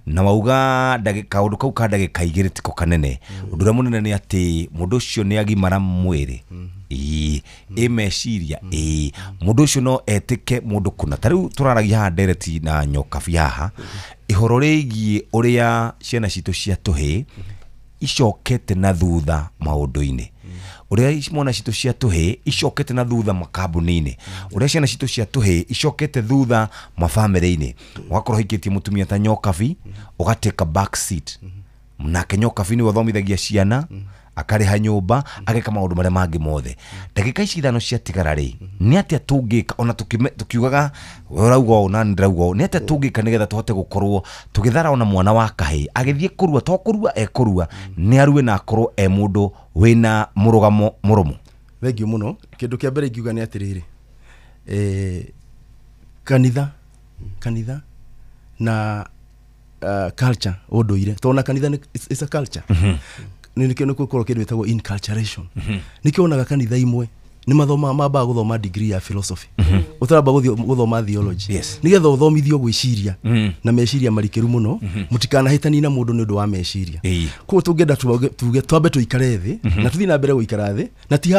na wauga kaundu kau ka ndagika igiri tiko kanene. Undu uria munene ni ati mundu ucio ni agimara mwiri, ĩ meciria, mundu ucio no etike mundu kuna. Ta riu turaragia haha ndereti na Nyokabi haha ihoro rigie uria ciana citu cia tuhii icokete na thutha maundu-ini, uria mwana citu cia tuhii icokete na thutha makambuni-ini, uria ciana citu cia tuhii icokete thutha mabamĩrĩ-inĩ. Wakorwo hikitie mutumia ta Nyokabi ugateka back seat, nake Nyokabi niwe ũthomithagia ciana, akariha nyũmba, ageka maũndũ marĩa mangĩ mothe. Ndagĩka ici ithano ciatigara rĩ, nĩ atĩa tũngĩka ona tukiugaga we ũrauga ũũ na ndĩrauga ũũ, nĩ atĩa tũngĩka nĩgetha tũhote gũkorwo tũgĩthara ona mwana wa kahĩĩ agĩthiĩ kũrua, to kũrua ekũrua, nĩ arue na akorwo e mũndũ wĩna mũrũgamo mũrũmu? Thengiũ mũno. Kĩndũ kĩa mbere ingiuga nĩ atĩrĩrĩ, kanitha na culture, ũndũire, tondũ ona kanitha it's a culture. Nĩkĩo nĩgũkorwo kĩndũ gĩtagwo inculturation. Nĩkĩo wonaga kanitha imwe nĩ mathomaga, mambaga gũthoma degree ya philosophy, ũtaramba gũthiĩ gũthoma theology, nĩgetha ũthomithio gwĩciria na meciria marikĩru mũno, mũtikanahĩtanie na mũndũ nĩ ũndũ wa meciria. Koguo tũngĩenda tuge twambe tũikare thĩ na tũthiĩ na mbere gũikara thĩ, na ti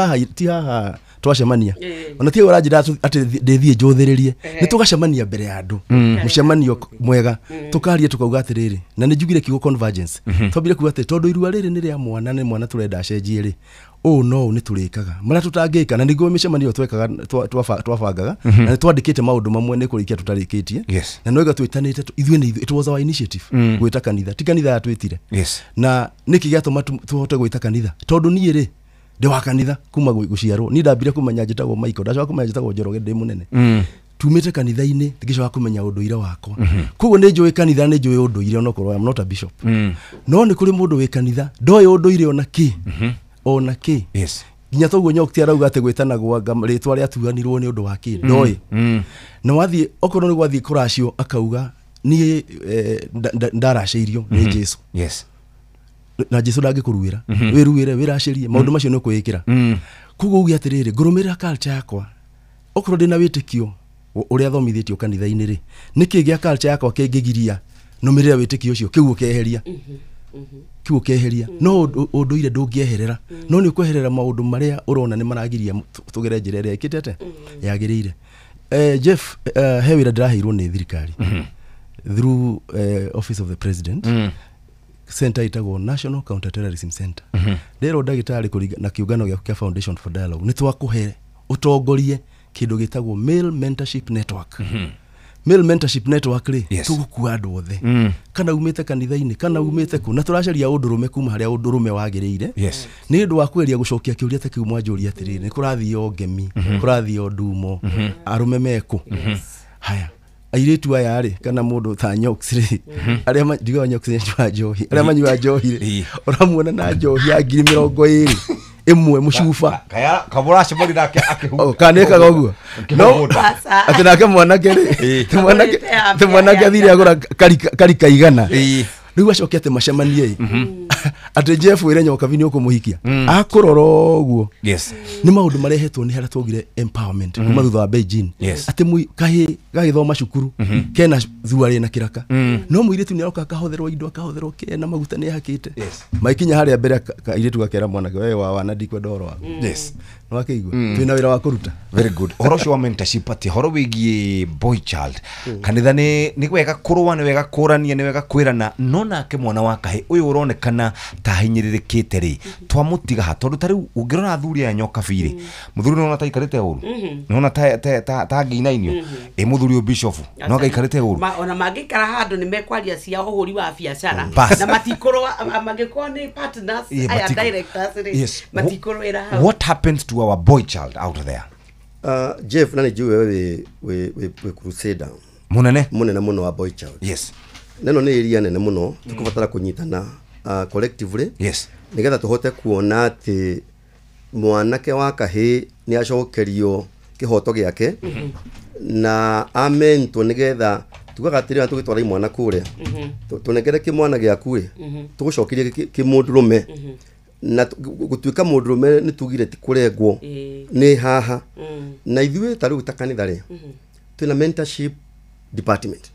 haha twacemania, ona ti ũranjĩra atĩ ndĩthiĩ njũthĩrĩrie, nĩ tũgacemania mbere ya andũ, mũcemanio mwega, tũkaria tũkauga atĩrĩrĩ, na nĩ njugire kiugo convergence, twambire kuga atĩ tondũ irua rĩrĩ nĩ rĩa mwana, nĩ mwana tũrenda acenjie rĩ, ũũ no ũũ nĩ tũrĩkaga marĩa tũtangĩka, na nĩguo mĩcemanio twekaga twabangaga, na nĩ twandĩkĩte maũndũ mamwe nĩ kũrĩkia tũtarĩkĩtie, na noiga twĩtanĩte ithuĩ nĩ ithuĩ, it was our initiative gwĩta kanitha, ti kanitha yatwĩtire. Na nĩkĩ gĩatũma tũhote gwĩta kanitha? Tondũ niĩ rĩ ndĩ wa kanitha kuma gũciarwo, niĩ ndambire kũmenya njĩtagwo Michael, ndacoka kũmenya njĩtagwo Njoroge ndĩ mũnene, tumĩte kanitha-inĩ ngĩcoka kũmenya ũndũire wakwa. Koguo nĩ njũĩ kanitha, nĩ njũĩ ũndũire, onokorwo I'm not a bishop, no nĩ kũrĩ mũndũ wĩ kanitha ndoĩ ũndũire ona kĩ, ona kĩ. Nginya toguo Nyokti arauga atĩ gwĩtanagwo anga rĩtwa rĩatuanirwo nĩ ũndũ wa kĩ, ndoĩ. Na wathiĩ okorwo nĩ gwathiĩ kũracio akauga niĩ ndaracĩirio nĩ Jesu. Na Jesu ndangĩkũruĩra, wĩruĩre wĩracĩrie, maũndũ macio nĩ ũkwĩĩkĩra. Koguo uge atĩrĩrĩ, ngũrũmĩrĩra culture yakwa, okorwo ndĩna wĩtĩkio ũrĩa thomithĩtio kanitha-inĩ rĩ, nĩkĩ gĩa culture yakwa kĩngĩgiria nũmĩrĩre wĩtĩkio ũcio, kĩu ũkeheria, kĩu ũkeheria. No ũndũire ndũngĩeherera, no nĩ ũkweherera maũndũ marĩa ũrona nĩ maragiria tũgere njĩra ĩrĩa ĩkĩte atĩa yagĩrĩire. Jeff, he wĩra ndĩraheirwo nĩ thirikari through office of the president, center ĩtagwo National Counter-Terrorism Center. Ndĩrwo ndagĩtarĩ na kĩũngano gĩaku kĩa Foundation for Dialogue nĩ twakũhe ũtongorie kĩndũ gĩtagwo Male Mentorship Network. Male Mentorship Network rĩ, tũgũkua andũ othe, kana umĩte kanitha-inĩ, kana umĩte kũ, na tũracaria ũndũrũme kuma harĩa ũndũrũme wagĩrĩire, nĩ ũndũ wa kũgeria gũcokia kĩũria ta kĩu mwanjũria atĩrĩrĩ, nĩ kũrathio ngemi, kũrathio ndumo, arũme mekũ? Haya, airĩtu aya rĩ, kana mũndũ ta Nyox rĩ, arĩa ndigaga Nyox nĩ anyuaga njohi, arĩa manyuaga njohi rĩ, ũramuona na njohi ya 20,000 ĩmwe mũcuba, kamũracemania nake akĩhuta, kana ĩkaga ũguo, no atĩ nake mwanake rĩ, ti mwanake athire agũra karika 100, rĩu acoke atĩ macemanie ĩ, atĩ Jeff wĩre Nyokabi nĩ ũkũmũhikia, akũrora ũguo. Nĩ maũndũ marehetwo nĩ harĩa twaugire empowerment kuma thutha wa Beijing, atĩ kahĩĩ gagĩthoma cukuru kena thua rĩna kĩraka, no mũirĩtu nĩ aroka akahotherwo indo, akahotherwo kena maguta nĩ ahakĩte, maikinya harĩa mbere kairĩtu gakera mwanake, we wa wana ndikwenda ũhoro waku. Nĩwakĩigua? Twĩna wĩra wa kũruta. Very good. Ũhoro ũcio wa mentorship, atĩ ũhoro wĩgiĩ boy child, kanitha nĩ wega kũrũa, nĩ wega kũrania, nĩ wega kwĩrana, no nake mwana wa kahĩĩ ũyũ ũronekana ta ahinyĩrĩrĩkĩte rĩ, twamũtiga ha? Tondũ ta rĩu ũngĩrora athuri aya Nyokabi rĩ, mũthuri nĩwona ta aikarĩte ũru, nĩwona ta angĩinainio, ĩ mũthuri ũyũ bishop no angĩikarĩte ũru, ona mangĩikara handũ nĩ mekwaria cia ũhũri wa biacara, na matikũrũa, mangĩkorwo nĩ partners aya directors rĩ, matikũrũĩra hau. What happens to our boy child out there? Jeff, na nĩ njũĩ we wĩ crusader mũnene mũnene mũno wa boy child. Neno nĩ area nene mũno tũkũbatara kũnyitana collectively, nĩgetha tũhote kuona atĩ mwanake wa kahĩĩ nĩ acokerio kĩhoto gĩake, Na amentwo nĩgetha tugaga atĩrĩ tũgĩtwara imwana kũrĩa tũnengere kĩmwana gĩaku rĩ, tũgũcokerie kĩmũndũrũme. Na gũtuĩka mũndũrũme nĩ tugire ti kũrengwo, nĩ haha. Na ithuĩ ta rĩu ta kanitha rĩ, twĩna mentorship department.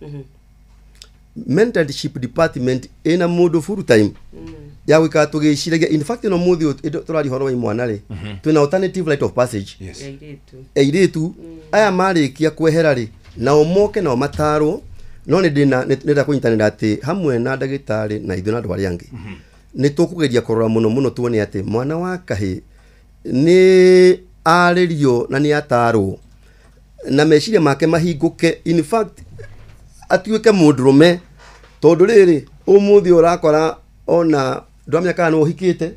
Mentorship department ĩna mũndũ full time ya gwĩkaga tũgĩciragia. In fact, no mũthĩ tũraria ũhoro wa imwana rĩ, twĩna alternative rite of passage. Airĩtu aya marĩkia kwehera rĩ, nao moke nao matarwo. No nĩ ndĩna nĩndĩrenda kũnyitanĩra atĩ hamwe na ndagĩtarĩ na ithuĩ na andũ arĩa angĩ, nĩ tũkũgeria kũrora mũno mũno tuone atĩ mwana wa kahĩ nĩ arĩrio na nĩ atarwo na meciria make mahingũke, in fact atuĩke mũndũrũme. Tondũ rĩrĩ, ũmũthĩ ũrakora ona ndũramenya kana nĩ ũhikĩte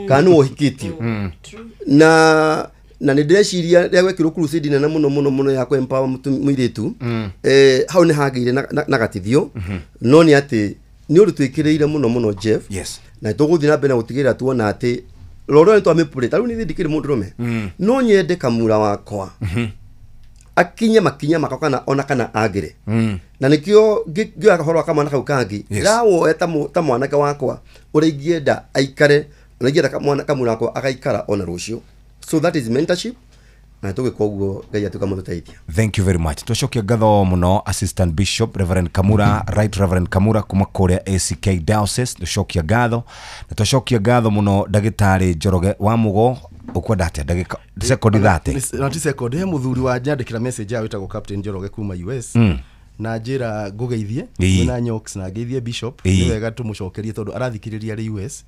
kana nĩ ũhikĩtio. Na nĩ ndĩreciria rĩa gwekĩrwo crusade nene mũno mũno mũno ya kũ empower mũirĩtu, hau nĩ hagĩire na gatithio. No nĩ atĩ nĩ ũndũ twĩkĩrĩire mũno mũno, Jeff. Na tũgũthiĩ na mbere na gũtigĩrĩra tuona atĩ roro nĩ twamĩpũrĩ. Ta rĩu niĩ ndikĩrĩ mũndũrũme, no nyende kamura wakwa akinye makinya makwa kana ona kana agĩre. Na nĩkĩo ngĩoya kahoro wa kamwana kau kangĩ, ndĩrawoe ta mwanake wakwa ũrĩa ingĩenda aikare, na ingĩenda kamura wakwa agaikara ona rũciũ. So that is mentorship, na tũgĩka ũguo Ngai atuĩka mũtũteithia. Thank you very much. Twacokia ngatho mũno Assistant Bishop Reverend Kamura, Right Reverend Kamura kuma kũrĩa ACK Diocese. Twacokia ngatho na twacokia ngatho mũno ndagĩtarĩ Njoroge wa Mugo. Ũkwenda atĩa ndagĩka sekondi 30? Na ti sekondi, he mũthuri wa nyandĩkĩra message ya wĩtagwo Captain Njoroge kuma US, na njĩra ngũgeithie mwĩna Nyox na ngeithie Bishop. Nĩ wega tũmũcokerie tondũ arathikĩrĩria arĩ US,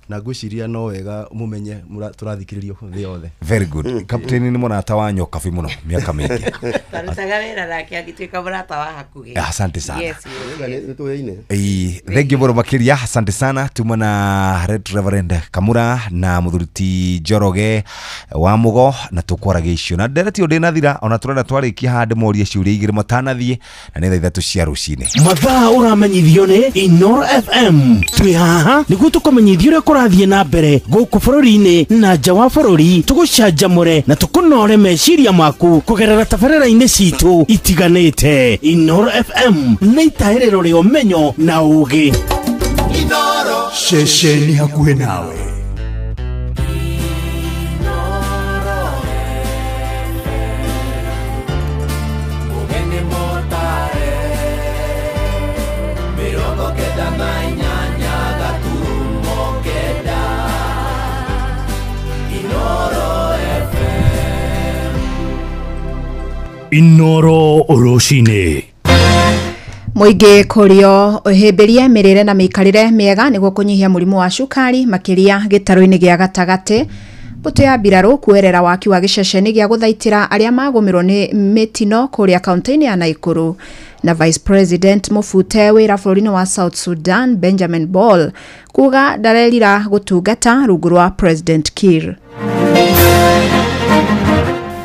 na ngwĩciria no wega mũmenye tũrathikĩrĩrio thĩ yothe. Very good. Captain nĩ mũrata wa Nyokabi mũno mĩaka mĩingĩ. Twarutaga wĩra nake agĩtuĩka mũrata wa hakuhĩ. Asante sana. Yes. Thank you mũno makĩria, asante sana. Tuma na Red Reverend Kamura na mũthuri ti Njoroge wa Mugo na tũkwaragia icio na ndereti ũndĩ nathira ona tũrenda twarĩkia haha ndĩmorie ciũria igĩrĩ matanathiĩ, na nĩ thaa 3 cia rũcinĩ. Mathaa ũramenyithio nĩ Inoro FM. Twĩ haha nĩguo tũkũmenyithia ũrĩa kũrathiĩ na mbere gũkũ bũrũri-inĩ na nja wa bũrũri, tũgũcanjamũre na tũkũnore meciria maku kũgerera tabarĩra-inĩ citũ itiganĩte. Inoro FM nĩ itahĩrĩro rĩa ũmenyo na ũũgĩ. Ceceni hakuhĩ nawe. Inoro rũcinĩ. Mũingĩ kũrio ũhĩmbĩrie mĩrĩre na mĩikarĩre mĩega nĩguo kũnyihia mũrimũ wa cukari makĩria gĩtarũ-inĩ gĩa gatagatĩ. Mbũtũ ya mbirarũ kuerera waki wa gĩceceni gĩa gũthaitĩra arĩa magũmĩrwo nĩ mĩtino kũrĩa kaunti-inĩ ya Naikuru. Na Vice President mũbute wĩra bũrũri-inĩ wa South Sudan Benjamin Ball kuga ndarerira gũtungata rungu rwa President Kiir.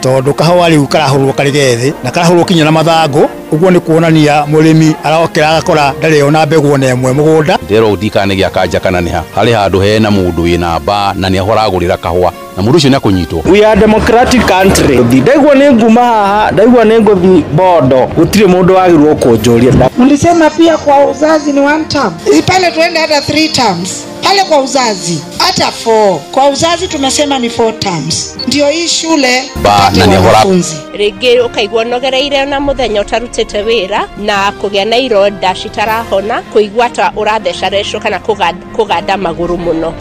Tondu kahũa rĩu karahũrwo karĩ gethĩ na karahũrwo kinya na mathangũ, ũguo nĩ kuonania mũrĩmi arokĩra agakora ndarĩ ona mbegũ ona ĩmwe mũgũnda. Ndĩrwo ndikana nĩ gĩa kanja kana nĩ ha harĩ handũ hena mũndũ wĩna mbaa na nĩ ahoragũrĩra kahũa na mũndũ ũcio nĩ akũnyitwo. We are democratic country. Ndaigua nĩ nguma haha, ndaigua nĩ ngũthi bondo, gũtirĩ mũndũ wagĩrĩirwo kũnjũria. Mlisema pia kwa uzazi ni one term. Pale tuende hata 3 terms. Pale kwa uzazi hata 4. Kwa uzazi tumesema ni 4 terms. Ndio hii shule ba na nĩ wanafunzi. Rĩngĩ ũkaigua ũnogereire na mũthenya ũtarutĩte wĩra na kũgĩa na ironda citarahona, kũigua ta ũrathecarecwo kana kũganda magũrũ mũno.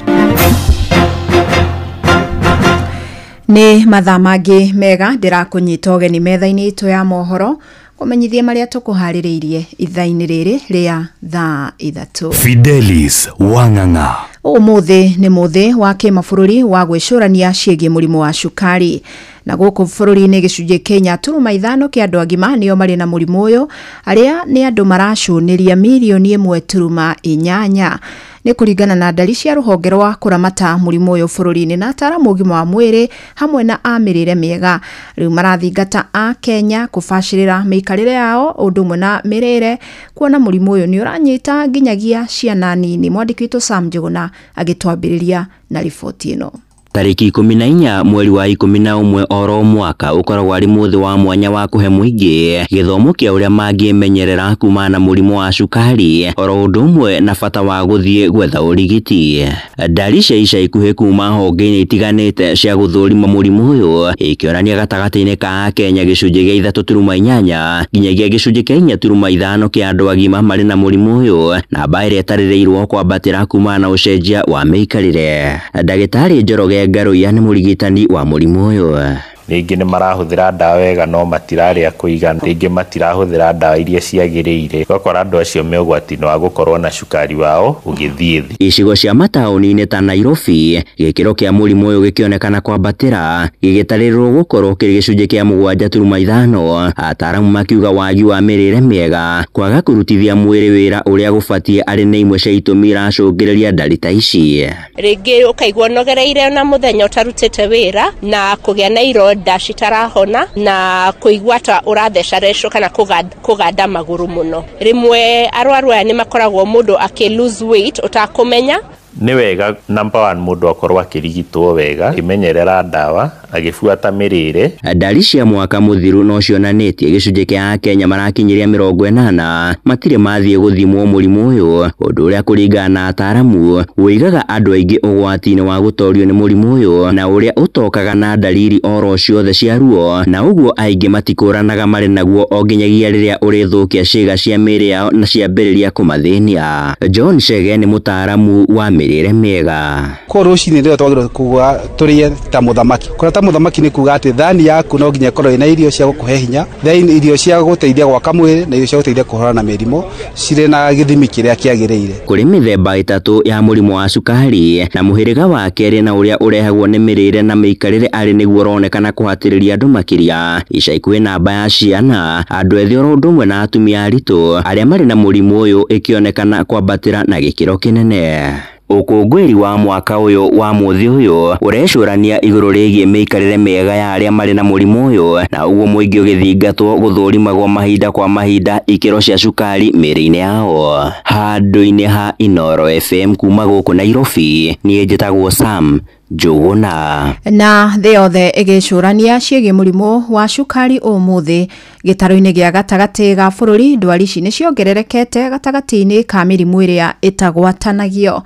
Nĩ mathaa mangĩ mega ndĩrakũnyita ũgeni metha-inĩ itũ ya mohoro kũmenyithia marĩa tũkũharĩrĩirie ithaa-inĩ rĩrĩ rĩa thaa 3. Fidelis Wang'ang'a. Ũmũthĩ nĩ mũthĩ wa kĩmabũrũri wa gwĩcũrania ciĩgiĩ mũrimũ wa cukari. Na gũkũ bũrũri-inĩ gĩcunjĩ kĩa 4.5 kĩa andũ agima nĩo marĩ na mũrimũ ũyũ, arĩa nĩ andũ maracũnĩria mirioni 1.8 nĩ kũringana na ndari cia rũhonge rwa kũramata mũrimũ ũyũ bũrũri-inĩ na ataaramu ũgima wa mwĩrĩ hamwe na a mĩrĩre mĩega. Rĩu marathingata a Kenya kũbacĩrĩra mĩikarĩre yao ũndũ ũmwe na mĩrĩre, kuona mũrimũ ũyũ nĩ ũranyita nginyagia ciana nini. Mwandĩki witũ Sam Njuguna agĩtwambĩrĩria na riboti ĩno. Tarĩki 14 mweri wa 11 oro mwaka ũkoragwo arĩ mũthĩ wa mwanya wa kũhe mũingĩ gĩthomo kĩa ũrĩa mangĩmenyerera kumana na mũrimũ wa cukari oro ũndũ ũmwe na bata wa gũthiĩ gwetha ũrigiti. Ndari cia ica ikuhĩ kuma honge-inĩ itiganĩte cia gũthũrima mũrimũ ũyũ ikĩonania gatagatĩ-inĩ ka Akenya gĩcunjĩ gĩa 3.8 nginyagia gĩcunjĩ kĩa 4.5 kĩa andũ agima marĩ na mũrimũ ũyũ, namba ĩrĩa ĩtarĩrĩirwo kwambatĩra kumana na ũcenjia wa mĩikarĩre. Ndagĩtarĩ Njoroge Ngaruiya nĩ mũrigitani wa mũrimũ ũyũ. Rĩngĩ nĩ marahũthĩra ndawa wega no matirarĩa kũigana, rĩngĩ matirahũthĩra ndawa iria ciagĩrĩire, ũgakora andũ acio me ũgwati-inĩ wa gũkorwo na cukari wao ũgĩthiĩ thĩ. Icigo cia mataũni-inĩ ta Nairobi, gĩkĩro kĩa mũrimũ ũyũ gĩkĩonekana kwambatĩra gĩgĩtarĩrwo gũkorwo kĩrĩ gĩcunjĩ kĩa 7.5, ataaramu makiuga wagi wa mĩrĩre mĩega, kwaga kũrutithia mwĩrĩ wĩra ũrĩa gũbatiĩ arĩ nĩ imwe cia itũmi iracũngĩrĩria ndari ta ici. Rĩngĩ ũkaigua ũnogereire na mũthenya ũtarutĩte wĩra na kũgĩa na ironda citarahona na kũigua ta ũrathecarecwo kana kũganda magũrũ mũno. Rĩmwe arwaru aya nĩ makoragwo mũndũ akĩ lose weight ũtakũmenya. Nĩ wega number 1 mũndũ akorwo akĩrigitwo wega, akĩmenyerera ndawa, agĩbuata mĩrĩre. Ndari cia mwaka mũthiru no cionanĩtie gĩcunjĩ kĩa Akenya marakinyiria 80 matirĩ mathiĩ gũthimwo mũrimũ ũyũ, ũndũ ũrĩa kũringana na ataaramu ũigaga andũ aingĩ ũgwati-inĩ wa gũtorio nĩ mũrimũ ũyũ na ũrĩa ũtokaga na ndariri oro ciothe cia ruo, na ũguo aingĩ matikũranaga marĩ naguo o nginyagia rĩrĩa ũrĩthũkia ciĩga cia mĩĩrĩ yao na ciambĩrĩria kũmathĩnia. John Chege nĩ mũtaaramu wa mĩrĩre mĩega. Ko rũcinĩ rĩrĩa twagĩrĩirwo kuga tũrĩe ta mũthamaki. Kũrĩa ta mũthamaki nĩ kuga atĩ thani yaku no nginya ĩkorwo ĩna irio cia gũkũhe hinya, then irio cia gũteithia gwaka mwĩrĩ na irio cia gũteithia kũhũrana na mĩrimũ cirĩ na gĩthimi kĩrĩa kĩagĩrĩire. Kũrĩ mĩthemba 3 ya mũrimũ wa cukari na mũhĩrĩga wa kerĩ na ũrĩa ũrehagwo nĩ mĩrĩre na mĩikarĩre arĩ nĩguo ũronekana kũhatĩrĩria andũ makĩria. Ica ikuhĩ namba ya ciana, andũ ethĩ oro ũndũ ũmwe na atumia aritũ arĩa marĩ na mũrimũ ũyũ ĩkĩonekana kwambatĩra na gĩkĩro kĩnene. Ũkũngũĩri wa mwaka ũyũ wa mũthĩ ũyũ ũrecũrania igũrũ rĩgiĩ mĩikarĩre mĩega ya arĩa marĩ na mũrimũ ũyũ, na ũguo mũingĩ ũgĩthingatwo gũthũrimagwo mahinda kwa mahinda ikĩro cia cukari mĩĩrĩ-inĩ yao. Handũ-inĩ ha Inooro FM kuma gũkũ Nairobi, niĩ njĩtagwo Sam Njũgũna. Na thĩ yothe ĩgĩcũrania ciĩgiĩ mũrimũ wa cukari ũmũthĩ gĩtarũ-inĩ gĩa gatagatĩ ga bũrũri, ndwari ici nĩ ciongererekete gatagatĩ-inĩ ka mĩrimũ ĩrĩa ĩtagwatanagio.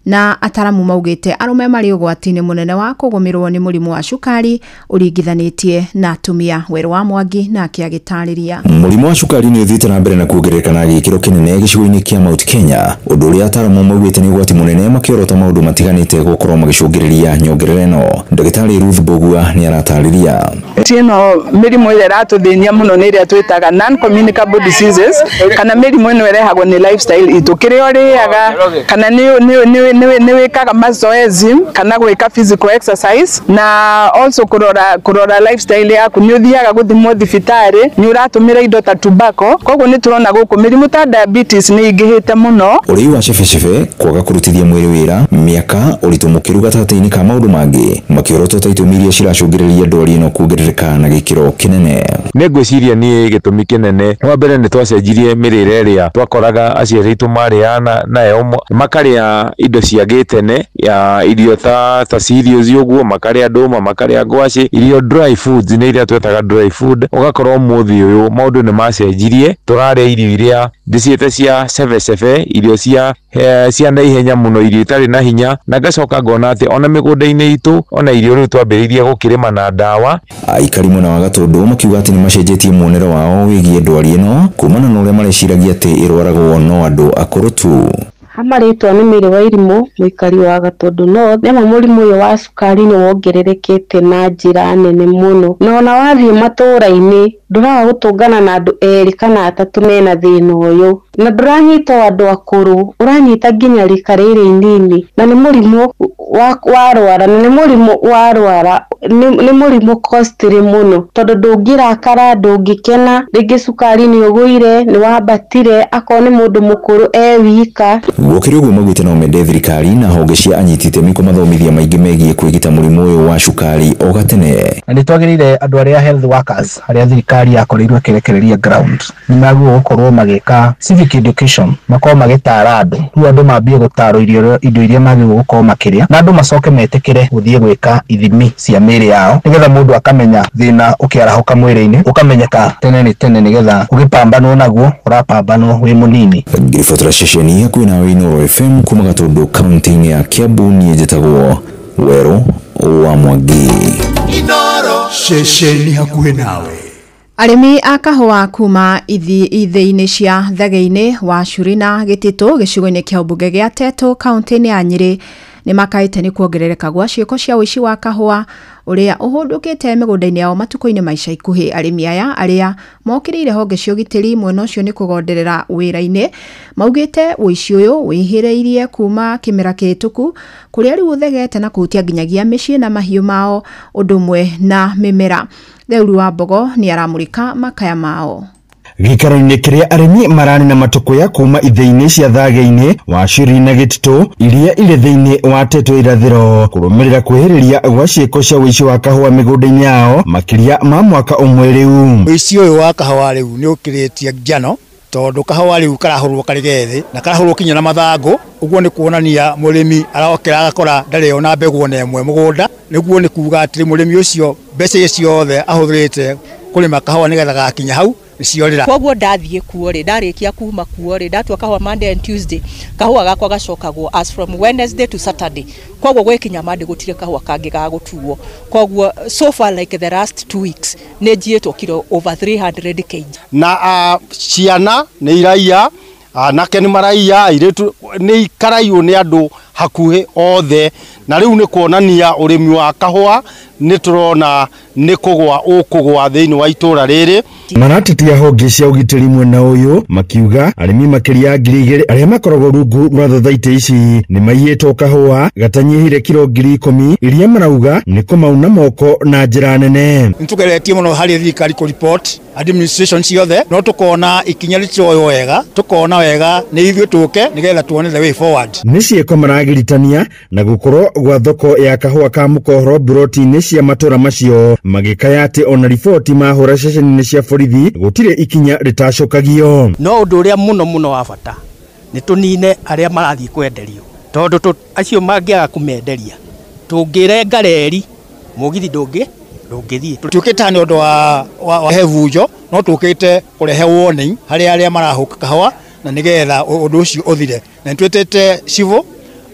Na ataramu maugĩte arũme marĩ ũgwati-inĩ mũnene wa kũgũmĩrwo nĩ mũrimũ wa cukari ũringithanĩtie na atumia. Werũ wa Mwangi nake agĩtarĩria. Mũrimũ wa cukari nĩ ũthiĩte na mbere na kuongerereka na gĩkĩro kĩnene gĩcigo-inĩ kĩa Mount Kenya, ũndũ ũrĩa ataramu maugĩte nĩ ũgwati mũnene makĩorota maũndũ matiganĩte gũkorwo magĩcũngĩrĩria nyongerera ĩno. Ndagĩtarĩ Ruth Mbugua nĩ aratarĩria. Ĩno mĩrimũ ĩrĩa ĩratũthĩnia mũno nĩ ĩrĩa twĩtaga non communicable diseases, kana mĩrimũ ĩno ĩrehagwo nĩ lifestyle itũ, kĩrĩa ũrĩaga kana nĩ wĩkaga mazoezi kana gwĩka physical exercise, na also kũrora lifestyle yaku, nĩ ũthiaga gũthimwo thibitarĩ, nĩ ũratũmĩra indo ta tobacco. Koguo nĩ tũrona gũkũ mĩrimũ ta diabetes nĩ ĩingĩhĩte mũno. Ũrĩi wa cebecebe, kwaga kũrutithia mwĩrĩ wĩra, mĩaka, ũritũ mũkĩru gatagatĩ-inĩ ka maũndũ mangĩ makĩorotwo ta itũmi iria ciracũngĩrĩria ndwari ĩno kuongerereka na gĩkĩro kĩnene. Nĩ ngwĩciria niĩ gĩtũmi kĩnene wa mbere nĩ twacenjirie mĩrĩre ĩrĩa twakoraga aciari aitũ marĩaga nayo, makarĩa indo cia gĩtene ya irio ta cereals ũguo, makarĩa ndũma, makarĩa ngwacĩ, irio dry foods nĩ iria twetaga dry food. Ũgakorwo ũmũthĩ ũyũ maũndũ nĩ macenjirie, tũrarĩa irio iria ndĩciĩte cia cebecebe, irio cia naihenya mũno, irio itarĩ na hinya, na ngacoka ngona atĩ ona mĩgũnda-inĩ itũ ona irio rĩu twambĩrĩirie gũkĩrĩma na ndawa. Aikari mwena wa Gatũndũ makiuga atĩ nĩ macenjetie muonere wao wĩgiĩ ndwari ĩno kumana na ũrĩa mareciragia atĩ ĩrwaragwo no andũ akũrũ tu. Hamarĩtwa nĩ Mary Wairimũ, mũikari wa Gatũndũ North. Nĩma mũrimũ ũyũ wa cukari nĩ wongererekete na njĩra nene mũno, na ona wathiĩ matũũra-inĩ ndũraga gũtũngana na andũ erĩ kana atatũ mena thĩna ũyũ, na ndũranyita o andũ akũrũ, ũranyita nginya rika rĩrĩ inini, na nĩ mũrimũ warwara, na nĩ mũrimũ warwara, nĩ mũrimũ costly mũno, tondũ ndũngĩrakara, ndũngĩkena, rĩngĩ cukari nĩ ũgũire, nĩ wambatire, akorwo nĩ mũndũ mũkũrũ e wika. Gũkĩrĩ ũguo maugĩte no mende thirikari na honge cia anyiti itemi kũmathomithia maingĩ megiĩ kwĩgita mũrimũ ũyũ wa cukari o gatene. Na nĩ twagĩrĩire andũ arĩa health workers, arĩa thirikari Thirikari yakorirwo ĩkĩrekereria ground nĩ magĩrĩirwo gũkorwo magĩka civic education, makorwo magĩtara andũ, rĩu andũ mambie gũtarwo irio, indo iria magĩrĩirwo gũkorwo makĩrĩa, na andũ macoke metĩkĩre gũthiĩ gwĩka ithimi cia mĩĩrĩ yao, nĩgetha mũndũ akamenya thĩna ũkĩarahũka mwĩrĩ-inĩ ũkamenyeka tene nĩ tene, nĩgetha ũgĩpambanwo naguo ũrapambanwo wĩ mũnini. Ngĩribotera ceceni hakuhĩ nawe Inooro FM kuma Gatũndũ kaunti-inĩ ya Kiambu, niĩ njĩtagwo Werũ wa Mwangi. Inooro ceceni hakuhĩ nawe. Arĩmi a kahũa kuma ithĩinĩ cia Thagĩ-inĩ wa Curi na Gĩtitũ gĩcigo-inĩ kĩa ũmbunge gĩa Tetu kaunti-inĩ ya Nyĩrĩ nĩ makaĩte nĩ kuongerereka gwa ciĩko cia ũici wa kahũa ũrĩa ũhũndũkĩte mĩgũnda-inĩ yao matukũ-inĩ ma ica ikuhĩ. Arĩmi aya arĩa mokĩrĩire honge cia ũgitĩri mwena ũcio nĩ kũgonderera wĩra-inĩ maugĩte ũici ũyũ wĩhĩrĩirie kuma kĩmera kĩhĩtũku kũrĩa rĩu ũthegete na kũhutia nginyagia mĩciĩ na mahiũ mao ũndũ ũmwe na mĩmera. Theuru wa Mbogo nĩ aramũrĩka makaya mao. Gĩikaro-inĩ kĩrĩa arĩmi maranina matũkũya kuma ithĩinĩ cia Thagĩ-inĩ wa Curi na Gĩtitũ iria irĩ thĩinĩ wa Tetu irathĩro kũrũmĩrĩra kwĩhĩrĩria gwa ciĩko cia ũici wa kahũa mĩgũnda-inĩ yao makĩria ma mwaka ũmwe rĩu. Ũici ũyũ wa kahũa rĩu nĩ ũkĩrĩtie njano, tondũ kahũa rĩu karahũrwo karĩ gethĩ na karahũrwo kinya na mathangũ, ũguo nĩ kuonania mũrĩmi arokĩra agakora ndarĩ ona mbegũ ona ĩmwe mũgũnda. Nĩguo nĩ kuga atĩ mũrĩmi ũcio mbeca iria ciothe ahũthĩrĩte kũrĩma kahũa nĩgetha gakinya hau nĩciorĩra. Koguo ndathiĩ kuo rĩ, ndarĩkia kuma kuo rĩ, ndatua kahũa Monday and Tuesday, kahũa gakwa gacokagwo as from Wednesday to Saturday. Koguo gwĩkinya Monday gũtirĩ kahũa kangĩ ga gũtuo. Koguo so far like the last 2 weeks nĩ njiĩtwo kilo over 300 kg. Na ciana nĩ iraiya, anake nĩ maraiya, airĩtu nĩ ikaraiyo nĩ andũ hakuhĩ othe, na rĩu nĩ kuonania ũrĩmi wa kahũa nĩ tũrona nĩ kũgwa ũkũgwa thĩinĩ wa itũra rĩrĩ. Maratetia honge cia ũgitĩri mwena ũyũ makiuga arĩmi makĩria 2000 arĩa makoragwo rungu rwa thothaitĩ ici nĩ maiyĩtwo kahũa gatanyihire kiro 10,000 iria marauga nĩ kũmauna moko na njĩra nene. Nĩtũgeretie mũno harĩ thirikari kũ report administration ciothe, no tũkona ikinya rĩtioywo wega, tũkona wega nĩ ithuĩ tũke nĩgetha tuone the way forward. Nĩ ciĩko maragiritania na gũkorwo gwa thoko ya kahũa ka mũkohoro mburoti-inĩ cia matũra macio magĩkaya atĩ ona riboti mahũra ceceni-inĩ cia borithi gũtirĩ ikinya rĩtacũkagio. No ũndũ ũrĩa mũno mũno wa bata nĩ tũnine arĩa marathiĩ kwenderio, tondũ acio mangĩaga kũmenderia tũngĩrenga reri mũgithi ndũngĩthiĩ. Tũkĩte nĩ ũndũ wa hebunjo, no tũkĩte kũrehe warning harĩ arĩa marahũka kahũa na nĩgetha ũndũ ũcio ũthire. Na nĩtwĩtĩte civil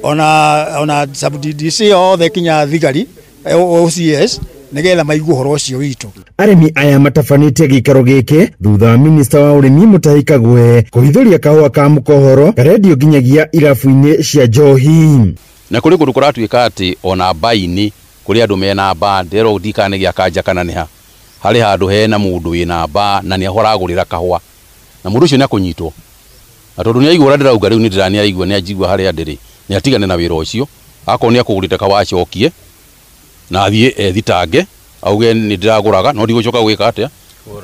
ona sub DDC othe kinya thigari OCS nĩgetha maigue ũhoro ũcio witũ. Arĩmi aya matabanĩtie gĩikaro gĩkĩ thutha wa minista wa ũrĩmi Mutahi Kagwe kũhithũria kahũa ka mũkohoro karendio nginyagia irabu-inĩ cia njohi. Na kũrĩ kũndũ kũratuĩka atĩ ona mbainĩ kũrĩ andũ mena mba, nderwo ndikana nĩ gĩa kanja kana nĩ ha, harĩ handũ hena mũndũ wĩna mba na nĩ ahoragũrĩra kahũa, na mũndũ ũcio nĩ akũnyitwo, na tondũ nĩ aigua ũrĩa ndĩrauga rĩu nĩ nĩ aigua nĩ anjigua harĩa ndĩrĩ, nĩ atigane na wĩra ũcio, akorwo nĩ akũgũrĩte kahũa acokie na athiĩ ethitange auge nĩ ndĩragũraga no ndigũcoka gwĩka atĩa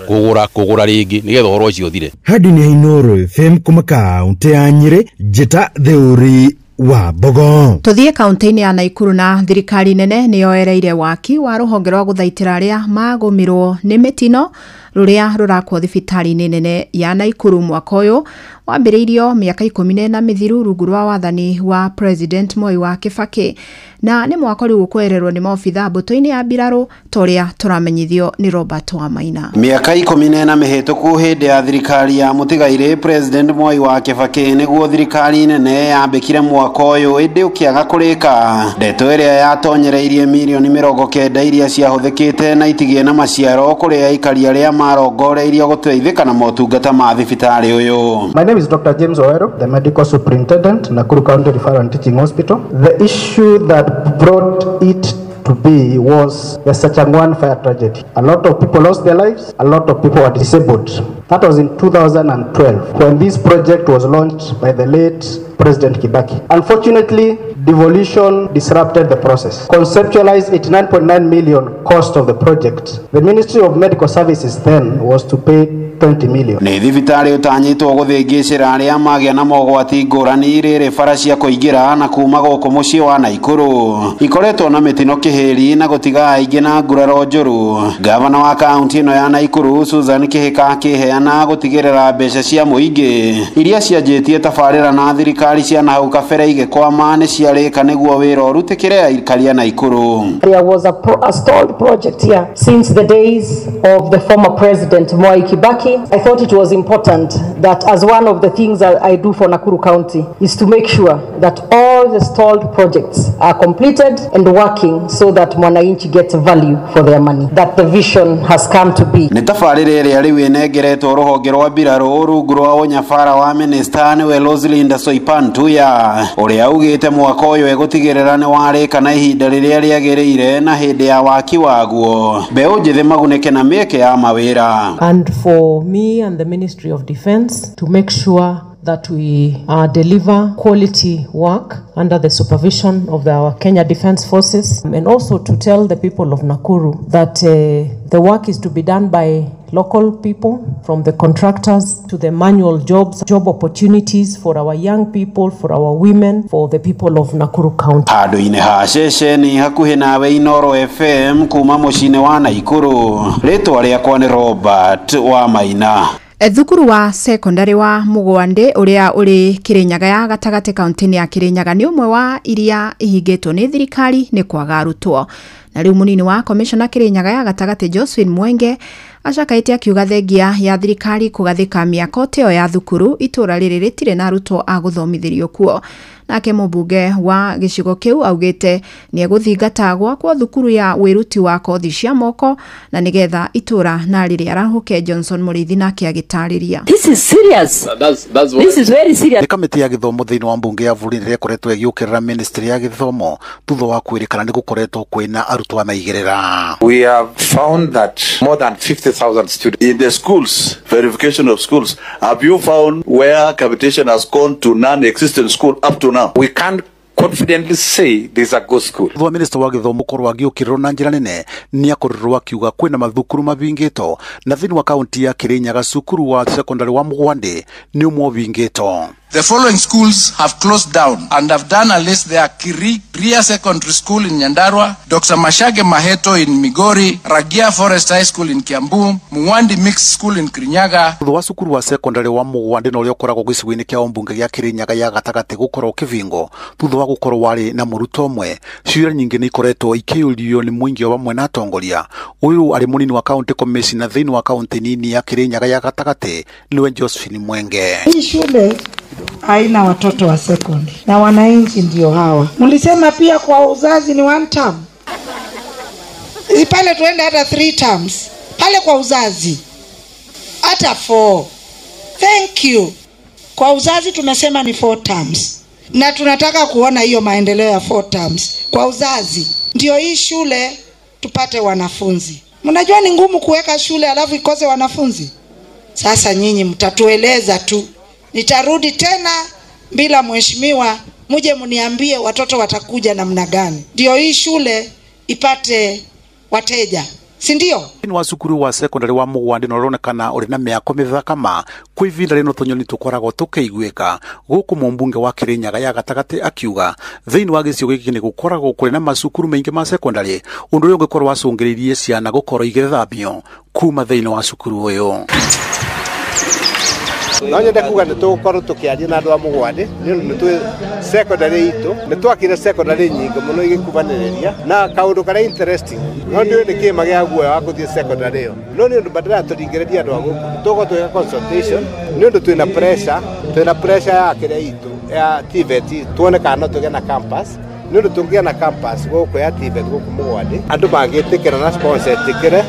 kũgũra rĩngĩ nĩgetha ũhoro ũcio ũthire. Hadi-inĩ Inooro FM kuma kaunti ya Nyĩrĩ, njĩta Theuri wa Mbogo. Tuthiĩ kaunti-inĩ ya Naikuru na thirikari nene nĩ yoereire waki wa rũhonge rwa gũthaitĩra arĩa magũmĩrwo nĩ mĩtino rũrĩa rũrakwo thibitarĩ-inĩ nene ya Naikuru. Mwaka ũyũ wambĩrĩirio mĩaka 14 mĩthiru rungu rwa wathani wa President Moi wa Kibaki, na nĩ mwaka rĩu ũkwererwo nĩ maobitha mbũtũ-inĩ ya mbirarũ ta ũrĩa tũramenyithio nĩ Robert Wamaina. Mĩaka 14 mĩhĩtũku hĩndĩ ya thirikari ya mũtigairĩ President Moi wa Kibaki nĩguo thirikari nene yambĩkire mwaka ũyũ ĩndĩ ũkĩaga kũrĩka. Ndeto ĩrĩa yatonyereirie mirioni 90 iria ciahũthĩkĩte na itigie na maciaro kũrĩ aikari arĩa marongoreirio gũteithĩka na motungata ma thibitarĩ ũyũ. My name is Dr. James Oero, the medical superintendent, Nakuru County Referral and Teaching Hospital. The issue that brought it to be was the Sachangwan fire tragedy. A lot of people lost their lives, a lot of people were disabled. That was in 2012 when this project was launched by the late President Kibaki. Unfortunately, devolution disrupted the process. Conceptualized 89.9 million cost of the project. The Ministry of Medical Services then was to pay 20 million. Nĩ thibitarĩ ũtanyĩtwo gũthĩngĩcĩra arĩa magĩa na mogwati ngũrani rĩrĩ bara cia kũingĩra na kuma gũkũ mũciĩ wa Naikuru ikoretwo na mĩtino kĩhĩri na gũtiga aingĩ na nguraro njũru. Gavana wa kaunti ĩno ya Naikuru Susan Kĩhĩka akĩheana gũtigĩrĩra mbeca cia mũingĩ iria cianjĩtie tabarĩra na thirikari cia nahau kabere igĩkwama nĩ ciarĩka nĩguo wĩra ũrutĩkĩre aikari a Naikuru. There was a stalled project here since the days of the former president Mwai Kibaki. I thought it was important that as one of the things that I do for Nakuru County is to make sure that all the stalled projects are completed and working so that mwananchi gets value for their money, that the vision has come to be. Nĩ tabarĩra ĩrĩa rĩu ĩnengeretwo rũhonge rwa mbirarũ rungu rwa ũnyabara wa minista nĩwe Roselinda Soipan Tuya ũrĩa augĩte mwaka ũyũ egũtigĩrĩra nĩ warĩka na ihinda rĩrĩa rĩagĩrĩire na hĩndĩ ya waki waguo mbeũ njĩthĩ magunĩke na mĩeke ya mawĩra. And for me and the Ministry of Defense to make sure that we deliver quality work under the supervision of our Kenya Defence Forces, and also to tell the people of Nakuru that the work is to be done by local people, from the contractors to the manual jobs, job opportunities for our young people, for our women, for the people of Nakuru County. Handũ-inĩ ha ceceni hakuhĩ nawe Inoro FM kuma mũciĩ-inĩ wa Naikuru, rĩtwa rĩakwa nĩ Robert wa Maina. Thukuru wa sekondari wa Mugwande uria uri Kirinyaga ya gatagatĩ kaunti-inĩ ya Kirinyaga nĩ ũmwe wa iria ihingĩtwo nĩ thirikari nĩ kwaga arutwo. Na rĩu mũnini wa komishona Kirinyaga ya gatagatĩ Josephine Mwenge acakaĩte akiuga thengia ya thirikari kũgathĩka mĩako ta ĩyo ya thukuru itũra rĩrĩ rĩtirĩ na arutwo a gũthomithĩrio kuo. Nake mũmbunge wa gĩcigo kĩu augĩte nĩ egũthingata gwakwo thukuru ya wĩruti wa kothi cia moko na nĩgetha itũra na rĩrĩ arahũke. Johnson Mũrĩithi nake agĩtarĩria. This is serious. This is very serious. Nĩ kamĩtĩ ya gĩthomo thĩinĩ wa mbunge ya bũrũri ĩrĩa ĩkoretwo ĩgĩũkĩrĩra ministry ya gĩthomo thutha wa kwĩrĩkana nĩ gũkoretwo kwĩna arutwo a maigĩrĩra. We have found that more than 50,000 students in the schools, verification of schools, have you found where capitation has gone to non-existent school up to now? We can't confidently say this is a good school. Thutha wa minista wa gĩthomo korwo agĩũkĩrĩrwo na njĩra nene nĩ akorirwo akiuga kwĩna mathukuru mabingĩtwo na thĩinĩ wa kaunti ya Kirinyaga cukuru wa sekondari wa Mugwande nĩ ũmwe ũbingĩtwo. The following schools have closed down and have done a list. There are Kiria Secondary School in Nyandarua, Dr. Mashage Maheto in Migori, Ragia Forest High School in Kiambu, Mugwandi Mixed School in Kirinyaga. Thutha wa cukuru wa sekondari wa Mugwande na ũrĩa ũkoragwo gĩcigo-inĩ kĩa ũmbunge gĩa Kirinyaga ya gatagatĩ gũkorwo kĩbingo thutha wa gũkorwo warĩ na mũrutwo ũmwe, ciũria nyingĩ nĩ ikoretwo ikĩũrio nĩ mũingĩ o hamwe na atongoria. Ũyũ arĩ mũnini wa county commissioner thĩinĩ wa kaunti nini ya Kirinyaga ya gatagatĩ nĩwe Josephine Mwenge. Hii shule haina watoto wa secondary na wananchi ndio hawa. Mlisema pia kwa uzazi ni one term. Pale tuende hata 3 terms. Pale kwa uzazi hata 4. Thank you. Kwa uzazi tumesema ni 4 terms. Na tunataka kuona hiyo maendeleo ya 4 terms. Kwa uzazi ndio hii shule tupate wanafunzi. Mnajua ni ngumu kuweka shule alafu ikose wanafunzi. Sasa nyinyi mtatueleza tu. Nitarudi tena bila mheshimiwa, muje mniambie watoto watakuja namna gani. Ndio hii shule ipate wateja, si ndio? Ni wa cukuru wa sekondari wa Mugwande na ũronekana ũrĩ na mĩako mĩthaka kwa ihinda rĩno tũnyoni tũkoragwo tũkĩiguĩka gũkũ mũmbunge wa Kirinyaga ya gatagatĩ akiuga thĩinĩ wa gĩcigo gĩkĩ nĩ gũkoragwo kũrĩ na macukuru maingĩ ma sekondari ũndũ ũrĩa ũngĩkorwo wacũngĩrĩirie ciana gũkorwo igĩthamio kuma thĩinĩ wa cukuru ũyũ. No nyende kuga nĩ tũgũkorwo tũkĩaria na andũ a Mugwande nĩ ũndũ nĩ twĩ secondary itũ nĩ twakire secondary nyingĩ mũno igĩkubanĩrĩria na kaũndũ karĩa interesting no ndiũĩ nĩ kĩ magĩa guoya wa gũthiĩ secondary ĩyo no nĩ ũndũ badala ya tũringĩrĩrie andũ a gũkũ tũgũkorwo twĩka consultation nĩ ũndũ twĩna pressure ya kĩrĩa itũ ya TVET tuone kana no tũgĩe na campus nĩ ũndũ tũngĩgĩa na campus gũkũ ya TVET gũkũ Mugwande andũ mangĩtĩkĩra na sponsor ĩtĩkĩre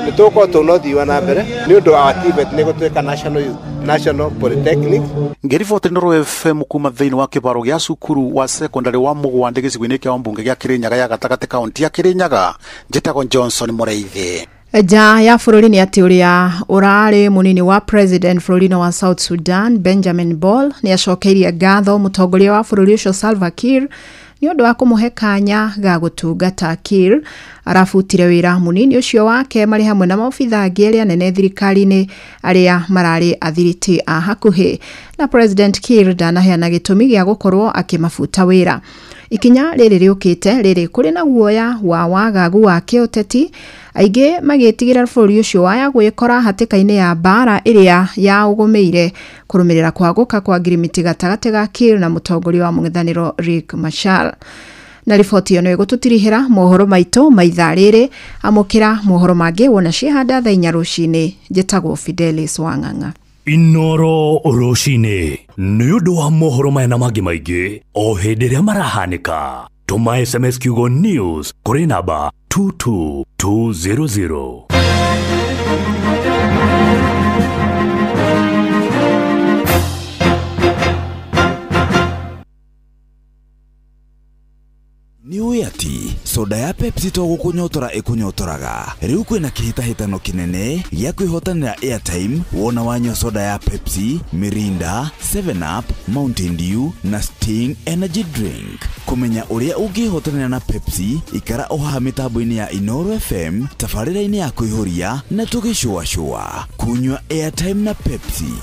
nĩ tũgũkorwo tũna ũthii wa na mbere nĩ ũndũ wa TVET nĩ gũtuĩka National Polytechnic. Ngĩriboti Inoro FM kuma thĩinĩ wa kĩbaro gĩa cukuru wa sekondari wa Mugwande gĩcigo-inĩ kĩa mbunge gĩa Kirinyaga ya gatagatĩ kaunti ya Kirinyaga, njĩtagwo Johnson Mũrĩithi. Nja ya bũrũri nĩ atĩ ũrĩa ũrarĩ mũnini wa president bũrũri-inĩ wa South Sudan Benjamin Bol nĩ acokeirie ngatho mũtongoria wa bũrũri ũcio Salva Kiir nĩ ũndũ wa kũmũhe kanya ga gũtungata. Kiir arabutire wĩra mũnini ũcio wake marĩ hamwe na maobitha angĩ arĩa anene thirikari-inĩ arĩa mararĩ athiriti a hakuhĩ, na President Kiir ndanaheana gĩtũmi gĩa gũkorwo akĩmabuta wĩra. Ikinya rĩrĩ rĩũkĩte rĩrĩ kũrĩ na guoya wa wagagu wa kĩũteti, aingĩ magĩtigĩra bũrũri ũcio waya gwĩkora hatĩka-inĩ ya mbara ĩrĩa ya ũgũmĩire kũrũmĩrĩra kwagũka kwa ngirimiti gatagatĩ ga Kiir na mũtongoria wa mũng'ethanĩro Riek Machar. Na riboti ĩyo no ĩgũtũtirihĩra mohoro maitũ ma ithaa rĩrĩ. Amũkĩra mohoro mangĩ wona ciĩhanda thaa 4 rũcinĩ. Njĩtagwo Fidelis Wang'ang'a. Inoro rũcinĩ nĩ ũndũ wa mohoro maya na mangĩ maingĩ o hĩndĩ ĩrĩa marahanĩka. Tũma SMS kiugo news kũrĩ namba 22200. Nĩ ũĩ atĩ soda ya Pepsi to gũkũnyotora ĩkũnyotoraga. Rĩu kwĩna kĩhĩtahĩtano kĩnene gĩa kwĩhotanĩra airtime wona wanyua soda ya Pepsi, Mirinda, 7up, Mountain Dew na Sting Energy Drink. Kũmenya ũrĩa ũngĩhotanĩra na Pepsi, ikara o haha mĩtambo-inĩ ya Inoro FM, tabarĩra-inĩ ya kũihũria na tũgĩcũacũa. Kunyua airtime na Pepsi.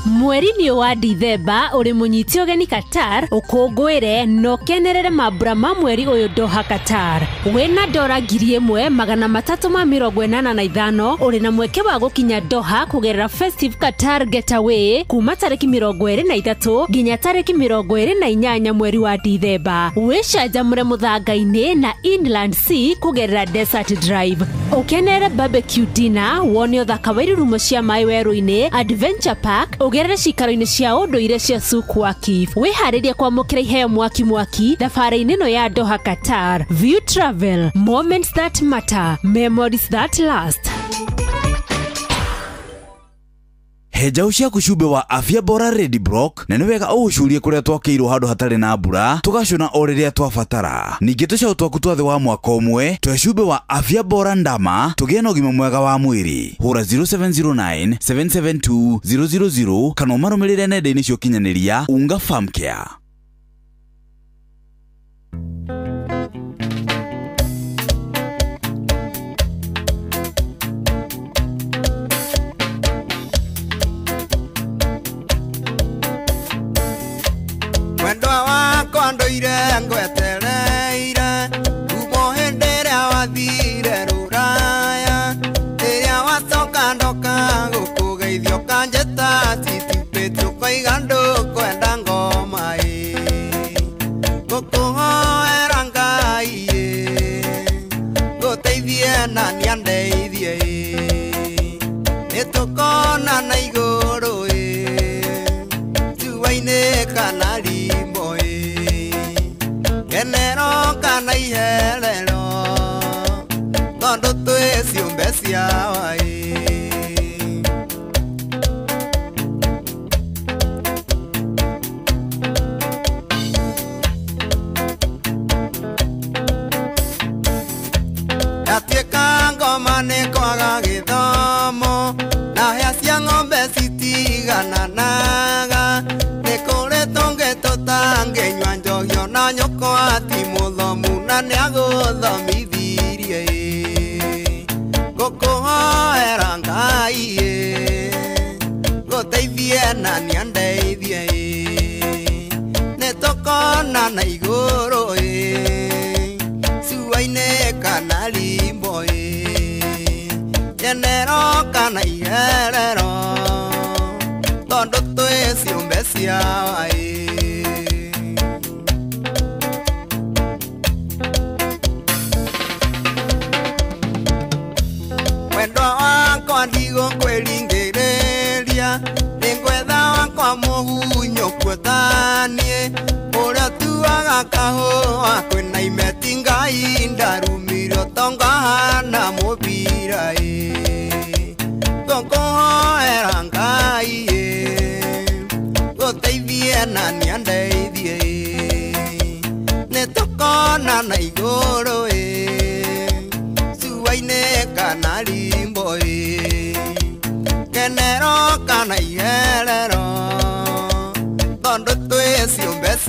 Mweri-inĩ wa Dithemba ũrĩ mũnyiti ũgeni Qatar ũkũngũĩre na ũkenerere mambura ma mweri ũyũ Doha Qatar. Wĩna dora 1385 ũrĩ na mweke wa gũkinya Doha kũgerera Festive Qatar Getaway kuma tarĩki 23 nginya tarĩki 28 mweri wa Dithemba. Wĩcanjamũre mũthanga-inĩ na Inland Sea kũgerera Desert Drive. Ũkenerere barbecue dinner, wone ũthaka wa irurumo cia maĩ werũ-inĩ, Adventure Park, ũgerere cikaro-inĩ cia ũndũire cia Souk Waqif. Wĩharĩrie kwamũkĩra iheo mwaki mwaki thabarĩ-inĩ ĩno ya Doha Qatar. View Travel, moments that matter, memories that last. He njaũ ciaku cumbĩ wa Afya Bora Ready Block, na nĩ wega ũũcurie kũrĩa twakĩirwo handũ hatarĩ na mbura, tũgacũna o rĩrĩa twabatara. Ningĩ tũcaũ twaku twa thĩ wa mwaka ũmwe twe cumbĩ wa Afya Bora Ndama tũgĩe na ũgima mwega wa mwĩrĩ. Hũra 0709 772 000 kana ũmarũmĩrĩre nenda-inĩ cia ũkinyanĩria Unga Farm Care. Mwendwa wakwa ndoire ngwetereire kumo hĩndĩ ĩrĩa wathire rũraya, rĩrĩa wacoka ndoka gũkũgeithia ũkanjĩta citipĩti ũkoiga ndũkwenda ngoma ĩ, ngũkũhoera Ngai ĩ, ngũteithie na nĩandeithie ĩ, nĩtũkonana igũrũ ĩ, cuainĩ kana rimbo ĩ, kenero kana iherero, tondũ twĩ ciũmbe cia ĩ. Yatuĩka ngoma nĩ kwaga gĩthomo, na hĩa cia ng'ombe citigananaga, nĩ kũrĩ tũngĩ tũtangĩnyua njohi ona nyũkwa ti mũthomu na nĩagũthomithirie ĩ, ngũkũhoera Ngai ĩ, ngũteithie na nĩandeithie ĩ, nĩtũkonana igũrũ ĩ, cuainĩ kana rimbo ĩ, nyenero kana iherero, tondũ twĩ ciũmbe cia ĩ. Mwendwa wakwa ndigũkwĩringĩrĩria, nĩngwetha wakwa mũgunyũku taniĩ, ũrĩa ũtuaga kahũa kwĩna imeti Ngai ndarumire ũtonga hana mũbira ĩ, ngũkũhoera Ngai ĩ, ngũteithie na nĩandeithie ĩ, nĩtũkonana igũrũ ĩ.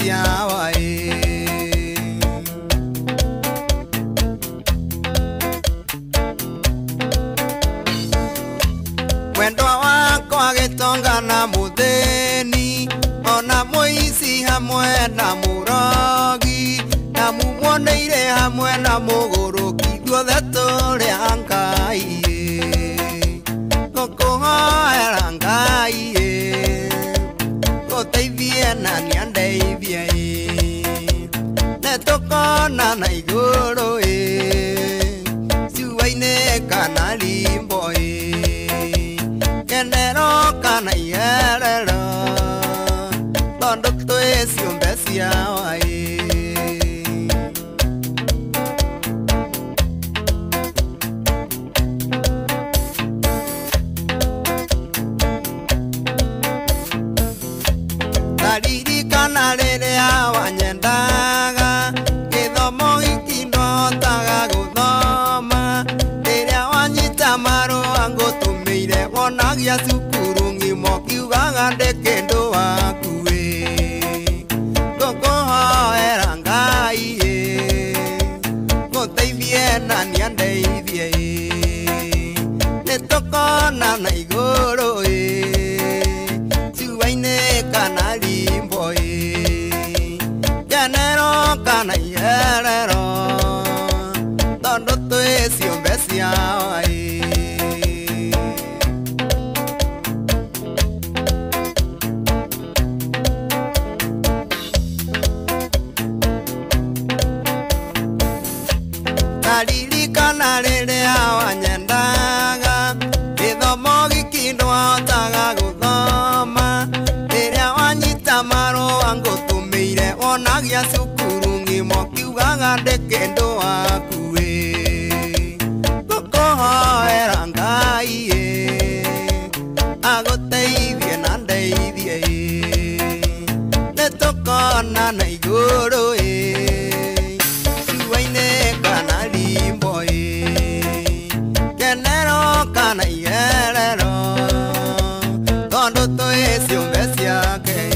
cia waĩ. Mwendwa wakwa gĩtonga na mũthĩni ona mũici hamwe na mũrogi na mumuoneire hamwe na mũgũrũki ithuothe tũrĩ a Ngai ngũkũhoera Ngai gũteithie na nĩandeithie nĩtũkona na igũrũ ciũa-inĩ kana rimbo kenero kana iherero tondũ twĩ ciũmbe cia waĩ. Ndaririkana rĩrĩa wanyendaga gĩthomo gĩkĩ ndotaga gũthoma rĩrĩa wanyita marũa ngũtũmĩire wonagia cukuru ng'ima ũkiugaga ndĩ kĩndũ waku ĩ ngũkũhoera Ngai ĩ ngũteithie na nĩandeithie ĩ nĩtũkona na igũrũ ĩ ciũa-inĩ kana rimbo ĩ kenero kana iherero tondũ twĩ ciũmbe cia waĩ. Ndaririkana rĩrĩa wanyendaga gĩthomo gĩkĩ ndwahotaga gũthoma rĩrĩa wanyita marũa ngũtũmĩire wonagia cukuru ng'ima ũkiugaga ndĩ kĩndũ waku ĩ ngũkũhoera Ngai ĩ agũteithie na ndeithie ĩ nĩtũkona na igũrũ ĩ ciũa-inĩ kana rimbo ĩ kenero kana iherero tondũ twĩ ciũmbe ciake ĩ.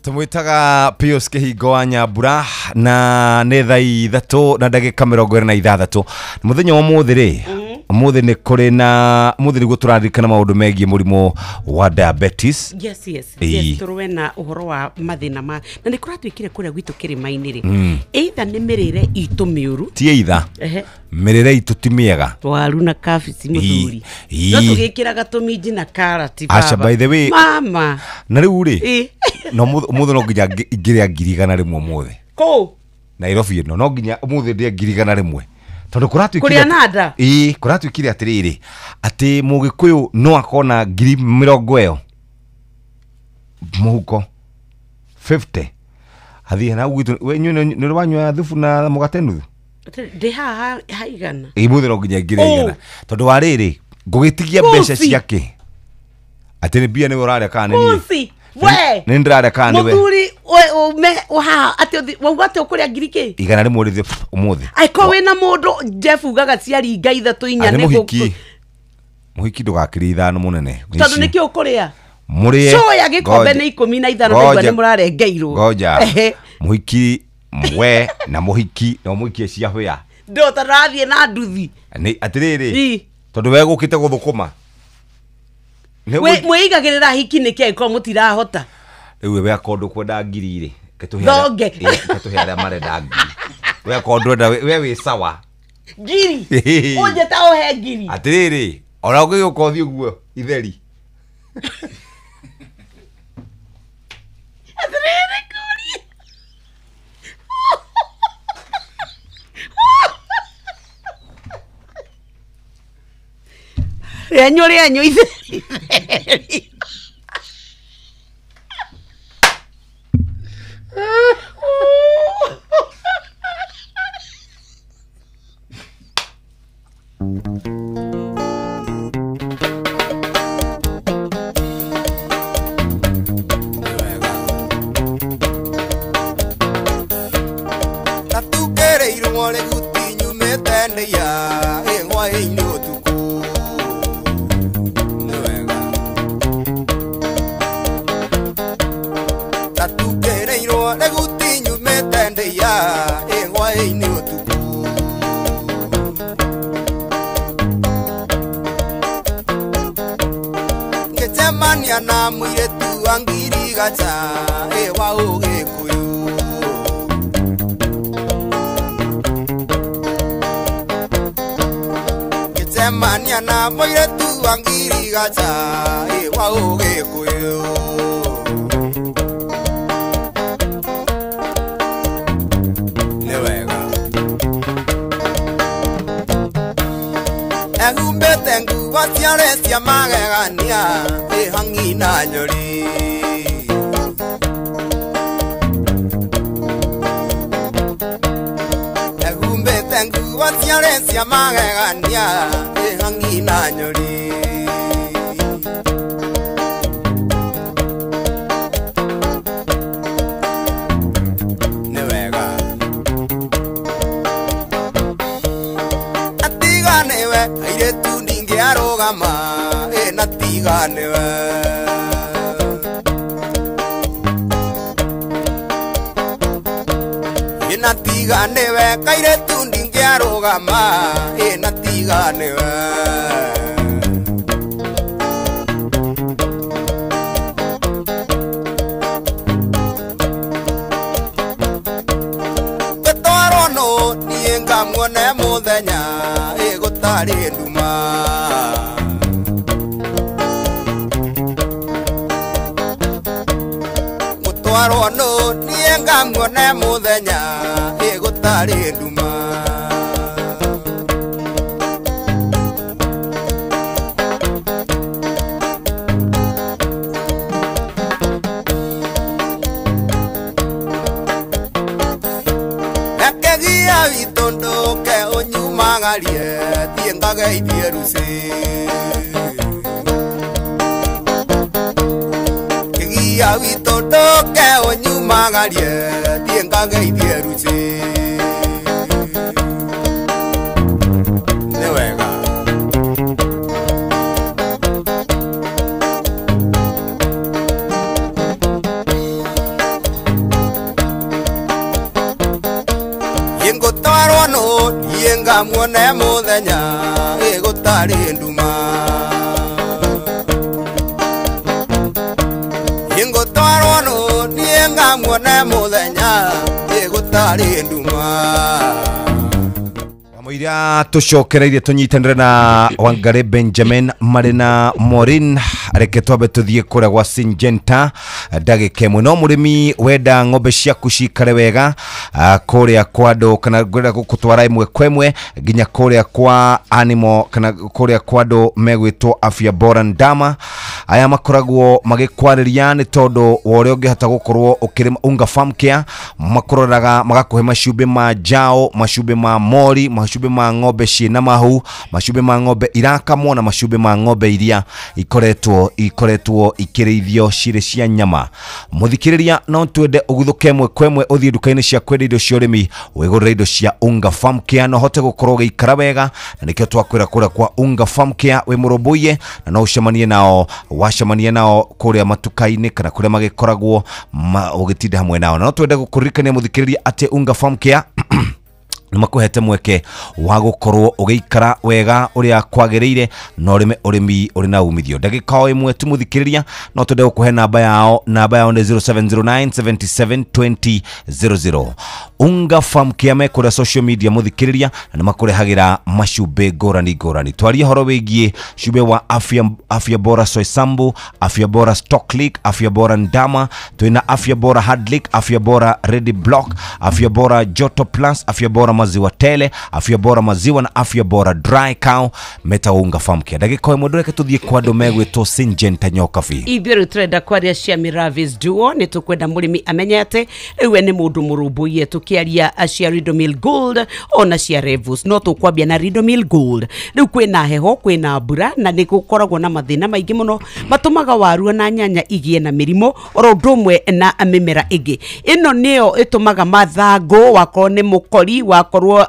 Tumwitaga Pius Kihingo wa Nyambura na nĩ thaa 3 na ndagĩka 26 mũthenya wa ũmũthĩ rĩ ũmũthĩ nĩ kũrĩ na ũmũthĩ nĩguo tũraririkana maũndũ megiĩ mũrimũ wa diabetes. Yes yes yes tũrũe na ũhoro wa mathĩna ma na nĩ kũratuĩkire kũrĩa gwitũ kĩrĩma-inĩ rĩ either nĩ mĩrĩre itũ mĩũru ti either mĩrĩre itũ ti mĩega waru na kabici mũthuri no tũgĩkĩraga tũminji na karati baba. Aca by the way mama na rĩu rĩ no mũthĩ no nginya ngĩrĩa 100,000 ũmũthĩ kũ Nairobi ĩno no nginya ũmũthĩ ndĩe 100,000 tondũ kũratuĩkire kũrĩa nanda ĩĩ kũratuĩkire atĩrĩrĩ atĩ mũgĩkũyũ no akona 20,000 ĩyo mũhuko 50 athiĩ na gwitũ we inyuĩ nĩ wanyua thubu na mũgate nuthu ndĩ haha haigana ĩĩ mũthĩ no nginya 100,000 tondũ wa rĩrĩ ngũgĩtigia mbeca ciake atĩ nĩ mbia nĩwe ũrarĩa kana nĩ niĩ we nĩ ndĩrarĩa kana nĩwe mũthuri we haha atĩ wauga atĩ ũkũrĩa ngiri kĩ 100 rĩthĩ ũmũthĩ angĩkorwo wĩna mũndũ Jeff ugaga ciaringa 3 4 nĩ mũhiki mũhiki ndũgakĩrie 5 mũnene tondũ nĩkĩ ũkũrĩa mũrĩe coya gĩkombe nĩ 15 ndaigua nĩ mũrarengeirwo ngoja mũhiki we na mũhiki no mũikie cia hwĩa ndo tarathiĩ na nduthi nĩ atĩrĩrĩ tondũ we gũkĩte gũthũkũma mwĩigagĩrĩra hiki nĩkĩ angĩkorwo mũtirahota rĩu we akorwo ndũkwenda ngiri rĩ ketũhe arĩa marenda ngiri we akorwo ndwenda we wĩ sawa ngiri ũnjĩta ũhe ngiri atĩrĩrĩ ona ũngĩgĩũka ũthiĩ ũguo itheri atĩrĩrĩ kũria rĩanyu rĩanyu itheri. Ngĩcemania na mũirĩtu wa ngirigaca wa Ũgĩkũyũ. Ngĩcemania na mũirĩtu wa ngirigaca wa Ũgĩkũyũ. Nĩ wega. Ehumbĩte nguo ciarĩ cia magegania ĩhang'i na nyori. Ehumbĩte nguo ciarĩ cia magegania ĩhang'i na nyori. Nĩ wega. Atiga nĩwe airĩtu ndingĩarũgama ĩna tiga nĩwe. Ĩna tiga nĩwe kairĩtu ndingĩarũgama ĩna tiga nĩwe. Gũtwarwo nũ niĩ ngamuone mũthenya ĩgũtarĩ nduma. Gũtwarwo nũ niĩ ngamuone mũthenya ĩgũtarĩ nduma. Ekegia witũ ndũke ũnyumagarie thiĩ ngageithie rũciĩ. Kĩgia witũ ndũke ũnyumagarie thiĩ ngageithie rũciĩ. Nĩ wega. Ngũtwarwo nũ niĩ ngamuone mũthenya ĩgũtarĩ nduma. Ngũtwarwo nũ niĩ ngamuone mũthenya ĩgũtarĩ nduma. Iria tucokereirie tunyitanire na Wangari Benjamin marĩ na Maureen. Reke twambe tuthiĩ kũrĩa gwa Syngenta ndagĩka ĩmwe. No mũrĩmi wenda ng'ombe ciaku cikare wega kũrĩa kwa andũ kana ngwenda gũkũtwara ĩmwe kwa ĩmwe nginya kũrĩa kwa animal kana kũrĩa kwa andũ megwĩtwo Afya Bora Ndama. Aya makoragwo magĩkwarĩria nĩ tondũ wa ũrĩa ũngĩhota gũkorwo ũkĩrĩma Unga Farm Care. Makũroraga magakũhe macumbĩ ma njaũ, macumbĩ ma mori, macumbĩ ma ng'ombe ciĩna mahu, macumbĩ ma ng'ombe irakamwo na macumbĩ ma ng'ombe iria ikoretwo ikĩrĩithio cirĩ cia nyama. Mũthikĩrĩria, no twende ũguthũke ĩmwe kwa ĩmwe ũthiĩ nduka-inĩ cia kwendia indo cia ũrĩmi wĩgũrĩre indo cia Unga Farm Care na ũhote gũkorwo ũgĩikara wega, na nĩkĩo twakwĩra kũrĩa kwa Unga Farm Care wĩ mũrũmbũiye na no ũcemanie nao, wacemania nao kũrĩa matuka-inĩ kana kũrĩa magĩkoragwo ũgĩtinda hamwe nao. Na no twende gũkũririkania mũthikĩrĩria atĩ Unga Farm Care nĩ makuhete mweke wa gũkorwo ũgĩikara wega ũrĩa kwagĩrĩire na ũrĩme ũrĩmi ũrĩ na umithio. Ndagĩka o ĩmwe tu mũthikĩrĩria, no twende gũkũhe namba yao. Namba yao nĩ 0709 77 20 00. Unga Farm Care me kũrĩa social media mũthikĩrĩria, na nĩ makũrehagĩra macumbĩ ngũrani ngũrani. Twarie ũhoro wĩgiĩ cumbĩ wa Afya Bora Soysambu, Afya Bora Stock Lick, Afya Bora Ndama, twĩna Afya Bora Hard Lick, Afya Bora Ready Block, Afya Bora Joto Plus, Afya Bora Maziwa Tele, Afya Bora Maziwa na Afya Bora Dry Cow. Meta Unga Farm Care. Ndagĩka ĩmwe ndũreke tũthiĩ kwa andũ megwĩtwo Syngenta Nyokabi. Ithuĩ rĩu tũrenda kwaria cia Miravis Duo. Nĩ tũkwenda mũrĩmi amenye atĩ rĩu we nĩ mũndũ mũrũmbũiye. Tũkĩaria cia Ridomil Gold ona cia Revus, no tũkwambia na Ridomil Gold. Rĩu kwĩna heho, kwĩna mbura na nĩ gũkoragwo na mathĩna maingĩ mũno matũmaga waru na nyanya igĩe na mĩrimũ oro ũndũ ũmwe na mĩmera ĩngĩ. Ĩno nĩyo ĩtũmaga mathangũ wakorwo nĩ mũkori, wakorwo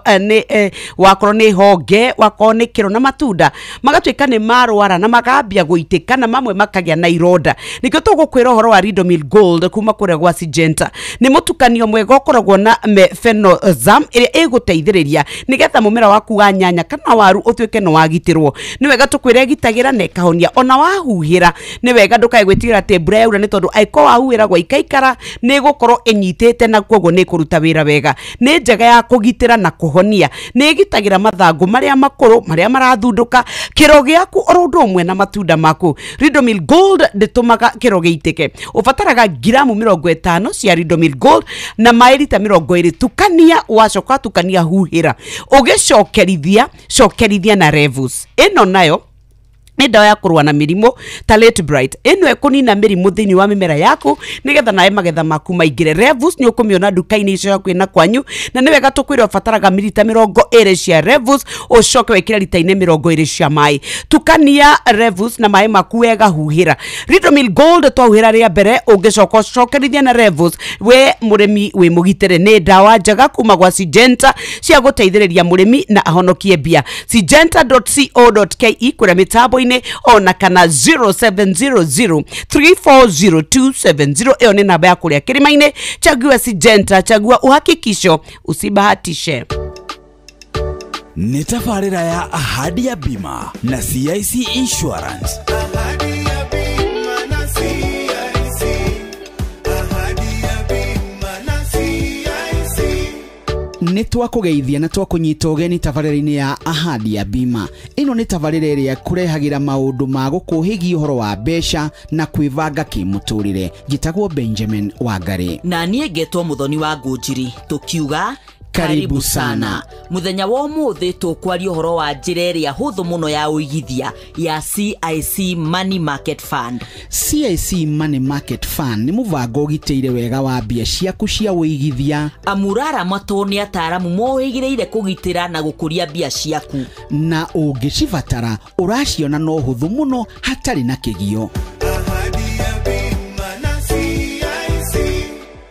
nĩ honge, wakorwo nĩ kĩro na matunda magatuĩka nĩ marwara na makambia gũitĩka na mamwe makagĩa na ironda. Nĩkĩo tũgũkwĩra ũhoro wa Ridomil Gold kuma kũrĩa gwa Syngenta. Nĩ mũtukanio mwega ũkoragwo na mefenozam ĩrĩa ĩgũteithĩrĩria nĩgetha mũmera waku wa nyanya kana waru ũtuĩke nĩ wagitĩrwo. Nĩ wega tũkwĩre gitagĩra na ĩkahonia ona wahuhĩra. Nĩ wega ndũkae gwĩtigĩra atĩ mbura yaura nĩ tondũ angĩkorwo wahuhĩra gwa ikaikara nĩ ĩgũkorwo ĩnyitĩte na koguo nĩ ĩkũruta wĩra wega. Nĩ njega ya kũgitĩra na kũhonia. Nĩ ĩgitagĩra mathangũ marĩa makũrũ marĩa marathundũka, kĩro gĩaku oro ũndũ ũmwe na matunda maku. Ridomil Gold ndĩtũmaga kĩro gĩitĩke. Ũbataraga ngiramu 50 cia Ridomil Gold na maĩ rita 20. Tukania, wacoka tukania huhĩra. Ũgĩcokerithia cokerithia na Revus. Ĩno nayo nĩ ndawa ya kũrũa na mĩrimũ ta Late Bright. Ĩno ĩkũnina mĩrimũ thĩinĩ wa mĩmera yaku nĩgetha nawe magetha maku maingĩre. Revus nĩ ũkũmĩona nduka-inĩ icio hakuhĩ na kwanyu, na nĩ wega tũkwĩre ũbataraga milita 20 cia Revus ũcoke wĩkĩre rita-inĩ 20 cia maĩ. Tukania Revus na maĩ maku wega, huhĩra. Ridomil Gold twahuhĩra rĩa mbere, ũngĩcoka ũcokerithia na Revus, we mũrĩmi wĩ mũgitĩre. Nĩ ndawa njega kuma gwa Syngenta cia gũteithĩrĩria mũrĩmi na ahonokie mbia. Syngenta.co.ke kũrĩa mĩtambo-inĩ ona kana 0700 340270. Ĩyo nĩ namba ya kũrĩa Kĩrĩma-inĩ. Chagua Syngenta, chagua uhakikisho, usibahatishe. Nĩ tabarĩra ya Ahadi ya Bima na CIC Insurance. Nĩ twakũgeithia na twakũnyita ũgeni tabarĩra-inĩ ya Ahadi ya Bima. Ĩno nĩ tabarĩra ĩrĩa kũrehagĩra maũndũ ma gũkũhĩgia ũhoro wa mbeca na kwĩbanga kĩmũtũrĩre. Njĩtagwo Benjamin Wangari na niĩ ngetwo Muthoni wa Ngũnjiri. Tũkiuga karibu sana. Muthenya wa ũmũthĩ tũkwaria ũhoro wa njĩra ĩrĩa hũthũ mũno ya ũigithia ya CIC Money Market Fund. CIC Money Market Fund nĩ mũbango ũgitĩire wega wa mbia ciaku cia ũigithia. Amũraramatwo nĩ ataaramu mohĩgĩrĩire kũgitĩra na gũkũria mbia ciaku, na ũngĩcibatara ũraciona no hũthũ mũno hatarĩ na kĩgio.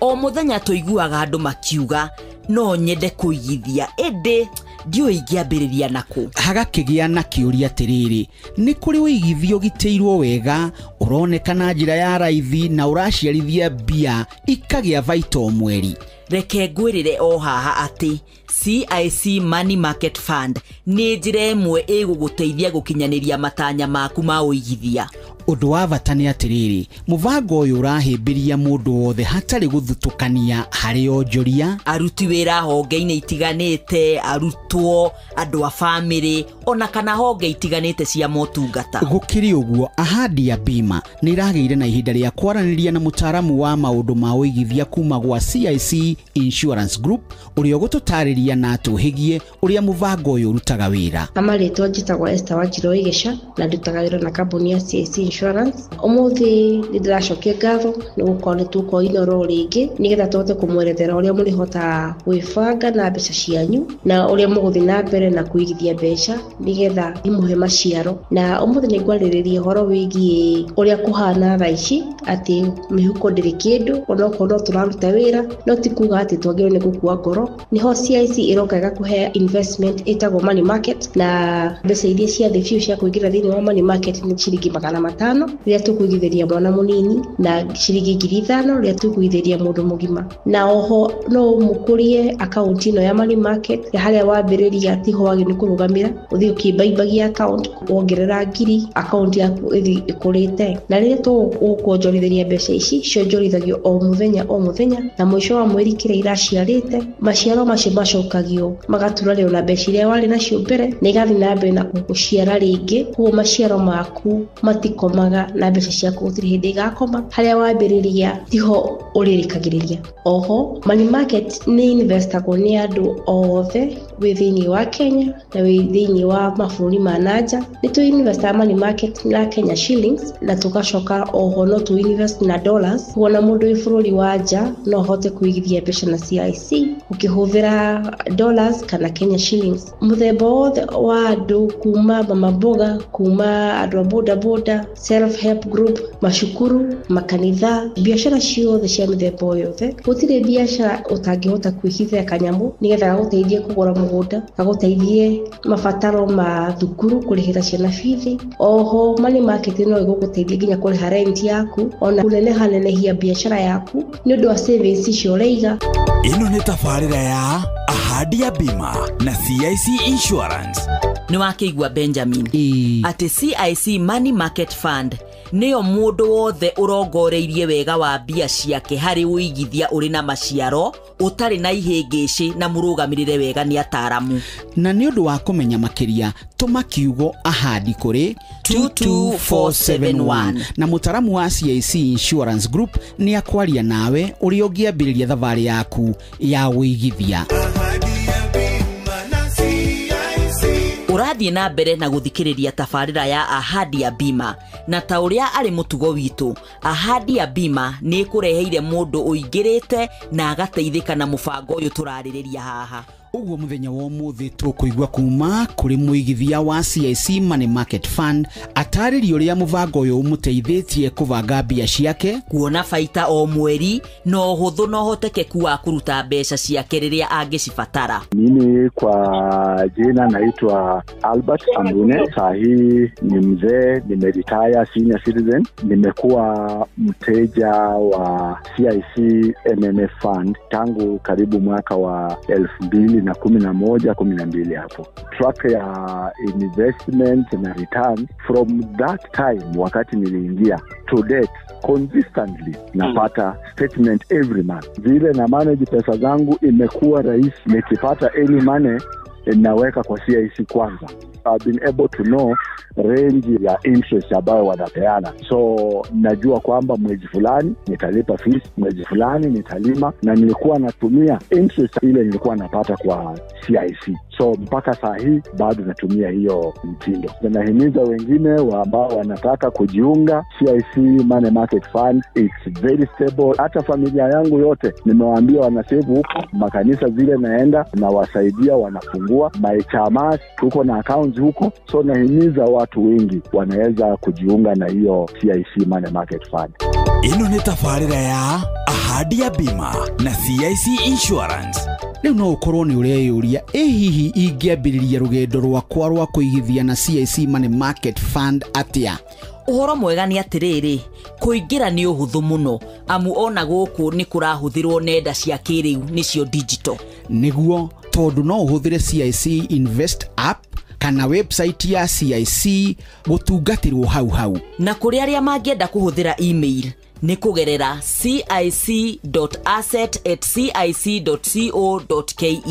O mũthenya tũiguaga andũ makiuga no nyende kũigithia ĩndĩ ndiũĩ ingĩambĩrĩria nakũ. Hagakĩgĩa na kĩũria atĩrĩrĩ, nĩ kũrĩ ũigithia ũgitĩirwo wega ũroneka na njĩra ya raithi na ũraciarithia mbia ikagĩa baita o mweri? Reke ngwĩrĩre o haha atĩ CIC Money Market Fund nĩ njĩra ĩmwe ĩgũgũteithia gũkinyanĩria matanya maku ma ũigithia. Ũndũ wa bata nĩ atĩrĩrĩ, mũbango ũyũ ũrahĩmbĩria mũndũ wothe hatarĩ gũthutũkania harĩ onjoria, aruti wĩra honge-inĩ itiganĩte, arutwo, andũ a bamĩrĩ, ona kana honge itiganĩte cia motungata. Gũkĩrĩ ũguo, Ahadi ya Bima nĩ ĩragĩire na ihinda rĩa kwaranĩria na mũtaaramu wa maũndũ ma ũigithia kuma gwa CIC Insurance Group ũrĩa ũgũtũtarĩria na atũhĩgie ũrĩa mũbango ũyũ ũrutaga wĩra. Amarĩtwa njĩtagwo Esther Wanjirũ Igeca na ndutaga wĩra na kambuni ya CIC Insurance. Ũmũthĩ nĩ ndĩracokia ngatho nĩ gũkorwo nĩ tũkorwo Inoro rĩngĩ nĩgetha tũhote kũmwerethera ũrĩa mũrĩhota gwĩbanga na mbeca cianyu na ũrĩa mũgũthiĩ na mbere na kũigithia mbeca nĩgetha imũhe maciaro. Na ũmũthĩ nĩ ngwarĩrĩria ũhoro wĩgiĩ ũrĩa kũhana thaa ici atĩ mĩhuko ndĩrĩ kĩndũ, onokorwo no tũraruta wĩra no ti kuga atĩ twagĩrĩirwo nĩ gũkua ngoro. Nĩho CIC ĩroka ĩgakũhe investment ĩtagwo money market, na mbeca iria cia thĩ biũ cia kũingĩra thĩinĩ wa money market nĩ ciringi 500 rĩrĩa tũkũigithĩria mwana mũnini na ciringi 5,000 rĩrĩa tũkũigithĩria mũndũ mũgima. Na oho no mũkũrie akaunti ĩno ya money market harĩa wambĩrĩria tiho wagĩrĩirwo nĩ kũrũgamĩra, ũthiĩ ũkĩmbaimbagia account wongerera ngiri akaunti yaku ĩthiĩ ĩkũrĩte. Na rĩrĩa tũgũkuonjorithĩria mbeca ici cionjorithagio o mũthenya o mũthenya, na mũico wa mweri kĩrĩa iraciarĩte maciaro macio macokagio magaturarĩo na mbeca iria warĩ nacio mbere na igathiĩ na mbere na gũciara rĩngĩ. Koguo maciaro maku matikomaga na mbeca ciaku gũtirĩ hĩndĩ igakoma, harĩa wambĩrĩria tiho ũrĩrĩkagĩrĩria. Oho money market nĩ investagwo nĩ andũ othe wĩ thĩinĩ wa Kenya na wĩ thĩinĩ wa mabũrũri ma nanja. Nĩ tũ investaga money market na Kenya shillings na tũgacoka oho no tũ invest na dollars. Koguo ona mũndũ wĩ bũrũri wa nja no ahote kũigithia mbeca na CIC ũkĩhũthĩra dollars kana Kenya shillings. Mũthemba wothe wa andũ kuma mama mboga, kuma andũ a boda boda, Self help group, macukuru, makanitha, biacara ciothe cia mĩthemba o yothe. Gũtirĩ biacara ũtangĩhota kwĩhithĩra kanyamũ nĩgetha gagũteithie kũgũra mũgũnda, gagũteithie mabataro ma thukuru, kũrĩhĩra ciana bithi. Oho money market no ĩgũgũteithia nginya kũrĩha rent yaku, ona kũneneha nenehia biacara yaku nĩ ũndũ wa savings icio ũraiga. Ĩno nĩ tabarĩra ya Ahadi ya Bima na CIC Insurance. Nĩ wakĩigua Benjamin atĩ CIC Money Market Fund nĩyo mũndũ wothe ũrongoreirie wega wa mbia ciake harĩ ũigithia ũrĩ na maciaro, ũtarĩ na ihĩngĩcĩ na mũrũgamĩrĩre wega nĩ ataaramu. Na nĩ ũndũ wa kũmenya makĩria, tũma kiugo ahadi kũrĩ 22471 na mũtaaramu wa CIC Insurance Group nĩ akwaria nawe ũrĩa ũngĩambĩrĩria thabarĩ yaku ya ũigithia. Ũrathiĩ na mbere na gũthikĩrĩria tabarĩra ya Ahadi ya Bima, na ta ũrĩa arĩ mũtugo witũ, Ahadi ya Bima nĩ ĩkũreheire mũndũ ũingĩrĩte na agateithĩka na mũbango ũyũ tũrarĩrĩria haha. Ũguo mũthenya wa ũmũthĩ tũkũigua kuma kũrĩ mũigithia wa CIC Money Market Fund atarĩrie ũrĩa mũbango ũyũ ũmũteithĩtie kũbanga mbia ciake, kuona baita o mweri na ũhũthũ na ũhotekeku wa kũruta mbeca ciake rĩrĩa angĩcibatara. Mimi kwa jina naitwa Albert Ambune. Saa hii ni mzee, nimeretire, senior citizen. Nimekuwa mteja wa CIC MMF Fund tangu karibu mwaka wa 2011 12 hapo. Track ya investment na return from that time wakati niliingia to date consistently napata statement every month. Vile na manage pesa zangu imekuwa rahisi, nikipata any money naweka kwa CIC kwanza. I've been able to know range ya interest ambayo wanapeana. So najua kwamba mwezi fulani nitalipa fees, mwezi fulani nitalima, na nilikuwa natumia interest ile nilikuwa napata kwa CIC. So mpaka saa hii bado natumia hiyo mtindo. Nahimiza wengine ambao wanataka kujiunga CIC Money Market Fund, it's very stable. Hata familia yangu yote nimewaambia wanasave huko, makanisa zile naenda na wasaidia wanafungua, my chamas tuko na accounts huko. So nahimiza watu wengi wanaweza kujiunga na hiyo CIC Money Market Fund. Ĩno nĩ tabarĩra ya Ahadi ya Bima na CIC Insurance. Rĩu no ũkorwo nĩ ũreyũria, ĩ hihi ingĩambĩrĩria rũgendo rwakwa rwa kũigithia na CIC Money Market Fund atĩa? Ũhoro mwega nĩ atĩrĩrĩ, kũingĩra nĩ ũhũthũ mũno, amu ona gũkũ nĩ kũrahũthĩrwo nenda cia kĩrĩu nĩcio digital. Nĩguo, tondũ no ũhũthĩre CIC Invest app kana website ya CIC gũtungatĩrwo hau hau. Na kũrĩ arĩa mangĩenda kũhũthĩra email nĩ kũgerera cic.asset@cic.co.ke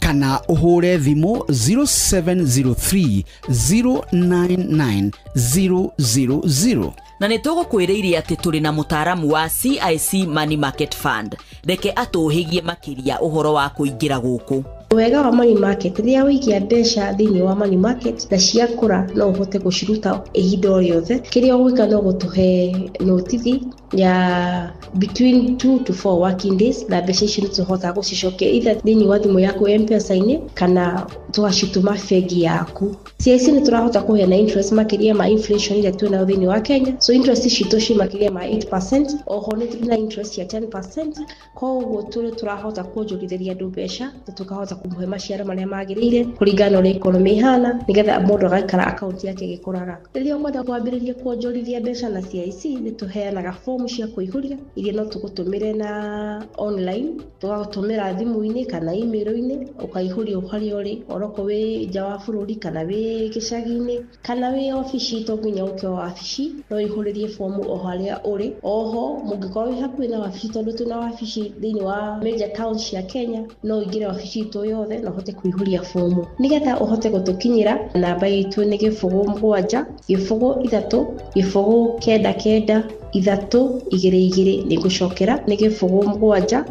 kana ũhũre thimũ 0703 099 000. Na nĩ tũgũkwĩrĩirie atĩ tũrĩ na mũtaaramu wa CIC Money Market Fund. Reke atũhĩgie makĩria ũhoro wa kũingĩra gũkũ. Wega wa money market, rĩrĩa wĩikia mbeca thĩinĩ wa money market na ciakũra no ũhote gũciruta ihinda o rĩothe. Kĩrĩa ũgwĩka no gũtũhe notithi ya between 2 to 4 working days, na mbeca icio nĩ tũhotaga gũcicokia either thĩinĩ wa thimũ yaku M-Pesa-inĩ kana tũgacitũma bengi yaku. CIC nĩ tũrahota kũheana interest makĩria ma inflation ĩrĩa twĩnayo thĩinĩ wa Kenya. So interest citũ ci makĩria ma 8%, oho nĩ tũrĩ na interest ya 10%. Koguo tũrĩ tũrahota kuonjorithĩria andũ mbeca na tũkahota kũmũhe maciaro marĩa magĩrĩire kũringana na ũrĩa economy ĩhana, nĩgetha mũndũ agaikara akaunti yake ĩgĩkũraga. Rĩrĩa ũkwenda kwambĩrĩria kuonjorithia mbeca na CIC, nĩ tũheanaga fomu cia kũihũria iria no tũgũtũmĩre na online, tũgagũtũmĩra thimũ-inĩ kana email-inĩ, ũkaihũria harĩa ũrĩ, onokorwo wĩ nja wa bũrũri kana wĩ gĩcagi-inĩ kana wĩ obici, to nginya ũke wabici, no ũihũrĩrie fomu o harĩa ũrĩ. Oho mũngĩkorwo wĩ hakuhĩ na wabici, tondũ twĩna wabici thĩinĩ wa major towns cia Kenya, no ũingĩre wabici itũ yothe na ũhote kũihũria fomu. Nĩgetha ũhote gũtũkinyĩra, namba itũ nĩ 0 7 0 3 0 9 9 3 2 2. Nĩ ngũcokera nĩ 0 7 0 3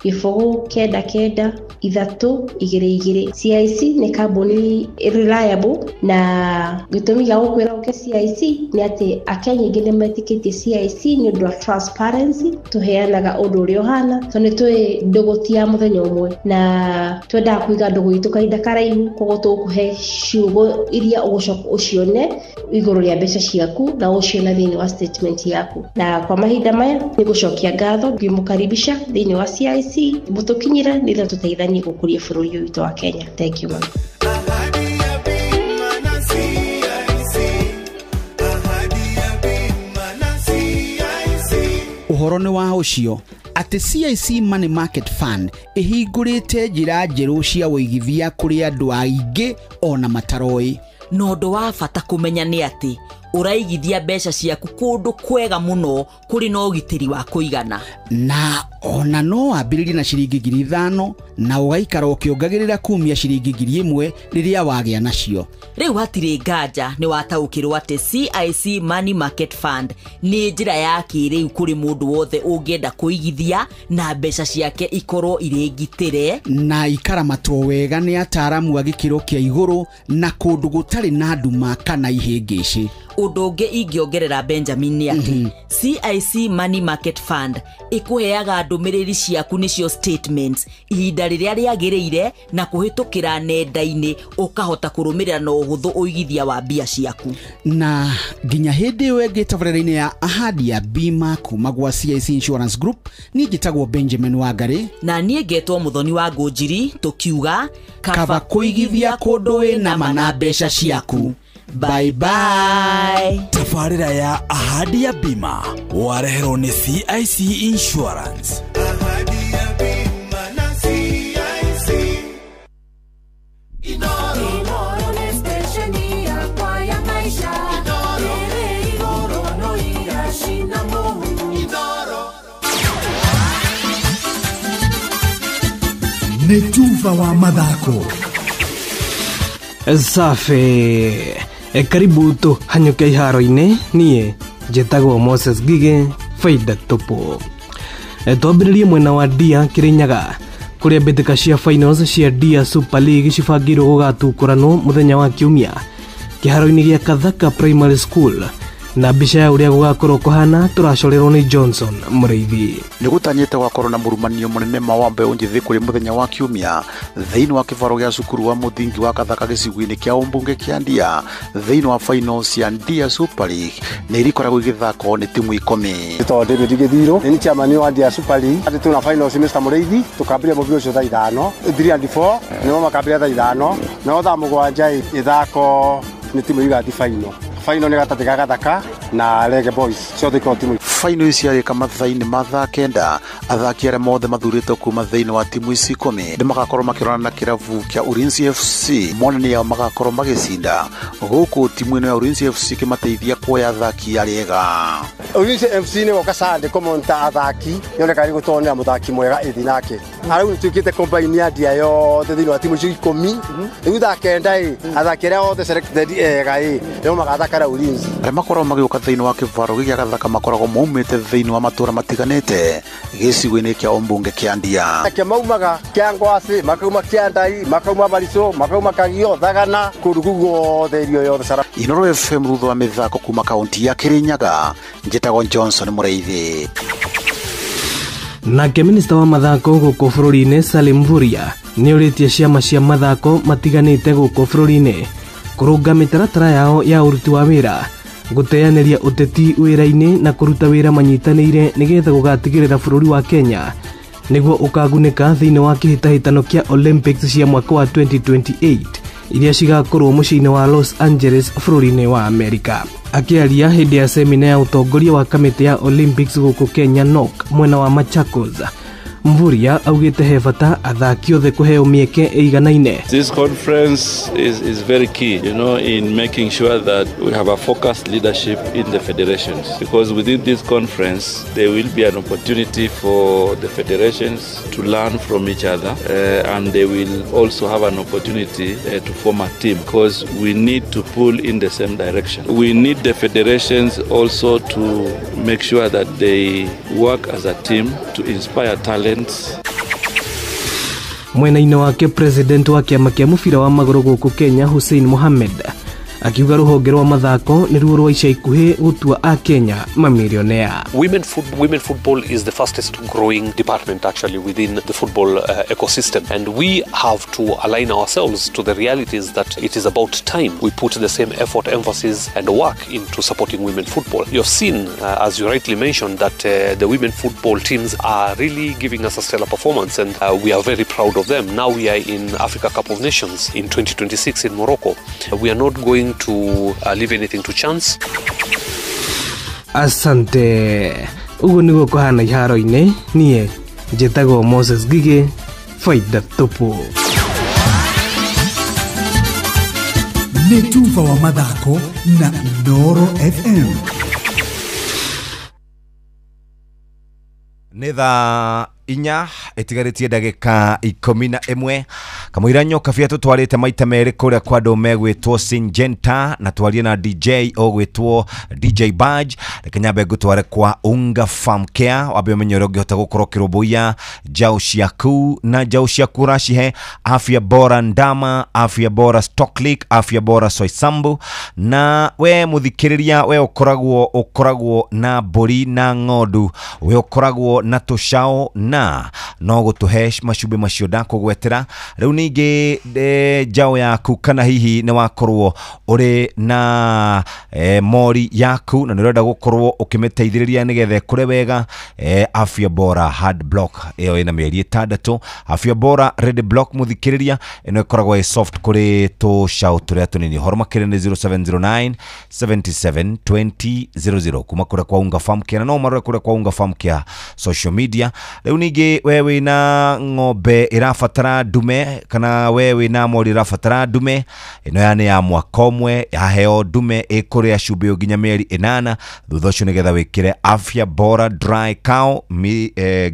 0 9 9 3 2 2. CIC nĩ kambuni reliable, na gĩtũmi gĩa gũkwĩra ũke CIC nĩ atĩ Akenya aingĩ nĩ metĩkĩtie CIC nĩ ũndũ wa transparency. Tũheanaga ũndũ ũrĩa ũhana, tondũ nĩ tũĩ ndũgũ ti ya mũthenya ũmwe, na twendaga kũiga ndũgũ itũ kahinda karaihu, koguo tũgũkũhe ciugo iria ũgũcoka ũcione igũrũ rĩa mbeca ciaku na ũciona thĩinĩ wa statement yaku. Na kwa mahinda maya nĩ gũcokia ngatho ngĩmũkaribisha thĩinĩ wa CIC, mũtũkinyĩra nĩgetha tũteithanie gũkũria bũrũri ũyũ witũ wa Kenya. Thank you, ma'am. Ũhoro nĩ wa ũcio atĩ CIC Money Market Fund ĩhingũrĩte njĩra njerũ cia ũigithia kũrĩ andũ aingĩ ona mataroĩ. Na ũndũ wa bata kũmenya nĩ atĩ ũraigithia mbeca ciaku kũndũ kwega mũno kũrĩ na ũgitĩri wa kũigana. Na ona no wambĩrĩrie na ciringi 5,000 na ũgaikara ũkĩongagĩrĩra kumia ciringi 1,000 rĩrĩa wagĩa nacio. Rĩu hatirĩ nganja nĩ wataũkĩrwo atĩ CIC Money Market Fund nĩ njĩra ya kĩrĩu kũrĩ mũndũ wothe ũngĩenda kũigithia na mbeca ciake ikorwo irĩ ngitĩre na ikaramatwo wega nĩ ataaramu a gĩkĩro kĩa igũrũ na kũndũ gũtarĩ na nduma kana ihĩngĩcĩ. Ũndũ ũngĩ ingĩongerera Benjamin nĩ atĩ CIC Money Market Fund ĩkũheaga ndũmĩrĩri ciaku nĩcio statements ihinda rĩrĩa rĩagĩrĩire, na kũhĩtũkĩra nenda-inĩ ũkahota kũrũmĩrĩra na ũhũthũ ũigithia wa mbia ciaku. Na nginya hĩndĩ ĩyo ĩngĩ tabarĩra-inĩ ya Ahadi ya Bima kuma gwa CIC Insurance Group, niĩ njĩtagwo Benjamin Wangari na niĩ ngetwo Mũthoni wa Ngũnjiri, tũkiuga kaba kũigithia kũndũ wĩna ma na mbeca ciaku. Bye bye. Tabarĩra ya Ahadi ya Bima wareherwo nĩ CIC Insurance. Ahadi ya Bima na CIC. Inoro nĩ stesheni yakwa ya maisha. Ĩrĩ igũrũ no iracina mũhu. Inoro nĩ tuva wa mathako. Safi. Karibu tuhanyuke iharo-inĩ. Niĩ njĩtagwo Moses Ngige, faida tupu. Twambĩrĩrie mwena wa Ndia Kĩrĩnyaga kũrĩa mbĩtĩka cia finals cia Ndia Super League cibangĩirwo gũgatukũranwo mũthenya wa Kiumia kĩharo-inĩ gĩa Kathaka Primary School, na mbica ya ũrĩa gũgakorwo kũhana tũracorerwo nĩ Johnson Mũrĩithi. Nĩ gũtanyĩte gwakorwo na mũrumanio mũnene ma wa mbeũ njĩthĩ kũrĩ mũthenya wa Kiumia thĩinĩ wa kĩbaro gĩa cukuru wa mũthingi wa Kathaka gĩcigo-inĩ kĩa ũmbunge kĩa Ndia thĩinĩ wa finals cia Ndia Super League nĩ irikoragwo igĩthakwo nĩ timu 10. Tondũ David Gĩthirũ nĩ chairman wa Ndia Super League, atĩ tuna finals Mr Mũrĩithi tũkambĩrĩria mũbira ũcio thaa 5 3 and 4 nĩmo makambĩrĩria thaa 5 no thaa 7 ithako nĩ timu igathi final. Final nĩ gatagatĩ ga Gathaka na Rege Boys ciothe ikorwo timu. Final ici yarĩka mathaa-inĩ ma thaa 9 athaki arĩa mothe mathurĩtwo kuma thĩinĩ wa timu ici 10 nĩ magakorwo makĩrorana na kĩrabu kĩa Ulinzi FC monania yao magakorwo magĩcinda gũkũ timu ĩno ya Ulinzi FC kĩmateithia kuoya athaki arĩa ega. Ulinzi FC nĩ goka Sunday kũmonta athaki yoneka nĩ gũtonera mũthaki mwega ĩthi nake arau nĩtuĩkĩte combine ya Ndia yothe thĩinĩ wa timu icio 10 rĩu thaa 9 athaki arĩa othe selected ega nĩo magathaka na Ulinzi. Arĩa makoragwo magĩũka thĩinĩ wa kĩbaro gĩa Gathaka makoragwo maumĩte thĩinĩ wa matũra matiganĩte gĩcigo-inĩ kĩa ũmbunge kĩa Ndia. Ake maumaga kĩa Ngwacĩ, makauma kĩa Ndai, makauma Marico, makauma Kagio, Thagana, kũndũ kũu guothe irio yothe cara. Inoro FM rutho wa mĩthako kuma kaunti ya Kĩrĩnyaga, njĩtagwo Johnson Mũrĩithi. Nake minista wa mathako gũkũ bũrũri-inĩ Salim Mvurya nĩ ũrĩtie ciama cia mathako matiganĩte gũkũ bũrũri-inĩ kũrũnga mĩtaratara yao ya ũruti wa wĩra, gũteanĩria ũteti wĩra-inĩ na kũruta wĩra manyitanĩire nĩgetha gũgatigĩrĩra bũrũri wa Kenya nĩguo ũkagunĩka thĩinĩ wa kĩhĩtahĩtano kĩa Olympics cia mwaka wa 2028 iria cigakorwo mũciĩ-inĩ wa Los Angeles bũrũri-inĩ wa Amerika. Akĩaria hĩndĩ ya semina ya ũtongoria wa kamĩtĩ ya Olympics gũkũ Kenya NOC mwena wa Machakos, Mvurya augĩte he bata athaki othe kũheo mĩeke ĩiganaine. This conference is very key, in making sure that we have a focused leadership in the federations. Because within this conference, there will be an opportunity for the federations to learn from each other, and they will also have an opportunity to form a team, because we need to pull in the same direction. We need the federations also to make sure that they work as a team to inspire talent. Mwena-inĩ wake president wa kĩama kĩa mũbira wa magũrũ gũkũ Kenya Hussein Mohamed akiuga rũhonge rwa mathako nĩruo rwa ica ikuhĩ gũtua a Kenya mamilionea. Women football is the fastest growing department actually within the football ecosystem, and we have to align ourselves to the realities that it is about time we put the same effort, emphasis and work into supporting women football. You have seen, as you rightly mentioned, that the women football teams are really giving us a stellar performance, and we are very proud of them. Now we are in Africa Cup of Nations in 2026 in Morocco. We are not going to leave anything to chance. Asante. Uguo niguo kũhana iharo-inĩ. Niĩ njĩtagwo Moses Ngigĩ, faida tupu. Nĩ tuba wa mathako na Inooro FM. Nĩ thaa 4 ĩtigarĩtie ndagĩka 11 kamũira nyoka bia tũtwarĩte maita merĩ kũrĩa kwa andũ megwĩtwo Syngenta na twarie na DJ ũgwĩtwo DJ Badge. Reke nyambe ngũtware kwa Unga Farm Care, wambe ũmenye ũrĩa ũngĩhota gũkorwo ũkĩrũmbũiya njaũ ciaku na njaũ ciaku ũracihe afya bora ndama, afya bora Stocklick, afya bora Soysambu. Na we mũthikĩrĩria, we ũkoragwo na mbũri na ng'ondu, we ũkoragwo na tũcaũ na no gũtũhe macumbĩ macio ndakũgwetera. Rĩu ningĩ njaũ yaku kana hihi nĩ wakorwo ũrĩ na mori yaku na nĩ ũrenda gũkorwo ũkĩmĩteithĩrĩria nĩgetha ĩkũre wega, afya bora hard block ĩyo ĩna mĩeri 6. Afya bora red block mũthikĩrĩria ĩno ĩkoragwo ĩ soft kũrĩ tũcaũ tũrĩa tũnini. Ũhoro makĩria nĩ 0709 77 20 00 kuma kũrĩa kwa Unga Farm Care, na no marore kũrĩa kwa Unga Farm Care social media. Rĩu ningĩ we wĩna ng'ombe ĩrabatara ndume kana we wĩna mori ĩrabatara ndume, ĩno ya nĩ ya mwaka ũmwe, yaheo ndume ĩkũrĩa cumbĩ nginya mĩeri 8 thutha ũcio nĩgetha wĩkĩre afya bora dry cow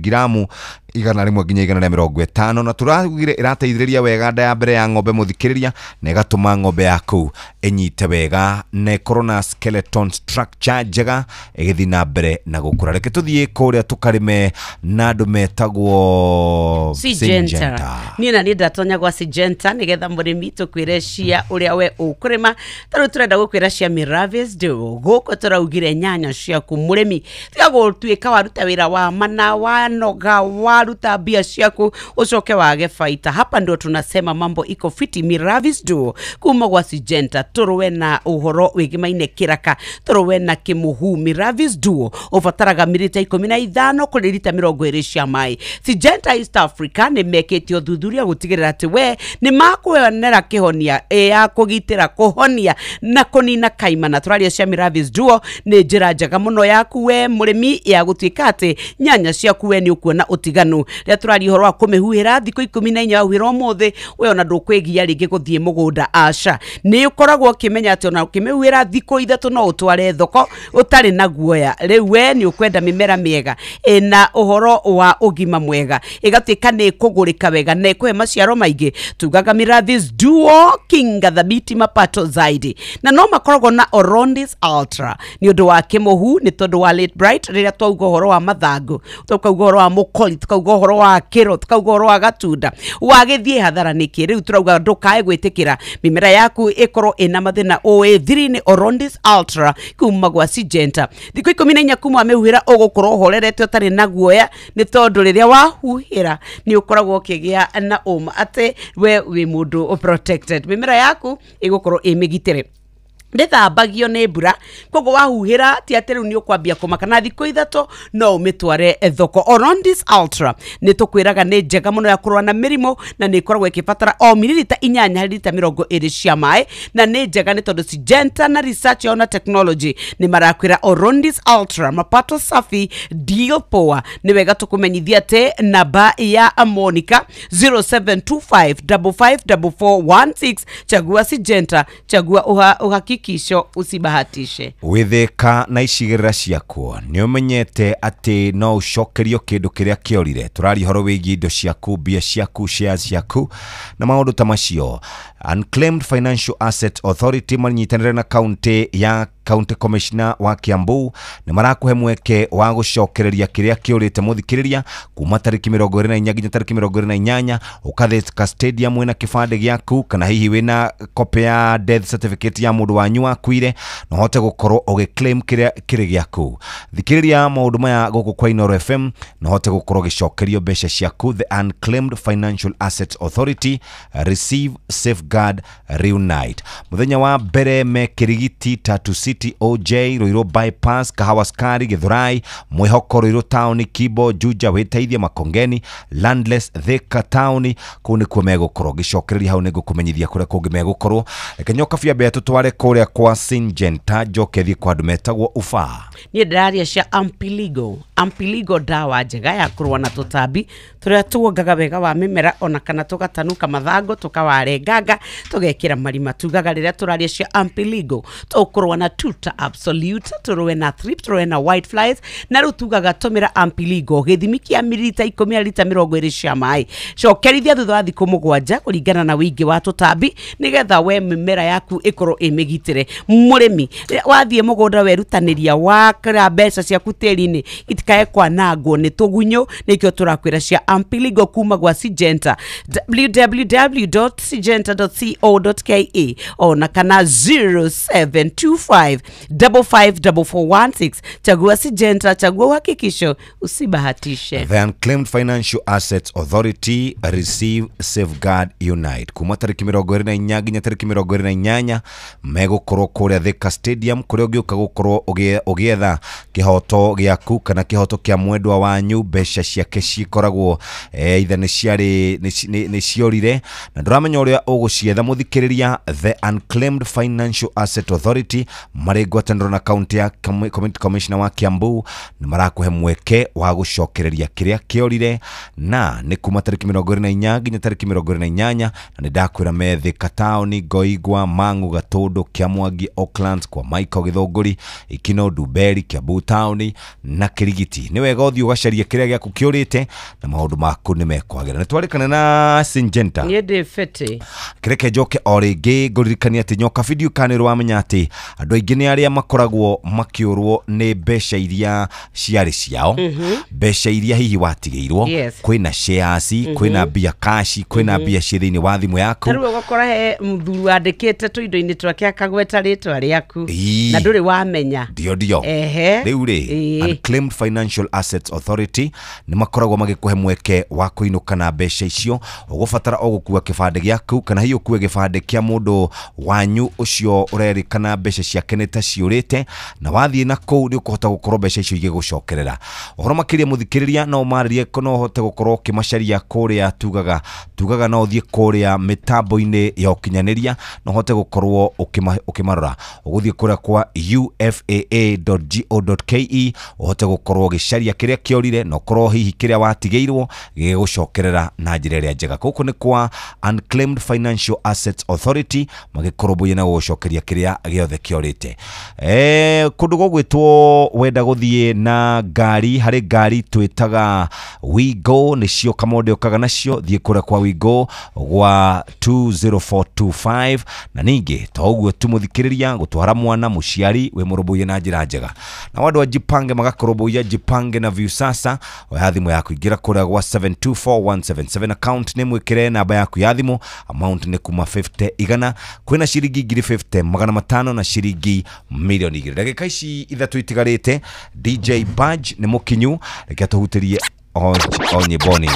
giramu 100 nginya 150, na tũraugire ĩrateithĩrĩria wega nda ya mbere ya ng'ombe mũthikĩrĩria, na ĩgatũma ng'ombe yaku ĩnyite wega na ĩkorwo na skeleton structure njega ĩgĩthiĩ na mbere na gũkũra. Reke tũthiĩ kũrĩa tũkarĩme na andũ metagwo Syngenta. Niĩ na niĩ ndatonya gwa Syngenta nĩgetha mũrĩmi tũkwĩre cia ũrĩa we ũkũrĩma. Ta rĩu tũrenda gũkwĩra cia Miravis Duo. Gũkũ tũraugire nyanya ciaku mũrĩmi tiga gũtuĩka waruta wĩra wa mana wanoga waruta mbia ciaku ucoke wage faita. Hapa ndio tunasema mambo iko fiti. Miravis Duo kuma gwa Syngenta, tũrũe na ũhoro wĩgimaine kĩraka, tũrũe na kĩmũhu. Miravis Duo ũbataraga mililita 15 kũrĩ lita 20 cia maĩ. Syngenta East Africa nĩ mekĩte ũthuthuria gũtigĩrĩra atĩ we nĩ makwonera kĩhonia ya kũgitĩra, kũhonia na kũnina kaimana. Tũraria cia Miravis Duo nĩ njĩra njega mũno yaku we mũrĩmi ya gũtuĩka atĩ nyanya ciaku we nĩ ũkuona ũtiganu. Rĩrĩa tũraria ũhoro wa kũmĩhuhĩra thikũ 14 wahuhĩra ũmũthĩ, we ona ndũkwĩgia rĩngĩ gũthiĩ mũgũnda, aca. Nĩ ũkoragwo ũkĩmenya atĩ ona ũkĩmĩhuhĩra thikũ 3 no ũtware thoko ũtarĩ na guoya. Rĩu we nĩ ũkwenda mĩmera mĩega ĩna ũhoro wa ũgima mwega, ĩgatuĩka nĩ ĩkũgũrĩka wega na ĩkũhe maciaro maingĩ. Tugaga Miravis Duo kinga thabiti mapato zaidi, na no makoragwo na Orondis Ultra nĩ ũndũ wa kĩmũhu, nĩ tondũ wa late bright. Rĩrĩa twauga ũhoro wa mathangũ, tukauga ũhoro wa mũkori, tukauga ũhoro wa kĩro, tukauga ũhoro wa gatunda, wagĩthiĩ hathara nĩkĩ? Rĩu tũrauga ndũkae gwĩtĩkĩra mĩmera yaku ĩkorwo ĩna mathĩna ũĩ thiri nĩ Orondis Ultra kuma gwa Syngenta. Thikũ 14 kuma wamĩhuhĩra ũgũkorwo ũhorerete ũtarĩ na guoya, nĩ tondũ rĩrĩa wahuhĩra nĩ ũkoragwo ũkĩgĩa na ũma atĩ we wĩ mũndũ protected, mĩmera yaku ĩgũkorwo ĩ mĩgitĩre. Ndĩthambagio nĩ mbura, koguo wahuhĩra ti atĩ rĩu nĩ ũkwambia kũmaka, na thikũ 3 no ũmĩtware thoko. Orondis Ultra nĩ tũkwĩraga nĩ njega mũno ya kũrũa na mĩrimũ, na nĩ ĩkoragwo ĩkĩbatara o mililita 8 harĩ lita 20 cia maĩ, na nĩ njega nĩ tondũ Syngenta na research yao na technology nĩ marakwĩra Orondis Ultra mapato safi deal poa. Nĩ wega tũkũmenyithia atĩ namba ya Monica 0725 554416. Chagua Syngenta, chagua uhakikisho, usibahatishe. Withika na icigĩrĩra ciakuo nĩ ũmenyete atĩ no ũcokerio kĩndũ kĩrĩa kĩorire. Tũraria ũhoro wĩgiĩ indo ciaku, mbia ciaku, shares ciaku na maũndũ ta macio. Unclaimed Financial Asset Authority manyitanĩire na county ya County Commissioner wa Kiambu nĩ marakũhe mweke wa gũcokereria kĩrĩa kĩũrĩte mũthikĩrĩria kuma tarĩki 24 nginya tarĩki 28. Ũkathĩka stadium wĩna kĩbandĩ gĩaku, kana hihi wĩna copy ya death certificate ya mũndũ wanyu wakuire, na ũhote gũkorwo ũgĩclaim kĩrĩa kĩrĩ gĩaku. Thikĩrĩria maũndũ maya gũkũ kwa Inooro FM na ũhote gũkorwo ũgĩcokerio mbeca ciaku. The Unclaimed Financial Assets Authority, receive, safeguard, reunite. Mũthenya wa mbere me Kirigiti, Tatu City, OJ, Ruiru Bypass, Kahawa Skari, Githurai, Mwihoko, Ruiru Town, Kibo, Juja, Wĩteithia, Makongeni, Landless, Thika Town. Kũu nĩkuo megũkorwo ngĩcokereria hau, nĩngũkũmenyithia kũrĩa kũngĩ megũkorwo. Reke nyoka bia mbere tũtware kũrĩa kwa Syngenta, njoke thiĩ kwa andũ metagwo Ufa. Niĩ ndĩraria cia Ampiligo. Ampiligo ndawa njega ya kũrũa na tũtambi tũrĩa tuongaga wega wa mĩmera, ona kana tũgatanuka mathango tũkawarenganga tũgekĩra marima. Tugaga rĩrĩa tũraria cia Ampiligo tũkũrũa na tuta absolute, tũrũe na thrip, tũrũe na white flies, na rĩu tugaga tũmĩra Ampiligo gĩthimi kĩa mililita 10 lita 20 cia maĩ. Cokerithia thutha wa thikũ 7 kũringana na wĩingĩ wa tũtambi, nĩgetha we mĩmera yaku ĩkorwo ĩmĩgitĩre. Mũrĩmi wathiĩ mũgũnda werutanĩria wakra mbeca ciaku tĩri-inĩ itikae kwanangwo nĩ tũgunyũ, nĩkĩo tũrakwĩra cia Ampiligo kuma gwa Syngenta, www.syngenta.co.ke ona kana 0725 554416. Chagua Syngenta, chagua uhakikisho, usibahatishe. The Unclaimed Financial Assets Authority, receive, safeguard, unite. Kuma tarĩki 24 nginya tarĩki 28 megũkorwo kũrĩa Thika Stadium, kũrĩa ũngĩũka gũkorwo ũgĩetha kĩhoto gĩaku kana kĩhoto kĩa mwendwa wanyu. Mbeca ciake cikoragwo either nĩ ciarĩ nĩ ciorire na ndũramenya ũrĩa ũgũcietha. Mũthikĩrĩria, The Unclaimed Financial Asset Authority marĩ ngwatanĩro na county ya Commissioner wa Kiambu nĩ marakũhe mweke wa gũcokereria kĩrĩa kĩorire, na nĩ kuma tarĩki 24 nginya tarĩki 28, na nĩ ndakwĩra me Thika Town, Ngoigwa, Mang'u, Gatũndũ, Kĩamwangi, Oakland, kwa Michael Gĩthũngũri, Ikino, Ndumberi, Kiambu Town na Kirigiti. Nĩ wega ũthiĩ ũgacarie kĩrĩa gĩaku kĩũrĩte na maũndũ maku nĩ mekwagĩra. Nĩ twarĩkana na Syngenta. Niĩ ndĩ fiti. Kĩreke njoke o rĩngĩ ngũririkania atĩ nyoka video kana nĩ ũramenya atĩ andũ aingĩ nĩ arĩa makoragwo makĩũrwo nĩ mbeca iria ciarĩ ciao, mbeca iria hihi watigĩirwo. Kwĩna shares, kwĩna mbia cash, kwĩna mbia ciĩ thĩinĩ wa thimũ yaku. Tarĩu ũgakora he mũthuri wandĩkĩte tũindo-inĩ twake akagweta rĩtwa rĩaku na ndũrĩ wamenya. Ndio ndio. Rĩu rĩ, Unclaimed Financial Assets Authority nĩ makoragwo magĩkũhe mweke wa kũinũka na mbeca icio. Ũgũbatara o gũkua kĩbandĩ gĩaku, kana hihi ũkue kĩbandĩ kĩa mũndũ wanyu ũcio ũrerĩkana mbeca ciake nĩ ta ciũrĩte, na wathiĩ na kũu nĩ ũkũhota gũkorwo mbeca icio igĩgũcokerera. Ũhoro makĩria mũthikĩrĩria, no ũmarĩrie, no ũhote gũkorwo ũkĩmacaria kũrĩa tugaga no ũthiĩ kũrĩa mĩtambo-inĩ ya ũkinyanĩria na ũhote gũkorwo ũkĩmarora. Ũgũthiĩ kũrĩa kwa ufaa.go.ke ũhote gũkorwo ũgĩcaria kĩrĩa kĩorire, na ũkorwo hihi kĩrĩa watigĩirwo gĩgũcokerera na njĩra ĩrĩa njega. Gũkũ nĩ kwa Unclaimed Financial Assets Authority magĩkũrũmbũiya na gũgũcokeria kĩrĩa gĩothe kĩorĩte. Kũndũ gũgwĩtwo wenda gũthiĩ na ngari, harĩ ngari twĩtaga Wigo, nĩcio Kamonde ũkaga nacio, thiĩ kũrĩa kwa Wigo gwa 20425. Na ningĩ to ũguo tu mũthikĩrĩria, gũtwara mwana mũciari wĩ mũrũmbũiye na njĩra njega. Na andũ a Jipange magakũrũmbũiya Jipange na Viusasa. Oya thimũ yaku, ingĩra kũrĩa gwa 724177 account nĩ mwĩkĩre namba yaku ya thimũ, amount nĩ kuma 50 igana, kwĩna ciringi 50,000 500 na ciringi 2,000,000. Ndagĩka ici 3 itigarĩte, DJ Badge nĩ mũkinyu, reke tũhutĩrie o nyĩmbo nini.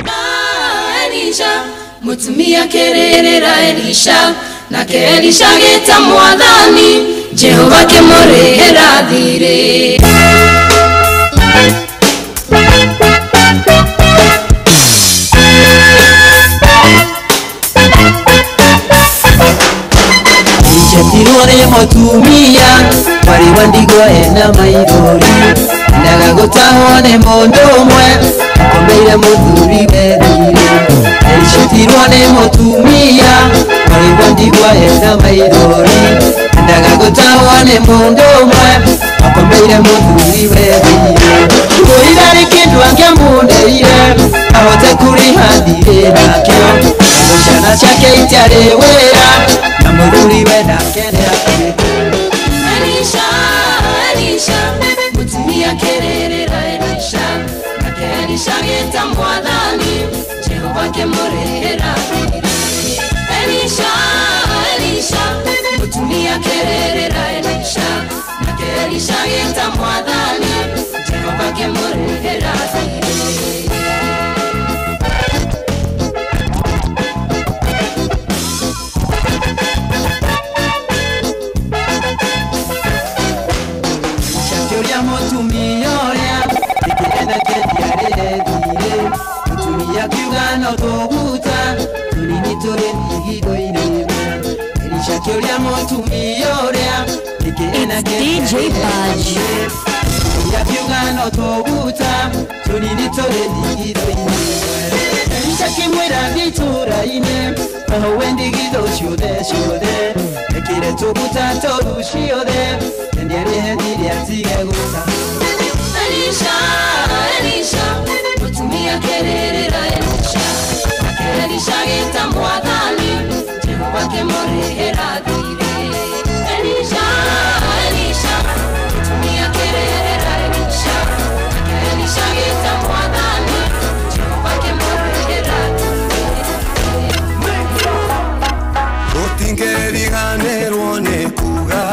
Elisha mutumia kererera Elisha nake Elisha geta mwathani Jehova kĩmũrĩhĩra thirĩ. Icetirwo nĩ mũtumia warĩ wa ndigwa ena maithori, endaga gũtahwo nĩ mũndũ ũmwe akomeire mũthuri wethire. Icetirwo nĩ mũtumia warĩ wa ndigwa ena maithori, endaga gũtahwo nĩ mũndũ ũmwe akomeire mũthuri wethire. Ngũira nĩ kĩndũ angĩamũneire ahote kũrĩha thirĩ nakĩo, tondũ ciana ciake itiarĩ wĩra na mũthuri we nake nĩakuĩte. Elisha, Elisha, mũtumia kĩrĩrĩra Elisha, nake Elisha agĩta Mwathani, Jehova akĩmũrĩhĩra thirĩ. Elisha, Elisha, mũtumia kĩrĩrĩra Elisha, nake Elisha agĩta Mwathani, Jehova akĩmũrĩhĩra thirĩ. Akĩũria mũtumia ũrĩa nĩkĩrenda kĩendia thirĩ, mũtumia akiuga no tũguta tũnini tũrĩ ndigithũ-inĩ ĩmwe. Elisha akĩũria mũtumia ũrĩa nĩkĩrenda DJ kĩendia mũtumia akiuga no tũguta tũnini tũrĩ ndigithũ-inĩ ĩmwe. Elisha akĩmwĩra thiĩ itũũra-inĩ ahoe ndigithũ ciothe ciothe, ekĩre tũguta tũru ciothe endia rĩhe thirĩ atige gũta. Elisha, Elisha, mũtumia kĩrĩrĩra Elisha, nake Elisha agĩta Mwathani, Jehova akĩmũrĩhĩra thirĩ. Elisha, Elisha, mũtumia kĩrĩrĩra Elisha, nake Elisha agĩta Mwathani, Jehova akĩmũrĩhĩra thirĩ. Ũtingĩriganĩrwo nĩ kuga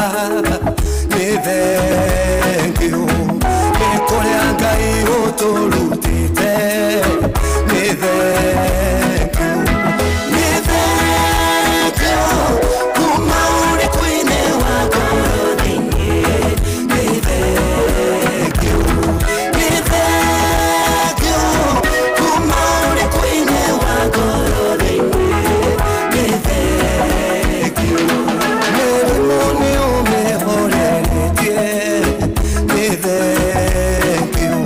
nĩ thengiũ nĩ kũrĩa Ngai ũtũrutĩte, nĩ thengiũ, nĩ thengiũ kuma ũritũ-inĩ wa ngoro thĩinĩ, nĩ thengiũ, nĩ thengiũ kuma ũritũ-inĩ wa ngoro thĩinĩ, nĩ thengiũ. Mĩrimũ nĩ ũmĩhoreretie, nĩ thengiũ,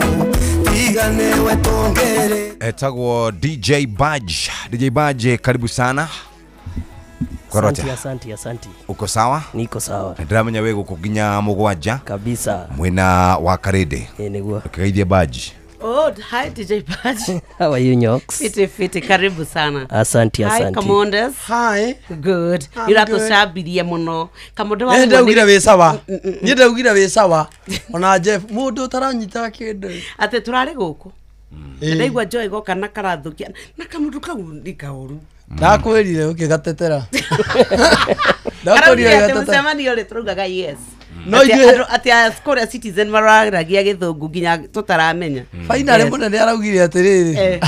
tiga nĩwe tũngĩrĩ. Etagwo DJ Badge. DJ Badge, karibu sana. Asante, asante, asante. Uko sawa? Niko sawa. Ndiramenya we guku nginya mugwanja kabisa. Mwena wa Karede. Eh, niguo. Ukigeithie Badge. Oh, hi DJ Badge. How are you, Nyox? Fiti fiti, karibu sana. Asante, Hi asante. Kamondes. Hi. Good. I'm Iratushambirie muno. Kamonde wa Niĩ ndaugire wĩ sawa, niĩ ndaugire wĩ sawa ona Jeff mũndũ ũtaranyita kĩndũ Ate turari guku. Ndaigua Joy goka na karathukia na kamundu kau ni kaoru. Ndakwĩrire ũkĩgatetera, ndakwĩrire Karaugire atĩ ũgĩgatetera. mũcemanio rĩ turaugaga yes. No Atĩ ithuĩ- andũ- atĩ kũrĩa Citizen mararagia gĩthũngũ nginya tũtaramenya. Finally Yes. mũnene araugire atĩrĩrĩ,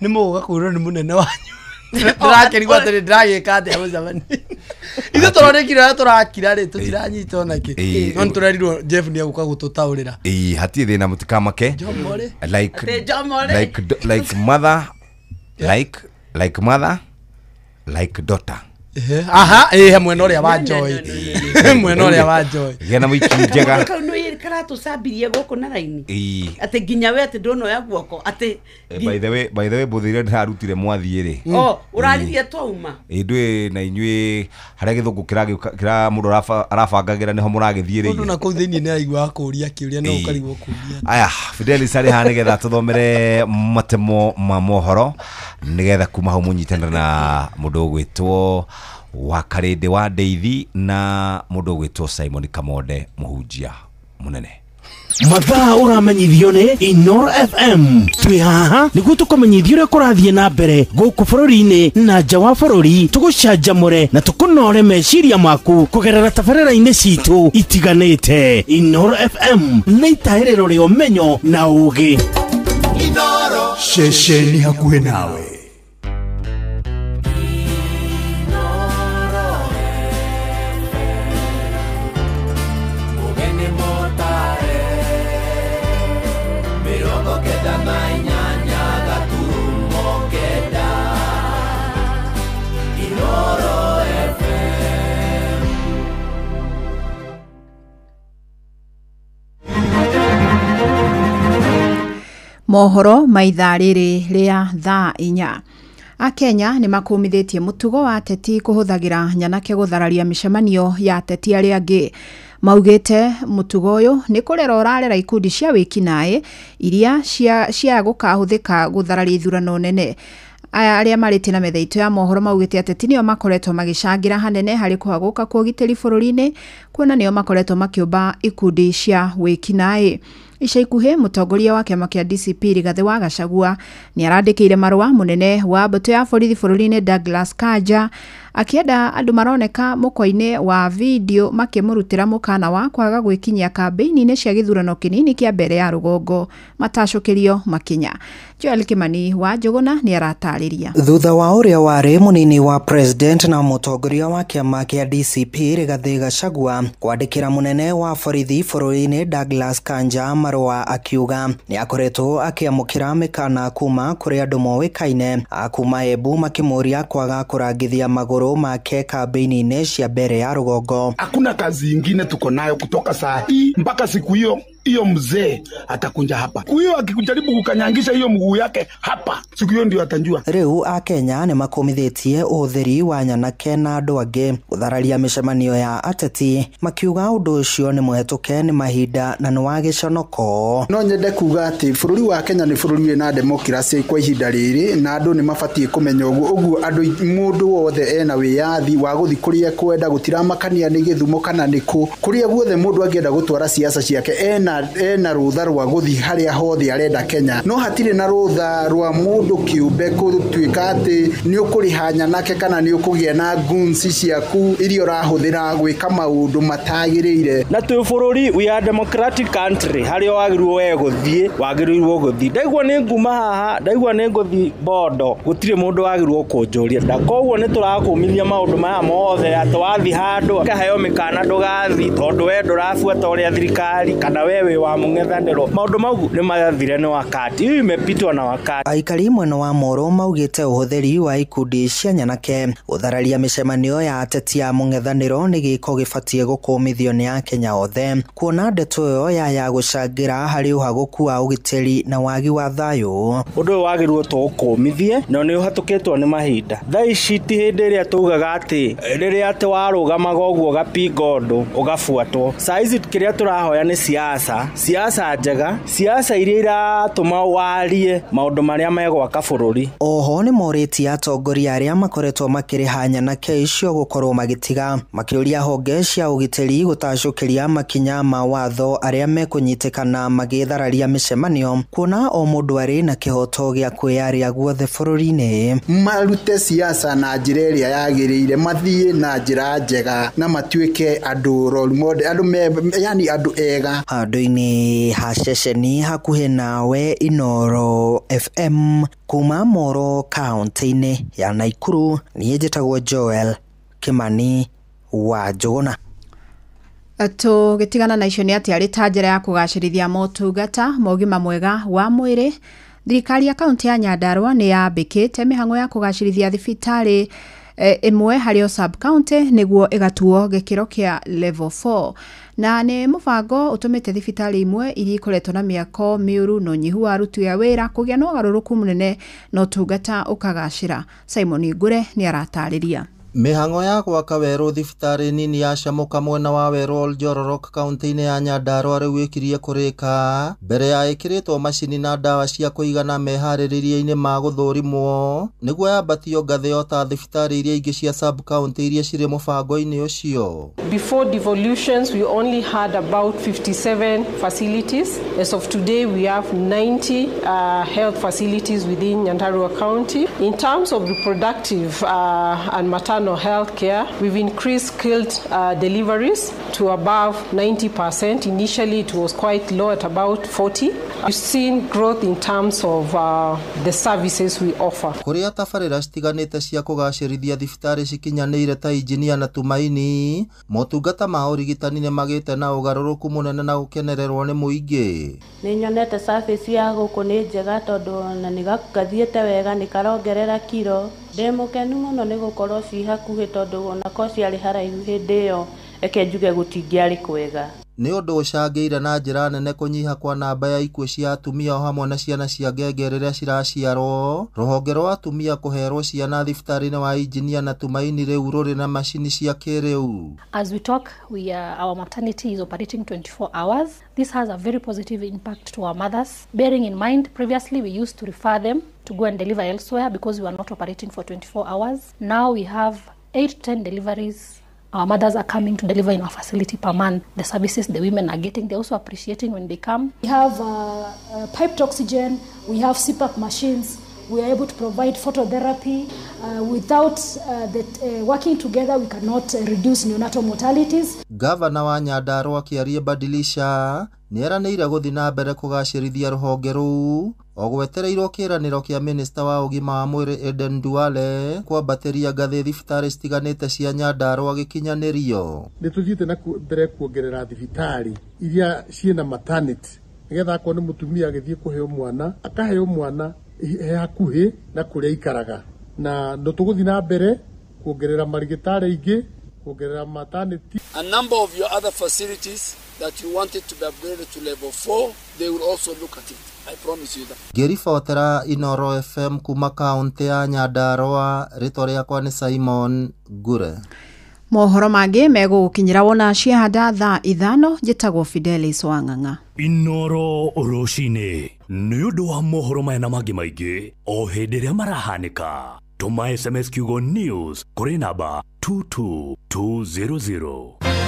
nĩ mũgũka kwĩrwo nĩ mũnene wanyu. Ndĩrakĩrigwo atĩrĩ ndĩragĩka atĩa mũcemanio, ithuĩ tũronekire ũrĩa tũrakira rĩ tũtiranyita ona kĩ, no nĩtũrerirwo Jeff nĩ egũka gũtũtaũrĩra. Ĩĩ, hatirĩ thĩna, mũtikamake. Jomo rĩ. Like Atĩ Jomo rĩ. Like mother, like mother, like daughter. Ehe, aha, ĩĩ, mwena ũrĩa wa Joy, mwena ũrĩa wa Joy. Gĩa na wiki njega. Kaũndũ kau nĩ karatũcambirie gũkũ na raini. Ĩĩ. Atĩ nginya we atĩ ndũnoya guoko atĩ By the way mbũthĩ iria ndĩrarutire mwathiĩ rĩ. Oh, ũraririe twauma. Ĩĩ, ndwĩ na inyuĩ harĩa gĩthũngũ kĩragĩũka kĩra mũndũ arabangagĩra nĩho mũragĩthiĩ Mũndũ rĩ. na kũu thĩinĩ nĩ araiguaga kũũria kĩũria no Ĩĩ. ũkarigwo kũũria. Aya, Fidelis arĩ haha nĩgetha tũthomere matemo ma mohoro nĩgetha kuma hau mũnyitanĩre na mũndũ ũgwĩtwo wa Karĩndĩ wa Ndeithi na mũndũ ũgwĩtwo Simon Kamonde, mũhunjia mũnene. Mathaa ũramenyithio nĩ Inoro FM. Twĩ haha nĩguo tũkũmenyithia ũrĩa kũrathiĩ na mbere gũkũ bũrũri-inĩ na nja wa bũrũri, tũgũcanjamũre na tũkũnore meciria maku kũgerera tabarĩra-inĩ citũ itiganĩte. Inoro FM nĩ itahĩrĩro rĩa ũmenyo na ũũgĩ. Ceceni hakuhĩ nawe. Mohoro ma ithaa rĩrĩ rĩa thaa 4. Akenya nĩ makũmithĩtie mũtugo wa ateti kũhũthagĩra nyanake gũthararia mĩcemanio ya ateti arĩa angĩ. Maugĩte mũtugo ũyũ nĩ kũrera ũrarera ikundi cia wĩkinaĩ iria cia gũkahũthĩka gũthararia ithurano nene. Aya arĩa marĩtie na metha itũ ya mohoro maugĩte ateti nĩo makoretwo magĩcangĩra hanene harĩ kũhagũka kwa ũgitĩri bũrũri-inĩ, kuona nĩo makoretwo makĩũmba ikundi cia wĩkinaĩ. Ica ikuhĩ mũtongoria wa kĩama kĩa DCP Rigathĩ wa Gachagua nĩ arandĩkĩire marũa mũnene wa mbũtũ ya borithi bũrũri-inĩ Douglas Kanja akĩenda andũ maroneka mũkwa-inĩ wa video makĩmũrutĩra mũkana wa kwaga gwĩkinyia kambĩini-inĩ cia gĩthurano kĩnini kĩa mbere ya rũgongo matacũkĩrio makinya. Joel Kimani wa Njũgũna nĩ aratarĩria. Thutha wa ũrĩa warĩ mũnini wa president na mũtongoria wa kĩama kĩa DCP Rigathĩ Gachagua kwandĩkĩra mũnene wa borithi bũrũri-inĩ Douglas Kanja marũa akiuga nĩ akoretwo akĩamũkĩra mĩkana kuma kũrĩ andũ moĩkaine a kuma Embu makĩmũria kwaga kũrangithia magũrũ make kambĩini-inĩ cia mbere ya rũgongo. Hakuna kazi ingine tuko nayo kutoka saa hii mpaka siku hiyo hiyo mzee atakunja hapa. Huyo akikujaribu kukanyangisha hiyo mguu yake hapa, siku hiyo ndio atanjua. Rĩu Akenya nĩ makũmithĩtie ũhũthĩri wa nyanake na andũ angĩ gũthararia mĩcemanio ya ateti makiuga ũndũ ũcio nĩ mũhetũke nĩ mahinda na nĩ wa gĩconoko. No nyende kuga atĩ bũrũri wa Kenya nĩ bũrũri wĩna democracy kwa ihinda rĩrĩ na andũ nĩ mabatiĩ kũmenya ũguo. Ũguo andũ mũndũ wothe ena wĩyathi wa gũthiĩ kũrĩa kwenda, gũtiramakania nĩ Gĩthumo kana nĩ kũ, kũrĩa guothe mũndũ angĩenda gũtwara siasa ciake ena rũtha rwa gũthiĩ harĩa hothe arenda Kenya. No hatirĩ na rũtha rwa mũndũ kĩũmbe gũtuĩka atĩ nĩ ũkũrĩha nyanake kana nĩ ũkũgĩa na goons ciaku iria ũrahũthĩra gwĩka maũndũ matagĩrĩire. Na twĩ bũrũri, we are democratic country, harĩa wagĩrĩirwo we gũthiĩ wagĩrĩirwo gũthiĩ. Ndaigua nĩ nguma haha, ndaigua nĩ ngũthiĩ Bondo, gũtirĩ mũndũ wagĩrĩirwo kũnjũria. Na koguo nĩ tũrakũmithia maũndũ maya mothe atĩ wathiĩ handũ ũkaheo mĩkana ndũgathiĩ tondũ we ndũrabuata ũrĩa thirikari kana wewe wa mũng'ethanĩro. Maũndũ mau nĩ mathire nĩ wakati, hiyo imepitwa na wakati. Aikari mwena wa Moro maugĩte ũhũthĩri wa ikundi cia nyanake gũthararia mĩcemanio ya ateti a mũng'ethanĩro nĩ gĩko gĩbatiĩ gũkũmithio nĩ Akenya othe, kuona ndeto ĩyo ya gũcangĩra harĩ ũhagũku wa ũgitĩri na wagi wa thayũ. Ũndũ ũyũ wagĩrĩirwo tũũkũmithie na nĩ ũhatũkĩtwo nĩ mahinda. Thaa ici ti hĩndĩ ĩrĩa tugaga atĩ rĩrĩa atĩ warũgamaga ũguo ũgapinga ũndũ ũgabuatwo. Saa ici kĩrĩa tũrahoya nĩ siasa, siasa njega, siasa iria iratũma warie maũndũ marĩa megwaka bũrũri. Oho nĩ morĩtie atongoria arĩa makoretwo makĩrĩha nyanake icio gũkorwo magĩtiga, makĩũria honge cia ũgitĩri gũtacũkĩria makinya ma watho arĩa mekũnyitĩkana magĩthararia mĩcemanio, kuona o mũndũ arĩ na kĩhoto gĩa kwĩyaria guothe bũrũri-inĩ. Marute siasa na njĩra ĩrĩa yagĩrĩire, mathiĩ na njĩra njega na matuĩke andũ role model, andũ yani andũ ega. Handũ-inĩ ha ceceni hakuhĩ nawe Inooro FM kuma Moro kaunti-inĩ ya Naikuru, niĩ njĩtagwo Joel Kimani wa Njũgũna. Tũgĩtigana na icio nĩ atĩ arĩ ta njĩra ya kũgacĩrithia motungata ma ũgima mwega wa mwĩrĩ, thirikari ya kaunti ya Nyandarua nĩ yambĩkĩte mĩhang'o ya kũgacĩrithia thibitarĩ ĩmwe harĩ o sub county nĩguo ĩgatuo gĩkĩro kĩa level 4, na nĩ mũbango ũtũmĩte thibitarĩ imwe iria ikoretwo na mĩako mĩũru na ũnyihu wa aruti a wĩra kũgĩa na ũgarũrũku mũnene na ũtungata ũkagacĩra. Simon Ngure nĩ aratarĩria. Mĩhang'o ya gwaka werũ thibitarĩ nini ya Shamuka mwena wa werũ Oljororok kaunti-inĩ ya Nyandarua rĩu ĩkirie kũrĩka mbere ya ĩkĩrĩtwo macini na ndawa cia kũigana meharĩrĩria-inĩ ma gũthũrimwo nĩguo yambatio ngathĩ o ta thibitarĩ iria ingĩ cia sub county iria cirĩ mũbango-inĩ ũcio. Before devolutions we only had about 57 facilities. As of today we have 90 health facilities within Nyandarua County. In terms of reproductive and maternal health care, we've increased skilled deliveries to above 90%. Initially it was quite low at about 40. We've seen growth in terms of the services we offer. Kũrĩa tabarĩra citiganĩte cia kũgacĩrithia thibitarĩ cikinyanĩire ta Injinia na Tumaini, motungata ma ũrigitani nĩ magĩte na ũgarũrũku mũnene na gũkenererwo nĩ mũingĩ. Nĩ nyonete service ya gũkũ nĩ njega tondũ na nĩ gathiĩte wega, nĩ karongerera kiro. Ndĩ mũkenu mũno nĩ gũkorwo ci hakuhĩ tondũ onako ciarĩ haraihu hĩndĩ ĩyo, reke njuge gũtingĩarĩ kwega. Nĩ ũndũ ũcangĩire na njĩra nene kũnyiha kwa namba ya ikuũ cia atumia o hamwe na ciana cia ngenge rĩrĩa ciraciarwo. Rũhonge rwa atumia kũherwo ciana thibitarĩ-inĩ wa Injinia na Tumaini rĩu rũrĩ na macini cia kĩrĩu. As we talk, our maternity is operating 24 hours. This has a very positive impact to our mothers. Bearing in mind, previously we used to refer them to go and deliver elsewhere because we were not operating for 24 hours. Now we have 8 to 10 deliveries. Our mothers are coming to deliver in our facility per month. The services the women are getting, they're also appreciating when they come. We have piped oxygen, we have CPAP machines, we are able to provide phototherapy. Without working together, we cannot reduce neonatal mortalities. Gavana wa Nyandarua akĩaria Badilisha nĩeranĩire gũthiĩ na mbere kũgacĩrithia rũhonge rũu o gwetereirwo kĩĩranĩro kĩa minista wa ũgima wa mwĩrĩ Aden Duale kwambatĩria ngathĩ thibitarĩ citiganĩte cia Nyandarua gĩkinyanĩrio. Nĩ tũthiĩte na mbere kuongerera thibitarĩ iria ciĩna maternity nĩgetha akorwo nĩ mũtumia agĩthiĩ kũheo mwana akaheo mwana he hakuhĩ na kũrĩa aikaraga, na no tũgũthiĩ na mbere kuongerera marigĩtarĩ aingĩ, kuongerera maternity. A number of your other facilities that you wanted to be upgraded to level 4, they will also look at it. I promise you that. Ngĩribotera Inoro FM kuma kaunti ya Nyandarua, rĩtwa rĩakwa nĩ Simon Ngure. Mohoro mangĩ megũgũkinyĩra wona ciahanda thaa 5. Njĩtagwo Fidelis Wang'ang'a. Inoro rũcinĩ nĩ ũndũ wa mohoro maya na mangĩ maingĩ o hĩndĩ ĩrĩa marahanĩka. Tũma SMS kiugo news kũrĩ namba 22200.